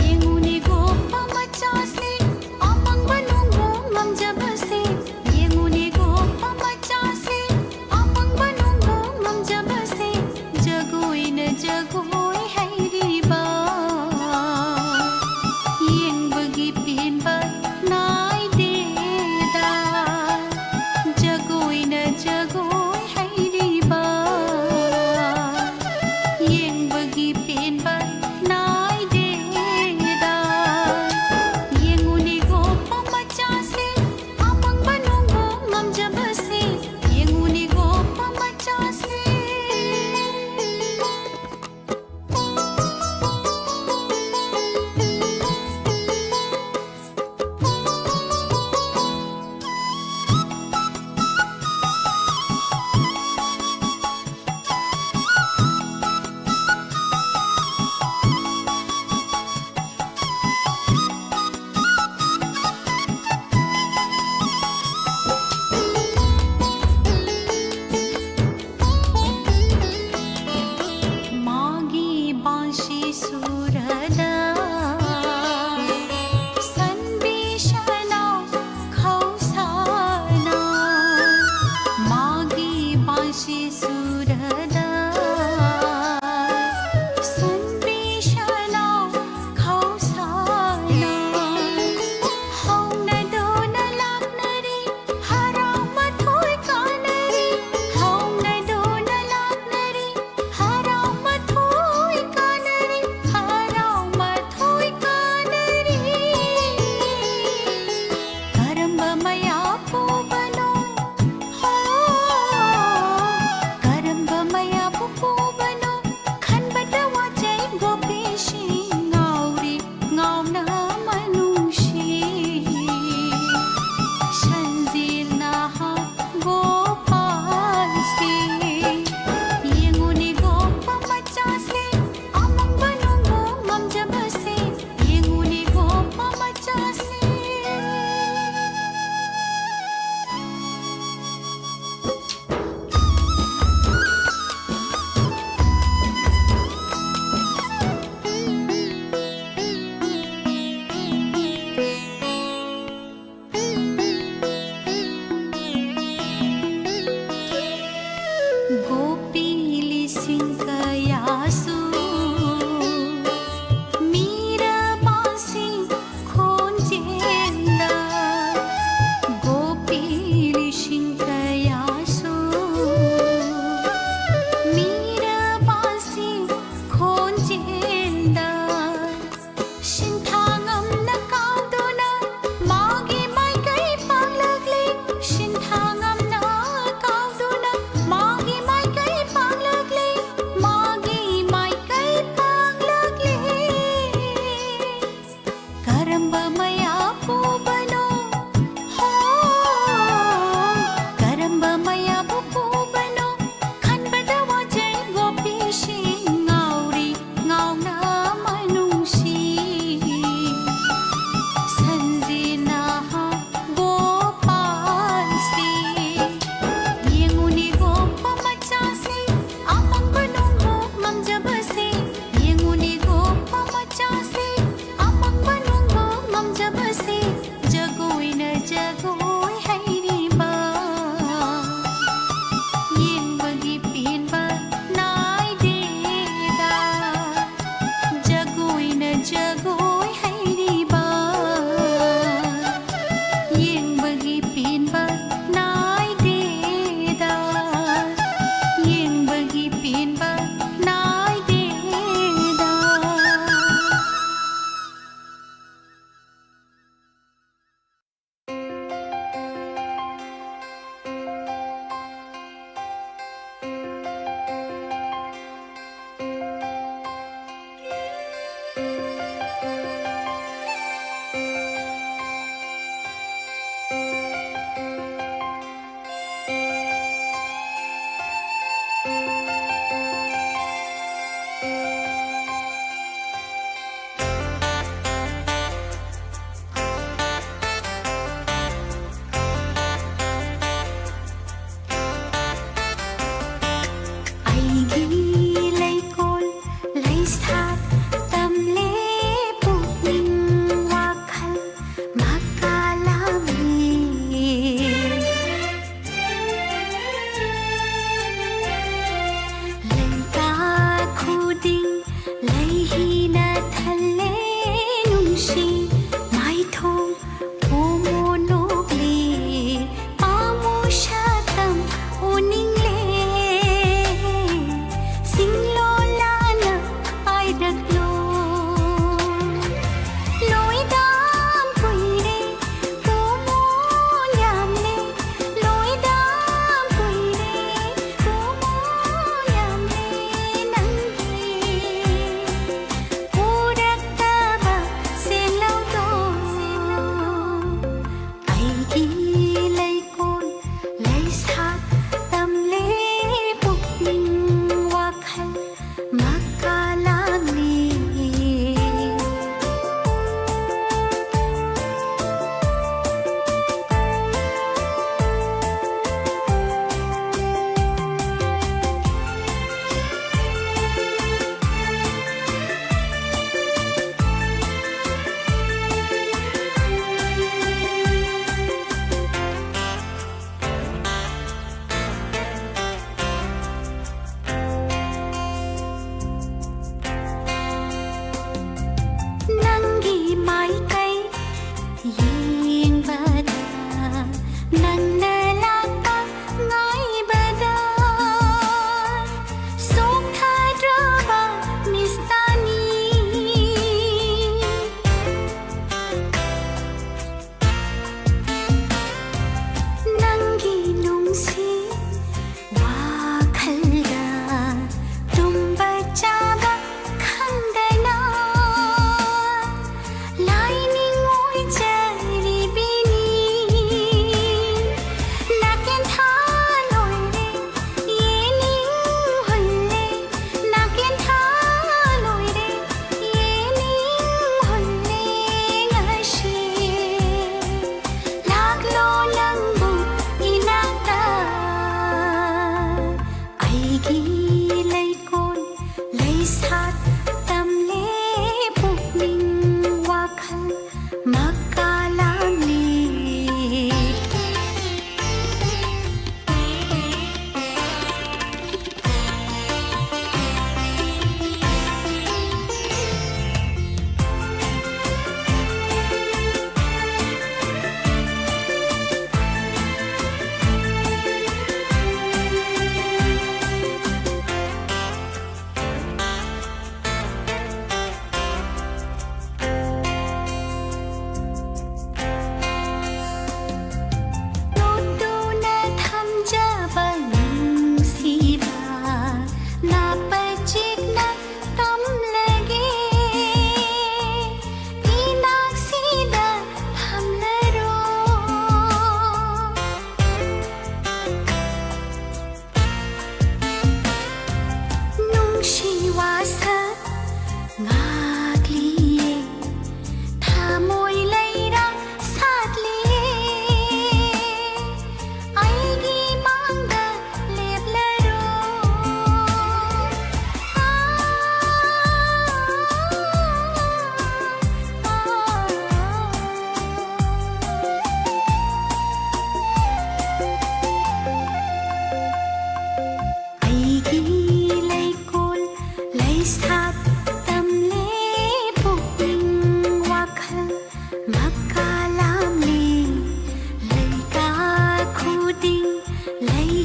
ꯌꯦꯡꯉꯨꯅꯦ ꯒꯣꯄꯥ ꯃꯆꯥꯁꯦ, ꯑꯄꯪꯕ ꯅꯨꯡꯕꯨ ꯉꯝꯖꯕꯁꯦ꯫ ꯌꯦꯡꯉꯨꯅꯦ ꯒꯣꯄꯥ ꯃꯆꯥꯁꯦ, ꯑꯄꯪꯕ ꯅꯨꯡꯕꯨ ꯉꯝꯖꯕꯁꯦ꯫ ꯖꯒꯣꯏꯅ ꯖꯒꯣꯏ ꯍꯩꯔꯤꯕ, ꯌꯦꯡꯕꯒꯤ ꯄꯦꯟꯕ ꯅꯥꯏꯗꯦꯗ꯫ ꯖꯒꯣꯏꯅ ꯖꯒꯣꯏ ꯍꯩꯔꯤꯕ,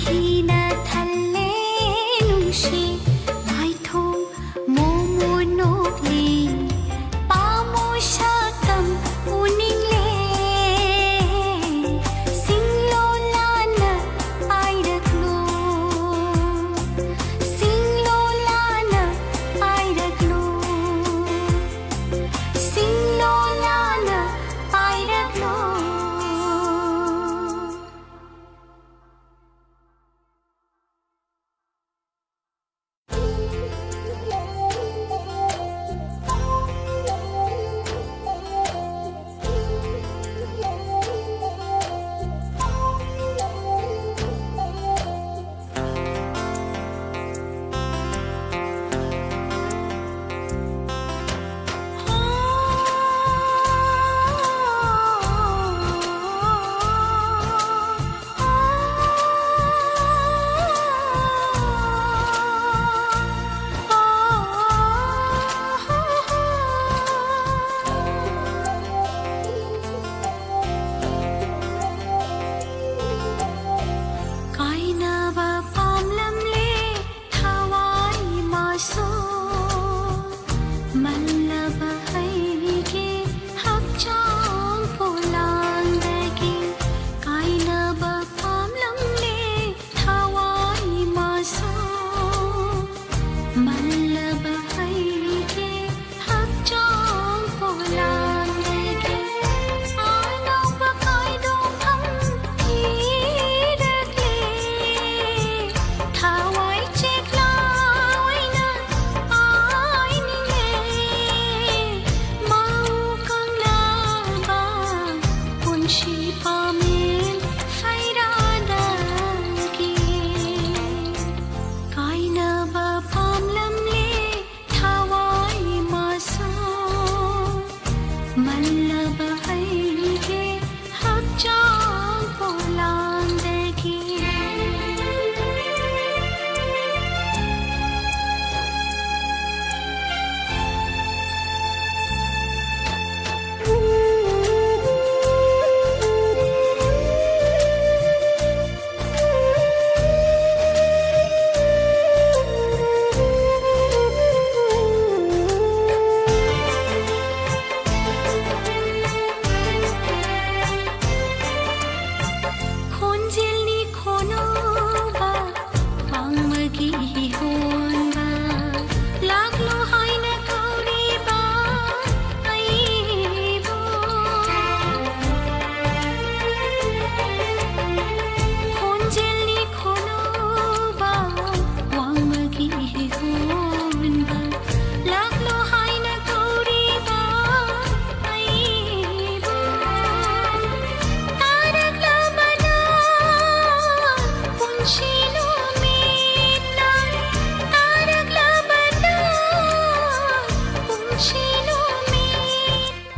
ꯍꯤꯅ ꯊꯜꯂꯦ ꯅꯨꯡꯁꯤ ꯃꯥꯏꯊꯣꯡ ꯃꯣꯃꯣꯟ ꯅꯣꯛꯂꯤ ꯄꯥꯝꯃꯣ ꯁꯛꯇꯝ ꯎꯅꯤꯡꯂꯦ ꯁꯤꯡꯂꯣ ꯂꯥꯟꯅ ꯄꯥꯏꯔꯛꯂꯣ ꯁꯤꯡꯂꯣ ꯂꯥꯟꯅ ꯄꯥꯏꯔꯛꯂꯣ ꯁꯤꯡꯂꯣ ꯂꯥꯟꯅ ꯄꯥꯏꯔꯛꯂꯣ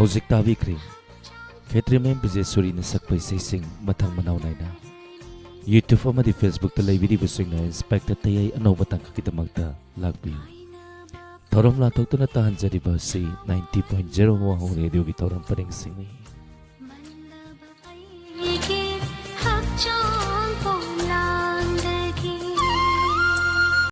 ꯍꯧꯖꯤꯛ ꯇꯥꯕꯤꯈ꯭ꯔꯦ ꯈꯦꯇ꯭ꯔꯤꯃꯌꯨꯝ ꯕꯤꯖꯦꯁꯣꯔꯤꯅ ꯁꯛꯄ ꯏꯁꯩꯁꯤꯡ ꯃꯊꯪ ꯃꯅꯥꯎ ꯅꯥꯏꯅ꯫ YouTube ꯑꯃꯗꯤ Facebook ꯇ ꯂꯩꯕꯤꯔꯤꯕꯁꯤꯡꯅ ꯏꯟꯁꯄꯦꯛꯇꯔ ꯇꯌꯥꯏ ꯑꯅꯧꯕ ꯇꯥꯡꯀꯛꯀꯤꯗꯃꯛꯇ ꯂꯥꯛꯄꯤꯌꯨ꯫ ꯊꯧꯔꯝ ꯂꯥꯟꯊꯣꯛꯇꯨꯅ ꯇꯥꯍꯟꯖꯔꯤꯕ ꯑꯁꯤ ninety point zero Wahu Radio ꯒꯤ ꯊꯧꯔꯝ ꯄꯔꯦꯡꯁꯤꯡꯅꯤ꯫